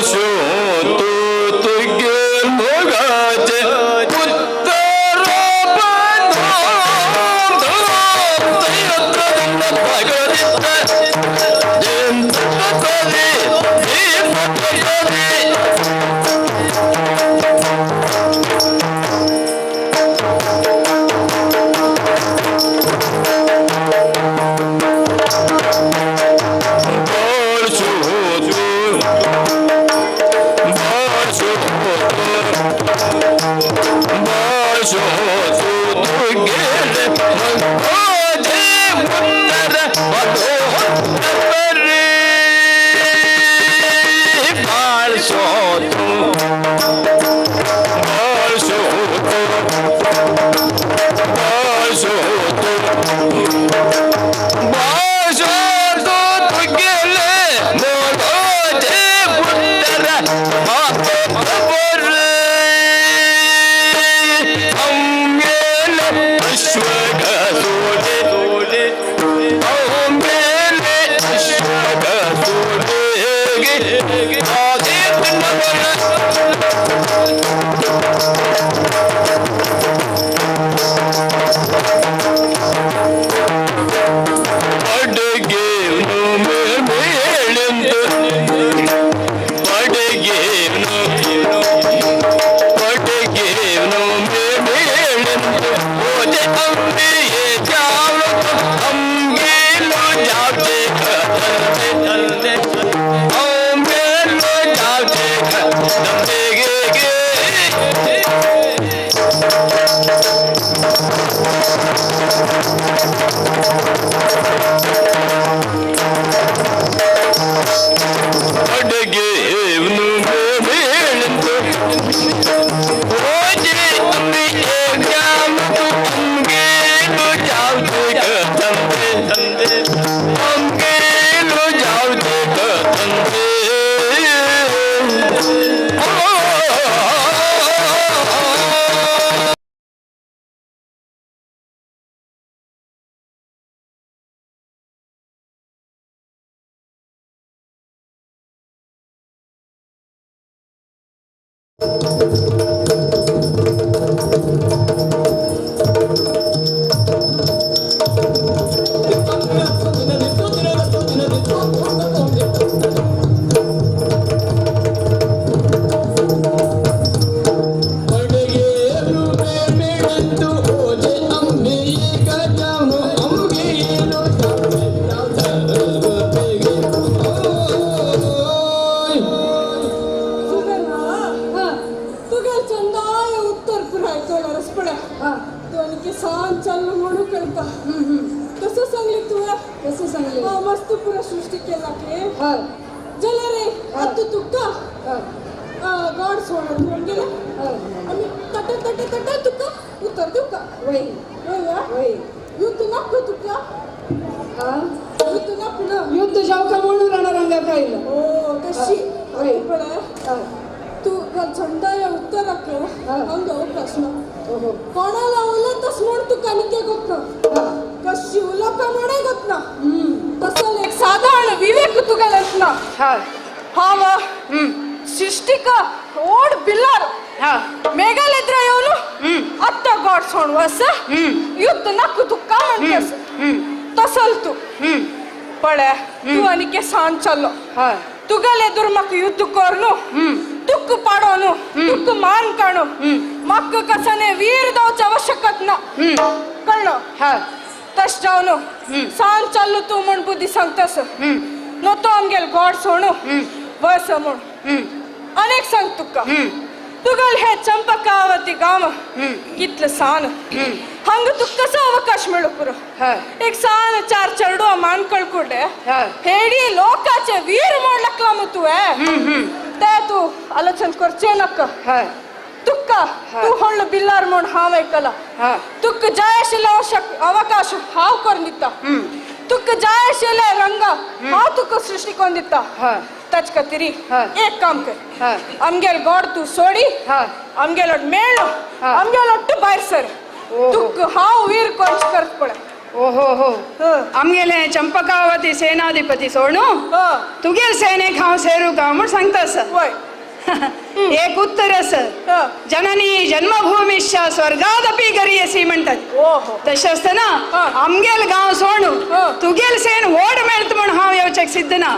आयकला रसपडा तू आणखी सांग चाललो म्हणून कळता कसं सांगले तुला कसं सांगले मस्त पुरा सृष्टी केला की जले रे आता तुका गॉड सोडा तू गेला आणि तट तट तट तुका उत्तर देऊ का वय वय वय युद्ध नको तुका युद्ध नको ना युद्ध जाऊ का म्हणून रणरंगा कायलं हो कशी पण तू झंडाया उत्तराक हंग प्रश्न कोणाला उलतस म्हण तुका निके गोत ना कशी उलोका म्हणे गोत ना तसं एक साधारण विवेक तुका ना हाव ಸೃಷ್ಟಿಕ ಓಡ್ ಬಿಲ್ಲಾರು ಮೇಘಾಲಯದ್ರ ಇವನು ಅತ್ತ ಗಾಡ್ ಸೋಣ್ ವಸ ಯುದ್ಧ ನಕ್ಕು ತುಕ್ಕ म्हणतेस तसलतू पळे तू अनिके सांग चल्लो तुगले दुर्मक युद्ध कोरनु तुक्क पाडोनु तुक्क मान काणु मक्क कसने वीर दावच आवश्यकत ना कळलो तश जावनु सांग चल्लो तू म्हण बुद्धी सांगतस नतो आमगेल गॉड सोणू वस म्हण अनेक सांग तुका तुगल हे चंपकावती गाम कितलं सान हंग तुक कसं अवकाश मिळू पुरो एक सान चार चरडो मान कळकुडे हेडी लोकाचे वीर मोडलकला मुतुवे ते तू आलोचन करचे नक तुक्का तू होळ्ळ बिल्लार म्हण हांव ऐकला तुक जायशिल्ले अवकाश हांव करून दिता तुक जायशिल्ले रंग हांव तुका सृष्टी करून दिता तच कतिरी एक काम कर आमगेल गॉड तू सोडी आमगेल मेळ आमगेल ಒಟ್ಟು ಬಾಯ್ ಸರ್ ತುಕ್ ಹಾವು ವೀರ್ ಕೊಂಚ ಕರ್ಕೊಳ ಓಹೋ ಹೋ आमगेले चंपकावती सेनाधिपती सोणू तुगेल सेनेक हांव सेरू का म्हूण सांगता सर एक उत्तर आसा जननी जन्मभूमिश्च स्वर्गादपि गरीयसी म्हणतात तशें आसतना आमगेल गांव सोणू तुगेल सेन व्हड मेळत म्हूण हांव येवचेक सिद्ध ना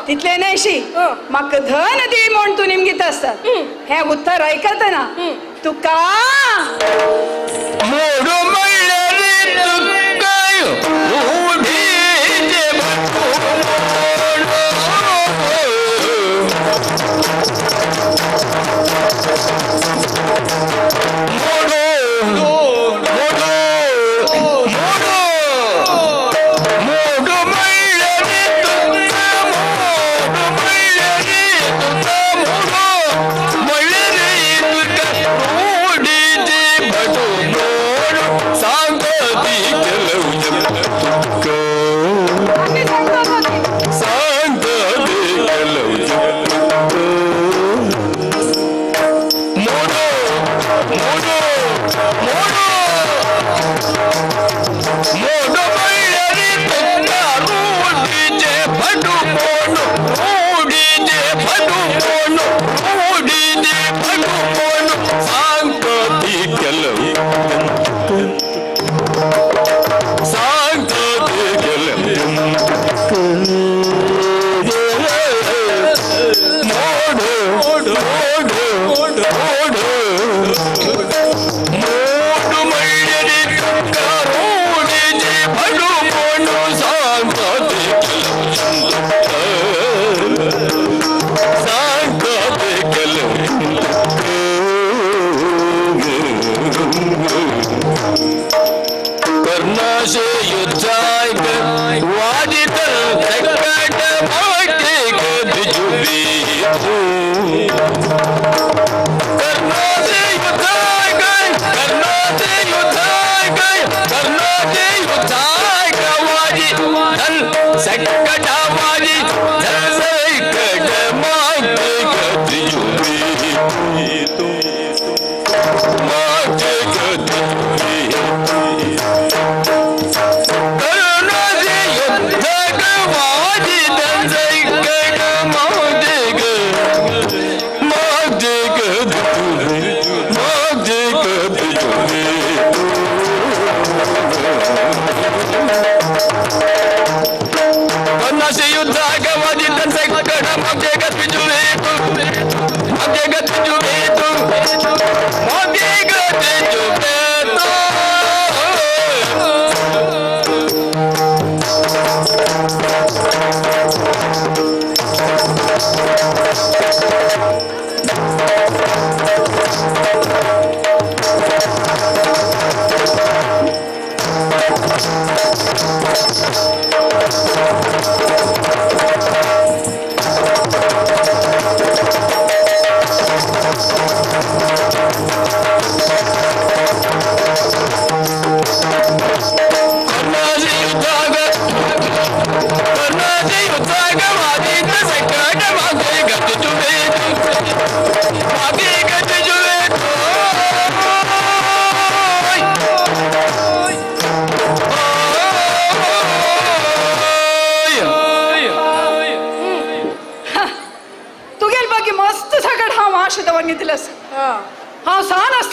तितलें न्हयशी म्हाका धन दी म्हूण तूं निमगीत आसता हें उत्तर आयकतना तुका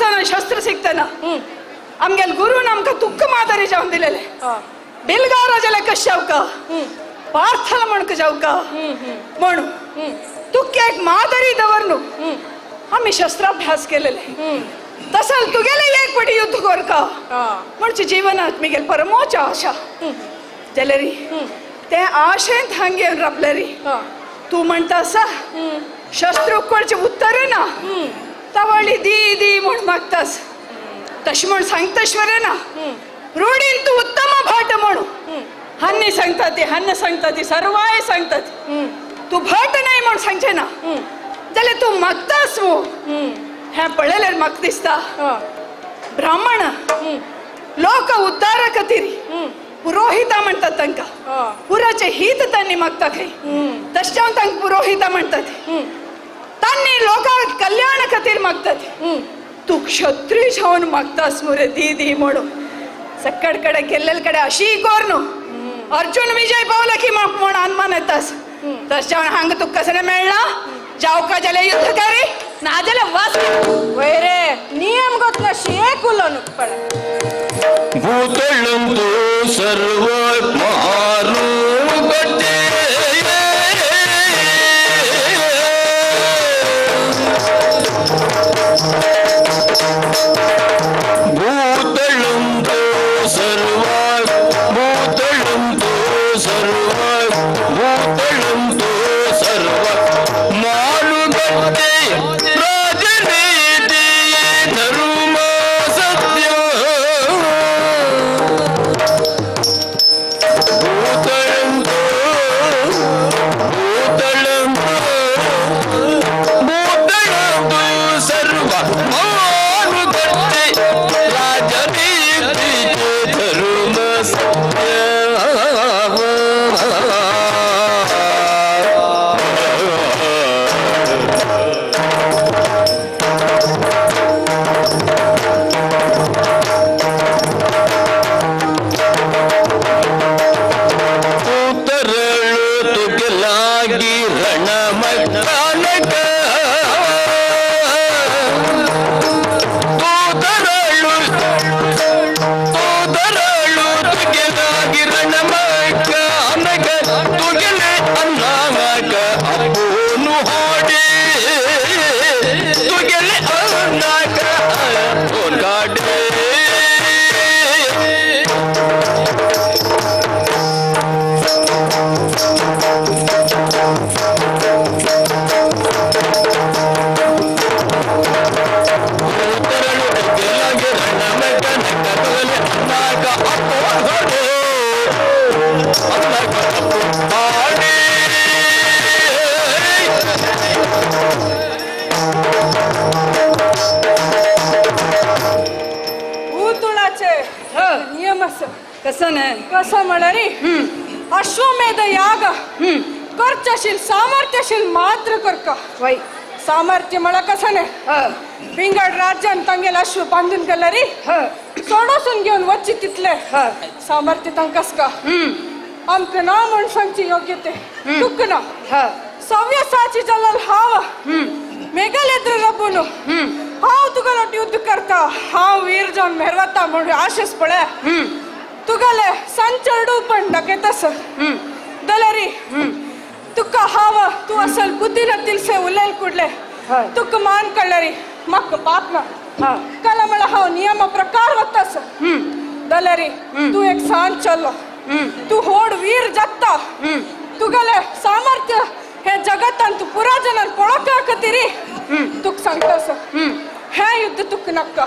कसं शस्त्र शिकतना आमगेल गुरून आमकां तुक्क मादरी जावन दिलेले बिलगाराजाले कशें जावका पार्थला म्हणक जावका म्हणून तुक्के एक मादरी दवर आमी शस्त्राभ्यास केलेले तसल तुगेले एक पटी युद्ध करका म्हणजे जीवनात मिगेल परमोच आशा जाल्यारी ते आशेन हांगे राबलेरी तूं म्हणटा आसा शस्त्र उखलचें उत्तर ना तवळी दी दी म्हूण मागतास तशें म्हूण सांगतश्वर ना रूढीन तूं उत्तम भट म्हणून हन्नी सांगता ती हन्न सांगता ती सर्वाय सांगता ती तूं भट नाही म्हूण सांगचें ना जाल्यार तूं मागतास मू हें पळयल्यार म्हाका दिसता ब्राह्मण लोक उद्धारा खातीर पुरोहिता म्हणटात तांकां पुराचें हित तांणी मागता खंय तशें जावन तांकां पुरोहिता म्हणटात तांणी लोकां कल्याण खातीर मागतात तूं क्षत्रिय जावन मागतास मुरे दी दी म्हणून सक्कड कडेन केल्ले कडेन अशी कर न्हू अर्जुन विजय पावला की म्हूण अनमान येतास तशें जावन हांगा तुका कसलें मेळना जावका जाल्यार युद्ध करी ना जाल्यार वच वयरे नियम गोतनाशी एक उलोवनूक पड भूतळंतु सर्व मारुगटे भूतळंतु सर्व भूतळंतु सर्व भूतळंतु सर्व मारुगटे राजनीति धर्म सत्य भूतळंतु भूतळंतु भूतळंतु सर्व मारुगटे राजनीति धर्म सत्य. ತುಗಲಾಗಿ ರಣಮಕ್ಕನಕ ತೂತರಳು ತೂತರಳು ತುಗಲಾಗಿ ರಣಮಕ್ಕನಕ ತುಗಲೆ ಅನ್ನಾಮಕ ಅಪ್ಪನು ಹಾಡಿ ತುಗಲೆ ಅನ್ನಾಕ ಅಪ್ಪನು भूतुळाचे नियम आसा कसं नाही कसं म्हळ्यार अश्वमेध याग करचशील सामर्थ्यशील मात्र करका वय सामर्थ्य म्हळ्यार कसं नाही विंगड राज्यान तांगेल अश्व बांदून गेल्यारी सोडोसून घेवन वच्ची तितले सामर्थ्य तांकां का आमकां ना म्हूण सांगची योग्यते तुक ना सव्यसाची जाल्यार हांव मेगल एद्र रब्बून हांव तुगेलो युद्ध करता हांव वीर जावन मेरवता म्हूण आशेस पळय तुगेले संचरडू पण दाखयतास जाल्यारी तुका हांव तूं असल बुद्धी ना तिलसे उलयल कुडले तुका मान कळ्ळरी म्हाका पाप ना कला म्हळ्यार हांव नियमा प्रकार वतास जाल्यारी तूं एक सान चलो तूं होड वीर जाता तुगेले सामर्थ्य हे जगतान तूं पुरा जनान पळोवपा खातीर तुका सांगतास हें युद्ध तुका नाका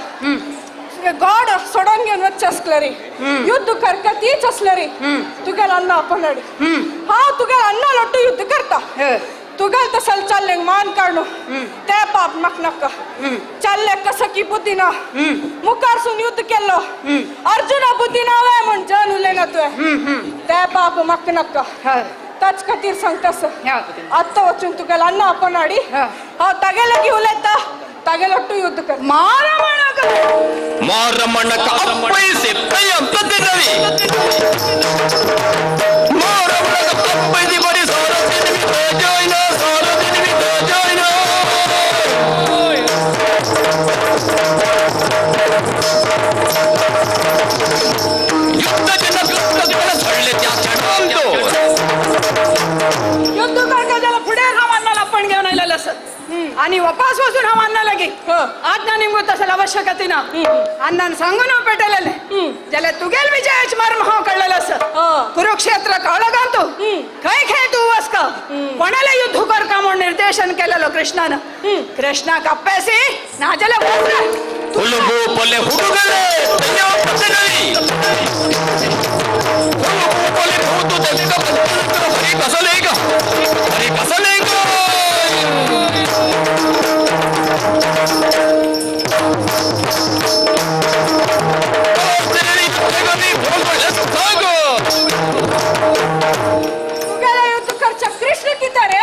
गॉड सोडोन घेवन वचचें आसलें युद्ध करका तीच आसलें तुगेल अन्न आपणाडी हांव तुगेल अन्ना लोटू युद्ध करता तुगेल तसल चल्लें मान काडू ते पाप म्हाका नाका चल्ले कसं की बुद्धी ना मुखारसून युद्ध केल्लो अर्जुना बुद्धी ना वय म्हूण जन उलयना तुवें ते पाप म्हाका नाका ताच खातीर सांगतास आत्तां वचून तुगेल अन्न आपणाडी हांव तागे लागीं उलयता तागे लोटू युद्ध कर ಮಾರಮಣಕ ಅಪ್ಪೈಸಿ ಪ್ರಯತ್ನದಿರಲಿ ಮಾರಮಣಕ ಅಪ್ಪೈಸಿ ಬರಿ ಸಾರದಿನಿವಿ ತೋಜೋಯ್ನ ಸಾರದಿನಿವಿ ತೋಜೋಯ್ನ. दिना आणि सांगू ना पेटलेले ज्याला तुगेल विजयाच मर्म हांव कळलेलो आसा कुरुक्षेत्र कळगांतू खंय खंय तूं वसका कोणाला युद्ध करका म्हूण निर्देशन केलेलो कृष्णान कृष्णा कप्पेसी नाजाल्यार वचना ಹುಲುಗು ಪೊಲೆ ಹುಡುಗಲೇ ಹುಲುಗು ಪೊಲೆ ಭೂತು ದಕ್ಕ ಹರಿ ಕಸಲೇಗ ಹರಿ ಕಸಲೇಗ कृष्ण कितारे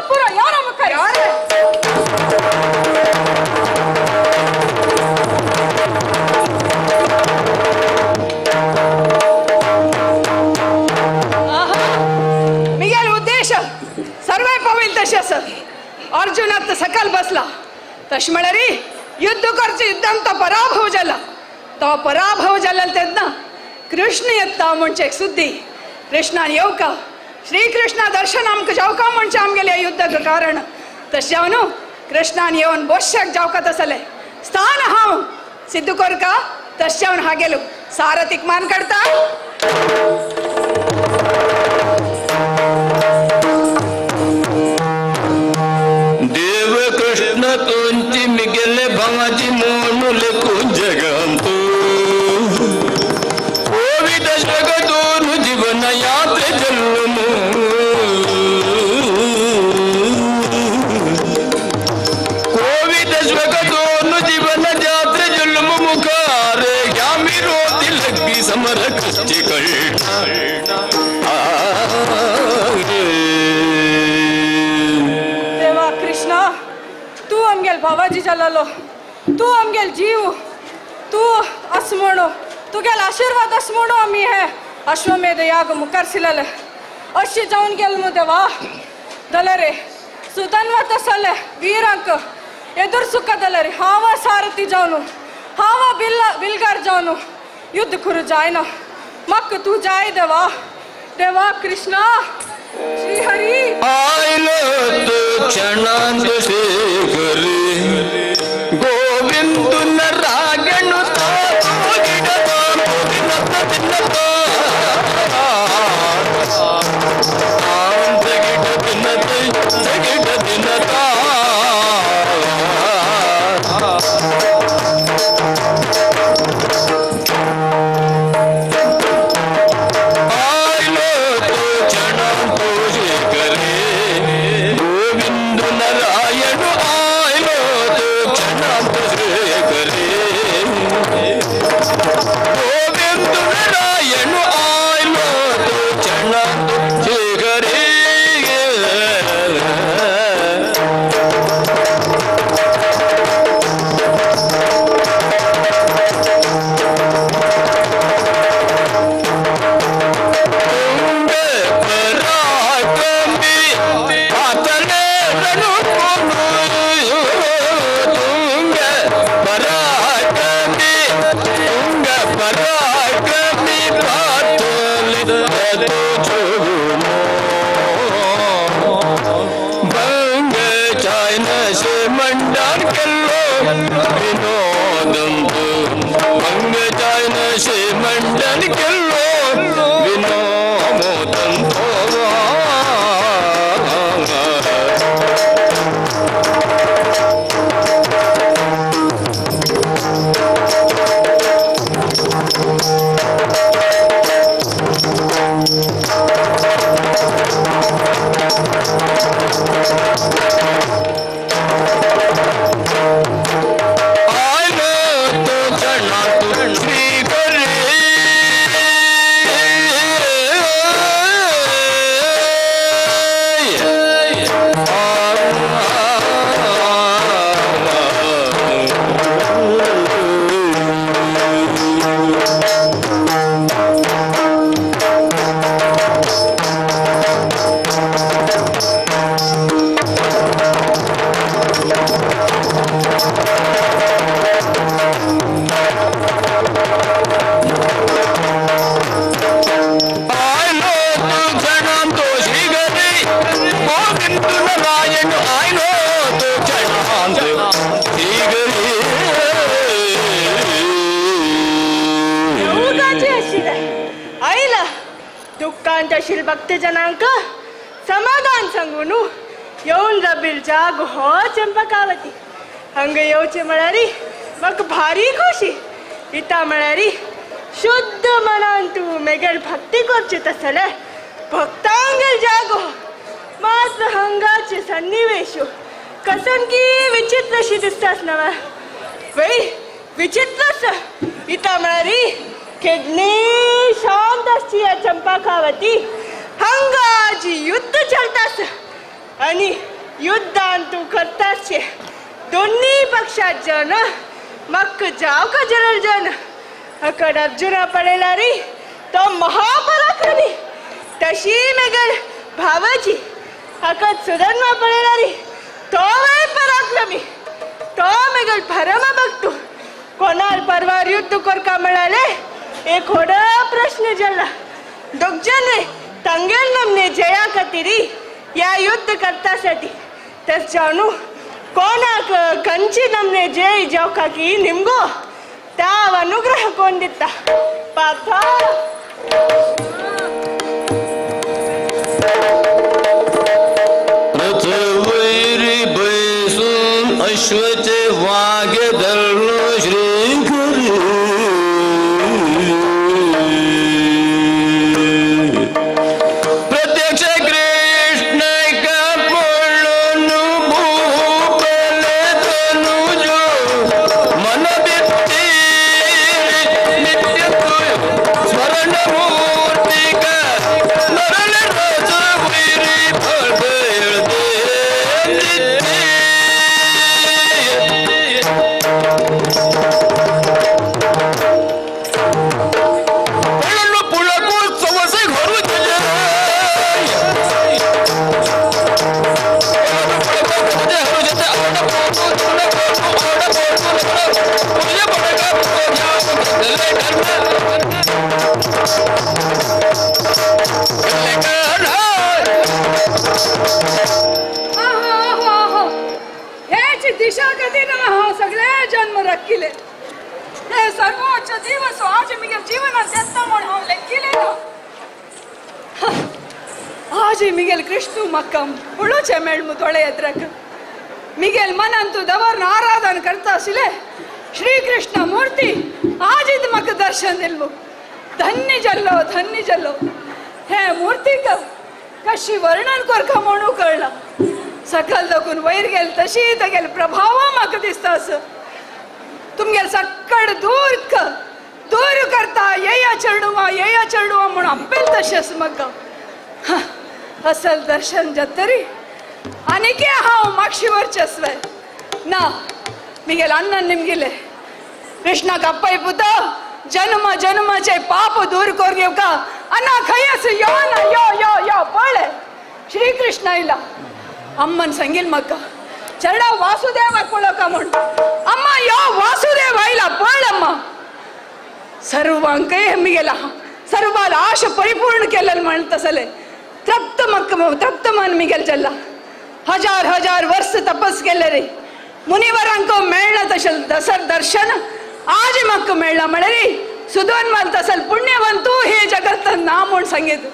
पूरा यार मिगेल उद्देश सर्वे पविल तशें आसत अर्जुनात सकल बसला तशें म्हळ्यार युद्ध करचें युद्धान तो पराभव जाला तो पराभव जाला तेन्ना कृष्ण येता म्हणचे एक सुद्दी कृष्णान येवका श्रीकृष्णा दर्शन आमकां जावका म्हणचें आमगेलें युद्धाक कारण तशें जावन न्हू कृष्णान येवन बोश्याक जावका तसलें स्थान हांव सिद्ध करका तशें जावन हागेलो सारथीक मान काडटा देव कृष्ण तुंची मिगेले भावाची मोनुले कुंजगंतू कोविद जगदोनु जीवन यात्रे जल्लुमु कोविद जगदोनु जीवन यात्रे जल्लुमु मुखारे यामिरो तिलकी समर कृष्टि कळ्ळा देवा कृष्णा तू आमगेल भावाजी जालो तू आमगेल जीव तू अस म्हणो तुगेल आशीर्वाद अस म्हणो आमी हे अश्वमेध याग मुखार सिलले अशी जावन गेल मु देवा दलरे सुधन्वा तसले वीरांक एದುರು ಸುಖದಲ್ಲರಿ ಹಾವ ಸಾರಥಿ जावनु हाव बिल बिलगार जावनु युद्ध कुरु जायना मक्क तू जाय देवा देवा कृष्णा श्री हरी आयलो तू क्षणांत शेखरी गोविंद नारायण दुःखांत आशिल्ले भक्त जनांक समाधान सांगून येवन रबील जाग हो चंपकावती हंग येवचे म्हळ्यार म्हाका भारी खोशी इता म्हळ्यार शुद्ध मनान तूं मेगेल भक्ती करची तसले भक्तांगेल जागो मात्र हंगाचे सन्निवेश कसन की विचित्र अशी दिसतास नवा वय विचित्रच इता म्हळ्यार केदली शांत आसची ह्या चंपाकावती हंगा जी युद्ध चलतास आणि युद्धान तूं करतास दोन्ही पक्षात जन मक्क जाव का जनल जन अकड अर्जुना पळयला रे तो महापराक्रमी तशी मेगल भावाजी अकड सुधन्वा पळयला रे तो वय पराक्रमी तो मेगल भरम बघतो कोणाल परवार युद्ध करका म्हळाले एक होडा प्रश्न जल्ला दोग जन तंगेल नमने जया खातीर या युद्ध करतासाठी तस जाणू कोणाक कंची नमने जय जावका की निमगो ताव अनुग्रह कोण दिता पाथा पृथ्वीर बैसून अश्वचे वागे धरलो श्री गुरु प्रत्यक्ष कृष्ण कपोळून भूपले तनुजो मन बित्ती नित्य स्मरण मूर्तिक नरल रजवीरी हेच दिशा कधी ना हांव सगळे जन्म रखिले हे सर्वोच्च दिवस आज मिगेल जीवनात येता म्हूण हांव लेखिले ना. आज मिगेल कृष्णू म्हाका पळोवचें मेळ दोळे येत्राक मिगेल मनान तूं दवर आराधन करता आशिल्ले श्री कृष्ण मूर्ती आज म्हाका दर्शन दिल्लो. धन्य जल्लो धन्य जल्लो हे मूर्तीक कशी वर्णन करका म्हणू कळला. सकल दखून वयर गेल तशी तेगेल प्रभाव म्हाका दिसता असं तुमगेल सक्कड दूर दूर करता येया चेडुवा येया चेडुवा म्हणून आपेल तशें आसा म्हाका. असल दर्शन जातरी आनीक हांव मागशी वर्चस्व ना मिगेल अण्णन निमगिले कृष्णाक अप्पय पुत जन्म जन्माचे पाप दूर कर घेवका अण्णा खंय आसा यो ना यो यो यो पळय श्रीकृष्ण आयला. अम्मन सांगील म्हाका चेडा वासुदेवाक पळोवका म्हूण. अम्मा यो वासुदेव आयला पळ अम्मा. सर्वांकय मिगेला सर्वाल आश परिपूर्ण केलेल म्हण तसले तृप्त मक्क तृप्त मन मिगेल जल्ला. हजार हजार वर्ष तपस केले रे मुनिवरांक मेळना तशें दसर दर्शन आज म्हाका मेळ्ळा म्हळ्यार सुदोन तसल पुण्यवंतू हे जगत ना म्हूण सांगीत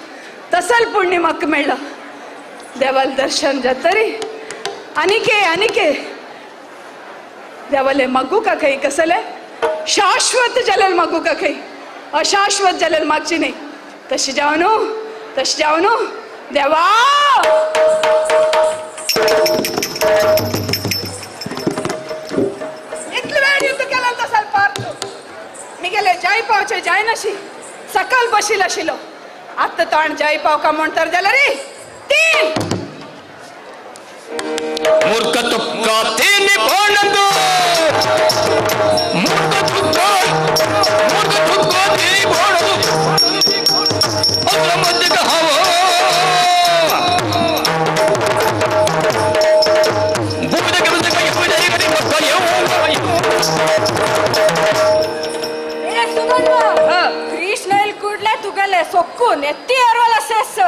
तसल पुण्य म्हाका मेळ्ळा. देवाल दर्शन जातरी आनीके आनीके देवाले मागूका खंय कसले शाश्वत जाल्यार मागूका खंय अशाश्वत जाल्यार मागची न्ही. तशें जावं न्हू तशें जावं न्हू देवा. इतले वेळ युद्ध केला तसाल पार्थ मिगेले जाय पावचे जायनाशी सकल बशील आशिल्लो आत्तां ताण जाय पावका म्हूण तर जाल्यार रे तीन मूर्ख तुक्का तीन भोणंदो मूर्ख तुक्का तीन भोणंदो अग्रमध्य कहावो भूत के बंदे का ये पूजा ये मक्का ये ए सुगंधा कृष्ण इल ಕೂಡಲೇ ತುಗಲೆ ಸೊಕ್ಕು ನೆತ್ತಿ ಅರವಲ ಸೆಸ್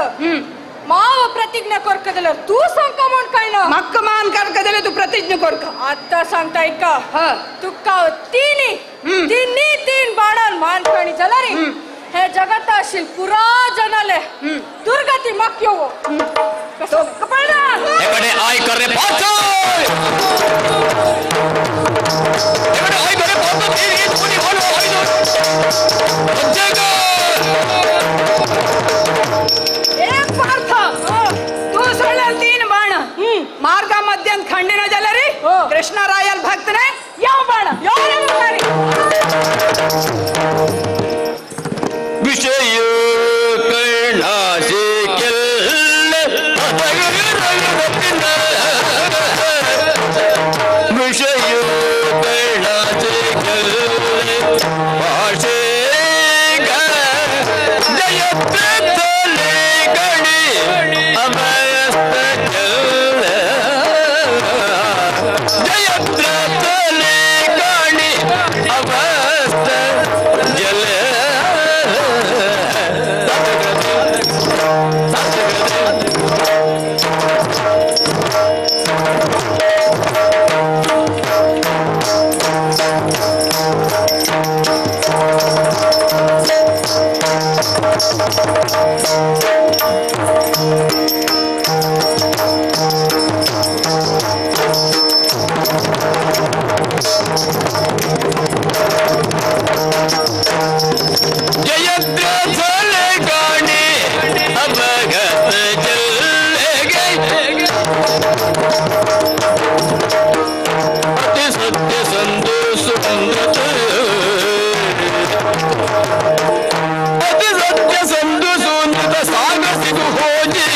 ಮಾವ ಪ್ರತಿಜ್ಞೆ ಕೊರ್ಕದಲ್ಲ ತೂ ಸಂಕ ಮಾಡ್ಕಣ್ಣ ಮಕ್ಕ ಮಾನ್ ಕರ್ಕದಲ್ಲ ತೂ ಪ್ರತಿಜ್ಞೆ ಕೊರ್ಕ ಅತ್ತ ಸಂತ ಇಕ್ಕ ತುಕ್ಕ ತೀನಿ ತಿನ್ನಿ ತೀನ್ ಬಾಣನ್ ಮಾನ್ಕಣಿ ಚಲರಿ ಹೇ ಜಗತ್ತ अशील पुरा जनाले दुर्गती मक्यो एकडे I करे पाचो एकडे I करे पाचो तेरी कोणी बोलो आई दो ए पार्थ तू सोडल तीन बाण मार्ग मध्यान खंडिन जलरी कृष्णरायल भक्तने याव बाण विषय कर्णाचे केले विषय कर्णाचे केले भाषे जयत्रले गणी अमस्त चले जयत्रले गणी अमस्त जले जयद्रथले गाणे अवगत चले गए अति सत्य संतोष सुंदर अति सत्य संतोष सुंदर सागर सिद्धु हो जी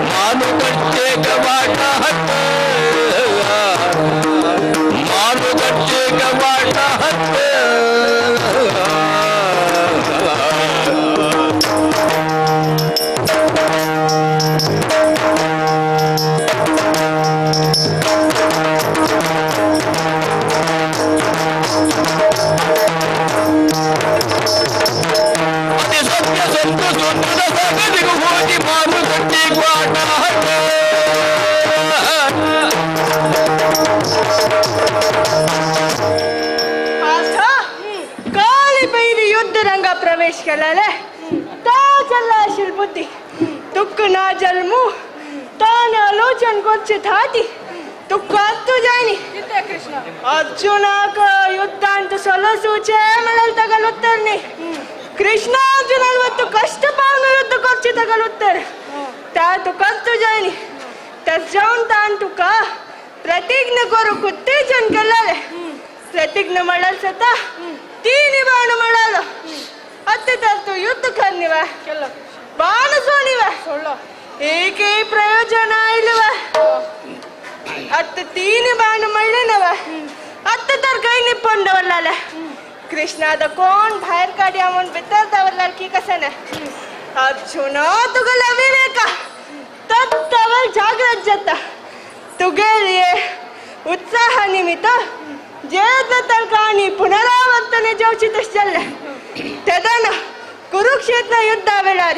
मानो कच्चे कवाटा हट मानो कच्चे कवाटा हट प्रवेश केलाले ता चल्ला अशील बुद्धी तुक्क ना जन्मू तान आलोचन करचे थाती तुक्क अत्तू जायनी कृष्ण अर्जुनाक युद्धांत सलसूचे म्हळ्यार तगल उत्तर न्ही कृष्ण अर्जुनान वत्तू कष्ट पावन युद्ध करचे तगल उत्तर ता तुका अत्तू जायनी तर जावन तान तुका प्रतिज्ञा करूंक उत्तेजन केलाले प्रतिज्ञा म्हळ्यार सता तीन बाण म्हळालो अत्ते तर तू युद्ध करनिवा बाण सोनिवा ಏಕೆ ಪ್ರಯೋಜನ ಇಲ್ಲವ ಅತ್ತ ತೀನ್ ಬಾಣ ಮಳ್ಳನವ ಅತ್ತ तर ಕೈ ನಿಪ್ಪೊಂಡವಲ್ಲ ಕೃಷ್ಣದ ಕೋण भायर काड्या म्हूण भितर दवरलाल की कसं ना अर्जुन तुगेलो विवेक तत्तवल जागृत जाता तुगेले उत्साह निमित्त जे तर काणी पुनरावर्तने जेवची तशें जाल्लें तेदना कुरुक्षेत्र युद्धा वेळार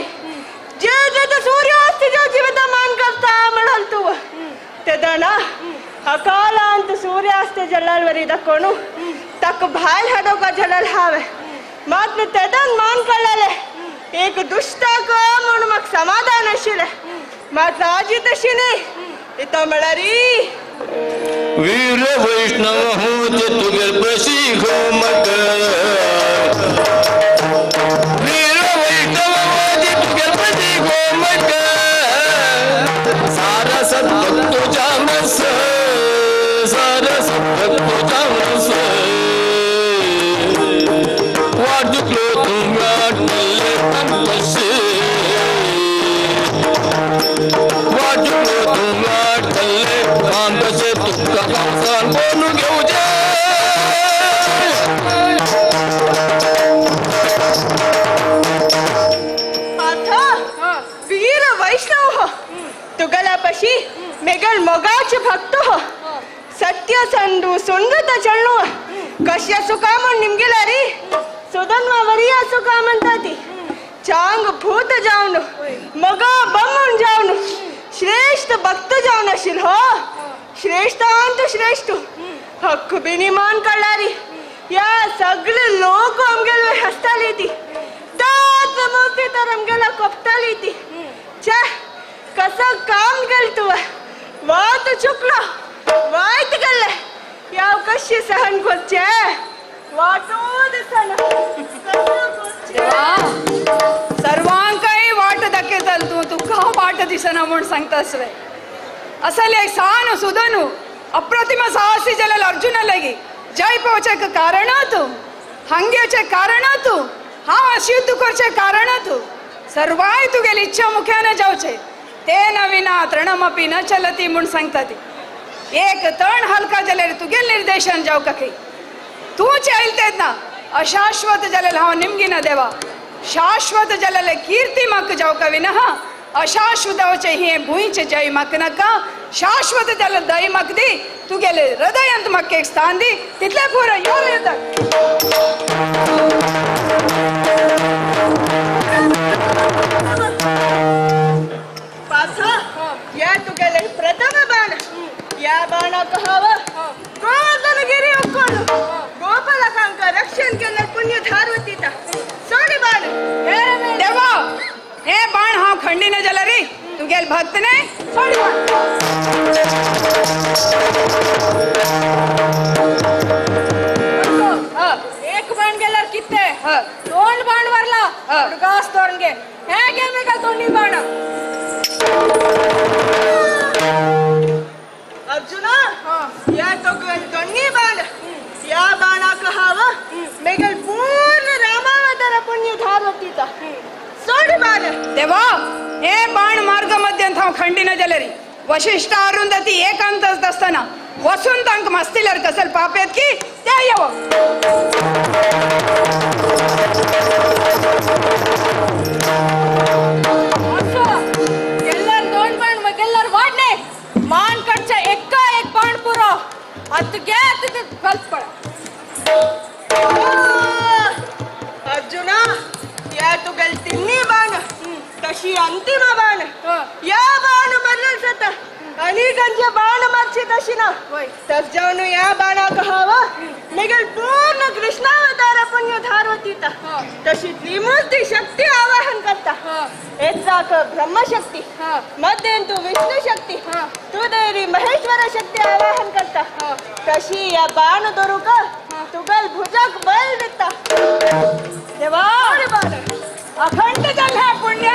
जे जे सूर्यास्त जीवित मान करता म्हणाल तू तेदना अकालांत सूर्यास्त जलालवरी दाखोवनु ताका भायर हाडोवका जलाल हांवें मात्र तेदन मान काडलेलें एक दुश्टाक म्हूण म्हाका समाधान आशिल्लें मात्र आजी तशी न्ही इतो म्हळ्यार वीर वैष्णव होते तुगेल प्रसिघो मक वीर वैष्णव होते तुगेल प्रसिघो मक सारा सद्भक्तो जामस सारा सद्भक्तो जामस वाजुकलो तुंगाटले तंपसे वाजुकलो तुंगाटले आमचे तुका पावसान बोलून घेवचे पार्था वीर वैष्णव हो तुगेल्या पशी मेगल मोगाचे भक्त हो सत्य संदू सुंदर चलणू कश्या सुखा म्हूण निमगेला री सुधन्वा वरिया सुखा म्हणटा ती चांग भूत जावन मगा बमून जावन श्रेष्ठ भक्त जावन आशिल हो श्रेष्ठांत श्रेष्ठ हक्क बिनी मान काडला री या सगळे लोक आमगेले हसताले ती ता तर आमगेला कोपताली ती. छे कसं काम गेल तुव वात चुकलो वायट गेले याव कशी सहन करचे वाटो दिसना. सर्वांकय वाट दाखयतल तूं, तुका वाट दिसना म्हूण सांगतास वे. असल एक सान सुदनू अप्रतिम साहसी जलल अर्जुन लगी जय पवचे कारण तूं, हांगेचे कारण तूं, हांव अशुद्ध करचे कारण तूं. सर्वाय तुगेली इच्छा मुख्यान जावचे तेन विना तृणमपी न चलती म्हूण सांगता ती. एक तण हलका जाल्यार तुगेल निर्देशन जावका खंय तूं आयल तेन्ना अशाश्वत जाल्यार हांव निमगिना देवा. शाश्वत जाल्यार कीर्ती म्हाका जावका विना अशाश्वत जावचें हें भुंयचें जय म्हाका नाका. शाश्वत जाल्यार दय म्हाका दी, तुगेले हृदयांत म्हाका एक स्थान दी, तितलें पुरो. यो येता पासा या तुगेले प्रथम बाण. या बाणाक हांव गोवर्धनगिरी उक्कोण गोपालकांक रक्षण केल्ले पुण्य धारवतीता. सोडी बाण देवा हे बाण हांव खंडिना जाल्यार रे तुगेल भक्त न्हय. सोडी बाण. एक बाण गेल्यार कितें दोन बाण मारला गास दोन गे हे गे मेगा दोन्ही बाण. अर्जुना या तुगेल दोन्ही बाण. या बाणाक हांव मेगेल पूर्ण रामावतार पुण्य धारवतीता. सोडी बाण. देवा हे बाण मार्ग मध्यांत हांव खंडिना जाल्यार वशिष्ठ अरुंधती एकांत आसतना वसून तांकां मस्तिल्यार कसल पाप येत की ते येवो. गेल्यार दोन बाण गेल्यार वाडणे मान कडचे एका एक बाण पुरो आत गे गल्प पड. अर्जुना या तुगेल तिन्ही बाण तशी अंतिम बाण. या बाण बदल जाता अनेकांचे बाण मारचे तशी ना. तर जावन या बाणाक हांव मेगेल पूर्ण कृष्णावतार पुण्य धारवतीता. तशी त्रिमूर्ती शक्ती आवाहन करता. एत्राक ब्रह्मशक्ती, मध्यंतु विष्णु शक्ती, तुदेरी महेश्वर शक्ती आवाहन करता. तशी या बाण दोरुक तुगल भुजक बल दिता. देवा अखंड जल है पुण्य.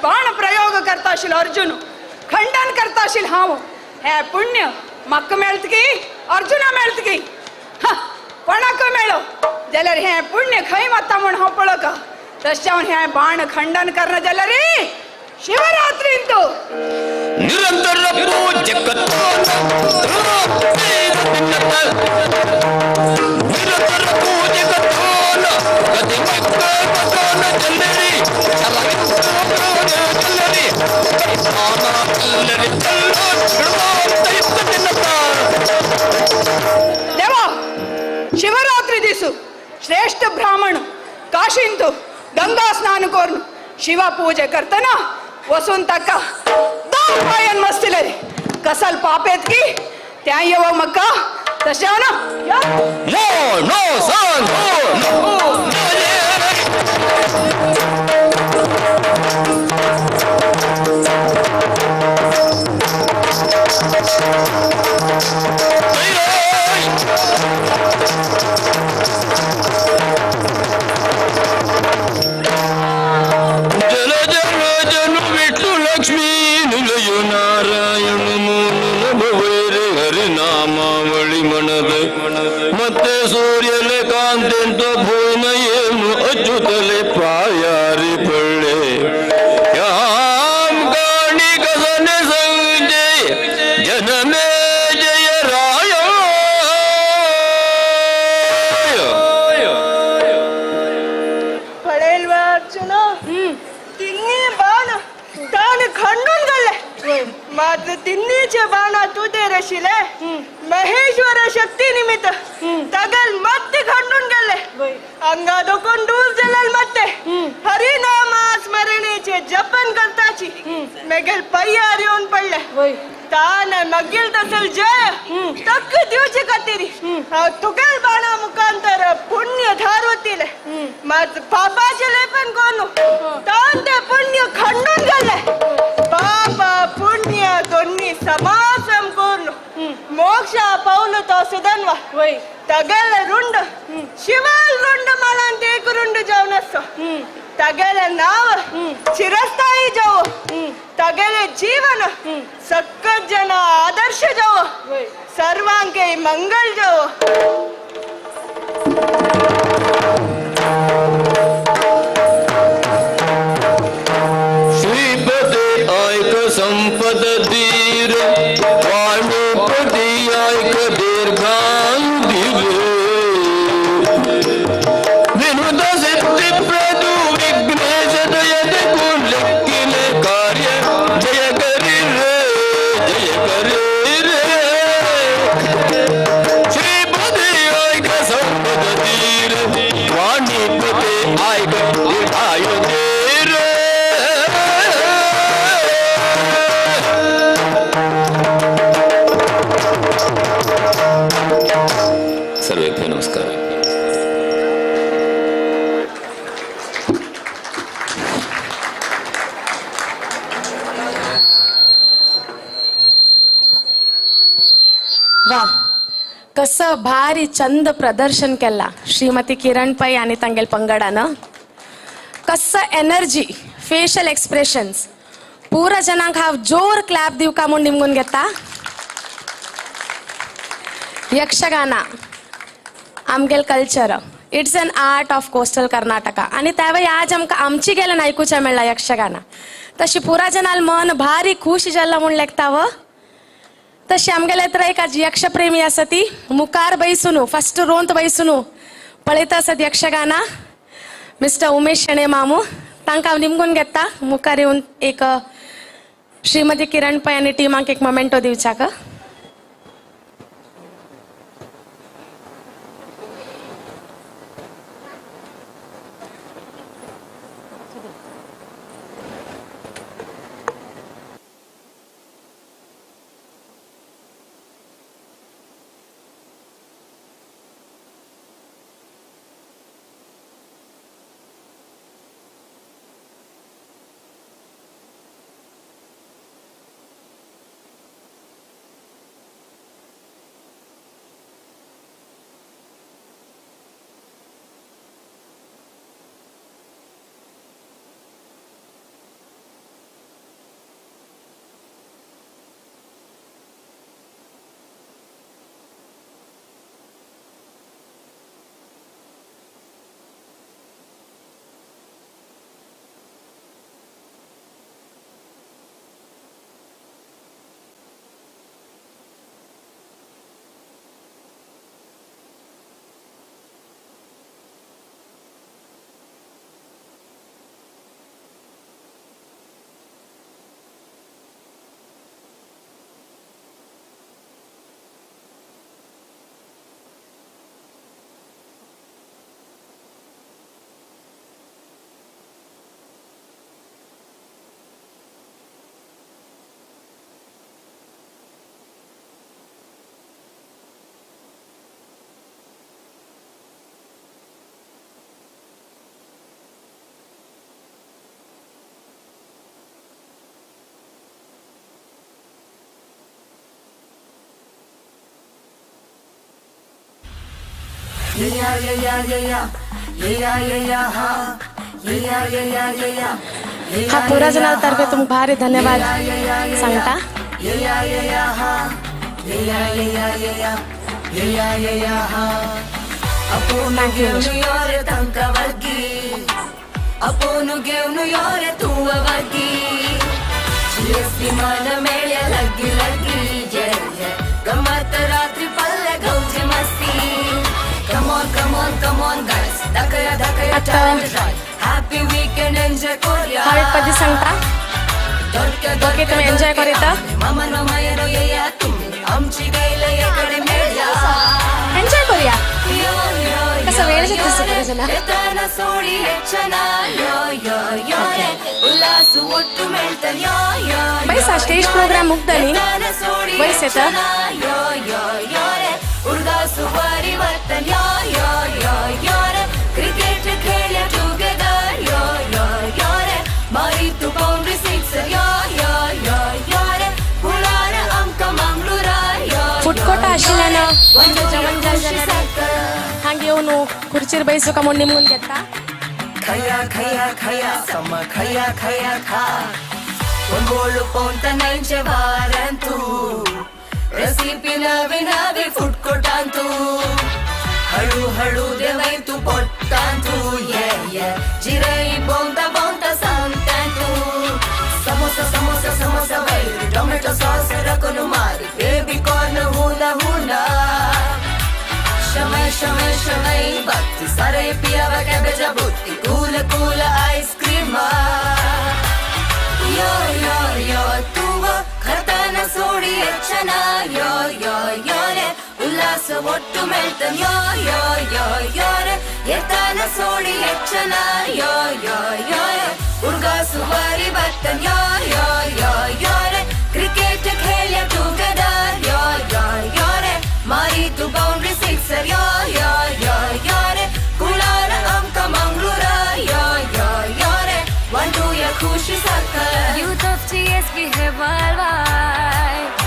बाण प्रयोग करताशील अर्जुन, खंडन करताशील हांव. हे पुण्य म्हाका मेळत की अर्जुना मेळत की कोणाक मेळो जाल्यार हें पुण्य खंय वता म्हूण हांव पळोवका. तशें जावन हें बाण खंडन करना जाल्यार शिवरात्रींत निरंतर देवा शिवरात्रि दिसू श्रेष्ठ ब्राह्मण काशींतु गंगा स्नान करून शिव पूजे करतना वसून ताका दोन पायान मस्तिले कसल पाप येत की त्या येवो मक्का तशें ना. नो नो सन नो पळेल अर्जुन मात्र तिन्हीचे बाणा तुझे रशिले महेश्वर शक्ती निमित्त तगल ಮತ್ತೆ खंडून गेले अंगा दोकून दूर जलल ಮತ್ತೆ हरिनामा स्मरणेचे जपन करताची मेगेल पय्यार येवन पडले तान मगील तसल जय तक्क दिवचे खातीर हांव तुगेल बाणा मुखांतर पुण्य धारवतिले मात्र पापाचे लेपन कोणू तान ते पुण्य खंडून गेले पाप पुण्य दोन्ही समासम करून मोक्ष पावलो तो सुदनवा तगेल रुंड शिवाल रुंड मळांत एक रुंड जावन आसो तगेले नाव चिरस्थायी जावो तगेले जीवन सक्कत जन आदर्श जावो सर्वांके मंगल जावो. श्रीपते ऐक संपद धीर वाणुपती ऐक दीर्घायु दिवे विनुत सिद्धि प्रदु विघ्नेश दयते कुलकिले कार्य जय करी रे जय करी रे. श्रीपते ऐक संपद धीर वाणीपते ऐक दीर्घायु धीर. सर्वेभ्यो नमस्कार. वा कसं भारी चंद प्रदर्शन केला श्रीमती किरण पै आणि तांगेल पंगडानं. कसं एनर्जी फेशियल एक्सप्रेशन्स पुरा जणांक हांव जोर क्लॅप दिवका म्हूण निमगून घेता. यक्षगाना आमगेल culture it's an art of coastal Karnataka आणि त्यावेळी आज आमकां आमची गेल्यान आयकुचें मेळ्ळा यक्षगाना. तशी पुरा जणाल मन भारी खुश जाला म्हूण लेखता व तशी आमगेले तर एक आज यक्षप्रेमी आसा ती मुखार बैसून फस्ट रोंत बैसून पळयता आसत यक्षगाना मिस्टर उमेश शेणे मामू तांकां हांव निमगून घेता मुखार येवन एक श्रीमती किरण पै आनी टिमाक एक मोमेंटो दिवच्याक. हा पुरा जणांतर्फे तुमकां भारी धन्यवाद सांगता. आता हांव एक पदी सांगता. ओके तुम्ही एन्जॉय करीता एन्जॉय करूया कसं वेळ जाता सगळं बैसा स्टेज प्रोग्राम मुग्धनी बैस येता क्रिकेट खेळ्या टुगेदर यो यो यो रे मारी तू बाउंड्री सिक्सर यो यो यो यो रे कुळार आमकां मंगळूरा यो फुटकोट आशिल्ल्यान ಒಂಜ जेवण जाय जाल्यार हांगा येवन खुर्चीर बैसूका म्हूण निमून घेता. खया खया खया सम खया खया खा ಒಂಗೋಳು ಪೌಂತ ನೈಂಚೆ ವಾರಂತು ರೆಸಿಪಿ ನವಿ ನವಿ ಫುಡ್ ಕೊಟ್ಟಂತು ಹಳು ಹಳು ದೇವೈತು ಪೊಟ್ಟಂತು ಯೆ ಯೆ ಜಿರೈ ಬೊಂತ ಬೊಂತ ಸಂತಂತು ಸಮೋಸ ಸಮೋಸ ಸಮೋಸ ವೈರು ಟೊಮೆಟೊ ಸಾಸ್ ರಕೊನು ಮಾರಿ ಬೇಬಿ ಕಾರ್ನ್ ಹೂನ ಹೂನ ಶಮೈ ಶಮೈ ಶಮೈ ಬತ್ತಿ ಸರೈ ಪಿಯವ ಕ್ಯಾಬೇಜ ಬುತ್ತಿ ಕೂಲ ಕೂಲ ಐಸ್ ಕ್ರೀಮ್ ಯೋ ಯೋ ಯೋ ತೂವ ಖತನ ಸೋಡಿ ಎಚ್ಚನ ಯೋ ಯೋ ಯೋ ರೆ ಉಲ್ಲಾಸ ಒಟ್ಟು ಮೆಳ್ತನ್ ಯೋ ಯೋ ಯೋ ಯೋ ರೆ ಎತ್ತನ ಸೋಡಿ ಎಚ್ಚನ ಯೋ ಯೋ ಯೋ ರೆ ಉರ್ಗಾಸು ವಾರಿ ಬತ್ತನ್ ಯೋ ಯೋ ಯೋ ಯೋ ರೆ ಕ್ರಿಕೆಟ್ ಖೇಳ್ಯ ಟುಗೆದರ್ ಯೋ ಯೋ ಯೋ ರೆ ಮಾರಿ ತು ಬೌಂಡ್ರಿ ಸಿಕ್ಸರ್ ಯೋ ಯೋ ಯೋ ಯೋ ರೆ ಕುಳಾರ ಅಂಕ ಮಂಗಳೂರ ಯೋ ಯೋ ಯೋ ರೆ ಒನ್ ಟು ಯ ಖುಷಿ ಸಾಕ Youth of GSB worldwide.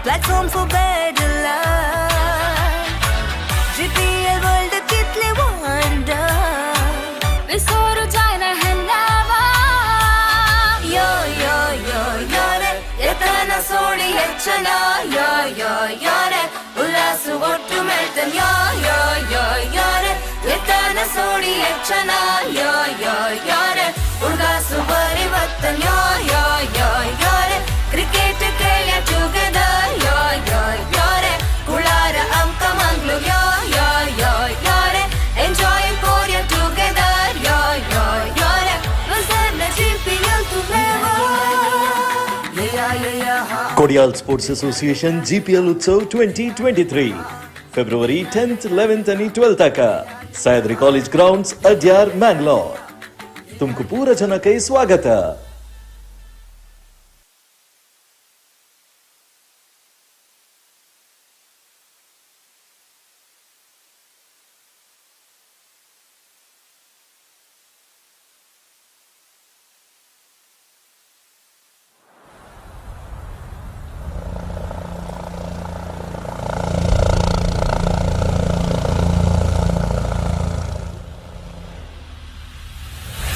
Platform for better life. GPL world कितले wonder. विसोरू जायना है नावा. Yo yo yo yo re, ಎತನ ಸೋಡಿ ಹೆಚ್ಚನ yo yo yo re, ಉಲ್ಲಾಸು ಒಟ್ಟು ಮೆಳ್ತನ್ yo yo yo yo re, ಎತನ ಸೋಡಿ ಹೆಚ್ಚನ yo yo yo re, ಉರ್ಗಾಸು ಬರಿ ಬತ್ತನ್ yo yo yo yo re, cricket ଖେಳ್ಯ ಟುಗೆದರ್ ಯೋ ಯೋ ಯೋ ರೆ, ಕುಳಾರ ಅಂಕ ಮಂಗ್ಳೂರ್ ಯೋ ಯೋ ಯೋ ಯೋ ರೆ, ಎಂಜಾಯ್ ಕೋರಿಯ ಟುಗೆದರ್ ಯೋ ಯೋ ಯೋ ರೆ, ವಸರ್ನ ಜಿಪಿಎಲ್ ತುಮೇವಾ. Kodial Sports Association GPL Utsav 2023 February 10th, 11th and 12th का Sahyadri College Grounds, Adyar, Mangalore. तुमको पूरा जना के स्वागत है.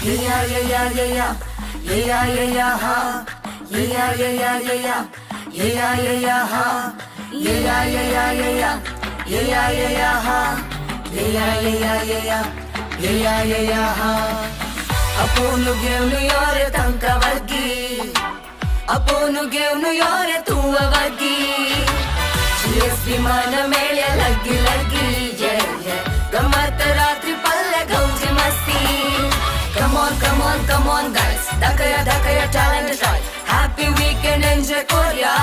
Yeah yeah yeah yeah yeah yeah yeah ha yeah yeah yeah yeah yeah yeah yeah ha yeah yeah yeah yeah yeah yeah yeah ha yeah yeah yeah yeah yeah yeah ha ಅಪೋನು ಗೆವ್ನು ಯೋರೆ ತಂಕವಗ್ಗಿ ಅಪೋನು ಗೆವ್ನು ಯೋರೆ ತೂವವಗ್ಗಿ ಜಿಎಸ್ ವಿಮಾನ ಮೇಳೆ ಲಗ್ಗಿ ಲಗ್ಗಿ ಯೆ ಯೆ ಗಮ್ಮತ್ತ ರಾತ್ರಿ ಪಲ್ಲೆ ಗೌಜಿ ಮಸ್ತಿ. Come on, come on, come on, guys. Dakaya, dakaya, talent try. Happy weekend, enjoy Korea.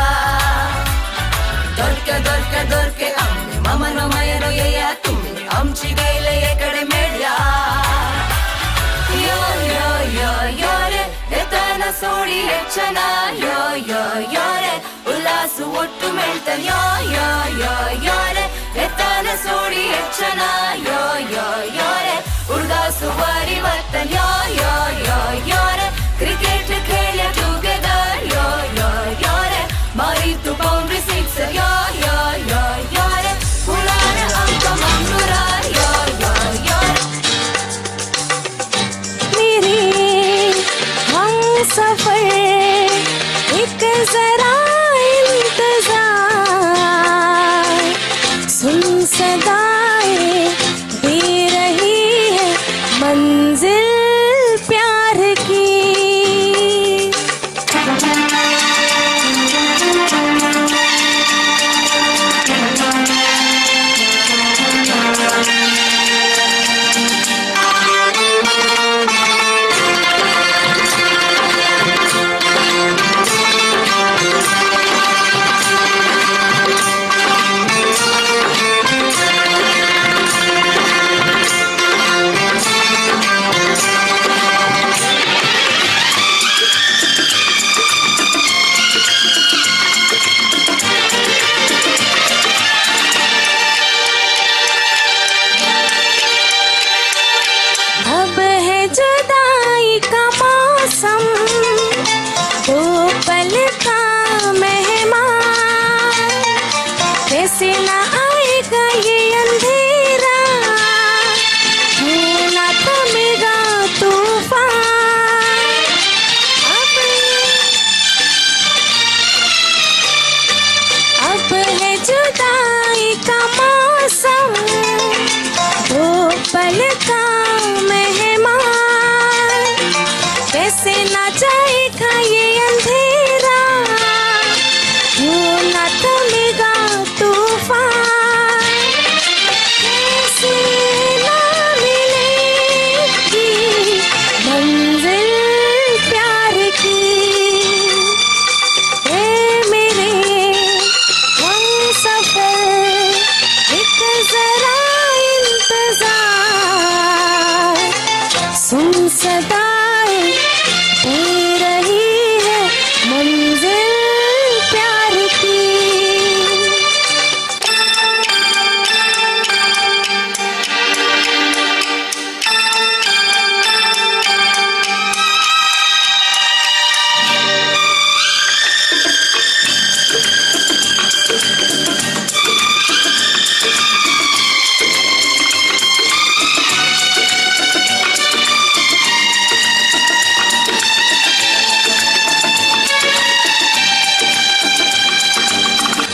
Dorke, dorke, dorke, amne. Mama no maya no ye ya tumne. Amchi gaile ye kade medya. Yo, yo, yo, yo re. Etana sodi hechana. Yo, yo, yo re. Ullasu ottu meltan. Yo, yo, yo, yo re. Etana sodi hechana. Yo, yo, yo re. ಉರ್ಗಾಸು ವಾರಿ ಬತ್ತನ್ ಯೋ ಯೋ ಯೋ ಯೋ ರೆ cricket ಖೇಳ್ಯ together ಯೋ ಯೋ ಯೋ ರೆ ಮಾರಿ ತು ಬೌಂಡ್ರಿ ಸಿಕ್ಸರ್ ಯೋ ಯೋ ಯೋ ಯೋ ರೆ ಕುಳಾರ ಅಂಕ ಮಂಗಳೂರ ಯೋ ಯೋ ಯೋ ರೆ. मेरे हम सफर एक जरा इंतजार सुन सदाए। पल का मेहमान, कैसे ना जाएगा ये अंधेरा, क्यों ना थमेगा तूफान, कैसे ना मिलेगी मंजिल प्यार की। ए मेरे हम सफर एक जरा इंतजार, सुन सदाएं दे रही है मंजिल प्यार की।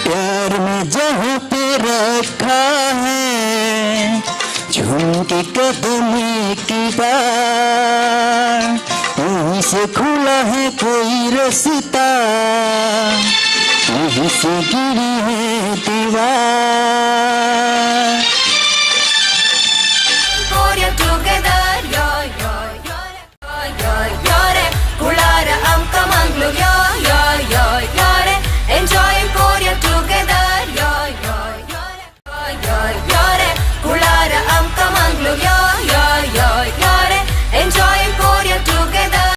प्यार में जहाँ पे रखा है झुमके कदम की बार, वहीं से खुला है कोई रास्ता, वहीं से गिरी है दीवार। Korea together, yo yo yo yo yo re, Kulara amka manglu yo yo.